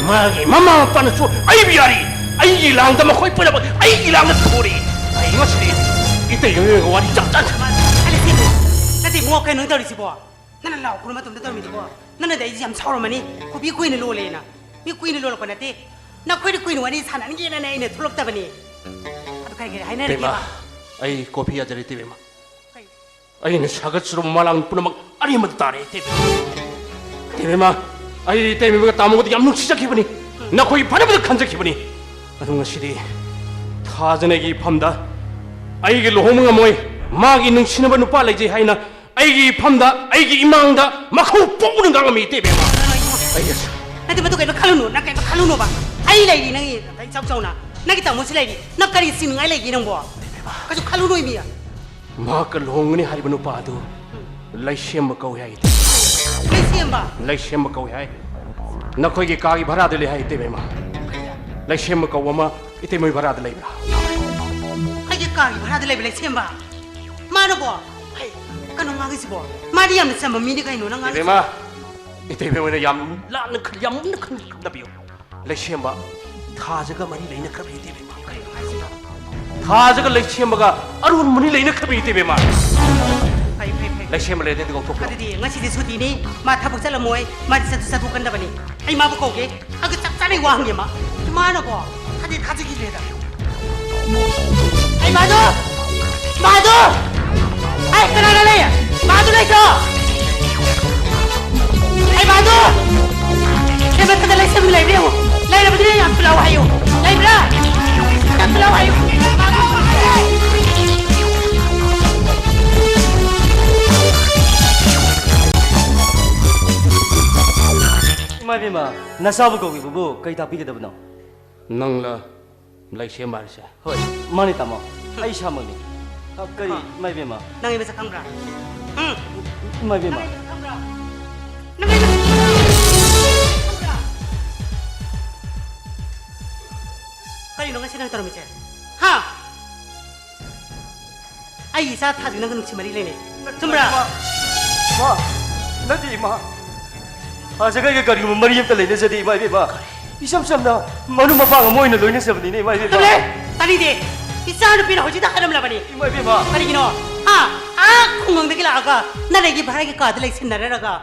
ꯃꯥꯒꯤ ꯃꯃꯥ ꯃꯄꯥꯅꯁꯨ ꯑꯩꯕꯨ ꯌꯥꯔꯤ꯫ ꯑꯩꯒꯤ ꯂꯥꯡꯗ ꯃꯈꯣꯏ ꯄꯨꯝꯅꯃꯛ ꯑꯩꯒꯤ ꯂꯥꯡꯗ ꯊꯣꯔꯤ꯫ ꯑꯩ ꯉꯁꯤꯗꯤ ꯏꯇꯩ ꯏꯃꯣꯏꯒ ꯋꯥꯔꯤ ꯆꯞ ꯆꯥꯅ ꯁꯥꯟꯅ-, ꯑꯂꯦ, ꯁꯤ ꯅꯠꯇꯦ ꯏꯕꯨꯡꯉꯣ, ꯀꯩꯅꯣ ꯇꯧꯔꯤꯁꯤꯕꯣ? ꯅꯪꯅ ꯂꯥꯎ ꯈꯨꯔꯨ ꯃꯇꯝꯗ ꯇꯧꯔꯝꯃꯤꯗꯨꯕꯣ? ꯅꯪꯅꯗꯤ ꯑꯩꯁꯦ ꯌꯥꯝ ꯁꯥꯎꯔꯝꯃꯅꯤ꯫ ꯈꯨꯕꯤ ꯀꯨꯏꯅ ꯂꯣꯜꯂꯦꯅ꯫ ꯃꯤ ꯀꯨꯏꯅ ꯂꯣꯜꯂꯛꯄ ꯅꯠꯇꯦ꯫ ꯅꯈꯣꯏꯗꯤ ꯀꯨꯏꯅ ꯋꯥꯔꯤ ꯁꯥꯟꯅꯅꯤꯡꯗꯦꯅꯅꯦ ꯑꯩꯅ ꯊꯣꯛꯂꯛꯇꯕꯅꯤ꯫ ꯑꯗꯨ ꯀꯔꯤ ꯀꯔꯤ ꯍꯥꯏꯅꯔꯒꯦꯕ? ꯏꯕꯦꯝꯃ, ꯑꯩ ꯀꯣꯐꯤ ꯌꯥꯖꯔꯦ, ꯏꯇꯩꯕꯦꯝꯃ꯫ ꯀꯩ? ꯑꯩꯅ ꯁꯥꯒꯠꯆꯔꯨꯕ ꯃꯃꯥꯡ ꯄꯨꯝꯅꯃꯛ ꯑꯔꯦꯝꯕꯗ ꯇꯥꯔꯦ, ꯏꯇꯩꯕꯦꯝꯃ꯫ ꯏꯇꯩꯕꯦꯝꯃ, ꯑꯩ ꯏꯇꯩꯕꯦꯝꯃꯒ ꯇꯥꯃꯣꯒꯗꯤ ꯌꯥꯝ ꯅꯨꯡꯁꯤꯖꯈꯤꯕꯅꯤ꯫ ꯅꯈꯣꯏꯒꯤ ꯐꯅꯕꯗ ꯈꯟꯖꯈꯤꯕꯅꯤ꯫ ꯑꯗꯨ ꯉꯁꯤꯗꯤ ꯊꯥꯖꯅ ꯑꯩꯒꯤ ꯏꯐꯝꯗ ꯑꯩꯒꯤ ꯂꯨꯍꯣꯡꯕ ꯉꯝꯃꯣꯏ, ꯃꯥꯒꯤ ꯅꯨꯡꯁꯤꯅꯕ ꯅꯨꯄꯥ ꯂꯩꯖꯩ ꯍꯥꯏꯅ ꯑꯩꯒꯤ ꯏꯐꯝꯗ, ꯑꯩꯒꯤ ꯏꯃꯥꯡꯗ ꯃꯈꯧ ꯄꯣꯛꯅ ꯉꯥꯡꯉꯝꯃꯤ, ꯏꯇꯩꯕꯦꯝꯃ꯫ ꯑꯩ ꯑꯁ- ꯅꯠꯇꯦ, ꯃꯗꯨ ꯀꯩꯝꯇ ꯈꯜꯂꯨꯅꯨ, ꯅꯪ ꯀꯩꯝꯇ ꯈꯜꯂꯨꯅꯨꯕ꯫ ꯑꯩ ꯂꯩꯔꯤ, ꯅꯪꯒꯤ ꯏꯆꯥꯎ ꯆꯥꯎꯅ꯫ ꯅꯪꯒꯤ ꯇꯥꯃꯣꯁꯨ ꯂꯩꯔꯤ꯫ ꯅꯪ ꯀꯔꯤ ꯆꯤꯡꯅꯉꯥꯏ ꯂꯩꯒꯦ ꯅꯪꯕꯣ? ꯀꯩꯁꯨ ꯈꯜꯂꯨꯅꯨ, ꯏꯃꯤ꯫ ꯃꯍꯥꯛꯀ ꯂꯨꯍꯣꯡꯒꯅꯤ ꯍꯥꯏꯔꯤꯕ ꯅꯨꯄꯥ ꯑꯗꯨ ꯂꯩꯁꯦꯝꯕ ꯀꯧꯏ ꯍꯥꯏ, ꯏꯇꯩ꯫ ꯂꯩꯁꯦꯝꯕ? ꯂꯩꯁꯦꯝꯕ ꯀꯧꯏ ꯍꯥꯏ꯫ ꯅꯈꯣꯏꯒꯤ ꯀꯥꯒꯤ ꯚꯔꯥꯗ ꯂꯩ ꯍꯥꯏ, ꯏꯇꯩꯕꯦꯝꯃ꯫ ꯂꯩꯁꯦꯝꯕ ꯀꯧꯕ ꯑꯃ ꯏꯇꯩꯃꯣꯏ ꯚꯔꯥꯗ ꯂꯩꯕ꯭ꯔꯥ? ꯑꯩꯒꯤ ꯀꯥꯒꯤ ꯚꯔꯥꯗ ꯂꯩꯕ ꯂꯩꯁꯦꯝꯕ? ꯃꯥꯅꯕꯣ? ꯍꯩ, ꯀꯩꯅꯣ ꯉꯥꯡꯉꯤꯁꯤꯕꯣ? ꯃꯥꯗꯤ ꯌꯥꯝꯅ ꯆꯝꯕ ꯃꯤꯅꯤ ꯀꯩꯅꯣ ꯅꯪ ꯉꯥꯡꯉꯤꯁꯤꯕꯣ? ꯏꯕꯦꯝꯃ, ꯏꯇꯩꯕꯦꯝꯃꯅ ꯌꯥꯝ ꯂꯥꯟꯅ ꯈꯟ-, ꯌꯥꯝ ꯃꯨꯟꯅ ꯈꯟ-, ꯈꯟꯗꯕꯤꯌꯨ꯫ ꯂꯩꯁꯦꯝꯕ ꯊꯥꯖꯒ ꯃꯔꯤ ꯂꯩꯅꯈ꯭ꯔꯕ ꯏꯇꯩꯕꯦꯝꯃ꯫ ꯀꯩꯅꯣ ꯍꯥꯏꯁꯤꯕꯣ? ꯊꯥꯖꯒ ꯂꯩꯁꯦꯝꯕꯒ ꯑꯔꯨꯟ ꯃꯔꯤ ꯂꯩꯅꯈ꯭ꯔꯕ ꯏꯇꯩꯕꯦꯝꯃ꯫ ꯐꯩ, ꯐꯩ, ꯐꯩ꯫ ꯂꯩꯁꯦꯝꯕ ꯂꯩꯔꯗꯤ ꯑꯗꯨ ꯀꯧꯊꯣꯛꯄꯤꯔꯣ꯫ ꯑꯗꯨꯗꯤ ꯉꯁꯤꯗꯤ ꯁꯨꯇꯤꯅꯤ, ꯃꯥ ꯊꯕꯛ ꯆꯠꯂꯝꯃꯣꯏ, ꯃꯥꯗꯤ ꯆꯠꯁꯨ ꯆꯠꯊꯣꯛꯀꯟꯗꯕꯅꯤ꯫ ꯑꯩ ꯃꯥꯕꯨ ꯀꯧꯒꯦ, ꯑꯗꯨꯒ ꯆꯞ ꯆꯥꯅ ꯑꯩ ꯋꯥ ꯍꯪꯒꯦ ꯃꯥ꯫ ꯃꯥꯅꯀꯣ ꯊꯥꯗꯤ ꯊꯥꯖꯈꯤꯗ꯭ꯔꯦꯗ꯫ ꯑꯩ ꯃꯥꯗꯣ! ꯃꯥꯗꯣ! ꯑꯩ ꯀꯅꯥꯅ ꯂꯩ? ꯃꯥꯗꯣ ꯂꯩꯇ꯭ꯔꯣ? ꯑꯩ ꯃꯥꯗꯣ! ꯁꯦ ꯃꯊꯛꯇ ꯂꯩꯁꯦꯝꯕꯤ ꯂꯩꯕ꯭ꯔꯥ ꯌꯦꯡꯉꯨ꯫ ꯂꯩꯔꯕꯗꯤ ꯌꯥꯝ ꯊꯨꯂꯥꯎ ꯍꯥꯏꯌꯨ꯫ ꯂꯩꯕ꯭ꯔꯥ? ꯌꯥꯝ ꯊꯨꯂꯥꯎ ꯍꯥꯏꯌꯨ꯫ ꯏꯃꯥ ꯏꯕꯦꯝꯃ, ꯅꯆꯥꯕꯨ ꯀꯧꯈꯤꯕꯕꯨ ꯀꯩ ꯇꯥꯛꯄꯤꯒꯗꯕꯅꯣ? ꯅꯪꯂ ꯂꯩꯁꯦꯝꯕ ꯍꯥꯏꯁꯦ? ꯍꯣꯏ, ꯃꯥꯅꯤ ꯇꯥꯃꯣ꯫ ꯑꯩ ꯏꯁꯥꯃꯛꯅꯤ꯫ ꯑ, ꯀꯔꯤ, ꯍꯥ? ꯏꯃꯥ ꯏꯕꯦꯝꯃ? ꯅꯪ ꯑꯩ ꯃꯁꯛ ꯈꯪꯕ꯭ꯔꯥ? ꯎꯝ? ꯏꯃꯥ ꯏꯕꯦꯝꯃ꯫ ꯅꯪ ꯑꯩ ꯃꯁꯛ ꯈꯪꯕ꯭ꯔꯥ? ꯅꯪ ꯑꯩ ꯃꯁꯛ ꯈꯪꯕ꯭ꯔꯥ? ꯀꯔꯤꯅꯣ ꯉꯁꯤ ꯅꯪ ꯇꯧꯔꯝꯃꯤꯁꯦ? ꯍꯥ? ꯑꯩ ꯏꯆꯥ ꯊꯥꯖꯤꯟ ꯅꯪꯒ ꯅꯨꯡꯁꯤ ꯃꯔꯤ ꯂꯩꯅꯩ꯫ ꯆꯨꯝꯕ꯭ꯔꯥ? ꯏꯃꯥ! ꯏꯃꯥ! ꯅꯠꯇꯦ, ꯏꯃꯥ! ꯊꯥꯖꯒ ꯑꯩꯒ ꯀꯔꯤꯒꯨꯝꯕ ꯃꯔꯤ ꯑꯝꯇ ꯂꯩꯅꯖꯗꯦ, ꯏꯃꯥ ꯏꯕꯦꯝꯃ꯫ ꯏꯆꯝ ꯆꯝꯅ ꯃꯔꯨꯞ ꯃꯄꯥꯡ ꯑꯃ ꯑꯣꯏꯅ ꯂꯣꯏꯅꯖꯕꯅꯤꯅꯦ, ꯏꯃꯥ ꯏꯕꯦꯝꯃ꯫ ꯇꯜꯂꯦ! ꯇꯥꯅꯤꯡꯗꯦ! ꯏꯆꯥ ꯅꯨꯄꯤꯅ ꯍꯧꯖꯤꯛꯇ ꯍꯥꯏꯔꯝꯂꯕꯅꯤ꯫ ꯏꯃꯥ ꯏꯕꯦꯝꯃ! ꯀꯔꯤꯒꯤꯅꯣ? ꯍꯥ? ꯑꯥ ꯈꯨꯡꯒꯪꯗꯒꯤ ꯂꯥꯛꯑꯒ ꯅꯪ ꯑꯩꯒꯤ ꯚꯔꯥꯒꯤ ꯀꯥꯗ ꯂꯩꯁꯤꯟꯅꯔꯒ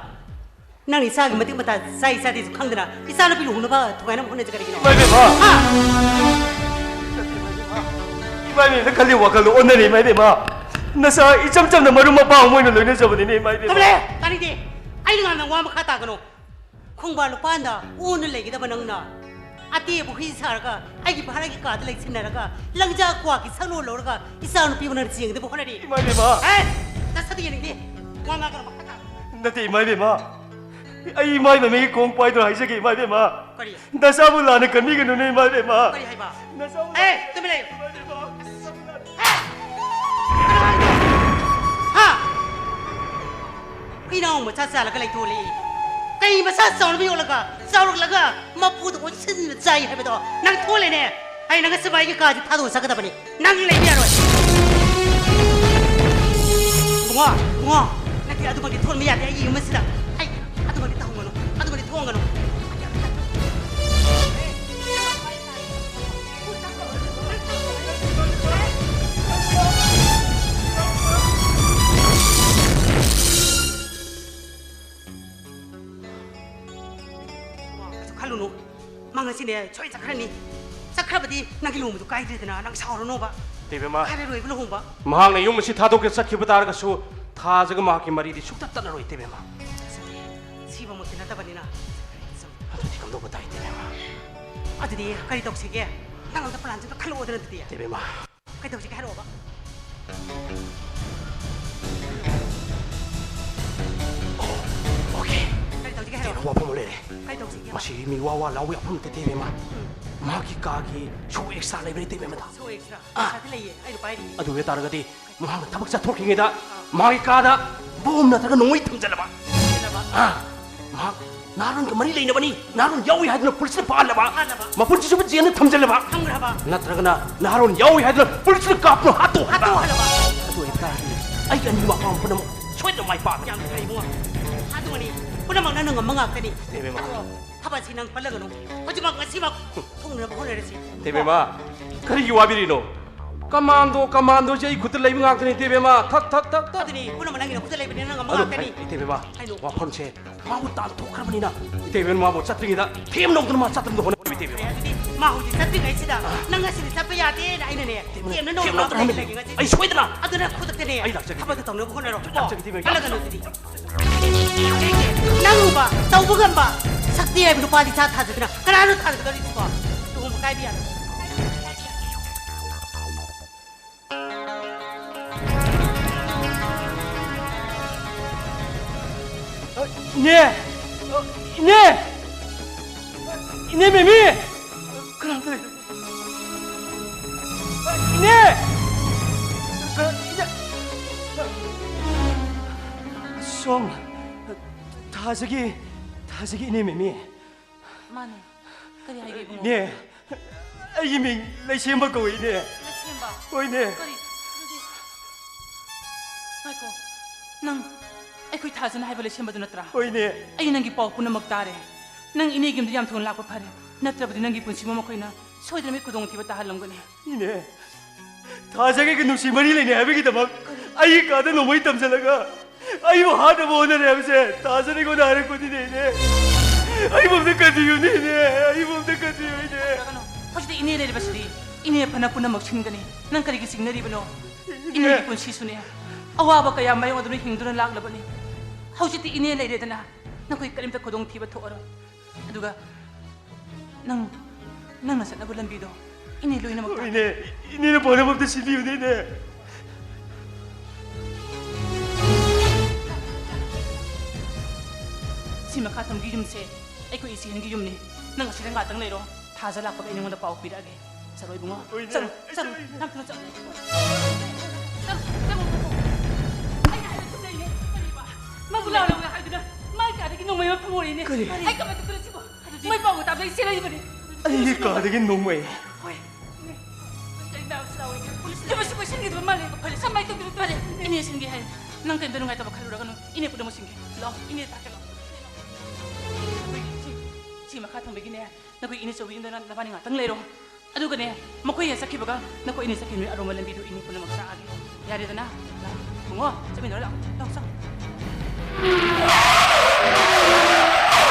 ꯅꯪ ꯏꯆꯥꯒꯤ ꯃꯇꯤꯛ ꯃꯇꯥ ꯆꯥꯏ ꯆꯥꯗꯦꯁꯨ ꯈꯪꯗꯅ ꯏꯆꯥ ꯅꯨꯄꯤ ꯂꯨꯍꯣꯡꯅꯕ ꯊꯨꯒꯥꯏꯅꯕ ꯍꯣꯠꯅꯁꯤ ꯀꯔꯤꯒꯤꯅꯣ? ꯏꯃꯥ ꯏꯕꯦꯝꯃ! ꯍꯥ? ꯏꯃꯥ ꯏꯕꯦꯝꯃ, ꯈꯜꯂꯤ ꯋꯥꯈꯜꯗꯣ ꯑꯣꯟꯅꯔꯦ, ꯏꯃꯥ ꯏꯕꯦꯝꯃ꯫ ꯅꯆꯥ ꯏꯆꯝ ꯆꯝꯅ ꯃꯔꯨꯞ ꯃꯄꯥꯡ ꯑꯃ ꯑꯣꯏꯅ ꯂꯣꯏꯅꯖꯕꯅꯤꯅꯦ, ꯏꯃꯥ ꯏꯕꯦꯝꯃ꯫ ꯊꯝꯂꯦ! ꯇꯥꯅꯤꯡꯗꯦ! ꯑꯩꯅ ꯉꯥꯡꯅ ꯋꯥ ꯃꯈꯥ ꯇꯥꯒꯅꯨ꯫ ꯈꯣꯡꯕꯥꯟ ꯂꯨꯄꯥꯟꯗ ꯑꯣꯟꯅ ꯂꯩꯒꯗꯕ ꯅꯪꯅ ꯑꯇꯦꯕ ꯍꯨꯏ ꯁꯥꯔꯒ ꯑꯩꯒꯤ ꯚꯥꯔꯥꯒꯤ ꯀꯥꯗ ꯂꯩꯁꯤꯟꯅꯔꯒ ꯂꯪꯖꯥ ꯀ꯭ꯋꯥꯒꯤ ꯁꯛꯂꯣꯟ ꯂꯧꯔꯒ ꯏꯆꯥ ꯅꯨꯄꯤꯕꯨ ꯅꯪꯅ ꯆꯦꯡꯗꯕ ꯍꯣꯠꯅꯔꯤ꯫ ꯏꯃꯥ ꯏꯕꯦꯝꯃ! ꯑꯦ! ꯅꯁꯛꯇ ꯌꯦꯡꯅꯤꯡꯗꯦ꯫ ꯋꯥ ꯉꯥꯡꯒꯅꯨ ꯃꯈꯥ ꯇꯥꯒꯅꯨ꯫ ꯅꯠꯇꯦ, ꯏꯃꯥ ꯏꯕꯦꯝꯃ꯫ ꯑꯩ ꯏꯃꯥ ꯏꯕꯦꯝꯃꯒꯤ ꯈꯣꯡ ꯄꯥꯏꯗꯨꯅ ꯍꯥꯏꯖꯒꯦ, ꯏꯃꯥ ꯏꯕꯦꯝꯃ꯫ ꯀꯔꯤ? ꯅꯆꯥꯕꯨ ꯂꯥꯟꯅ ꯀꯟꯕꯤꯒꯅꯨꯅꯦ, ꯏꯃꯥ ꯏꯕꯦꯝꯃ꯫ ꯀꯔꯤ ꯍꯥꯏꯕ? ꯅꯆꯥꯕꯨ ꯑꯦ, ꯂꯥꯟꯅ ꯇꯨꯃꯤꯟ ꯂꯩꯌꯨ꯫ ꯏꯃꯥ ꯏꯕꯦꯝꯃ꯫ ꯑꯦ! ꯍꯥ? ꯍꯨꯏꯅꯥꯎ ꯃꯆꯥ ꯆꯥꯜꯂꯒ ꯂꯩꯊꯣꯛꯂꯛꯏ꯫ ꯀꯩ ꯃꯆꯥ ꯆꯥꯎꯅꯕ ꯌꯣꯛꯂꯒ, ꯆꯥꯎꯔꯛꯂꯒ ꯃꯄꯨꯗ ꯑꯣꯟꯁꯤꯟꯅ ꯆꯥꯏ ꯍꯥꯏꯕꯗꯣ ꯅꯪ ꯊꯣꯛꯂꯦꯅꯦ? ꯑꯩ ꯅꯪ ꯁꯤꯕꯥꯏꯒꯤ ꯀꯥꯁꯦ ꯊꯥꯗꯣꯛꯑ ꯆꯠꯀꯗꯕꯅꯤ꯫ ꯅꯪ ꯂꯩꯕ ꯌꯥꯔꯣꯏ꯫ ꯏꯕꯨꯡꯉꯣ, ꯏꯕꯨꯡꯉꯣ, ꯅꯠꯇꯦ, ꯑꯗꯨꯃꯛꯇꯤ ꯊꯣꯟꯕ ꯌꯥꯗꯦ ꯑꯩꯒꯤ ꯌꯨꯝ ꯑꯁꯤꯗ꯫ ꯑꯩ ꯑꯗꯨꯃꯛꯇꯤ ꯇꯧꯍꯟꯒꯅꯨ, ꯑꯗꯨꯃꯛꯇꯤ ꯊꯣꯡꯒꯅꯨ꯫ ꯀꯩꯁꯨ ꯈꯜꯂꯨꯅꯨ꯫ ꯃꯥ ꯁꯤꯅꯦ ꯁꯣꯏ ꯆꯠꯈ꯭ꯔꯅꯤ꯫ ꯆꯠꯈ꯭ꯔꯕꯗꯤ ꯅꯪꯒꯤ ꯂꯨꯍꯣꯡꯕꯗꯨ ꯀꯥꯏꯗ꯭ꯔꯦꯗꯅ, ꯅꯪ ꯁꯥꯎꯔꯅꯣꯕ꯫ ꯏꯇꯩꯕꯦꯝꯃ, ꯀꯥꯏꯔꯔꯣꯏꯕ ꯂꯨꯍꯣꯡꯕ꯫ ꯃꯍꯥꯛꯅ ꯌꯨꯝ ꯑꯁꯤ ꯊꯥꯗꯣꯛꯀꯦ ꯆꯠꯈꯤꯕ ꯇꯥꯔꯒꯁꯨ ꯊꯥꯖꯒ ꯃꯍꯥꯛꯀꯤ ꯃꯔꯤꯗꯤ ꯁꯨꯡꯇꯠ ꯇꯠꯂꯔꯣꯏ, ꯏꯇꯩꯕꯦꯝꯃ꯫ ꯁꯤꯕꯃꯛꯇꯤ ꯅꯠꯇꯕꯅꯤꯅ꯫ ꯑꯗꯨꯗꯤ ꯀꯝꯗꯧꯕ ꯇꯥꯏ, ꯏꯇꯩꯕꯦꯝꯃ? ꯑꯗꯨꯗꯤ ꯀꯔꯤ ꯇꯧꯁꯤꯒꯦ? ꯅꯪ ꯑꯝꯇ plan ꯁꯦ ꯑꯝꯇ ꯈꯜꯂꯛꯑꯣꯗꯅ ꯑꯗꯨꯗꯤ꯫ ꯏꯇꯩꯕꯦꯝꯃ, ꯀꯩꯗꯧꯁꯤꯒꯦ ꯍꯥꯏꯔꯛꯑꯣꯕ? ꯑꯣ, okay꯫ ꯀꯔꯤ ꯇꯧꯁꯤꯒꯦ ꯍꯥꯏꯔꯛꯑꯣ? ꯋꯥꯐꯝ ꯑꯃ ꯂꯩꯔꯦ꯫ ꯀꯔꯤ ꯇꯧꯁꯤꯒꯦꯕ? ꯃꯁꯤ ꯃꯤ ꯋꯥ ꯋꯥ ꯂꯥꯎꯕ ꯌꯥꯐꯝ ꯅꯠꯇꯦ, ꯏꯇꯩꯕꯦꯝꯃ꯫ ꯎꯝ꯫ ꯃꯍꯥꯛꯀꯤ ꯀꯥꯒꯤ shoe extra ꯂꯩꯕꯅꯦ, ꯏꯇꯩꯕꯦꯝꯃꯗ꯫ Shoe extra? ꯑꯥ꯫ ꯄꯩꯁꯥꯗꯤ ꯂꯩꯌꯦ, ꯑꯩ ꯂꯨꯄꯥ ꯂꯩꯌꯦ꯫ ꯑꯗꯨ ꯑꯣꯏꯕ ꯇꯥꯔꯒꯗꯤ ꯃꯍꯥꯛꯅ ꯊꯕꯛ ꯆꯠꯊꯣꯛꯈ꯭ꯔꯤꯉꯩꯗ ꯃꯥꯒꯤ ꯀꯥꯗ ꯕꯣꯝ ꯅꯠꯇ꯭ꯔꯒ ꯅꯣꯡꯃꯩ ꯊꯝꯖꯤꯜꯂꯕ꯫ ꯊꯝꯖꯤꯜꯂꯕ꯫ ꯑꯥ, ꯃꯍꯥꯛ ꯅꯍꯥꯔꯣꯟꯒ ꯃꯔꯤ ꯂꯩꯅꯕꯅꯤ, ꯅꯍꯥꯔꯣꯟ ꯌꯥꯎꯏ ꯍꯥꯏꯗꯨꯅ ꯄꯨꯂꯤꯁꯅ ꯐꯥꯍꯜꯂꯕ꯫ ꯐꯥꯍꯜꯂꯕ꯫ ꯃꯄꯨꯟꯁꯤ ꯆꯨꯞꯄ ꯖꯦꯜꯗ ꯊꯝꯖꯤꯜꯂꯕ꯫ ꯊꯝꯈ꯭ꯔꯕ꯫ ꯅꯠꯇ꯭ꯔꯒꯅ ꯅꯍꯥꯔꯣꯟ ꯌꯥꯎꯏ ꯍꯥꯏꯗꯨꯅ ꯄꯨꯂꯤꯁꯅ ꯀꯥꯞꯇꯨꯅ ꯍꯥꯠꯇꯣꯛꯍꯜꯂꯕ꯫ ꯍꯥꯠꯇꯣꯛꯍꯜꯂꯕ꯫ ꯑꯗꯨ ꯑꯣꯏꯕ ꯇꯥꯔꯗꯤ ꯑꯩꯒꯤ ꯑꯅꯤꯡꯕ ꯑꯄꯥꯝꯕ ꯄꯨꯝꯅꯃꯛ ꯁꯣꯏꯗꯅ ꯃꯥꯏ ꯄꯥꯛꯀꯅꯤ꯫ ꯌꯥꯝ ꯐꯩ ꯏꯕꯨꯡꯉꯣ꯫ ꯑꯗꯨꯃꯅꯤ ꯄꯨꯝꯅꯃꯛ ꯅꯪꯅ ꯉꯝꯕ ꯉꯥꯛꯇꯅꯤ꯫ ꯏꯇꯩꯕꯦꯝꯃ꯫ ꯑꯗꯣ ꯊꯕꯛꯁꯤ ꯅꯪ ꯄꯜꯂꯒꯅꯨ꯫ ꯍꯧꯖꯤꯛꯃꯛ ꯉꯁꯤꯃꯛ ꯊꯨꯡꯅꯅꯕ ꯍꯣꯠꯅꯔꯁꯤ꯫ ꯏꯇꯩꯕꯦꯝꯃ, ꯀꯔꯤꯒꯤ ꯋꯥꯕꯤꯔꯤꯅꯣ? ꯀꯃꯥꯟꯗꯣ, ꯀꯃꯥꯟꯗꯣꯁꯦ ꯑꯩ ꯈꯨꯠꯇ ꯂꯩꯕ ꯉꯥꯛꯇꯅꯤ, ꯏꯇꯩꯕꯦꯝꯃ꯫ ꯊꯠ, ꯊꯠ, ꯊꯠ, ꯊꯠ꯫ ꯑꯗꯨꯅꯤ, ꯄꯨꯝꯅꯃꯛ ꯅꯪꯒꯤ ꯅꯈꯨꯠꯇ ꯂꯩꯕꯅꯤ, ꯅꯪ ꯉꯝꯕ ꯑꯗꯣ, ꯉꯥꯛꯇꯅꯤ꯫ ꯏꯇꯩꯕꯦꯝꯃ, ꯍꯥꯏꯅꯣ꯫ ꯋꯥꯐꯝꯁꯦ ꯃꯥꯕꯨ ꯇꯥꯟꯊꯣꯛꯈ꯭ꯔꯕꯅꯤꯅ, ꯏꯇꯩꯕꯦꯝꯃ ꯃꯥꯕꯨ ꯆꯠꯇ꯭ꯔꯤꯉꯩꯗ ꯊꯦꯝ ꯅꯧꯗꯅ ꯃꯥ ꯆꯠꯇꯅꯕ ꯍꯣꯠꯅꯕꯤꯌꯨ, ꯏꯇꯩꯕꯦꯝꯃ꯫ ꯑꯗꯨꯗꯤ ꯃꯥ ꯍꯧꯖꯤꯛ ꯆꯠꯇ꯭ꯔꯤꯉꯩꯁꯤꯗ ꯅꯪ ꯉꯁꯤꯗꯤ ꯆꯠꯄ ꯌꯥꯗꯦꯅ ꯑꯩꯅꯅꯦ, ꯏꯇꯩꯕꯦꯝꯃ, ꯊꯦꯝꯅ ꯊꯦꯝ ꯅꯧꯗꯅ ꯅꯧꯗꯅ ꯃꯥ ꯍꯣꯠꯅꯕꯤꯔꯒꯦ ꯂꯩꯔꯒꯦ ꯉꯁꯤꯗꯤ꯫ ꯑꯩ ꯁꯣꯏꯗꯅ ꯑꯗꯨꯅ ꯈꯨꯗꯛꯇꯅꯦ ꯑꯩ ꯂꯥꯛꯆꯒꯦ, ꯊꯕꯛꯇ ꯏꯇꯩꯕꯦꯝꯃ꯫ ꯇꯧꯅꯕ ꯍꯣꯠꯅꯔꯣ꯫ ꯑꯩ ꯂꯥꯛꯆꯒꯦ, ꯏꯇꯩꯕꯦꯝꯃ꯫ ꯀꯜꯂꯒꯅꯨ ꯑꯗꯨꯗꯤ꯫ ꯅꯪ ꯎꯕ ꯇꯧꯕ ꯉꯝꯕ ꯁꯛꯇꯤ ꯍꯥꯏꯕ ꯅꯨꯄꯥꯗꯤ ꯁꯥ ꯊꯥꯖꯗꯅ ꯀꯅꯥꯅꯣ ꯊꯥꯖꯒꯗꯧꯔꯤꯁꯤꯕꯣ? ꯂꯨꯍꯣꯡꯕ ꯀꯥꯏꯕ ꯌꯥꯔꯣꯏ꯫ ꯏꯅꯦ! ꯏꯅꯦ! ꯏꯅꯦ ꯃꯦꯃꯤ! ꯀꯅꯥꯝꯇ ꯂꯩꯇꯦ꯫ ꯏꯅꯦ! ꯏꯅꯦ! ꯁꯣꯝ, ꯊꯥꯖꯒꯤ, ꯊꯥꯖꯒꯤ ꯏꯅꯦ ꯃꯦꯃꯤ꯫ ꯃꯥꯅꯦ꯫ ꯀꯔꯤ ꯍꯥꯏꯒꯦ, ꯏꯕꯨꯡꯉꯣ? ꯏꯅꯦ, ꯑꯩꯒꯤ ꯃꯤꯡ ꯂꯩꯁꯦꯝꯕ ꯀꯧꯏ, ꯏꯅꯦ꯫ ꯂꯩꯁꯦꯝꯕ? ꯍꯣꯏ, ꯏꯅꯦ꯫ ꯀꯔꯤ? ꯑꯗꯨꯗꯤ, ꯉꯥꯏꯈꯣ꯫ ꯅꯪ ꯑꯩꯈꯣꯏ ꯊꯥꯖꯅ ꯍꯥꯏꯕ ꯂꯩꯁꯦꯝꯕꯗꯨ ꯅꯠꯇ꯭ꯔꯥ? ꯍꯣꯏ, ꯏꯅꯦ꯫ ꯑꯩ ꯅꯪꯒꯤ ꯄꯥꯎ ꯄꯨꯝꯅꯃꯛ ꯇꯥꯔꯦ꯫ ꯅꯪ ꯏꯅꯦꯒꯤ ꯌꯨꯝꯗ ꯌꯥꯝ ꯊꯨꯅ ꯂꯥꯛꯄ ꯐꯔꯦ꯫ ꯅꯠꯇ꯭ꯔꯕꯗꯤ ꯅꯪꯒꯤ ꯄꯨꯟꯁꯤꯕꯨ ꯃꯈꯣꯏꯅ ꯁꯣꯏꯗꯅ ꯈꯨꯗꯣꯡꯊꯤꯕ ꯇꯥꯍꯜꯂꯝꯒꯅꯤ꯫ ꯏꯅꯦ, ꯊꯥꯖꯒꯒ ꯅꯨꯡꯁꯤ ꯃꯔꯤ ꯂꯩꯅꯩ ꯍꯥꯏꯕꯒꯤꯗꯃꯛ ꯑꯩꯒꯤ ꯀꯥꯗ ꯅꯣꯡꯃꯩ ꯊꯝꯖꯤꯜꯂꯒ ꯑꯩꯕꯨ ꯍꯥꯠꯅꯕ ꯍꯣꯠꯅꯔꯦ ꯍꯥꯏꯕꯁꯦ ꯊꯥꯖꯅ ꯑꯩꯉꯣꯟꯗ ꯍꯥꯏꯔꯛꯄꯅꯤꯅꯦ, ꯏꯅꯦ꯫ ꯑꯩꯕꯨ ꯑꯝꯇ ꯀꯟꯕꯤꯌꯨꯅꯦ, ꯏꯅꯦ꯫ ꯑꯩꯕꯨ ꯑꯝꯇ ꯀꯟꯕꯤꯌꯨ, ꯏꯅꯦ꯫ ꯍꯧꯖꯤꯛꯇꯤ ꯏꯅꯦ ꯂꯩꯔꯤꯕꯁꯤꯗꯤ ꯏꯅꯦ ꯐꯅ ꯄꯨꯝꯅꯃꯛ ꯁꯤꯟꯒꯅꯤ꯫ ꯅꯪ ꯀꯔꯤꯒꯤ ꯆꯤꯡꯅꯔꯤꯕꯅꯣ? ꯏꯅꯦꯒꯤ ꯄꯨꯟꯁꯤꯁꯨꯅꯦ, ꯑꯋꯥꯕ ꯀꯌꯥ ꯃꯥꯌꯣꯛꯅꯗꯨꯅ ꯍꯤꯡꯗꯨꯅ ꯂꯥꯛꯂꯕꯅꯤ꯫ ꯍꯧꯖꯤꯛꯇꯤ ꯏꯅꯦ ꯂꯩꯔꯦꯗꯅ, ꯅꯈꯣꯏ ꯀꯔꯤꯝꯇ ꯈꯨꯗꯣꯡꯊꯤꯕ ꯊꯣꯛꯑꯔꯣꯏ꯫ ꯑꯗꯨꯒ ꯅꯪ, ꯅꯪꯅ ꯆꯠꯅꯕ ꯂꯝꯕꯤꯗꯣ ꯏꯅꯦ ꯂꯣꯏꯅꯃꯛ ꯇꯥꯛꯀꯦ꯫ ꯏꯅꯦ, ꯏꯅꯦꯅ ꯐꯅꯕ ꯑꯝꯇ ꯁꯤꯟꯕꯤꯌꯨꯅꯦ, ꯏꯅꯦ꯫ ꯁꯤ ꯃꯈꯥ ꯊꯪꯕꯒꯤ ꯌꯨꯝꯁꯦ ꯑꯩꯈꯣꯏ ꯏꯆꯦ ꯑꯍꯟꯒꯤ ꯌꯨꯝꯅꯤ꯫ ꯅꯪ ꯑꯁꯤꯗ ꯉꯥꯛꯇꯪ ꯂꯩꯔꯣ꯫ ꯊꯥꯖ ꯂꯥꯛꯄꯒ ꯑꯩ ꯅꯉꯣꯟꯗ ꯄꯥꯎ ꯄꯤꯔꯛꯑꯒꯦ꯫ ꯆꯠꯂꯣ ꯏꯕꯨꯡꯉꯣ꯫ ꯍꯣꯏꯅꯦ꯫ ꯆꯠꯂꯣ, ꯆꯠꯂꯣ꯫ ꯏꯆꯦ꯫ ꯌꯥꯝ ꯊꯨꯅ ꯆꯠꯂꯣ꯫ ꯆꯠꯂꯣ, ꯆꯠꯂꯣ, ꯆꯠꯂꯣ꯫ ꯑꯩꯅ ꯍꯥꯏꯕ ꯆꯨꯝꯅꯩꯅꯦ꯫ ꯀꯔꯤꯕ? ꯃꯥꯕꯨ ꯂꯥꯛꯂꯒ ꯍꯥꯏꯗꯨꯅ ꯃꯥꯒꯤ ꯀꯥꯗꯒꯤ ꯅꯣꯡꯃꯩ ꯑꯃ ꯐꯪꯍꯧꯔꯤꯅꯦ꯫ ꯀꯔꯤ? ꯑꯩ ꯀꯃꯥꯏꯅ ꯇꯧꯗꯣꯏꯅꯣ ꯁꯤꯕꯣ? ꯑꯗꯨꯗꯤ ꯃꯣꯏ ꯄꯥꯎꯒ ꯇꯥꯕꯗ ꯑꯩ ꯆꯦꯜꯂꯛꯏꯕꯅꯤ꯫ ꯑꯩꯒꯤ ꯀꯥꯗꯒꯤ ꯅꯣꯡꯃꯩ? ꯍꯣꯏ꯫ ꯏꯅꯦ, ꯀꯔꯤ ꯅꯥꯕꯁꯨ ꯂꯥꯎꯋꯦ꯫ ꯄꯨꯂꯤꯁ ꯌꯨꯝ ꯑꯁꯤ ꯀꯣꯏꯁꯤꯟꯈꯤꯗꯕ ꯃꯥꯜꯂꯦ꯫ ꯐꯔꯦ, ꯀꯃꯥꯏꯅ ꯇꯧꯗꯣꯏꯅꯣ? ꯐꯔꯦ, ꯏꯅꯦ ꯁꯤꯟꯒꯦ ꯍꯥꯏꯔꯦ꯫ ꯅꯪ ꯀꯔꯤꯝꯇ ꯅꯨꯡꯉꯥꯏꯇꯕ ꯈꯜꯂꯨꯔꯒꯅꯨ꯫ ꯏꯅꯦ ꯄꯨꯝꯅꯃꯛ ꯁꯤꯟꯒꯦ꯫ ꯂꯥꯛꯑꯣ, ꯏꯅꯦ ꯇꯥꯛꯀꯦ ꯂꯥꯛꯑꯣ꯫ ꯑꯩꯈꯣꯏꯒꯤ ꯁꯤ, ꯁꯤ ꯃꯈꯥ ꯊꯪꯕꯒꯤꯅꯦ꯫ ꯅꯈꯣꯏ ꯏꯅꯦ ꯆꯧꯕꯤ ꯌꯨꯝꯗ ꯅ-, ꯅꯕꯥꯅꯤ ꯉꯥꯛꯇꯪ ꯂꯩꯔꯣ꯫ ꯑꯗꯨꯒꯅꯦ, ꯃꯈꯣꯏ ꯍꯦꯛ ꯆꯠꯈꯤꯕꯒ ꯅꯈꯣꯏ ꯏꯅꯦ ꯆꯠꯈꯤꯕ ꯅꯨꯃꯤꯠ ꯑꯔꯣꯝꯕ ꯂꯝꯕꯤꯗꯣ ꯏꯅꯦ ꯄꯨꯝꯅꯃꯛ ꯇꯥꯛꯑꯒꯦ꯫ ꯌꯥꯔꯦꯗꯅ? ꯂꯥꯛꯑꯣ꯫ ꯏꯕꯨꯡꯉꯣ, ꯆꯠꯃꯤꯟꯅꯔꯣ ꯂꯥꯛꯑꯣ꯫ ꯂꯥꯛꯑꯣ, ꯆꯪꯉꯣ꯫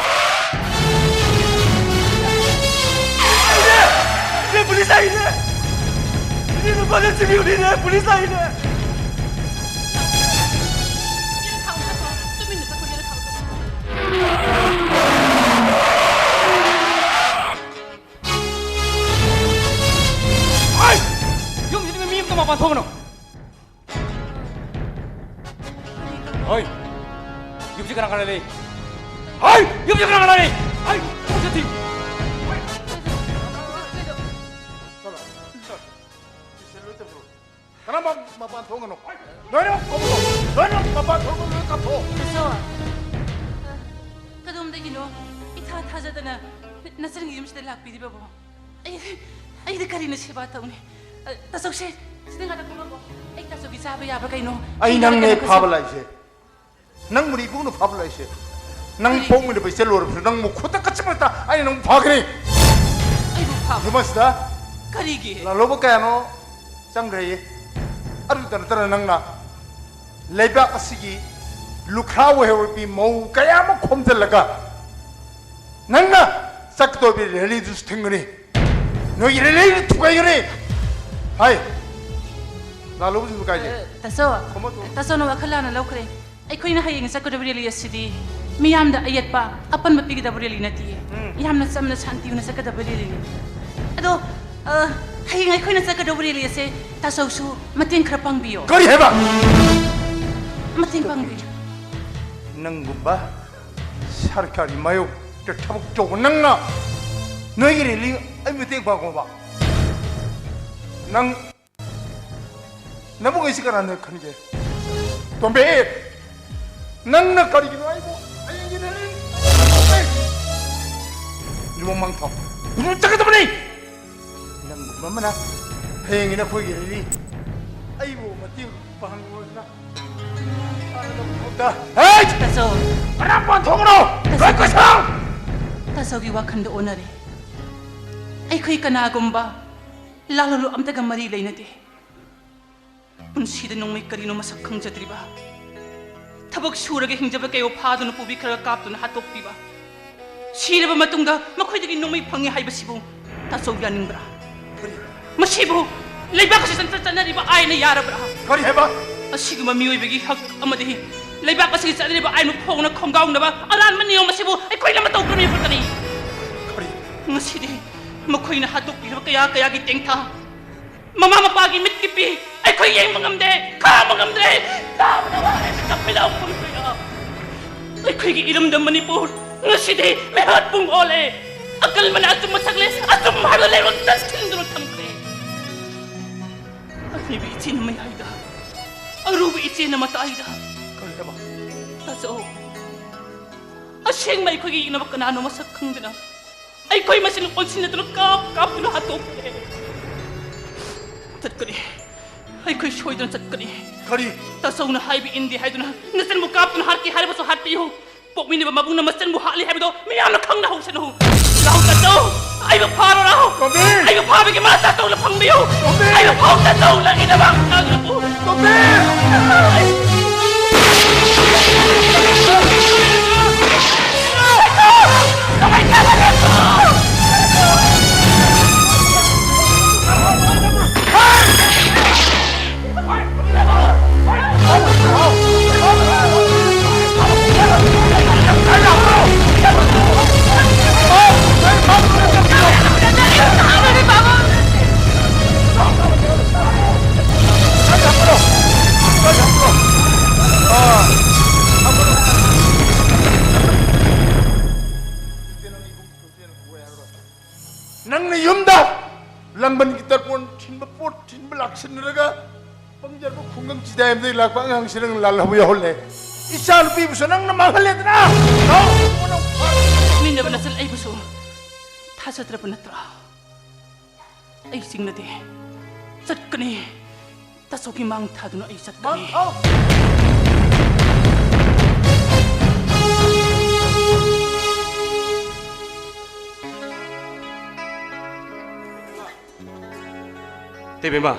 ꯏꯅꯦ! ꯏꯅꯦ, ꯄꯨꯂꯤꯁ ꯂꯥꯛꯏꯅꯦ! ꯏꯅꯦ, ꯅꯨꯄꯥꯗ ꯆꯤꯕꯤꯌꯨꯅꯦ, ꯏꯅꯦ! ꯄꯨꯂꯤꯁ ꯂꯥꯛꯏꯅꯦ! ꯌꯦꯔ ꯊꯥꯎ ꯆꯠꯈ꯭ꯔꯣ꯫ ꯇꯨꯃꯤꯟꯅ ꯆꯠꯈ꯭ꯔꯣ, ꯌꯦꯔ ꯊꯥꯎ ꯆꯠꯈ꯭ꯔꯣ꯫ ꯍꯥꯏ! ꯌꯨꯝꯁꯤꯗ ꯃꯤ ꯑꯝꯇ ꯃꯄꯥꯟ ꯊꯣꯛꯀꯅꯨ꯫ ꯍꯣꯏ! ꯌꯨꯝꯁꯤ ꯀꯅꯥ ꯀꯅꯥ ꯂꯩ? ꯍꯣꯏ! ꯌꯨꯝꯁꯤ ꯀꯅꯥ ꯀꯅꯥ ꯂꯩ? ꯍꯣꯏ! ꯌꯨꯝꯁꯤ ꯊꯤ! ꯆꯠꯂꯣ, ꯆꯠꯂꯣ꯫ ꯁꯤꯁꯦ ꯂꯣꯏ ꯇꯧꯔꯣ꯫ ꯀꯅꯥ ꯃ-, ꯃꯄꯥꯟ ꯊꯣꯛꯀꯅꯨ꯫ ꯂꯣꯏꯅꯃꯛ ꯊꯣꯛꯀꯅꯨ꯫ ꯂꯣꯏꯅꯃꯛ ꯃꯄꯥꯟ ꯊꯣꯛꯀꯅꯨ, ꯂꯣꯏ ꯀꯥꯞꯊꯣꯛꯑꯣ꯫ ꯁꯣꯔ, ꯀꯗꯣꯝꯗꯒꯤꯅꯣ ꯏꯊꯥ ꯊꯥꯖꯗꯅ ꯅꯆꯟꯒꯤ ꯌꯨꯝꯁꯤꯗ ꯂꯥꯛꯄꯤꯔꯤꯕꯕꯣ? ꯑꯩ, ꯑꯩꯗꯤ ꯀꯔꯤꯅ ꯁꯦꯕꯥ ꯇꯧꯅꯤ? ꯑ, ꯇꯥꯆꯧꯁꯦ, ꯁꯤꯗ ꯉꯥꯛꯇ ꯐꯝꯃꯝꯃꯣ꯫ ꯑꯩ ꯇꯥꯆꯧꯒꯤ ꯆꯥꯕ ꯌꯥꯕ ꯀꯩꯅꯣ ꯑꯩ ꯊꯤꯔꯒ ꯅꯪꯅꯦ ꯀꯩꯅꯣ ꯐꯥꯕ ꯈꯔ ꯂꯥꯛꯏꯁꯦ꯫ ꯅꯪꯕꯨꯅꯦ ꯏꯕꯨꯡꯅ ꯐꯥꯕ ꯂꯥꯛꯏꯁꯦ꯫ ꯅꯪ ꯀꯔꯤ? ꯄꯣꯛꯃꯤꯟꯅꯕ ꯏꯆꯜ ꯑꯣꯏꯔꯕꯁꯨ ꯅꯪꯕꯨ ꯈꯨꯗꯛ ꯀꯆꯤꯃꯠꯇ ꯑꯩꯅ ꯅꯪꯕꯨ ꯐꯥꯒꯅꯤ꯫ ꯑꯩꯕꯨ ꯐꯥꯕ? ꯌꯨꯝ ꯑꯁꯤꯗ ꯀꯔꯤꯒꯤ? ꯂꯥꯜꯍꯧꯕ ꯀꯌꯥꯅꯣ ꯆꯪꯈ꯭ꯔꯦꯌꯦ꯫ ꯑꯗꯨꯇ ꯅꯠꯇꯅ ꯅꯪꯅ ꯂꯩꯕꯥꯛ ꯑꯁꯤꯒꯤ ꯂꯨꯈ꯭ꯔꯥ ꯑꯣꯏꯍꯧꯔꯕꯤ ꯃꯧ ꯀꯌꯥ ꯑꯃ ꯈꯣꯝꯖꯤꯜꯂꯒ ꯅꯪꯅ ꯆꯠꯀꯗꯧꯔꯤꯕ ꯔꯦꯂꯤꯗꯨꯁꯨ ꯊꯤꯡꯒꯅꯤ꯫ ꯅꯣꯏꯒꯤ ꯔꯦꯂꯤꯗꯨ ꯊꯨꯒꯥꯏꯒꯅꯤ꯫ ꯍꯥꯏ, ꯂꯥꯜꯂꯨꯕꯁꯤꯡꯗꯨ ꯀꯥꯏ ꯂꯩ? ꯑ, ꯇꯥꯆꯧ, ꯈꯨꯝꯃꯣ, ꯈꯨꯝꯃꯣ꯫ ꯇꯥꯆꯧꯅ ꯋꯥꯈꯜ ꯂꯥꯟꯅ ꯂꯧꯈ꯭ꯔꯦ꯫ ꯑꯩꯈꯣꯏꯅ ꯍꯌꯦꯡ ꯆꯠꯀꯗꯕ ꯔꯦꯂꯤ ꯑꯁꯤꯗꯤ ꯃꯤꯌꯥꯝꯗ ꯑꯌꯦꯠꯄ, ꯑꯄꯟꯕ ꯄꯤꯒꯗꯕ ꯔꯦꯂꯤ ꯅꯠꯇꯤꯌꯦ꯫ ꯎꯝ꯫ ꯌꯥꯝꯅ ꯆꯝꯅ, ꯁꯥꯟꯇꯤ ꯑꯣꯏꯅ ꯆꯠꯀꯗꯕ ꯔꯦꯂꯤꯅꯤ꯫ ꯑꯗꯣ, ꯑ, ꯍꯌꯦꯡ ꯑꯩꯈꯣꯏꯅ ꯆꯠꯀꯗꯕ ꯔꯦꯂꯤ ꯑꯁꯦ ꯇꯥꯆꯧꯁꯨ ꯃꯇꯦꯡ ꯈꯔ ꯄꯥꯡꯕꯤꯌꯣ꯫ ꯀꯔꯤ ꯍꯥꯏꯕ? ꯃꯇꯦꯡ ꯄꯥꯡꯕꯤꯌꯨ꯫ ꯅꯪꯒꯨꯝꯕ ꯁꯔꯀꯥꯔꯒꯤ ꯃꯥꯌꯣꯛꯇ ꯊꯕꯛ ꯇꯧꯕ ꯅꯪꯅ ꯅꯣꯏꯒꯤ ꯔꯦꯂꯤ ꯑꯩ ꯃꯇꯦꯡ ꯄꯥꯡꯉꯣꯕ? ꯅꯪ, ꯅꯕꯨꯡ ꯑꯩꯁꯤ ꯀꯅꯥꯅ ꯈꯟꯒꯦ? ꯇꯣꯝꯕꯤ, ꯅꯪꯅ ꯀꯔꯤꯒꯤꯅꯣ ꯑꯩꯕꯨ ꯍꯌꯦꯡꯒꯤ ꯔꯦꯂꯤ ꯂꯨꯍꯣꯡ ꯃꯥꯡꯊꯥꯎ ꯆꯠꯀꯗꯕꯅꯤ꯫ ꯅꯪꯒꯨꯝꯕ ꯑꯃꯅ ꯍꯌꯦꯡꯒꯤ ꯅꯈꯣꯏꯒꯤ ꯔꯦꯂꯤ ꯑꯩꯕꯨ ꯃꯇꯦꯡ ꯄꯥꯡꯉꯣꯗꯅ ꯍꯥꯏꯔꯒ ꯃꯍꯨꯠꯇ, ꯍꯦ! ꯇꯥꯆꯧ꯫ ꯀꯅꯥ ꯄꯥꯟꯊꯣꯛꯀꯅꯣ? ꯇꯥꯆꯧ꯫ ꯂꯣꯏ ꯀꯣꯏꯁꯥꯎ! ꯇꯥꯆꯧꯒꯤ ꯋꯥꯈꯜꯗ ꯑꯣꯟꯅꯔꯦ꯫ ꯑꯩꯈꯣꯏ ꯀꯅꯥꯒꯨꯝꯕ ꯂꯥꯜꯂꯣꯜ ꯑꯝꯇꯒ ꯃꯔꯤ ꯂꯩꯅꯗꯦ꯫ ꯄꯨꯟꯁꯤꯗ ꯅꯣꯡꯃꯩ ꯀꯔꯤꯅꯣ ꯃꯁꯛ ꯈꯪꯖꯗ꯭ꯔꯤꯕ, ꯊꯕꯛ ꯁꯨꯔꯒ ꯍꯤꯡꯖꯕ ꯀꯩꯌꯣ ꯐꯥꯗꯨꯅ ꯄꯨꯕꯤꯈ꯭ꯔꯒ ꯀꯥꯞꯇꯨꯅ ꯍꯥꯠꯇꯣꯛꯄꯤꯕ, ꯁꯤꯔꯕ ꯃꯇꯨꯡꯗ ꯃꯈꯣꯏꯗꯒꯤ ꯅꯣꯡꯃꯩ ꯐꯪꯉꯤ ꯍꯥꯏꯕꯁꯤꯕꯨ ꯇꯥꯆꯧ ꯌꯥꯅꯤꯡꯕ꯭ꯔꯥ? ꯀꯔꯤ? ꯃꯁꯤꯕꯨ ꯂꯩꯕꯥꯛ ꯑꯁꯤꯗ ꯆꯠ-, ꯆꯠꯅꯔꯤꯕ ꯑꯥꯏꯟꯅ ꯌꯥꯔꯕ꯭ꯔꯥ? ꯀꯔꯤ ꯍꯥꯏꯕ? ꯑꯁꯤꯒꯨꯝꯕ ꯃꯤꯑꯣꯏꯕꯒꯤ ꯍꯛ ꯑꯃꯗꯤ ꯂꯩꯕꯥꯛ ꯑꯁꯤꯒꯤ ꯆꯠꯅꯔꯤꯕ ꯑꯥꯏꯟꯕꯨ ꯐꯣꯡꯅ ꯈꯣꯡꯒꯥꯎꯅꯕ ꯑꯔꯥꯟꯕ ꯅꯤꯌꯣꯝ ꯑꯁꯤꯕꯨ ꯑꯩꯈꯣꯏꯅ ꯃꯇꯧ ꯀꯔꯝꯅ ꯐꯒꯅꯤ? ꯀꯔꯤ? ꯉꯁꯤꯗꯤ ꯃꯈꯣꯏꯅ ꯍꯥꯠꯇꯣꯛꯄꯤꯔꯕ ꯀꯌꯥ ꯀꯌꯥꯒꯤ ꯇꯦꯡꯊꯥ, ꯃꯃꯥ ꯃꯄꯥꯒꯤ ꯃꯤꯠꯀꯤ ꯄꯤ ꯑꯩꯈꯣꯏ ꯌꯦꯡꯕ ꯉꯝꯗꯦ, ꯈꯥꯡꯕ ꯉꯝꯗ꯭ꯔꯦ, ꯇꯥꯕꯗ ꯋꯥꯔꯦ, ꯃꯤꯀꯞ ꯃꯤꯅꯥꯎ ꯄꯨꯝꯈ꯭ꯔꯦ꯫ ꯑꯩꯈꯣꯏꯒꯤ ꯏꯔꯝꯗꯝ ꯃꯅꯤꯄꯨꯔ ꯉꯁꯤꯗꯤ ꯃꯤꯍꯥꯠ ꯄꯨꯡ ꯑꯣꯜꯂꯦ꯫ ꯑꯀꯜꯕꯅ ꯑꯆꯨꯝꯕ ꯁꯛꯂꯦ, ꯑꯆꯨꯝꯕ ꯍꯥꯏꯕ ꯂꯩꯔꯣꯜ ꯇꯠꯈꯤꯗꯨꯅ ꯊꯝꯈ꯭ꯔꯦ꯫ ꯑꯅꯤꯕ ꯏꯆꯦꯅ ꯃꯌꯥꯏꯗ, ꯑꯔꯨꯕ ꯏꯆꯦꯅ ꯃꯇꯥꯏꯗ꯫ ꯀꯔꯤ ꯍꯥꯏꯕ? ꯇꯥꯆꯧ, ꯑꯁꯦꯡꯕ ꯑꯩꯈꯣꯏꯒꯤ ꯌꯦꯛꯅꯕ ꯀꯅꯥꯅꯣ ꯃꯁꯛ ꯈꯪꯗꯅ ꯑꯩꯈꯣꯏ ꯃꯁꯦꯟ ꯑꯣꯟꯁꯤꯟꯅꯗꯨꯅ ꯀꯥꯞ ꯀꯥꯞꯇꯨꯅ ꯍꯥꯠꯇꯣꯛꯈ꯭ꯔꯦ꯫ ꯆꯠꯀꯅꯤ, ꯑꯩꯈꯣꯏ ꯁꯣꯏꯗꯅ ꯆꯠꯀꯅꯤ꯫ ꯀꯔꯤ? ꯇꯥꯆꯧꯅ ꯍꯥꯏꯕ ꯏꯟꯗꯦ ꯍꯥꯏꯗꯨꯅ ꯅꯆꯟꯕꯨ ꯀꯥꯞꯇꯨꯅ ꯍꯥꯠꯀꯦ ꯍꯥꯏꯔꯕꯁꯨ ꯍꯥꯠꯄꯤꯌꯨ꯫ ꯄꯣꯛꯃꯤꯟꯅꯕ ꯃꯕꯨꯡꯅ ꯃꯆꯟꯕꯨ ꯍꯥꯠꯂꯤ ꯍꯥꯏꯕꯗꯣ ꯃꯤꯌꯥꯝꯅ ꯈꯪꯅ ꯍꯧꯁꯅꯨ꯫ ꯂꯥꯎ ꯇꯥꯆꯧ, ꯑꯩꯕꯨ ꯐꯥꯔꯣ ꯂꯥꯎ꯫ ꯇꯣꯝꯕꯤ! ꯑꯩꯕꯨ ꯐꯥꯕꯒꯤ ꯃꯔꯛꯇ ꯇꯥꯆꯧꯅ ꯐꯪꯕꯤꯌꯨ꯫ ꯇꯣꯝꯕꯤ! ꯑꯩꯕꯨ ꯐꯥꯎ ꯇꯥꯆꯧ, ꯅꯪꯒꯤꯗꯃꯛ ꯉꯥꯡꯅꯕꯨ꯫ ꯇꯣꯝꯕꯤ! ꯇꯥꯆꯧ! ꯇꯣꯝꯕꯤ! ꯊꯤꯟꯕ ꯂꯥꯛꯁꯤꯟꯅꯔꯒ ꯄꯪꯖꯔꯕ ꯈꯨꯡꯒꯪ ꯆꯤꯗꯥꯏ ꯑꯃꯗꯒꯤ ꯂꯥꯛꯄ ꯑꯉꯥꯡꯁꯤ ꯅꯪ ꯂꯥꯜꯍꯧꯕ ꯌꯥꯎꯍꯜꯂꯦ꯫ ꯏꯆꯥ ꯅꯨꯄꯤꯕꯨꯁꯨ ꯅꯪꯅ ꯃꯥꯡꯍꯜꯂꯦꯗꯅ꯫ ꯊꯤꯟꯃꯤꯟꯅꯕ ꯅꯆꯜ ꯑꯩꯕꯨꯁꯨ ꯊꯥꯖꯗ꯭ꯔꯕ ꯅꯠꯇ꯭ꯔꯣ? ꯑꯩ ꯆꯤꯡꯅꯗꯦ꯫ ꯆꯠꯀꯅꯤ꯫ ꯇꯥꯆꯧꯒꯤ ꯃꯥꯡ ꯊꯥꯗꯨꯅ ꯑꯩ ꯆꯠꯀꯅꯤ꯫ ꯃꯥꯡ ꯊꯥꯎ꯫ ꯏꯇꯩꯕꯦꯝꯃ꯫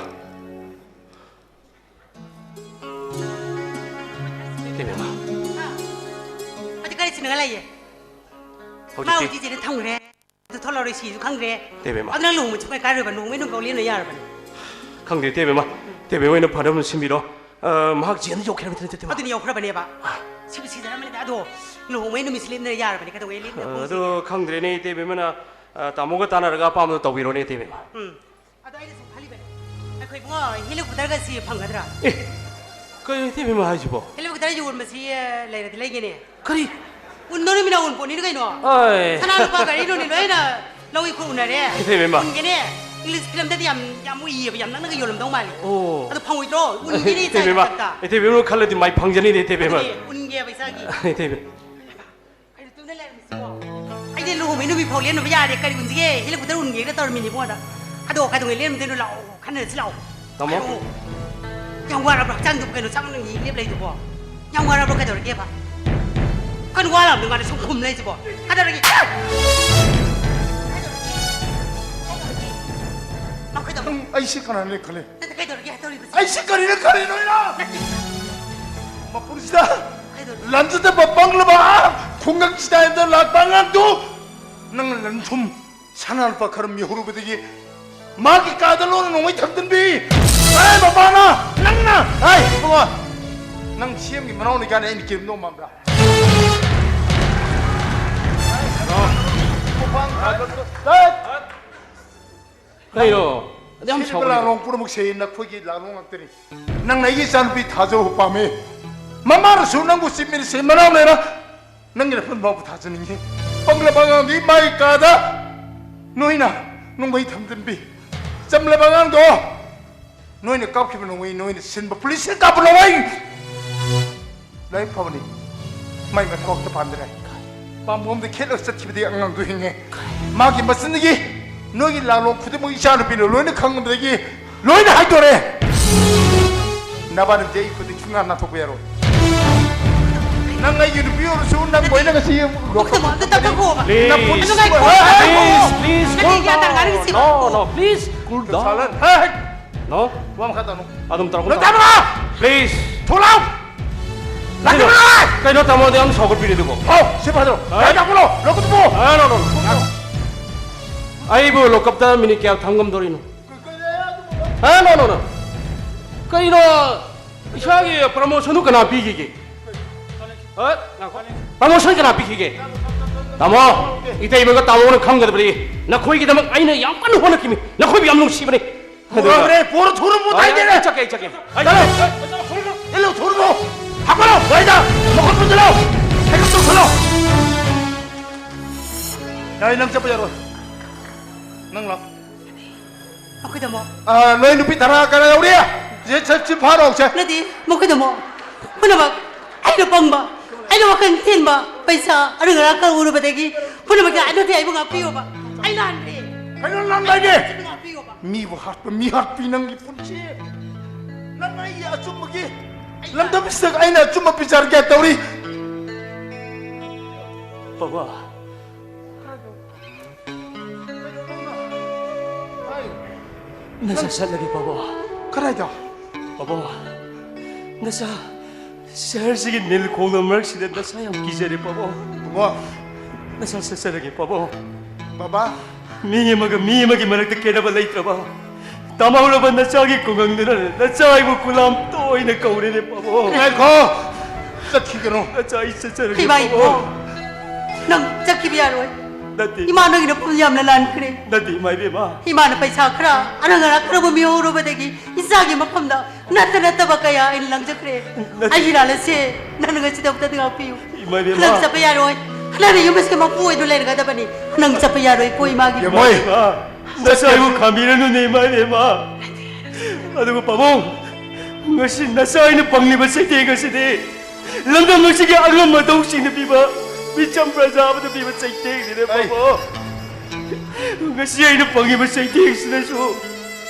ꯏꯇꯩꯕꯦꯝꯃ꯫ ꯑꯗꯨ ꯀꯔꯤ ꯆꯤꯡꯅꯒ ꯂꯩꯌꯦ? ꯃꯥ ꯍꯧꯖꯤꯛꯇꯤ ꯍꯧꯖꯤꯛ ꯆꯦꯟ ꯊꯝꯈ꯭ꯔꯦ꯫ ꯑꯗꯨ ꯊꯣꯛꯂꯛꯑꯔꯣꯏ ꯁꯤꯁꯨ ꯈꯪꯗ꯭ꯔꯦ꯫ ꯏꯇꯩꯕꯦꯝꯃ꯫ ꯑꯗꯨ ꯅꯪ ꯂꯨꯍꯣꯡꯕ ꯁꯨꯡꯀꯥꯏ ꯀꯥꯏꯔꯣꯏꯕ, ꯂꯨꯍꯣꯡꯕꯩ ꯅꯨꯃꯤꯠꯐꯥꯎ ꯂꯦꯟꯅ ꯌꯥꯔꯕꯅꯤ꯫ ꯈꯪꯗꯦ ꯏꯇꯩꯕꯦꯝꯃ꯫ ꯏꯇꯩꯕꯦꯝꯃ ꯍꯣꯏꯅ ꯐꯅꯕ ꯁꯤꯟꯕꯤꯔꯣ꯫ ꯑ, ꯃꯍꯥꯛ ꯖꯦꯜꯗ ꯌꯧꯈ꯭ꯔꯦ ꯍꯥꯏꯕ ꯅꯠꯇ꯭ꯔꯣ ꯏꯇꯩꯕꯦꯝꯃ? ꯑꯗꯨꯅꯤ ꯌꯧꯈ꯭ꯔꯕꯅꯦꯕ꯫ ꯁꯤꯕꯨ ꯁꯤꯖꯔꯝꯃꯅꯤꯗ꯫ ꯑꯗꯣ ꯂꯨꯍꯣꯡꯕꯩ ꯅꯨꯃꯤꯠꯁꯤ ꯂꯦꯞꯅ ꯌꯥꯔꯕꯅꯤ꯫ ꯀꯩꯗꯧꯉꯩ ꯂꯦꯞꯅ ꯑ, ꯈꯣꯡꯁꯤ? ꯑꯗꯣ ꯈꯪꯗ꯭ꯔꯦꯅꯦ ꯏꯇꯩꯕꯦꯝꯃꯅ, ꯑ, ꯇꯥꯃꯣꯒ ꯇꯥꯟꯅꯔꯒ ꯑꯄꯥꯝꯕꯗꯣ ꯇꯧꯕꯤꯔꯣꯅꯦ ꯏꯇꯩꯕꯦꯝꯃ꯫ ꯎꯝ꯫ ꯑꯗꯣ ꯑꯩꯅ ꯁꯨꯝ ꯈꯜꯂꯤꯕꯅꯦ, ꯑꯩꯈꯣꯏ ꯏꯕꯨꯡꯉꯣ ꯍꯦꯂꯤꯀꯣꯞꯇꯔꯒꯁꯤ ꯐꯪꯒꯗ꯭ꯔꯥ? ꯑꯦ, ꯀꯩꯅꯣ ꯏꯇꯩꯕꯦꯝꯃ ꯍꯥꯏꯁꯤꯕꯣ? ꯍꯦꯂꯤꯀꯣꯞꯇꯔ ꯌꯣꯟꯕꯁꯤ, ꯑ, ꯂꯩꯔꯗꯤ ꯂꯩꯒꯦꯅꯦ꯫ ꯀꯔꯤ? ꯎꯟꯗꯧꯔꯤꯃꯤꯅ ꯎꯟ ꯄꯣꯠꯅꯤꯅ ꯀꯩꯅꯣ꯫ ꯑꯣꯏ꯫ ꯁꯅꯥ ꯂꯨꯄꯥ ꯒꯥꯔꯤꯅꯨꯡꯅꯤ ꯂꯣꯏꯅ ꯂꯧꯏ ꯈꯣꯏ ꯎꯅꯔꯦ꯫ ꯏꯇꯩꯕꯦꯝꯃ꯫ ꯎꯟꯒꯦꯅꯦ꯫ ꯏꯪꯂꯤꯁ ꯐꯤꯂꯝꯗꯗꯤ ꯌꯥꯝ, ꯌꯥꯝ ꯎꯏꯌꯦꯕ, ꯌꯥꯝ ꯅꯛꯅꯒ ꯌꯣꯜꯂꯝꯗꯧ ꯃꯥꯜꯂꯤ꯫ ꯑꯣ꯫ ꯑꯗꯣ ꯐꯪꯉꯣꯏꯗ꯭ꯔꯣ? ꯎꯟꯒꯦꯅꯦ ꯏꯆꯥ ꯏꯇꯩꯕꯦꯝꯃ, ꯏꯊꯛꯇ꯫ ꯏꯇꯩꯕꯦꯝꯃ ꯈꯜꯂꯗꯤ ꯃꯥꯏ ꯐꯪꯖꯅꯤꯅꯦ ꯏꯇꯩꯕꯦꯝꯃ꯫ ꯑꯗꯨꯅꯦ, ꯎꯟꯒꯦꯕ ꯏꯆꯥꯒꯤ꯫ ꯏꯇꯩꯕꯦꯝ꯫ ꯀꯩꯅꯣ ꯇꯨꯃꯤꯟꯅ ꯂꯩꯔꯝꯃꯤꯁꯤꯕꯣ? ꯑꯩꯗꯤ ꯂꯨꯍꯣꯡꯕꯩ ꯅꯨꯃꯤꯠ ꯐꯥꯎ ꯂꯦꯟꯕ ꯌꯥꯔꯦ꯫ ꯀꯔꯤ ꯎꯟꯁꯤꯒꯦ? ꯍꯦꯂꯤꯀꯣꯞꯇꯔ ꯎꯟꯒꯦꯅ ꯇꯧꯔꯝꯃꯤꯅꯦ ꯏꯕꯨꯡꯉꯣꯗ꯫ ꯑꯗꯣ ꯀꯩꯗꯧꯉꯩ ꯂꯦꯟꯗꯣꯏꯅꯣ? ꯂꯥꯛꯑꯣ, ꯈꯟꯅꯔꯁꯤ ꯂꯥꯛꯑꯣ꯫ ꯇꯥꯃꯣ꯫ ꯍꯥꯏꯔꯛꯑꯣ꯫ ꯌꯥꯝ ꯋꯥꯔꯕ꯭ꯔꯣ? ꯍꯛꯆꯥꯡꯗꯨꯕꯨ ꯀꯩꯅꯣ ꯆꯥꯛ ꯅꯪ ꯂꯦꯞ ꯂꯩꯗꯨꯕꯣ? ꯌꯥꯝ ꯋꯥꯔꯕ꯭ꯔꯣ? ꯀꯩꯗꯧꯔꯒꯦꯕ? ꯀꯩꯅꯣ ꯋꯥꯔꯕꯅꯣ? ꯃꯥꯅ ꯁꯨꯝ ꯈꯨꯝ ꯂꯩꯁꯤꯕꯣ? ꯀꯩꯗꯧꯔꯒꯦ? ꯀꯩꯗꯧꯔꯒꯦ? ꯃꯥ ꯀꯩꯗꯧꯔꯒꯦ? ꯅꯪ ꯑꯩꯁꯦ ꯀꯅꯥꯅ ꯈꯜꯂꯦ? ꯅꯪ ꯀꯩꯗꯧꯔꯒꯦ ꯇꯧꯔꯤꯕꯁꯦ? ꯑꯩꯁꯦ ꯀꯔꯤꯅ ꯈꯜꯂꯤꯅꯣ ꯑꯩꯅ? ꯅꯠꯇꯦ꯫ ꯃꯄꯨꯟꯁꯤꯗ ꯀꯩꯗꯧꯔꯒꯦ? ꯂꯝꯗꯨꯗ ꯄꯪꯂꯕ ꯈꯨꯡꯒꯪ ꯆꯤꯗꯥꯏꯗ ꯂꯥꯛꯄ ꯑꯉꯥꯡꯗꯨ ꯅꯪꯅ ꯂꯟ ꯊꯨꯝ ꯁꯅꯥ ꯂꯨꯄꯥ ꯈꯔ ꯃꯤꯍꯧꯔꯨꯕꯗꯒꯤ ꯃꯥꯒꯤ ꯀꯥꯗ ꯂꯣꯟꯅ ꯅꯣꯡꯃꯩ ꯊꯝꯖꯤꯟꯕꯤ꯫ ꯑꯦ ꯃꯄꯥꯅ ꯅꯪꯅ꯫ ꯑꯩ ꯏꯕꯨꯡꯉꯣ, ꯅꯪ ꯁꯤ ꯑꯦꯝꯒꯤ ꯃꯅꯥꯎꯅꯤ ꯀꯥꯏꯅ ꯑꯩꯅ ꯀꯤꯔꯝꯗꯧ ꯃꯥꯟꯕ꯭ꯔꯥ? ꯀꯩꯅꯣ? ꯑꯗꯨ ꯌꯥꯝ ꯁꯤꯔꯤꯕ ꯁꯥꯎꯒꯠꯂꯤꯗꯣ꯫ ꯂꯥꯛꯂꯣꯡ ꯄꯨꯝꯅꯃꯛꯁꯦ ꯅꯈꯣꯏꯒꯤ ꯂꯥꯛꯂꯣꯡ ꯉꯥꯛꯇꯅꯤ꯫ ꯅꯪꯅ ꯑꯩꯒꯤ ꯏꯆꯥꯅꯨꯄꯤ ꯊꯥꯖꯕ ꯄꯥꯝꯃꯤ꯫ ꯃꯃꯥꯅꯁꯨ ꯅꯪꯕꯨ ꯆꯤꯞ ꯃꯤꯅꯤꯁꯇꯔꯒꯤ ꯃꯅꯥꯎ ꯂꯩꯔ ꯅꯪꯒꯤ ꯅꯐꯝ ꯐꯥꯎꯕ ꯊꯥꯖꯅꯤꯡꯉꯤ꯫ ꯄꯪꯂꯕ ꯑꯉꯥꯡꯗꯤ ꯃꯥꯒꯤ ꯀꯥꯗ ꯅꯣꯏꯅ ꯅꯣꯡꯃꯩ ꯊꯝꯖꯤꯟꯕꯤ꯫ ꯆꯝꯂꯕ ꯑꯉꯥꯡꯗꯣ ꯅꯣꯏꯅ ꯀꯥꯞꯈꯤꯕ ꯅꯣꯡꯃꯩ ꯅꯣꯏꯅ ꯁꯤꯟꯕ ꯄꯨꯂꯤꯁꯅ ꯀꯥꯞꯄ ꯅꯣꯡꯃꯩ꯫ ꯂꯥꯏꯔꯤꯛ ꯐꯕꯅꯤ꯫ ꯃꯥꯏ ꯃꯊꯧꯇ ꯄꯥꯟꯗ꯭ꯔꯦ꯫ ꯄꯥꯝꯕꯣꯝꯗ ꯈꯦꯠꯂꯒ ꯆꯠꯈꯤꯕꯗꯤ ꯑꯉꯥꯡꯗꯣ ꯍꯤꯡꯉꯦ꯫ ꯃꯥꯒꯤ ꯃꯆꯤꯟꯗꯒꯤ ꯅꯣꯏꯒꯤ ꯂꯥꯛꯂꯣꯡ ꯈꯨꯗꯤꯡꯃꯛ ꯏꯆꯥ ꯅꯨꯄꯤꯅ ꯂꯣꯏꯅ ꯈꯪꯕꯗꯒꯤ ꯂꯣꯏꯅ ꯍꯥꯏꯗꯣꯔꯦ꯫ ꯅꯕꯥꯅꯤꯗꯤ ꯑꯩ ꯈꯨꯗꯤꯡ ꯁꯨꯡꯅꯥ ꯅꯥꯊꯣꯛꯄ ꯌꯥꯔꯣꯏ꯫ ꯅꯪ ꯑꯩꯒꯤ ꯅꯨꯄꯤ ꯑꯣꯏꯔꯁꯨ ꯅꯪ ꯀꯣꯏꯅ ꯉꯁꯤ ꯄꯨꯈ꯭ꯔꯤꯗ ꯑꯝꯇ ꯇꯞꯊꯈꯣ꯫ ꯅꯄꯨꯟꯁꯤ please, please, please, cool down. No, no, please, cool down. ꯅꯣ꯫ ꯋꯥ ꯃꯈꯥ ꯇꯥꯅꯨ꯫ ꯑꯗꯨꯝ ꯇꯧꯔꯛꯀꯅꯨ, ꯅꯪ ꯇꯥꯃꯣ! ꯄ꯭ꯂꯤꯖ! ꯊꯣꯛꯂꯛꯑꯣ! ꯀꯩꯅꯣ? ꯂꯥꯛꯀꯅꯨ! ꯀꯩꯅꯣ ꯇꯥꯃꯣꯗꯤ ꯌꯥꯝ ꯁꯥꯎꯒꯠꯄꯤꯔꯤꯗꯨꯕꯣ? ꯑꯧ, ꯁꯤ ꯐꯥꯖꯔꯣ꯫ ꯍꯥ? ꯀꯩ ꯇꯥꯛꯄꯅꯣ? ꯂꯧꯈꯠꯄꯣ! ꯍꯥ, ꯅꯣ, ꯅꯣ, ꯅꯣ꯫ ꯑꯩꯕꯨ ꯂꯣꯀꯞꯇ ꯃꯤꯅꯤꯠ ꯀꯌꯥ ꯊꯝ ꯉꯝꯗꯣꯔꯤꯅꯣ? ꯍꯥ, ꯅꯣ, ꯅꯣ, ꯅꯣ꯫ ꯀꯩꯅꯣ? ꯏꯁꯥꯒꯤ ꯄ꯭ꯔꯃꯣꯁꯟꯗꯨ ꯀꯅꯥ ꯄꯤꯈꯤꯒꯦ? ꯍꯥ? ꯉꯥꯏꯈꯣ꯫ ꯄ꯭ꯔꯃꯣꯁꯟ ꯀꯅꯥ ꯄꯤꯈꯤꯒꯦ? ꯇꯥꯃꯣ, ꯏꯇꯩꯃꯒ ꯇꯥꯃꯣꯅ ꯈꯪꯒꯗꯕꯅꯤ꯫ ꯅꯈꯣꯏꯒꯤꯗꯃꯛ ꯑꯩꯅ ꯌꯥꯝ ꯀꯟꯅ ꯍꯣꯠꯅꯈꯤꯕꯅꯤ꯫ ꯅꯈꯣꯏꯕꯨ ꯌꯥꯝ ꯅꯨꯡꯁꯤꯕꯅꯤ꯫ ꯄꯨꯔꯛꯑꯣꯅꯦ, ꯄꯨꯔꯣ, ꯊꯨꯅ ꯄꯨꯔꯣ, ꯑꯩ, ꯇꯥꯏꯗꯦꯅꯦ꯫ ꯑꯩ ꯆꯠꯀꯦ, ꯑꯩ ꯆꯠꯀꯦ꯫ ꯑꯩ ꯆꯠꯂꯣ꯫ ꯆꯠꯀꯦ꯫ ꯏꯜꯂꯨ, ꯊꯨꯅ ꯄꯨꯔꯣ꯫ ꯍꯥꯞꯀꯠꯂꯣ, ꯒꯥꯔꯤꯗ꯫ ꯃꯈꯣꯟ ꯄꯨꯟꯁꯤꯜꯂꯣ꯫ ꯁꯥꯏꯀꯜ ꯇꯧꯁꯜꯂꯣ꯫ ꯌꯥꯏ, ꯅꯪ ꯆꯠꯄ ꯌꯥꯔꯣꯏ꯫ ꯅꯪ ꯂꯥꯛ꯫ ꯃꯈꯣꯏꯗꯃꯣ꯫ ꯑꯥ, ꯅꯣꯏ ꯅꯨꯄꯤ ꯇꯔꯥ ꯀꯅꯥ ꯌꯧꯔꯤ? ꯁꯤ, ꯁꯤ, ꯁꯤ ꯐꯥꯔꯣ, ꯁꯦ꯫ ꯅꯠꯇꯦ, ꯃꯈꯣꯏꯗꯃꯣ꯫ ꯄꯨꯝꯅꯃꯛ ꯑꯩꯅ ꯄꯪꯕ, ꯑꯩꯅ ꯋꯥꯈꯜ ꯊꯤꯟꯕ, ꯄꯩꯁꯥ ꯑꯔꯨ ꯑꯔꯥꯛ ꯈꯔ ꯎꯔꯨꯕꯗꯒꯤ ꯄꯨꯝꯅꯃꯛꯀꯤ ꯑꯩꯅꯗꯤ ꯑꯩꯕꯨ ꯉꯥꯛꯄꯤꯌꯣꯕ꯫ ꯑꯩ ꯂꯥꯟꯈ꯭ꯔꯦ꯫ ꯀꯩꯅꯣ ꯅꯪ ꯂꯩꯒꯦ? ꯑꯩꯕꯨ ꯉꯥꯛꯄꯤꯌꯣꯕ꯫ ꯃꯤꯕꯨ ꯍꯥꯠꯄ ꯃꯤ ꯍꯥꯠꯄꯤ ꯅꯪꯒꯤ ꯄꯨꯟꯁꯤ꯫ ꯅꯪ ꯑꯩꯒꯤ ꯑꯆꯨꯝꯕꯒꯤ ꯂꯝꯗꯝꯁꯤꯗ ꯑꯩꯅ ꯑꯆꯨꯝꯕ ꯕꯤꯆꯥꯔ ꯀꯌꯥ ꯇꯧꯔꯤ꯫ ꯕꯕꯥ, ꯅꯆꯥ ꯆꯠꯂꯒꯦ, ꯕꯕꯥ꯫ ꯀꯗꯥꯏꯗ? ꯕꯕꯥ, ꯅꯆꯥ ꯁꯍꯔꯁꯤꯒꯤ ꯅꯤꯜ ꯈꯣꯡꯅ ꯃꯔꯛꯁꯤꯗ ꯅꯆꯥ ꯌꯥꯝ ꯀꯤꯖꯔꯦ, ꯕꯕꯥ꯫ ꯕꯕꯥ꯫ ꯅꯆꯥ ꯆꯠꯆꯔꯒꯦ, ꯕꯕꯥ꯫ ꯕꯕꯥ꯫ ꯃꯤ ꯑꯃꯒ ꯃꯤ ꯑꯃꯒꯤ ꯃꯔꯛꯇ ꯈꯦꯠꯅꯕ ꯂꯩꯇ꯭ꯔꯕ ꯇꯥꯃꯧꯔꯕ ꯅꯆꯥꯒꯤ ꯈꯨꯡꯒꯪꯗꯨꯅ ꯅꯆꯥ ꯑꯩꯕꯨ ꯈꯨꯂꯥꯝ ꯇꯣꯏꯅ ꯀꯧꯔꯦꯅꯦ, ꯄꯥꯕꯨꯡ꯫ ꯉꯥꯏꯈꯣ! ꯆꯠꯈꯤꯒꯅꯨ꯫ ꯅꯆꯥ ꯑꯩ ꯆꯠꯆꯔꯒꯦ, ꯏꯃꯥ ꯄꯥꯕꯨꯡ꯫ ꯏꯕꯨꯡꯉꯣ, ꯅꯪ ꯆꯠꯈꯤꯕ ꯌꯥꯔꯣꯏ꯫ ꯅꯠꯇꯦ꯫ ꯏꯃꯥ ꯅꯪꯒꯤ ꯅꯐꯝ ꯌꯥꯝꯅ ꯂꯥꯟꯈ꯭ꯔꯦ꯫ ꯅꯠꯇꯦ, ꯏꯃꯥ ꯏꯕꯦꯝꯃ꯫ ꯏꯃꯥꯅ ꯄꯩꯁꯥ ꯈꯔ ꯑꯔꯪ ꯑꯔꯥꯛ ꯈꯔꯕꯨ ꯃꯤꯍꯧꯔꯨꯕꯗꯒꯤ ꯏꯆꯥꯒꯤ ꯃꯐꯝꯗ ꯅꯠꯇ ꯅꯠꯇꯕ ꯀꯌꯥ ꯑꯩꯅ ꯂꯪꯖꯈ꯭ꯔꯦ꯫ ꯅꯠꯇꯦ꯫ ꯑꯩꯒꯤ ꯂꯥꯜ ꯑꯁꯦ ꯅꯪꯅ ꯉꯁꯤꯗꯃꯛꯇꯗꯤ ꯉꯥꯛꯄꯤꯌꯨ꯫ ꯏꯃꯥ ꯏꯕꯦꯝꯃ꯫ ꯅꯪ ꯆꯠꯄ ꯌꯥꯔꯣꯏ꯫ ꯅꯪꯅ ꯌꯨꯝ ꯑꯁꯤꯒꯤ ꯃꯄꯨ ꯑꯣꯏꯗꯨꯅ ꯂꯩꯔꯒꯗꯕꯅꯤ꯫ ꯅꯪ ꯆꯠꯄ ꯌꯥꯔꯣꯏꯀꯣ, ꯏꯃꯥꯒꯤ꯫ ꯏꯃꯥ ꯏꯕꯦꯝꯃ꯫ ꯅꯆꯥ ꯑꯩꯕꯨ ꯈꯥꯝꯕꯤꯔꯅꯨꯅꯦ, ꯏꯃꯥ ꯏꯕꯦꯝꯃ꯫ ꯑꯗꯨꯒ ꯄꯥꯕꯨꯡ, ꯉꯁꯤ ꯅꯆꯥ ꯑꯩꯅ ꯐꯪꯂꯤꯕ ꯆꯩꯊꯦꯡ ꯑꯁꯤꯗꯤ ꯂꯝꯗꯝ ꯑꯁꯤꯒꯤ ꯑꯉꯝ ꯑꯊꯧꯁꯤꯡꯅ ꯄꯤꯕ, ꯃꯤꯆꯝ ꯄ꯭ꯔꯖꯥ ꯑꯃꯗ ꯄꯤꯕ ꯆꯩꯊꯦꯡꯅꯤꯅꯦ꯫ ꯑꯩ ꯄꯥꯕꯨꯡ, ꯉꯁꯤ ꯑꯩꯅ ꯐꯪꯂꯤꯕ ꯆꯩꯊꯦꯡꯁꯤꯅꯁꯨ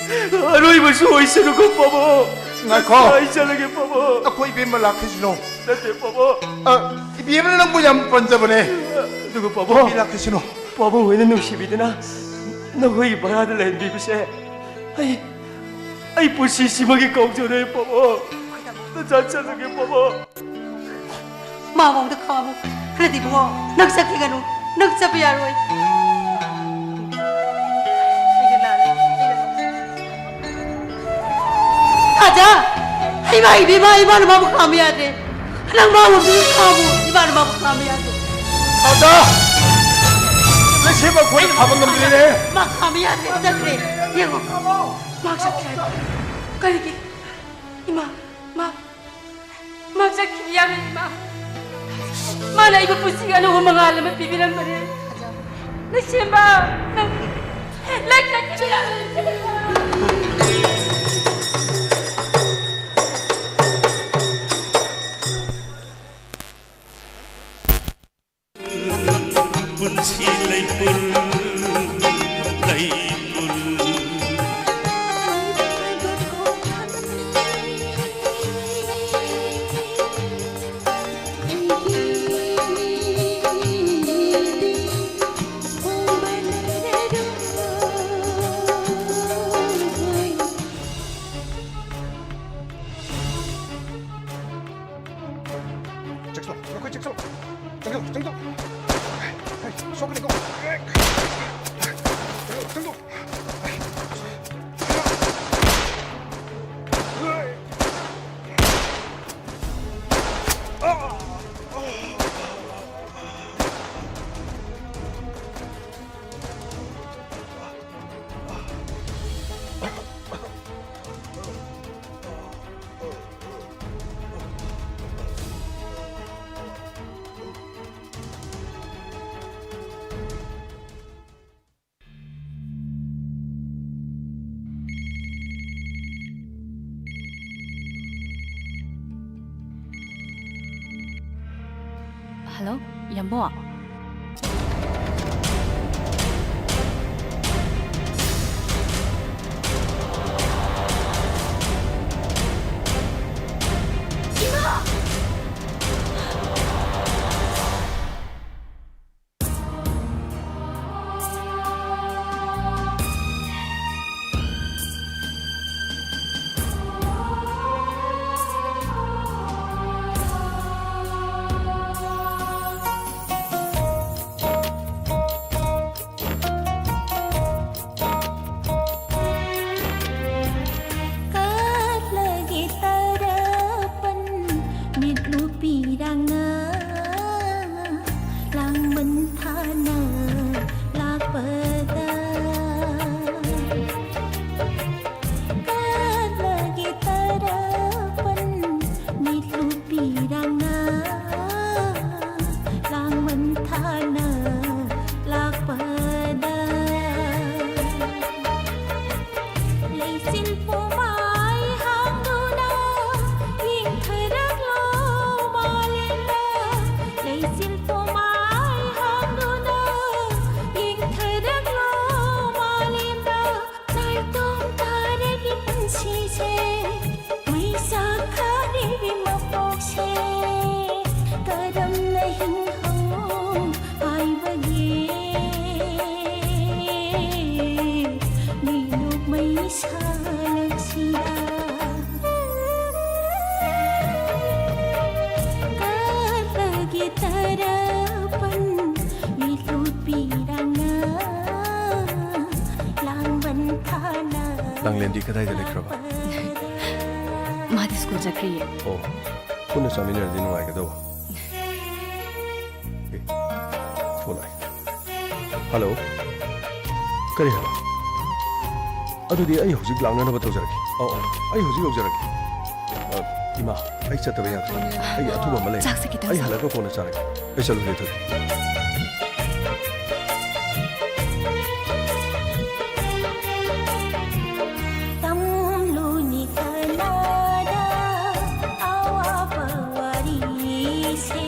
ꯑꯔꯣꯏꯕꯁꯨ ꯑꯣꯏꯁꯅꯨꯀꯣ ꯄꯥꯕꯨꯡ꯫ ꯉꯥꯏꯈꯣ꯫ ꯅꯆꯥ ꯑꯩ ꯆꯠꯂꯒꯦ ꯄꯥꯕꯨꯡ꯫ ꯑꯩꯈꯣꯏ ꯏꯕꯦꯝꯃ ꯂꯥꯛꯈꯤꯁꯅꯨ꯫ ꯅꯠꯇꯦ ꯄꯥꯕꯨꯡ꯫ ꯑ, ꯏꯕꯦꯝꯃꯅ ꯅꯪꯕꯨ ꯌꯥꯝ ꯄꯟꯖꯕꯅꯦ꯫ ꯑꯗꯨꯒ ꯄꯥꯕꯨꯡ, ꯅꯨꯄꯤ ꯂꯥꯛꯈꯤꯁꯅꯨ꯫ ꯄꯥꯕꯨꯡ ꯍꯣꯏꯅ ꯅꯨꯡꯁꯤꯕꯤꯗꯨꯅ ꯅꯈꯣꯏꯒꯤ ꯚꯔꯥꯗ ꯂꯩꯍꯟꯕꯤꯕꯁꯦ ꯑꯩ, ꯑꯩ ꯄꯨꯟꯁꯤꯁꯤꯃꯒꯤ ꯀꯥꯎꯖꯔꯣꯏ ꯄꯥꯕꯨꯡ꯫ ꯅꯆꯥ ꯆꯠꯂꯒꯦ ꯄꯥꯕꯨꯡ꯫ ꯃꯥ ꯃꯑꯣꯡꯗ ꯈꯥꯝꯃꯨ꯫ ꯈꯔꯗꯤ ꯏꯕꯨꯡꯉꯣ, ꯅꯪ ꯆꯠꯈꯤꯒꯅꯨ꯫ ꯅꯪ ꯆꯠꯄ ꯌꯥꯔꯣꯏ꯫ ꯑꯩꯅ ꯂꯥꯜꯂꯦ꯫ ꯑꯩꯅ ꯂꯥꯜꯂꯦ꯫ ꯇꯥꯖꯥ! ꯍꯩꯃꯥ, ꯏꯕꯦꯝꯃ, ꯏꯃꯥꯅ ꯃꯥꯕꯨ ꯈꯥꯝꯕ ꯌꯥꯗ꯭ꯔꯦ꯫ ꯅꯪ ꯃꯥꯕꯨ ꯑꯝꯇ ꯈꯥꯝꯃꯨ꯫ ꯏꯃꯥꯅ ꯃꯥꯕꯨ ꯈꯥꯝꯕ ꯌꯥꯗ꯭ꯔꯦ꯫ ꯇꯥꯖꯥ! ꯂꯩꯁꯦꯝꯕ ꯑꯩꯈꯣꯏꯅ ꯈꯥꯝꯕ ꯉꯝꯗ꯭ꯔꯦꯅꯦ꯫ ꯃꯥ ꯈꯥꯝꯕ ꯌꯥꯗ꯭ꯔꯦ, ꯆꯠꯈ꯭ꯔꯦ꯫ ꯌꯦꯡꯉꯣ꯫ ꯃꯥ ꯆꯠꯈ꯭ꯔꯦ꯫ ꯀꯔꯤꯒꯤ? ꯏꯃꯥ, ꯃꯥ, ꯃꯥ ꯆꯠꯈꯤꯕ ꯌꯥꯔꯣꯏ, ꯏꯃꯥ꯫ ꯃꯥꯅ ꯑꯩꯕꯨ ꯄꯨꯟꯁꯤꯒꯤ ꯑꯅꯧꯕ ꯃꯉꯥꯜ ꯑꯃ ꯄꯤꯕꯤꯔꯝꯕꯅꯦ꯫ ꯂꯩꯁꯦꯝꯕ, ꯅꯪ, ꯅꯪ ꯆꯠꯈꯤꯕ ꯌꯥꯔꯣꯏ꯫ ꯄꯨꯟꯁꯤ ꯂꯩꯄꯨꯟ, ꯂꯩꯄꯨꯟ꯫ ꯆꯪꯁꯤꯜꯂꯣ, ꯅꯈꯣꯏ ꯆꯪꯁꯤꯜꯂꯣ꯫ ꯆꯪꯁꯤꯜꯂꯣ, ꯆꯪꯁꯤꯜꯂꯣ꯫ ꯍꯩ, ꯁꯣꯛꯀꯅꯤꯀꯣ꯫ ꯆꯪꯁꯤꯜꯂꯣ, ꯆꯪꯁꯤꯜꯂꯣ꯫ ꯍꯜꯂꯣ, ꯌꯥꯝꯕꯣ꯫ ꯀꯠꯂꯒꯦ ꯇꯔꯥꯄꯟ ꯃꯤꯠꯂꯨ ꯄꯤꯔꯥꯡꯅ ꯂꯥꯡꯕꯟ ꯊꯥꯅ ꯂꯥꯛꯄꯗ꯫ ꯀꯠꯂꯒꯦ ꯇꯔꯥꯄꯟ ꯃꯤꯠꯂꯨ ꯄꯤꯔꯥꯡꯅ ꯂꯥꯡꯕꯟ ꯊꯥꯅ ꯂꯥꯛꯄꯗ꯫ ꯂꯩꯆꯤꯜ ꯄꯨꯝꯃꯥꯏ ꯍꯥꯡꯗꯨꯅ ꯌꯦꯡꯊꯔꯛꯂꯣ ꯃꯥꯂꯦꯝꯗ꯫ ꯂꯩꯆꯤꯜ ꯄꯨꯝꯃꯥꯏ ꯍꯥꯡꯗꯨꯅ ꯌꯦꯡꯊꯔꯛꯂꯣ ꯃꯥꯂꯦꯝꯗ꯫ ꯅꯥꯏꯇꯣꯝ ꯇꯥꯔꯕꯤ ꯄꯨꯟꯁꯤꯁꯦ, ꯃꯩ ꯆꯥꯛꯈꯔꯕꯤ ꯃꯄꯣꯛꯁꯦ, ꯀꯔꯝꯅ ꯍꯤꯡꯍꯧ ꯍꯥꯏꯕꯒꯦ? ꯃꯤꯅꯣꯛ ꯃꯩꯁꯥꯂꯛꯁꯤꯗ ꯀꯠꯂꯒꯦ ꯇꯔꯥꯄꯟ ꯃꯤꯠꯂꯨ ꯄꯤꯔꯥꯡꯅ ꯂꯥꯡꯕꯟ ꯊꯥꯅ꯫ ꯂꯥꯡꯂꯦꯟꯗꯤ ꯀꯗꯥꯏꯗ ꯂꯩꯈ꯭ꯔꯕ? ꯃꯥꯗꯤ ꯁ꯭ꯀꯨꯜ ꯆꯠꯈ꯭ꯔꯤꯌꯦ꯫ ꯑꯣ, ꯄꯨꯟꯅ ꯆꯥꯃꯤꯟꯅꯔꯗꯤ ꯅꯨꯡꯉꯥꯏꯒꯗꯧꯕ꯫ ꯑꯦ, ꯐꯣꯟ ꯂꯥꯛꯑꯦ꯫ ꯍꯜꯂꯣ꯫ ꯀꯔꯤ ꯍꯥꯏꯕ? ꯑꯗꯨꯗꯤ ꯑꯩ ꯍꯧꯖꯤꯛ ꯂꯥꯛꯅꯅꯕ ꯇꯧꯖꯔꯛꯀꯦ꯫ ꯑꯧ, ꯑꯧ, ꯑꯩ ꯍꯧꯖꯤꯛ ꯌꯧꯖꯔꯛꯀꯦ꯫ ꯑ, ꯏꯃꯥ, ꯑꯩ ꯆꯠꯇꯕ ꯌꯥꯗ꯭ꯔꯦ꯫ ꯑꯩꯒꯤ ꯑꯊꯨꯕ ꯑꯃ ꯂꯩ꯫ ꯆꯥꯛꯁꯦ ꯈꯤꯇꯪ ꯑꯩ ꯆꯥ- ꯍꯜꯂꯛꯑꯒ ꯀꯣꯟꯅ ꯆꯥꯔꯒꯦ꯫ ꯑꯩ ꯆꯠꯂꯨꯒꯦ, ꯊꯣꯏ꯫ ꯇꯝꯂꯨꯅꯤ ꯀꯅꯥꯗ ꯑꯋꯥꯕ ꯋꯥꯔꯤꯁꯦ?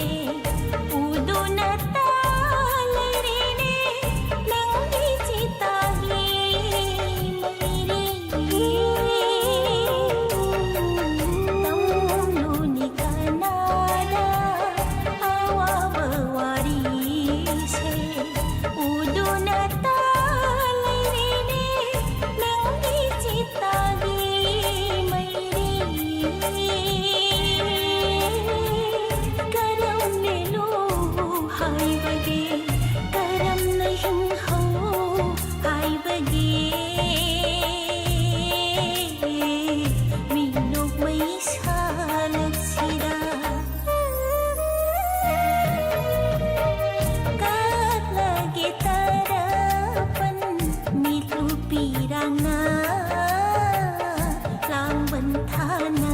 ꯊꯥꯅ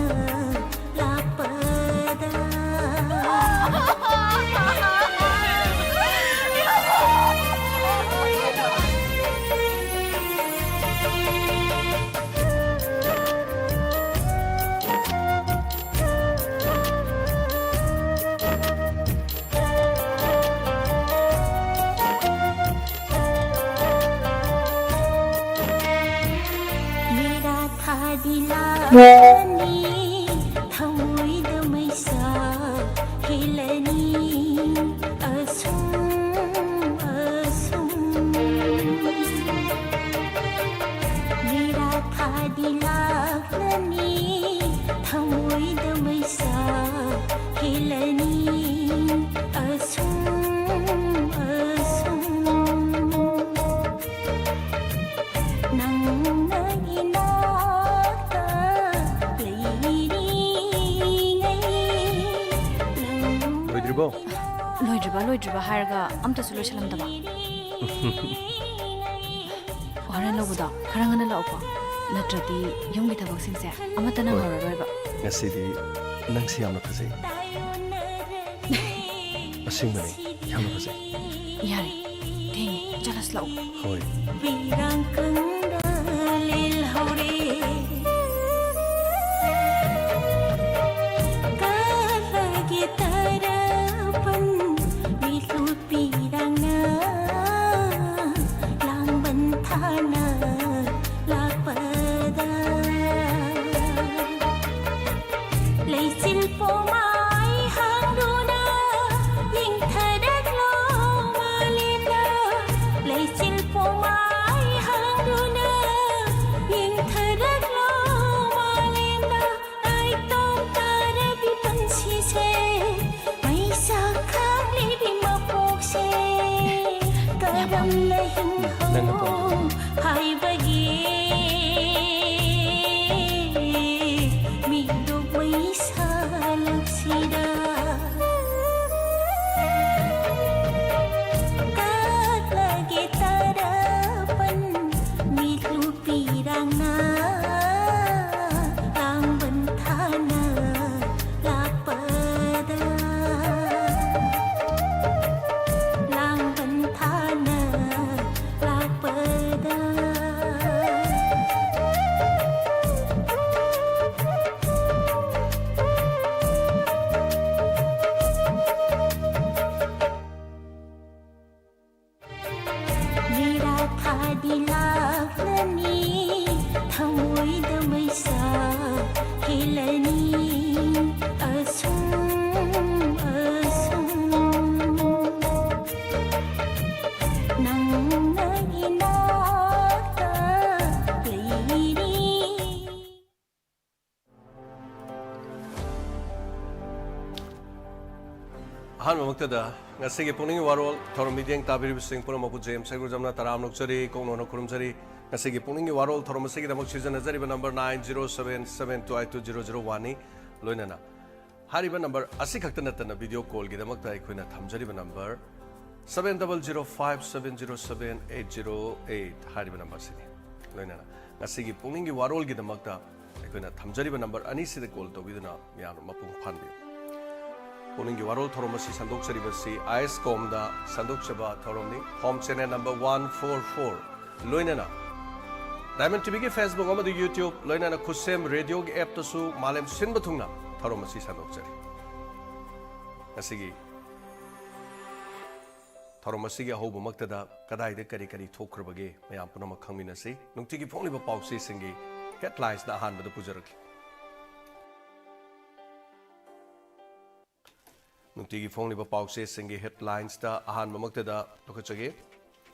ꯂꯥꯛꯄꯗ꯫ ꯃꯦꯔꯥ ꯊꯥꯗꯤ ꯂꯥꯛꯂꯅꯤ, ꯊꯃꯣꯏꯗ ꯃꯩꯁꯥ ꯍꯦꯜꯂꯅꯤ, ꯑꯁꯨꯝ ꯑꯁꯨꯝ꯫ ꯃꯦꯔꯥ ꯊꯥꯗꯤ ꯂꯥꯛꯂꯅꯤ, ꯊꯃꯣꯏꯗ ꯃꯩꯁꯥ ꯍꯦꯜꯂꯅꯤ, ꯑꯁꯨꯝ ꯑꯁꯨꯝ꯫ ꯅꯪꯅ ꯏꯅꯥꯛꯇ ꯂꯩꯔꯤꯉꯩ, ꯅꯪ ꯂꯣꯏꯗ꯭ꯔꯤꯕꯣ? ꯂꯣꯏꯗ꯭ꯔꯤꯕ, ꯂꯣꯏꯗ꯭ꯔꯤꯕ ꯍꯥꯏꯔꯒ ꯑꯝꯇꯁꯨ ꯂꯣꯏꯁꯤꯜꯂꯝꯗꯕ꯫ ꯍꯣꯔꯦꯟ ꯂꯧꯕꯗꯣ ꯈꯔ ꯉꯟꯅ ꯂꯥꯛꯎꯀꯣ, ꯅꯠꯇ꯭ꯔꯗꯤ ꯌꯨꯝꯒꯤ ꯊꯕꯛꯁꯤꯡꯁꯦ ꯑꯃꯠꯇ ꯍꯣꯏ꯫ ꯅꯪꯍꯧꯔꯔꯣꯏꯕ꯫ ꯉꯁꯤꯗꯤ ꯅꯪꯁꯤ ꯌꯥꯝꯅ ꯐꯖꯩ꯫ ꯑꯁꯦꯡꯕꯅꯦ, ꯌꯥꯝꯅ ꯐꯖꯩ꯫ ꯌꯥꯔꯦ, ꯊꯦꯡꯉꯦ, ꯆꯠꯂꯁꯤ ꯂꯥꯛꯎ꯫ ꯍꯣꯏ꯫ ꯄꯤꯔꯥꯡ ꯀꯪꯗ ꯂꯦꯜꯍꯧꯔꯦ꯫ ꯀꯥꯂꯒꯤ ꯇꯔꯥꯄꯟ ꯃꯤꯠꯂꯨ ꯄꯤꯔꯥꯡꯅ ꯂꯥꯡꯕꯟ ꯊꯥꯅ ꯂꯥꯛꯄꯗ꯫ ꯂꯩꯆꯤꯜ ꯄꯣꯃꯥꯏ ꯍꯥꯡꯗꯨꯅ ꯌꯦꯡꯊꯔꯛꯂꯣ ꯃꯥꯂꯦꯝꯗ꯫ ꯂꯩꯆꯤꯜ ꯄꯣꯃꯥꯏ ꯍꯥꯡꯗꯨꯅ ꯌꯦꯡꯊꯔꯛꯂꯣ ꯃꯥꯂꯦꯝꯗ꯫ ꯅꯥꯏꯇꯣꯝ ꯇꯥꯔꯕꯤ ꯄꯨꯟꯁꯤꯁꯦ, ꯃꯩꯁꯥ ꯈꯥꯡꯂꯤꯕꯤ ꯃꯄꯣꯛꯁꯦ, ꯀꯔꯝꯅ ꯍꯤꯡꯍꯧ ꯅꯪꯅ ꯄꯥꯝꯖꯕ꯫ ꯍꯥꯏꯕꯒꯤ ꯃꯤꯠꯂꯨ ꯃꯩꯁꯥ ꯂꯛꯁꯤꯗ꯫ ꯀꯠꯂꯒꯦ ꯇꯔꯥꯄꯟ ꯃꯤꯠꯂꯨ ꯄꯤꯔꯥꯡꯅ꯫ ꯑꯍꯥꯟꯕꯃꯛꯇꯗ ꯉꯁꯤꯒꯤ ꯄꯨꯛꯅꯤꯡꯒꯤ ꯋꯥꯔꯣꯜ ꯊꯧꯔꯝ ꯃꯤꯠꯌꯦꯡ ꯇꯥꯕꯤꯔꯤꯕꯁꯤꯡ ꯄꯨꯝꯅꯃꯛꯄꯨ ꯖꯦꯝꯁ ꯍꯩꯒ꯭ꯔꯨꯖꯝꯅ ꯇꯔꯥꯝꯅ ꯑꯣꯛꯆꯔꯤ꯫ ꯀꯣꯛꯅꯣꯟꯅ ꯈꯨꯔꯨꯝꯖꯔꯤ꯫ ꯉꯁꯤꯒꯤ ꯄꯨꯛꯅꯤꯡꯒꯤ ꯋꯥꯔꯣꯜ ꯊꯧꯔꯝ ꯑꯁꯤꯒꯤꯗꯃꯛ ꯁꯤꯖꯤꯟꯅꯖꯔꯤꯕ number nine zero seven seven two eight two zero zero one ꯅꯤ꯫ ꯂꯣꯏꯅꯅ ꯍꯥꯏꯔꯤꯕ ꯅꯝꯕꯔ ꯑꯁꯤꯈꯛꯇ ꯅꯠꯇꯅ ꯚꯤꯗꯤꯑꯣ ꯀꯣꯜꯒꯤꯗꯃꯛꯇ ꯑꯩꯈꯣꯏꯅ ꯊꯝꯖꯔꯤꯕ number seven double zero five seven zero seven eight zero eight ꯍꯥꯏꯔꯤꯕ ꯅꯝꯕꯔꯁꯤꯅꯤ꯫ ꯂꯣꯏꯅꯅ ꯉꯁꯤꯒꯤ ꯄꯨꯛꯅꯤꯡꯒꯤ ꯋꯥꯔꯣꯜꯒꯤꯗꯃꯛꯇ ꯑꯩꯈꯣꯏꯅ ꯊꯝꯖꯔꯤꯕ ꯅꯝꯕꯔ ꯑꯅꯤꯁꯤꯗ ꯀꯣꯜ ꯇꯧꯕꯤꯗꯨꯅ ꯃꯌꯥꯝꯅ ꯃꯄꯨꯡ ꯐꯥꯍꯟꯕꯤꯌꯨ꯫ ꯄꯨꯛꯅꯤꯡꯒꯤ ꯋꯥꯔꯣꯜ ꯊꯧꯔꯝ ꯑꯁꯤ ꯁꯟꯗꯣꯛꯆꯔꯤꯕꯁꯤ ꯑꯥꯏ ꯑꯦꯁ ꯀꯣꯝꯗ ꯁꯟꯗꯣꯛꯆꯕ ꯊꯧꯔꯝꯅꯤ꯫ Home channel number one four four, ꯂꯣꯏꯅꯅ ꯗꯥꯏꯃꯟ ꯇꯤꯚꯤꯒꯤ ꯐꯦꯁꯕꯨꯛ ꯑꯃꯗꯤ ꯌꯨꯇ꯭ꯌꯨꯕ, ꯂꯣꯏꯅꯅ ꯈꯨꯠꯁꯦꯝ ꯔꯦꯗꯤꯑꯣꯒꯤ ꯑꯦꯞꯇꯁꯨ ꯃꯥꯂꯦꯝ ꯁꯤꯟꯕ ꯊꯨꯡꯅ ꯊꯧꯔꯝ ꯑꯁꯤ ꯁꯟꯗꯣꯛꯆꯔꯤ꯫ ꯉꯁꯤꯒꯤ ꯊꯧꯔꯝ ꯑꯁꯤꯒꯤ ꯑꯍꯧꯕꯃꯛꯇꯗ ꯀꯗꯥꯏꯗ ꯀꯔꯤ ꯀꯔꯤ ꯊꯣꯛꯈ꯭ꯔꯕꯒꯦ, ꯃꯌꯥꯝ ꯄꯨꯝꯅꯃꯛ ꯈꯪꯃꯤꯟꯅꯁꯤ꯫ ꯅꯨꯡꯇꯤꯒꯤ ꯐꯣꯡꯂꯤꯕ ꯄꯥꯎꯆꯦꯁꯤꯡꯒꯤ ꯍꯦꯗꯂꯥꯏꯟꯁꯅ ꯑꯍꯥꯟꯕꯗ ꯄꯨꯖꯔꯛꯂꯤ꯫ ꯅꯨꯡꯇꯤꯒꯤ ꯐꯣꯡꯂꯤꯕ ꯄꯥꯎꯆꯦꯁꯤꯡꯒꯤ ꯍꯦꯗꯂꯥꯏꯟꯁꯇ ꯑꯍꯥꯟꯕꯃꯛꯇꯗ ꯂꯧꯈꯠꯆꯒꯦ꯫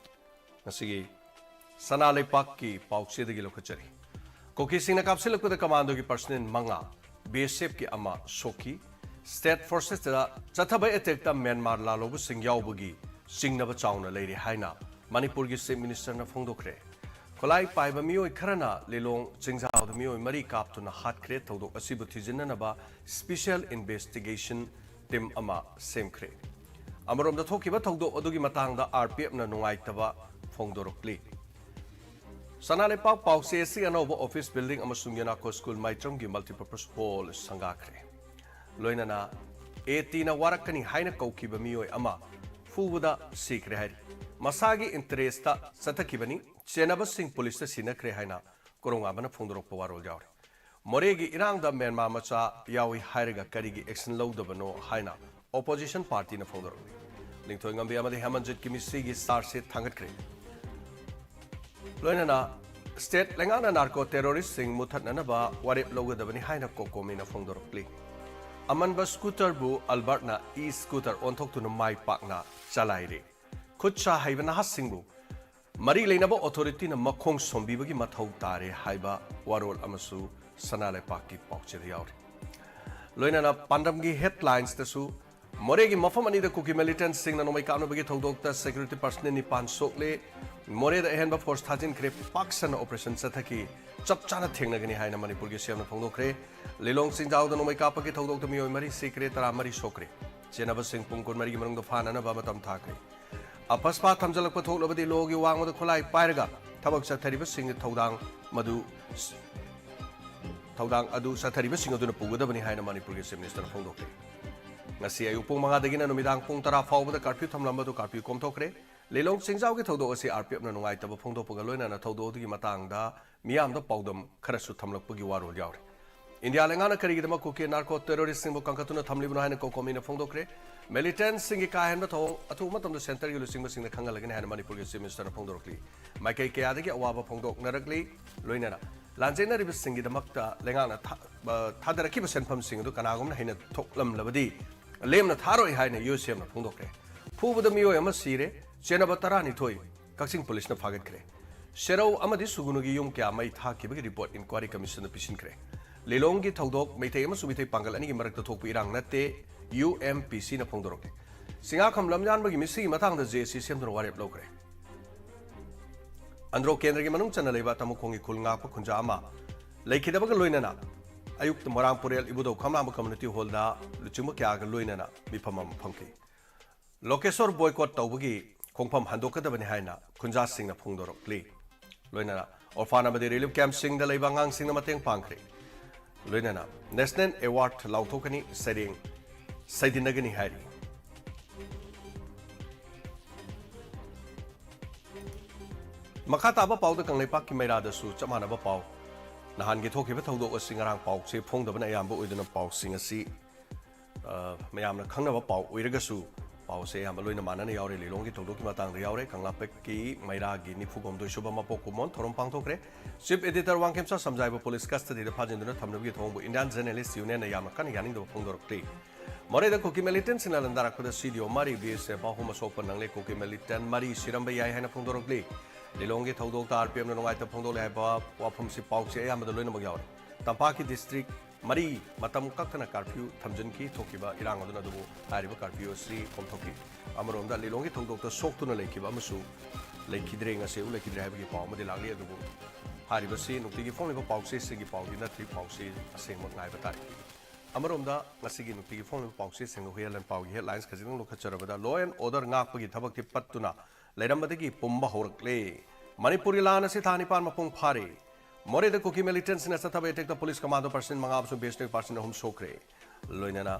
ꯉꯁꯤꯒꯤ ꯁꯅꯥ ꯂꯩꯄꯥꯛꯀꯤ ꯄꯥꯎꯆꯦꯗꯒꯤ ꯂꯧꯈꯠꯆꯔꯤ꯫ ꯀꯨꯀꯤꯁꯤꯡꯅ ꯀꯥꯞꯁꯤꯜꯂꯛꯄꯗ ꯀꯃꯥꯟꯗꯣꯒꯤ ꯄꯔꯁꯅꯦꯜ ꯃꯉꯥ, ꯕꯤ ꯑꯦꯁ ꯑꯦꯐꯀꯤ ꯑꯃ ꯁꯣꯛꯈꯤ꯫ ꯁ꯭ꯇꯦꯠ ꯐꯣꯔꯁꯦꯁꯇ ꯆꯠꯊꯕ ꯑꯦꯇꯦꯛꯇ ꯃ꯭ꯌꯥꯟꯃꯥꯔ ꯂꯥꯜꯍꯧꯕꯁꯤꯡ ꯌꯥꯎꯕꯒꯤ ꯆꯤꯡꯅꯕ ꯆꯥꯎꯅ ꯂꯩꯔꯤ ꯍꯥꯏꯅ ꯃꯅꯤꯄꯨꯔꯒꯤ ꯆꯤꯐ ꯃꯤꯅꯤꯁꯇꯔꯅ ꯐꯣꯡꯗꯣꯛꯈ꯭ꯔꯦ꯫ ꯈꯨꯠꯂꯥꯏ ꯄꯥꯏꯕ ꯃꯤꯑꯣꯏ ꯈꯔꯅ ꯂꯤꯂꯣꯡ ꯆꯤꯡꯖꯥꯎꯗ ꯃꯤꯑꯣꯏ ꯃꯔꯤ ꯀꯥꯞꯇꯨꯅ ꯍꯥꯠꯈ꯭ꯔꯦ꯫ ꯊꯧꯗꯣꯛ ꯑꯁꯤꯕꯨ ꯊꯤꯖꯤꯟꯅꯅꯕ ꯁ꯭ꯄꯤꯁꯦꯜ ꯏꯟꯚꯦꯁꯇꯤꯒꯦꯁꯟ ꯇꯤꯝ ꯑꯃ ꯁꯦꯝꯈ꯭ꯔꯦ꯫ ꯑꯃꯔꯣꯝꯗ, ꯊꯣꯛꯈꯤꯕ ꯊꯧꯗꯣꯛ ꯑꯗꯨꯒꯤ ꯃꯇꯥꯡꯗ ꯑꯥꯔ ꯄꯤ ꯑꯦꯐꯅ ꯅꯨꯡꯉꯥꯏꯇꯕ ꯐꯣꯡꯗꯣꯔꯛꯂꯤ꯫ ꯁꯅꯥ ꯂꯩꯄꯥꯛ ꯄꯥꯎꯆꯦ ꯑꯁꯤ ꯑꯅꯧꯕ ꯑꯣꯐꯤꯁ ꯕꯤꯜꯗꯤꯡ ꯑꯃꯁꯨꯡ ꯌꯨꯅꯥꯀꯣ ꯁ꯭ꯀꯨꯜ ꯃꯥꯏꯇ꯭ꯔꯝꯒꯤ ꯃꯜꯇꯤꯄꯔꯄꯁ ꯍꯣꯜ ꯁꯪꯒꯥꯈ꯭ꯔꯦ꯫ ꯂꯣꯏꯅꯅ ꯑꯦ ꯇꯤꯅ ꯋꯥꯔꯛꯀꯅꯤ ꯍꯥꯏꯅ ꯀꯧꯈꯤꯕ ꯃꯤꯑꯣꯏ ꯑꯃ ꯐꯨꯕꯗ ꯁꯤꯈ꯭ꯔꯦ ꯍꯥꯏꯔꯤ꯫ ꯃꯁꯥꯒꯤ ꯏꯟꯇꯔꯦꯁꯇ ꯆꯠꯊꯈꯤꯕꯅꯤ, ꯆꯦꯟꯅꯕꯁꯤꯡ ꯄꯨꯂꯤꯁꯇ ꯁꯤꯟꯅꯈ꯭ꯔꯦ ꯍꯥꯏꯅ ꯀꯣꯔꯣꯡ ꯑꯃꯅ ꯐꯣꯡꯗꯣꯔꯛꯄ ꯋꯥꯔꯣꯜ ꯌꯥꯎꯔꯤ꯫ ꯃꯣꯔꯦꯒꯤ ꯏꯔꯥꯡꯗ ꯃ꯭ꯌꯥꯟꯃꯥꯔ ꯃꯆꯥ ꯌꯥꯎꯏ ꯍꯥꯏꯔꯒ ꯀꯔꯤꯒꯤ ꯑꯦꯛꯁꯟ ꯂꯧꯗꯕꯅꯣ ꯍꯥꯏꯅ ꯑꯣꯄꯣꯖꯤꯁꯟ ꯄꯥꯔꯇꯤꯅ ꯐꯣꯡꯗꯣꯔꯛꯂꯤ꯫ ꯂꯤꯡꯊꯣꯏ ꯉꯝꯕꯤ ꯑꯃꯗꯤ ꯍꯦꯃꯟꯖꯤꯠꯀꯤ ꯃꯤꯁꯤꯒꯤ ꯆꯥꯔꯖꯁꯤꯠ ꯊꯥꯡꯒꯠꯈ꯭ꯔꯦ꯫ ꯂꯣꯏꯅꯅ ꯁ꯭ꯇꯦꯠ ꯂꯩꯉꯥꯛꯅ ꯅꯥꯔꯀꯣ ꯇꯦꯔꯣꯔꯤꯁꯁꯤꯡ ꯃꯨꯊꯠꯅꯅꯕ ꯋꯥꯔꯦꯞ ꯂꯧꯒꯗꯕꯅꯤ ꯍꯥꯏꯅ ꯀꯣꯀꯣꯃꯤꯅ ꯐꯣꯡꯗꯣꯔꯛꯂꯤ꯫ ꯑꯃꯟꯕ ꯁ꯭ꯀꯨꯇꯔꯕꯨ ꯑꯜꯕꯔꯠꯅ ꯏ ꯁ꯭ꯀꯨꯇꯔ ꯑꯣꯟꯊꯣꯛꯇꯨꯅ ꯃꯥꯏ ꯄꯥꯛꯅ ꯆꯂꯥꯏꯔꯦ꯫ ꯈꯨꯠ ꯁꯥ ꯍꯩꯕ ꯅꯍꯥꯁꯤꯡꯕꯨ ꯃꯔꯤ ꯂꯩꯅꯕ ꯑꯣꯊꯣꯔꯤꯇꯤꯅ ꯃꯈꯣꯡ ꯁꯣꯝꯕꯤꯕꯒꯤ ꯃꯊꯧ ꯇꯥꯔꯦ ꯍꯥꯏꯕ ꯋꯥꯔꯣꯜ ꯑꯃꯁꯨ ꯁꯅꯥ ꯂꯩꯄꯥꯛꯀꯤ ꯄꯥꯎꯆꯦꯗ ꯌꯥꯎꯔꯤ꯫ ꯂꯣꯏꯅꯅ ꯄꯥꯟꯗꯝꯒꯤ ꯍꯦꯗꯂꯥꯏꯟꯁꯇꯁꯨ ꯃꯣꯔꯦꯒꯤ ꯃꯐꯝ ꯑꯅꯤꯗ ꯀꯨꯀꯤ ꯃꯤꯂꯤꯇꯦꯟꯠꯁꯤꯡꯅ ꯅꯣꯡꯃꯩ ꯀꯥꯞꯅꯕꯒꯤ ꯊꯧꯗꯣꯛꯇ ꯁꯦꯀ꯭ꯌꯨꯔꯤꯇꯤ ꯄꯔꯁꯅꯦꯜ ꯅꯤꯄꯥꯟ ꯁꯣꯛꯂꯦ꯫ ꯃꯣꯔꯦꯗ ꯑꯍꯦꯟꯕ ꯐꯣꯔꯁ ꯊꯥꯖꯤꯟꯈ꯭ꯔꯦ꯫ ꯄꯥꯛ ꯁꯟꯅ ꯑꯣꯄꯔꯦꯁꯟ ꯆꯠꯊꯈꯤ꯫ ꯆꯞ ꯆꯥꯅ ꯊꯦꯡꯅꯒꯅꯤ ꯍꯥꯏꯅ ꯃꯅꯤꯄꯨꯔꯒꯤ ꯁꯤꯑꯦꯝꯅ ꯐꯣꯡꯗꯣꯛꯈ꯭ꯔꯦ꯫ ꯂꯤꯂꯣꯡ ꯆꯤꯡꯖꯥꯎꯗ ꯅꯣꯡꯃꯩ ꯀꯥꯞꯄꯒꯤ ꯊꯧꯗꯣꯛꯇ ꯃꯤꯑꯣꯏ ꯃꯔꯤ ꯁꯤꯈ꯭ꯔꯦ, ꯇꯔꯥꯃꯔꯤ ꯁꯣꯛꯈ꯭ꯔꯦ꯫ ꯆꯦꯟꯅꯕꯁꯤꯡ ꯄꯨꯡ ꯀꯨꯟꯃꯔꯤꯒꯤ ꯃꯅꯨꯡꯗ ꯐꯥꯅꯅꯕ ꯃꯇꯝ ꯊꯥꯈ꯭ꯔꯦ꯫ ꯑꯄꯁꯄꯥ ꯊꯝꯖꯤꯜꯂꯛꯄ ꯊꯣꯛꯂꯕꯗꯤ ꯂꯣꯒꯤ ꯋꯥꯡꯃꯗ ꯈꯨꯠꯂꯥꯏ ꯄꯥꯏꯔꯒ ꯊꯕꯛ ꯆꯠꯊꯔꯤꯕꯁꯤꯡꯒꯤ ꯊꯧꯗꯥꯡ ꯃꯗꯨ ꯊꯧꯗꯥꯡ ꯑꯗꯨ ꯆꯠꯊꯔꯤꯕꯁꯤꯡ ꯑꯗꯨꯅ ꯄꯨꯒꯗꯕꯅꯤ ꯍꯥꯏꯅ ꯃꯅꯤꯄꯨꯔꯒꯤ ꯆꯤꯐ ꯃꯤꯅꯤꯁꯇꯔꯅ ꯐꯣꯡꯗꯣꯛꯈꯤ꯫ ꯉꯁꯤ ꯑꯌꯨꯛ ꯄꯨꯡ ꯃꯉꯥꯗꯒꯤꯅ ꯅꯨꯃꯤꯗꯥꯡ ꯄꯨꯡ ꯇꯔꯥ ꯐꯥꯎꯕꯗ ꯀꯥꯔꯐ꯭ꯌꯨ ꯊꯝꯂꯝꯕ ꯑꯗꯨ ꯀꯥꯔꯐ꯭ꯌꯨ ꯀꯣꯝꯊꯣꯛꯈ꯭ꯔꯦ꯫ ꯂꯤꯂꯣꯡ ꯆꯤꯡꯖꯥꯎꯒꯤ ꯊꯧꯗꯣꯛ ꯑꯁꯤ ꯑꯥꯔ ꯄꯤ ꯑꯦꯐꯅ ꯅꯨꯡꯉꯥꯏꯇꯕ ꯐꯣꯡꯗꯣꯛꯄꯒ ꯂꯣꯏꯅꯅ ꯊꯧꯗꯣꯛ ꯑꯗꯨꯒꯤ ꯃꯇꯥꯡꯗ ꯃꯤꯌꯥꯝꯗ ꯄꯥꯎꯗꯝ ꯈꯔꯁꯨ ꯊꯝꯂꯛꯄꯒꯤ ꯋꯥꯔꯣꯜ ꯌꯥꯎꯔꯤ꯫ ꯏꯟꯗꯤꯌꯥ ꯂꯩꯉꯥꯛꯅ ꯀꯔꯤꯒꯤꯗꯃꯛ ꯀꯨꯀꯤ ꯅꯥꯔꯀꯣ ꯇꯦꯔꯣꯔꯤꯁ꯭ꯠꯁꯤꯡꯕꯨ ꯀꯟꯈꯠꯇꯨꯅ ꯊꯝꯂꯤꯕꯅꯣ ꯍꯥꯏꯅ ꯀꯣꯀꯣꯃꯤꯅ ꯐꯣꯡꯗꯣꯛꯈ꯭ꯔꯦ꯫ ꯃꯤꯂꯤꯇꯦꯟꯠꯁꯤꯡꯒꯤ ꯀꯥ ꯍꯦꯟꯕ ꯊꯧꯑꯣꯡ ꯑꯊꯨꯕ ꯃꯇꯝꯗ ꯁꯦꯟꯇꯔꯒꯤ ꯂꯨꯆꯤꯡꯕꯁꯤꯡꯅ ꯈꯪꯍꯜꯂꯒꯅꯤ ꯍꯥꯏꯅ ꯃꯅꯤꯄꯨꯔꯒꯤ ꯆꯤꯐ ꯃꯤꯅꯤꯁꯇꯔꯅ ꯐꯣꯡꯗꯣꯔꯛꯂꯤ꯫ ꯃꯥꯏꯀꯩ ꯀꯌꯥꯗꯒꯤ ꯑꯋꯥꯕ ꯐꯣꯡꯗꯣꯛꯅꯔꯛꯂꯤ꯫ ꯂꯣꯏꯅꯅ ꯂꯥꯟꯖꯦꯟꯅꯔꯤꯕꯁꯤꯡꯒꯤꯗꯃꯛꯇ ꯂꯩꯉꯥꯛꯅ ꯊꯥ-, ꯑ, ꯊꯥꯗꯔꯛꯈꯤꯕ ꯁꯦꯟꯐꯝꯁꯤꯡ ꯑꯗꯨ ꯀꯅꯥꯒꯨꯝꯕꯅ ꯍꯦꯟꯅ ꯊꯣꯛꯂꯝꯂꯕꯗꯤ ꯂꯦꯝꯅ ꯊꯥꯔꯣꯏ ꯍꯥꯏꯅ ꯌꯨ ꯑꯦꯁ ꯑꯦꯝꯅ ꯐꯣꯡꯗꯣꯛꯈ꯭ꯔꯦ꯫ ꯐꯨꯕꯗ ꯃꯤꯑꯣꯏ ꯑꯃ ꯁꯤꯔꯦ, ꯆꯦꯟꯅꯕ ꯇꯔꯥꯅꯤꯊꯣꯏ ꯀꯛꯆꯤꯡ ꯄꯨꯂꯤꯁꯅ ꯐꯥꯒꯠꯈ꯭ꯔꯦ꯫ ꯁꯦꯔꯧ ꯑꯃꯗꯤ ꯁꯨꯒꯨꯅꯨꯒꯤ ꯌꯨꯝ ꯀꯌꯥ ꯃꯩ ꯊꯥꯈꯤꯕꯒꯤ ꯔꯤꯄꯣꯔꯠ ꯏꯟꯀ꯭ꯋꯥꯔꯤ ꯀꯃꯤꯁꯟꯗ ꯄꯤꯁꯤꯟꯈ꯭ꯔꯦ꯫ ꯂꯤꯂꯣꯡꯒꯤ ꯊꯧꯗꯣꯛ ꯃꯩꯇꯩ ꯑꯃꯁꯨꯡ ꯃꯤꯇꯩ ꯄꯥꯡꯒꯜ ꯑꯅꯤꯒꯤ ꯃꯔꯛꯇ ꯊꯣꯛꯄ ꯏꯔꯥꯡ ꯅꯠꯇꯦ, ꯌꯨ ꯑꯦꯝ ꯄꯤ ꯁꯤꯅ ꯐꯣꯡꯗꯣꯔꯛꯂꯤ꯫ ꯆꯤꯡꯉꯥꯈꯝ ꯂꯝꯌꯥꯟꯕꯒꯤ ꯃꯤꯁꯤꯒꯤ ꯃꯇꯥꯡꯗ ꯖꯦ ꯑꯦ ꯁꯤ ꯁꯦꯝꯗꯨꯅ ꯋꯥꯔꯦꯞ ꯂꯧꯈ꯭ꯔꯦ꯫ ꯑꯟꯗ꯭ꯔꯣ ꯀꯦꯟꯗ꯭ꯔꯒꯤ ꯃꯅꯨꯡ ꯆꯟꯅ ꯂꯩꯕ ꯇꯃꯨꯈꯣꯡꯒꯤ ꯈꯨꯜ ꯉꯥꯛꯄ ꯈꯨꯟꯖꯥ ꯑꯃ ꯂꯩꯈꯤꯗꯕꯒ ꯂꯣꯏꯅꯅ ꯑꯌꯨꯛꯇ ꯃꯣꯏꯔꯥꯡ ꯄꯨꯔꯦꯜ ꯏꯕꯨꯙꯧ ꯈꯝꯂꯥꯡꯕ ꯀꯝꯃ꯭ꯌꯨꯅꯤꯇꯤ ꯍꯣꯜꯗ ꯂꯨꯆꯤꯡꯕ ꯀꯌꯥꯒ ꯂꯣꯏꯅꯅ ꯃꯤꯐꯝ ꯑꯃ ꯐꯝꯈꯤ꯫ ꯂꯣꯀꯦꯁꯣꯔ ꯕꯣꯏꯀꯣꯠ ꯇꯧꯕꯒꯤ ꯈꯣꯡꯐꯝ ꯍꯟꯗꯣꯛꯀꯗꯕꯅꯤ ꯍꯥꯏꯅ ꯈꯨꯟꯖꯥꯁꯤꯡꯅ ꯐꯣꯡꯗꯣꯔꯛꯂꯤ꯫ ꯂꯣꯏꯅꯅ ꯑꯣꯔꯐꯥꯟ ꯑꯃꯗꯤ ꯔꯤꯂꯤꯐ ꯀꯦꯝꯞꯁꯤꯡꯗ ꯂꯩꯕ ꯑꯉꯥꯡꯁꯤꯡꯅ ꯃꯇꯦꯡ ꯄꯥꯡꯈ꯭ꯔꯦ꯫ ꯂꯣꯏꯅꯅ ꯅꯦꯁꯅꯦꯜ ꯑꯦꯋꯥꯔꯗ ꯂꯥꯎꯊꯣꯛꯀꯅꯤ, ꯁꯩꯔꯦꯡ ꯁꯩꯗꯤꯟꯅꯒꯅꯤ ꯍꯥꯏꯔꯤ꯫ ꯃꯈꯥ ꯇꯥꯕ ꯄꯥꯎꯗ ꯀꯪꯂꯩꯄꯥꯛꯀꯤ ꯃꯩꯔꯥꯗꯁꯨ ꯆꯞ ꯃꯥꯟꯅꯕ ꯄꯥꯎ꯫ ꯅꯍꯥꯟꯒꯤ ꯊꯣꯛꯈꯤꯕ ꯊꯧꯗꯣꯛ ꯑꯁꯤ ꯉꯔꯥꯡ ꯄꯥꯎ ꯆꯦ ꯐꯣꯡꯗꯕꯅ ꯑꯌꯥꯝꯕ ꯑꯣꯏꯗꯨꯅ ꯄꯥꯎꯁꯤꯡ ꯑꯁꯤ ꯑ, ꯃꯌꯥꯝꯅ ꯈꯪꯅꯕ ꯄꯥꯎ ꯑꯣꯏꯔꯒꯁꯨ ꯄꯥꯎꯁꯦ ꯑꯌꯥꯝꯕ ꯂꯣꯏꯅ ꯃꯥꯟꯅꯅ ꯌꯥꯎꯔꯦ꯫ ꯂꯤꯂꯣꯡꯒꯤ ꯊꯧꯗꯣꯛꯀꯤ ꯃꯇꯥꯡꯗ ꯌꯥꯎꯔꯦ꯫ ꯀꯪꯂꯥꯄꯦꯛꯀꯤ ꯃꯩꯔꯥꯒꯤ ꯅꯤꯐꯨ ꯍꯨꯝꯗꯣꯏ ꯁꯨꯕ ꯃꯄꯣꯛ ꯀꯨꯝꯑꯣꯟ ꯊꯧꯔꯝ ꯄꯥꯡꯊꯣꯛꯈ꯭ꯔꯦ꯫ ꯆꯤꯐ ꯑꯦꯗꯤꯇꯔ ꯋꯥꯡꯈꯦꯝꯆꯥ ꯁꯝꯖꯥꯏꯕ ꯄꯨꯂꯤꯁ ꯀꯁꯇꯗꯤꯗ ꯐꯥꯖꯤꯟꯗꯨꯅ ꯊꯝꯅꯕꯒꯤ ꯊꯧꯑꯣꯡꯕꯨ ꯏꯟꯗꯤꯌꯥꯟ ꯖꯔꯅꯦꯂꯤꯁ ꯌꯨꯅꯤꯌꯟꯅ ꯌꯥꯝꯅ ꯀꯟꯅ ꯌꯥꯅꯤꯡꯗꯕ ꯐꯣꯡꯗꯣꯔꯛꯂꯤ꯫ ꯃꯣꯔꯦꯗ ꯀꯨꯀꯤ ꯃꯤꯂꯤꯇꯦꯟꯠꯁꯤꯡꯅ ꯂꯥꯟꯗꯥꯔꯛꯄꯗ ꯁꯤ ꯗꯤ ꯑꯣ ꯃꯔꯤ, ꯕꯤ ꯑꯦꯁ ꯑꯦꯐ ꯑꯍꯨꯝ ꯑꯁꯣꯛꯄ ꯅꯪꯂꯦ꯫ ꯀꯨꯀꯤ ꯃꯤꯂꯤꯇꯦꯟꯠ ꯃꯔꯤ ꯁꯤꯔꯝꯕ ꯌꯥꯏ ꯍꯥꯏꯅ ꯐꯣꯡꯗꯣꯔꯛꯂꯤ꯫ ꯂꯤꯂꯣꯡꯒꯤ ꯊꯧꯗꯣꯛꯇ ꯑꯥꯔ ꯄꯤ ꯑꯦꯐꯅ ꯅꯨꯡꯉꯥꯏꯇꯕ ꯐꯣꯡꯗꯣꯛꯂꯦ ꯍꯥꯏꯕ ꯋꯥꯐꯝꯁꯤ ꯄꯥꯎꯁꯦ ꯑꯌꯥꯝꯕꯗ ꯂꯣꯏꯅꯃꯛ ꯌꯥꯎꯔꯦ꯫ ꯇꯝꯄꯥꯛꯀꯤ ꯗꯤꯁꯇ꯭ꯔꯤꯛ ꯃꯔꯤ ꯃꯇꯝ ꯀꯛꯇꯅ ꯀꯥꯔꯐ꯭ꯌꯨ ꯊꯝꯖꯤꯟꯈꯤ꯫ ꯊꯣꯛꯈꯤꯕ ꯏꯔꯥꯡ ꯑꯗꯨꯅ ꯑꯗꯨꯕꯨ ꯍꯥꯏꯔꯤꯕ ꯀꯥꯔꯐ꯭ꯌꯨ ꯑꯁꯤ ꯀꯣꯝꯊꯣꯛꯈꯤ꯫ ꯑꯃꯔꯣꯝꯗ ꯂꯤꯂꯣꯡꯒꯤ ꯊꯧꯗꯣꯛꯇ ꯁꯣꯛꯇꯨꯅ ꯂꯩꯈꯤꯕ ꯑꯃꯁꯨ ꯂꯩꯈꯤꯗ꯭ꯔꯦ, ꯉꯁꯤ ꯂꯩꯈꯤꯗ꯭ꯔꯦ ꯍꯥꯏꯕꯒꯤ ꯄꯥꯎ ꯑꯃꯗꯤ ꯂꯥꯛꯂꯤ꯫ ꯑꯗꯨꯕꯨ ꯍꯥꯏꯔꯤꯕꯁꯤ ꯅꯨꯡꯇꯤꯒꯤ ꯐꯣꯡꯂꯤꯕ ꯄꯥꯎꯆꯦꯁꯤꯒꯤ ꯄꯥꯎꯗꯤ ꯅꯠꯇ꯭ꯔꯤ, ꯄꯥꯎꯁꯤ ꯑꯁꯦꯡꯕ ꯉꯥꯏꯕ ꯇꯥꯔꯦ꯫ ꯑꯃꯔꯣꯝꯗ ꯉꯁꯤꯒꯤ ꯅꯨꯡꯇꯤꯒꯤ ꯐꯣꯡꯂꯤꯕ ꯄꯥꯎꯆꯦꯁꯤꯡ ꯑꯩꯈꯣꯏ ꯍꯦꯗꯂꯥꯏꯟ ꯄꯥꯎꯒꯤ ꯍꯦꯗꯂꯥꯏꯟꯁ ꯈꯖꯤꯛꯇꯪ ꯂꯧꯈꯠꯆꯔꯕꯗ, law and order ꯉꯥꯛꯄꯒꯤ ꯊꯕꯛꯇꯤ ꯄꯠꯇꯨꯅ ꯂꯩꯔꯝꯕꯗꯒꯤ ꯄꯨꯝꯕ ꯍꯧꯔꯛꯂꯦ꯫ ꯃꯅꯤꯄꯨꯔꯒꯤ ꯂꯥꯟ ꯑꯁꯤ ꯊꯥ ꯅꯤꯄꯥꯟ ꯃꯄꯨꯡ ꯐꯥꯔꯦ꯫ ꯃꯣꯔꯦꯗ ꯀꯨꯀꯤ ꯃꯤꯂꯤꯇꯦꯟꯁꯤꯡꯅ ꯆꯠꯊꯕ ꯑꯦꯇꯦꯛꯇ ꯄꯨꯂꯤꯁ ꯀꯃꯥꯟꯗꯣ ꯄꯥꯔꯁꯟ ꯃꯉꯥ ꯑꯃꯁꯨꯡ ꯕꯤ ꯑꯦꯁ ꯑꯦꯐ ꯄꯥꯔꯁꯟ ꯑꯍꯨꯝ ꯁꯣꯛꯈ꯭ꯔꯦ꯫ ꯂꯣꯏꯅꯅ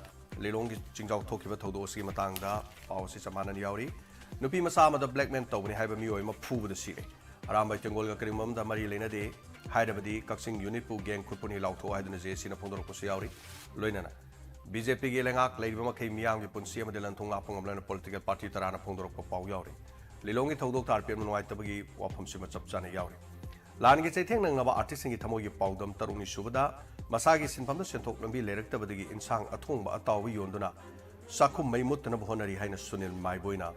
ꯂꯤꯂꯣꯡꯒꯤ ꯆꯤꯡꯖꯥꯎ ꯊꯣꯛꯈꯤꯕ ꯊꯧꯗꯣꯛ ꯑꯁꯤꯒꯤ ꯃꯇꯥꯡꯗ ꯄꯥꯎ ꯑꯁꯤ ꯆꯞ ꯃꯥꯟꯅꯅ ꯌꯥꯎꯔꯤ꯫ ꯅꯨꯄꯤ ꯃꯆꯥ ꯑꯃꯗ ꯕ꯭ꯂꯦꯛꯃꯦꯜ ꯇꯧꯕꯅꯤ ꯍꯥꯏꯕ ꯃꯤꯑꯣꯏ ꯑꯃ ꯐꯨꯕꯗ ꯁꯤꯔꯦ꯫ ꯑꯔꯥꯝꯕꯥꯏ ꯇꯦꯡꯒꯣꯜꯒ ꯀꯔꯤꯒꯨꯝꯕ ꯑꯃꯗ ꯃꯔꯤ ꯂꯩꯅꯗꯦ ꯍꯥꯏꯔꯕꯗꯤ ꯀꯛꯆꯤꯡ ꯌꯨꯅꯤꯠꯄꯨ ꯒꯦꯡ ꯈꯨꯠꯄꯨꯅꯤ ꯂꯥꯎꯊꯣꯛꯑꯣ ꯍꯥꯏꯗꯨꯅ ꯖꯦ ꯑꯦ ꯁꯤꯅ ꯐꯣꯡꯗꯣꯔꯛꯄꯁꯨ ꯌꯥꯎꯔꯤ꯫ ꯂꯣꯏꯅꯅ ꯕꯤ ꯖꯦ ꯄꯤꯒꯤ ꯂꯩꯉꯥꯛ ꯂꯩꯔꯤꯕ ꯃꯈꯩ ꯃꯤꯌꯥꯝꯒꯤ ꯄꯨꯟꯁꯤ ꯑꯃꯗꯤ ꯂꯟ ꯊꯨꯝ ꯉꯥꯛꯄ ꯉꯝꯂꯅ ꯄꯣꯂꯤꯇꯤꯀꯦꯜ ꯄꯥꯔꯇꯤ ꯇꯔꯥꯅ ꯐꯣꯡꯗꯣꯔꯛꯄ ꯄꯥꯎ ꯌꯥꯎꯔꯤ꯫ ꯂꯤꯂꯣꯡꯒꯤ ꯊꯧꯗꯣꯛꯇ ꯑꯥꯔ ꯄꯤ ꯑꯦꯐꯅ ꯅꯨꯡꯉꯥꯏꯇꯕꯒꯤ ꯋꯥꯐꯝꯁꯤꯃ ꯆꯞ ꯆꯥꯅ ꯌꯥꯎꯔꯤ꯫ ꯂꯥꯟꯒꯤ ꯆꯩꯊꯦꯡ ꯅꯪꯂꯕ ꯑꯥꯔꯇꯤꯁꯁꯤꯡꯒꯤ ꯊꯃꯣꯏꯒꯤ ꯄꯥꯎꯗꯝ ꯇꯔꯨꯛꯅꯤ ꯁꯨꯕꯗ ꯃꯁꯥꯒꯤ ꯁꯤꯟꯐꯝꯗ ꯁꯦꯟꯊꯣꯛ ꯂꯝꯕꯤ ꯂꯩꯔꯛꯇꯕꯗꯒꯤ ꯏꯟꯁꯥꯡ ꯑꯊꯣꯡꯕ ꯑꯇꯥꯎꯕ ꯌꯣꯟꯗꯨꯅ ꯆꯥꯛꯈꯨꯝ ꯃꯩ ꯃꯨꯠꯇꯅꯕ ꯍꯣꯠꯅꯔꯤ ꯍꯥꯏꯅ ꯁꯨꯅꯤꯜ ꯃꯥꯏꯕꯣꯏꯅ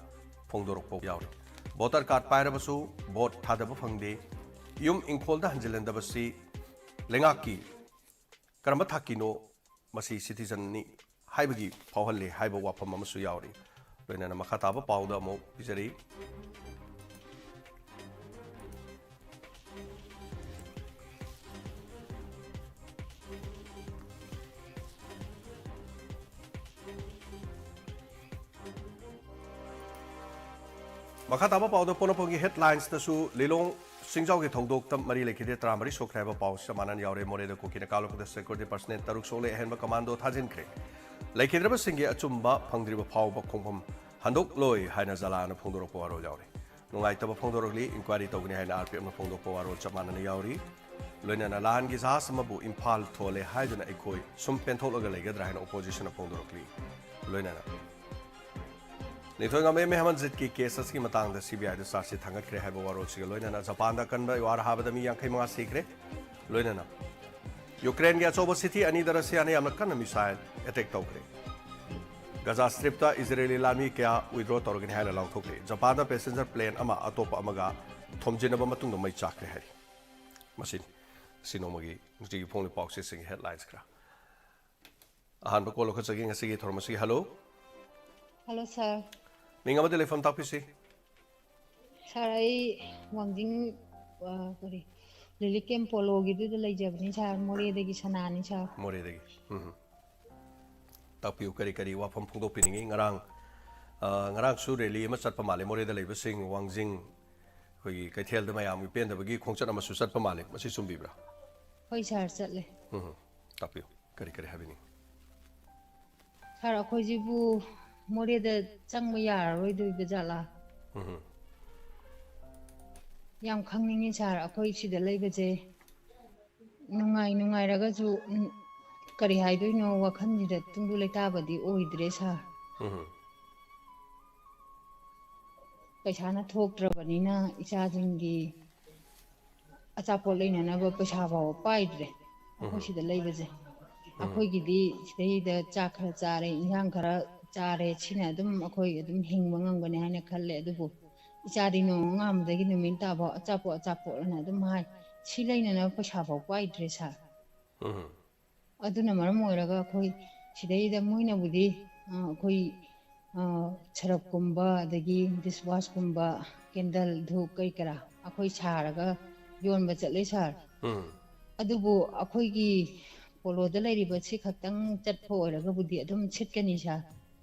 ꯐꯣꯡꯗꯣꯔꯛꯄ ꯌꯥꯎꯔꯤ꯫ ꯚꯣꯇꯔ ꯀꯥꯔꯗ ꯄꯥꯏꯔꯕꯁꯨ ꯚꯣꯠ ꯊꯥꯗꯕ ꯐꯪꯗꯦ꯫ ꯌꯨꯝ ꯏꯪꯈꯣꯜꯗ ꯍꯟꯖꯤꯜꯍꯟꯗꯕꯁꯤ ꯂꯩꯉꯥꯛꯀꯤ ꯀꯔꯝꯕ ꯊꯥꯛꯀꯤꯅꯣ? ꯃꯁꯤ ꯁꯤꯇꯤꯖꯟꯅꯤ ꯍꯥꯏꯕꯒꯤ ꯐꯥꯎꯍꯜꯂꯤ ꯍꯥꯏꯕ ꯋꯥꯐꯝ ꯑꯃꯁꯨ ꯌꯥꯎꯔꯤ꯫ ꯂꯣꯏꯅꯅ ꯃꯈꯥ ꯇꯥꯕ ꯄꯥꯎꯗ ꯑꯃꯨꯛ ꯄꯤꯖꯔꯤ꯫ ꯃꯈꯥ ꯇꯥꯕ ꯄꯥꯎꯗ ꯄꯣꯛꯅꯐꯝꯒꯤ ꯍꯦꯗꯂꯥꯏꯟꯁꯇꯁꯨ ꯂꯤꯂꯣꯡ ꯆꯤꯡꯖꯥꯎꯒꯤ ꯊꯧꯗꯣꯛꯇ ꯃꯔꯤ ꯂꯩꯈꯤꯗꯦ, ꯇꯔꯥꯃꯔꯤ ꯁꯣꯛꯈ꯭ꯔꯦ ꯍꯥꯏꯕ ꯄꯥꯎ ꯆꯞ ꯃꯥꯟꯅꯅ ꯌꯥꯎꯔꯦ꯫ ꯃꯣꯔꯦꯗ ꯀꯨꯀꯤꯅ ꯀꯥꯞꯂꯛꯄꯗ ꯁꯦꯀ꯭ꯌꯨꯔꯤꯇꯤ ꯄꯔꯁꯅꯦꯜ ꯇꯔꯨꯛ ꯁꯣꯛꯂꯦ, ꯑꯍꯦꯟꯕ ꯀꯃꯥꯟꯗꯣ ꯊꯥꯖꯤꯟꯈ꯭ꯔꯦ꯫ ꯂꯩꯈꯤꯗ꯭ꯔꯕꯁꯤꯡꯒꯤ ꯑꯆꯨꯝꯕ ꯐꯪꯗ꯭ꯔꯤꯕ ꯐꯥꯎꯕ ꯈꯣꯡꯐꯝ ꯍꯟꯗꯣꯛꯂꯣꯏ ꯍꯥꯏꯅ ꯖꯂꯥꯅ ꯐꯣꯡꯗꯣꯔꯛꯄ ꯋꯥꯔꯣꯜ ꯌꯥꯎꯔꯤ꯫ ꯅꯨꯡꯉꯥꯏꯇꯕ ꯐꯣꯡꯗꯣꯔꯛꯂꯤ, ꯏꯟꯀ꯭ꯋꯥꯏꯔꯤ ꯇꯧꯒꯅꯤ ꯍꯥꯏꯅ ꯑꯥꯔ ꯄꯤ ꯑꯦꯐꯅ ꯐꯣꯡꯗꯣꯛꯄ ꯋꯥꯔꯣꯜ ꯆꯞ ꯃꯥꯟꯅꯅ ꯌꯥꯎꯔꯤ꯫ ꯂꯣꯏꯅꯅ ꯂꯥꯟꯒꯤ ꯖꯍꯥꯖ ꯑꯃꯕꯨ ꯏꯝꯐꯥꯜ ꯊꯣꯜꯂꯦ ꯍꯥꯏꯗꯨꯅ ꯑꯩꯈꯣꯏ ꯁꯨꯝ ꯄꯦꯟꯊꯣꯛꯂꯒ ꯂꯩꯒꯗ꯭ꯔꯥ ꯍꯥꯏꯅ ꯑꯣꯄꯣꯖꯤꯁꯟꯅ ꯐꯣꯡꯗꯣꯔꯛꯂꯤ꯫ ꯂꯣꯏꯅꯅ ꯅꯤꯡꯊꯧ ꯉꯝꯕꯦꯝ ꯃꯦꯍꯃꯟꯖꯤꯠꯀꯤ ꯀꯦꯁ ꯑꯁꯤꯒꯤ ꯃꯇꯥꯡꯗ ꯁꯤ ꯕꯤ ꯑꯥꯏꯗ ꯆꯥꯔꯖꯁꯤꯠ ꯊꯥꯡꯒꯠꯈ꯭ꯔꯦ ꯍꯥꯏꯕ ꯋꯥꯔꯣꯜꯁꯤꯒ ꯂꯣꯏꯅꯅ ꯖꯄꯥꯟꯗ ꯑꯀꯟꯕ ꯋꯥꯔ ꯍꯥꯕꯗ ꯃꯤ ꯌꯥꯡꯈꯩ ꯃꯉꯥ ꯁꯤꯈ꯭ꯔꯦ꯫ ꯂꯣꯏꯅꯅ ꯌꯨꯀ꯭ꯔꯦꯟꯒꯤ ꯑꯆꯧꯕ ꯁꯤꯇꯤ ꯑꯅꯤꯗ ꯔꯁꯤꯌꯥꯅ ꯌꯥꯝꯅ ꯀꯟꯅ ꯃꯤꯁꯥꯏꯜ ꯑꯦꯇꯦꯛ ꯇꯧꯈ꯭ꯔꯦ꯫ ꯒꯖꯥ ꯁ꯭ꯇ꯭ꯔꯤꯞꯇ ꯏꯖꯔꯦꯂꯤ ꯂꯥꯟꯃꯤ ꯀꯌꯥ ꯋꯤꯗ꯭ꯔꯣ ꯇꯧꯔꯒꯅꯤ ꯍꯥꯏꯅ ꯂꯥꯎꯊꯣꯛꯈ꯭ꯔꯦ꯫ ꯖꯄꯥꯟꯗ ꯄꯦꯁꯦꯟꯖꯔ ꯄ꯭ꯂꯦꯟ ꯑꯃ ꯑꯇꯣꯞꯄ ꯑꯃꯒ ꯊꯣꯝꯖꯤꯟꯅꯕ ꯃꯇꯨꯡꯗ ꯃꯩ ꯆꯥꯛꯈ꯭ꯔꯦ ꯍꯥꯏꯔꯤ꯫ ꯃꯁꯤꯅꯤ꯫ ꯁꯤ ꯅꯣꯡꯃꯒꯤ ꯅꯨꯡꯇꯤꯒꯤ ꯐꯣꯡꯂꯤꯕ ꯄꯥꯎꯆꯦꯁꯤꯡꯒꯤ headlines ꯈꯔ꯫ ꯑꯍꯥꯟꯕ ꯀꯣꯜ ꯂꯧꯈꯠꯆꯒꯦ ꯉꯁꯤꯒꯤ ꯊꯧꯔꯝ ꯑꯁꯤꯒꯤ꯫ ꯍꯜꯂꯣ꯫ ꯍꯜꯂꯣ ꯁꯥꯔ꯫ ꯃꯤꯡ ꯑꯃꯗꯤ ꯂꯩꯐꯝ ꯇꯥꯛꯄꯤꯁꯤ꯫ ꯁꯥꯔ, ꯑꯩ ꯋꯥꯡꯖꯤꯡ, ꯑ, ꯀꯔꯤ, ꯂꯤꯂꯤ ꯀꯦꯝ ꯄꯣꯂꯣꯒꯤꯗꯨꯗ ꯂꯩꯖꯕꯅꯤ ꯁꯥꯔ꯫ ꯃꯣꯔꯦꯗꯒꯤ ꯁꯅꯥꯅꯤ ꯁꯥꯔ꯫ ꯃꯣꯔꯦꯗꯒꯤ꯫ ꯎꯝ꯫ ꯇꯥꯛꯄꯤꯌꯨ, ꯀꯔꯤ ꯀꯔꯤ ꯋꯥꯐꯝ ꯐꯣꯡꯗꯣꯛꯄꯤꯅꯤꯡꯉꯤ? ꯉꯔꯥꯡ, ꯑ, ꯉꯔꯥꯡꯁꯨ ꯔꯦꯂꯤ ꯑꯃ ꯆꯠꯄ ꯃꯥꯜꯂꯦ, ꯃꯣꯔꯦꯗ ꯂꯩꯕꯁꯤꯡ, ꯋꯥꯡꯖꯤꯡ, ꯑꯩꯈꯣꯏꯒꯤ ꯀꯩꯊꯦꯜꯗ ꯃꯌꯥꯝꯒꯤ ꯄꯦꯟꯗꯕꯒꯤ ꯈꯣꯡꯆꯠ ꯑꯃꯁꯨ ꯆꯠꯄ ꯃꯥꯜꯂꯦ, ꯃꯁꯤ ꯆꯨꯝꯕꯤꯕ꯭ꯔꯥ? ꯍꯣꯏ ꯁꯥꯔ, ꯆꯠꯂꯦ꯫ ꯎꯝ꯫ ꯇꯥꯛꯄꯤꯌꯨ, ꯀꯔꯤ ꯀꯔꯤ ꯍꯥꯏꯕꯤꯅꯤꯡꯉꯤ? ꯁꯥꯔ, ꯑꯩꯈꯣꯏꯁꯤꯕꯨ ꯃꯣꯔꯦꯗ ꯆꯪꯕ ꯌꯥꯔꯔꯣꯏꯗꯣꯏꯕ ꯖꯥꯠꯂꯥ? ꯎꯝ꯫ ꯌꯥꯝ ꯈꯪꯅꯤꯡꯉꯤ ꯁꯥꯔ, ꯑꯩꯈꯣꯏ ꯁꯤꯗ ꯂꯩꯕꯁꯦ ꯅꯨꯡꯉꯥꯏ ꯅꯨꯡꯉꯥꯏꯔꯒꯁꯨ, ꯎꯝ, ꯀꯔꯤ ꯍꯥꯏꯗꯣꯏꯅꯣ, ꯋꯥꯈꯜꯁꯤꯗ ꯇꯨꯡꯗꯨ ꯂꯩꯇꯥꯕꯗꯤ ꯑꯣꯏꯗ꯭ꯔꯦ ꯁꯥꯔ꯫ ꯎꯝ꯫ ꯄꯩꯁꯥꯅ ꯊꯣꯛꯇ꯭ꯔꯕꯅꯤꯅ ꯏꯆꯥꯁꯤꯡꯒꯤ ꯑꯆꯥꯄꯣꯠ ꯂꯩꯅꯅꯕ ꯄꯩꯁꯥ ꯐꯥꯎꯕ ꯄꯥꯏꯗ꯭ꯔꯦ ꯑꯩꯈꯣꯏ ꯁꯤꯗ ꯂꯩꯕꯁꯦ꯫ ꯑꯩꯈꯣꯏꯒꯤꯗꯤ ꯁꯤꯗꯩꯗ ꯆꯥꯛ ꯈꯔ ꯆꯥꯔꯦ, ꯏꯟꯁꯥꯡ ꯈꯔ ꯆꯥꯔꯦ, ꯁꯤꯅ ꯑꯗꯨꯝ ꯑꯩꯈꯣꯏ ꯑꯗꯨꯝ ꯍꯤꯡꯕ ꯉꯝꯒꯅꯤ ꯍꯥꯏꯅ ꯈꯜꯂꯦ꯫ ꯑꯗꯨꯕꯨ ꯏꯆꯥꯗꯤ ꯅꯣꯡ ꯉꯥꯟꯕꯗꯒꯤ ꯅꯨꯃꯤꯠ ꯇꯥꯐꯥꯎ ꯑꯆꯥꯄꯣꯠ ꯑꯆꯥꯄꯣꯠ ꯑꯅ ꯑꯗꯨꯝ ꯍꯥꯏ꯫ ꯁꯤ ꯂꯩꯅꯅꯕ ꯄꯩꯁꯥ ꯐꯥꯎ ꯄꯥꯏꯗ꯭ꯔꯦ ꯁꯥꯔ꯫ ꯎꯝ꯫ ꯑꯗꯨꯅ ꯃꯔꯝ ꯑꯣꯏꯔꯒ ꯑꯩꯈꯣꯏ ꯁꯤꯗꯩꯗ ꯃꯣꯏꯅꯕꯨꯗꯤ, ꯑ, ꯑꯩꯈꯣꯏ, ꯑ, ꯁꯔꯞꯀꯨꯝꯕ ꯑꯗꯒꯤ ꯗꯤꯁꯋꯥꯁꯀꯨꯝꯕ, ꯀꯦꯟꯗꯜ, ꯙꯨꯞ ꯀꯩ ꯀꯔꯥ ꯑꯩꯈꯣꯏ ꯁꯥꯔꯒ ꯌꯣꯟꯕ ꯆꯠꯂꯦ ꯁꯥꯔ꯫ ꯎꯝ꯫ ꯑꯗꯨꯕꯨ ꯑꯩꯈꯣꯏꯒꯤ ꯄꯣꯂꯣꯗ ꯂꯩꯔꯤꯕ ꯁꯤ ꯈꯛꯇꯪ ꯆꯠꯄ ꯑꯣꯏꯔꯒꯕꯨꯗꯤ ꯑꯗꯨꯝ ꯁꯤꯠꯀꯅꯤ ꯁꯥꯔ꯫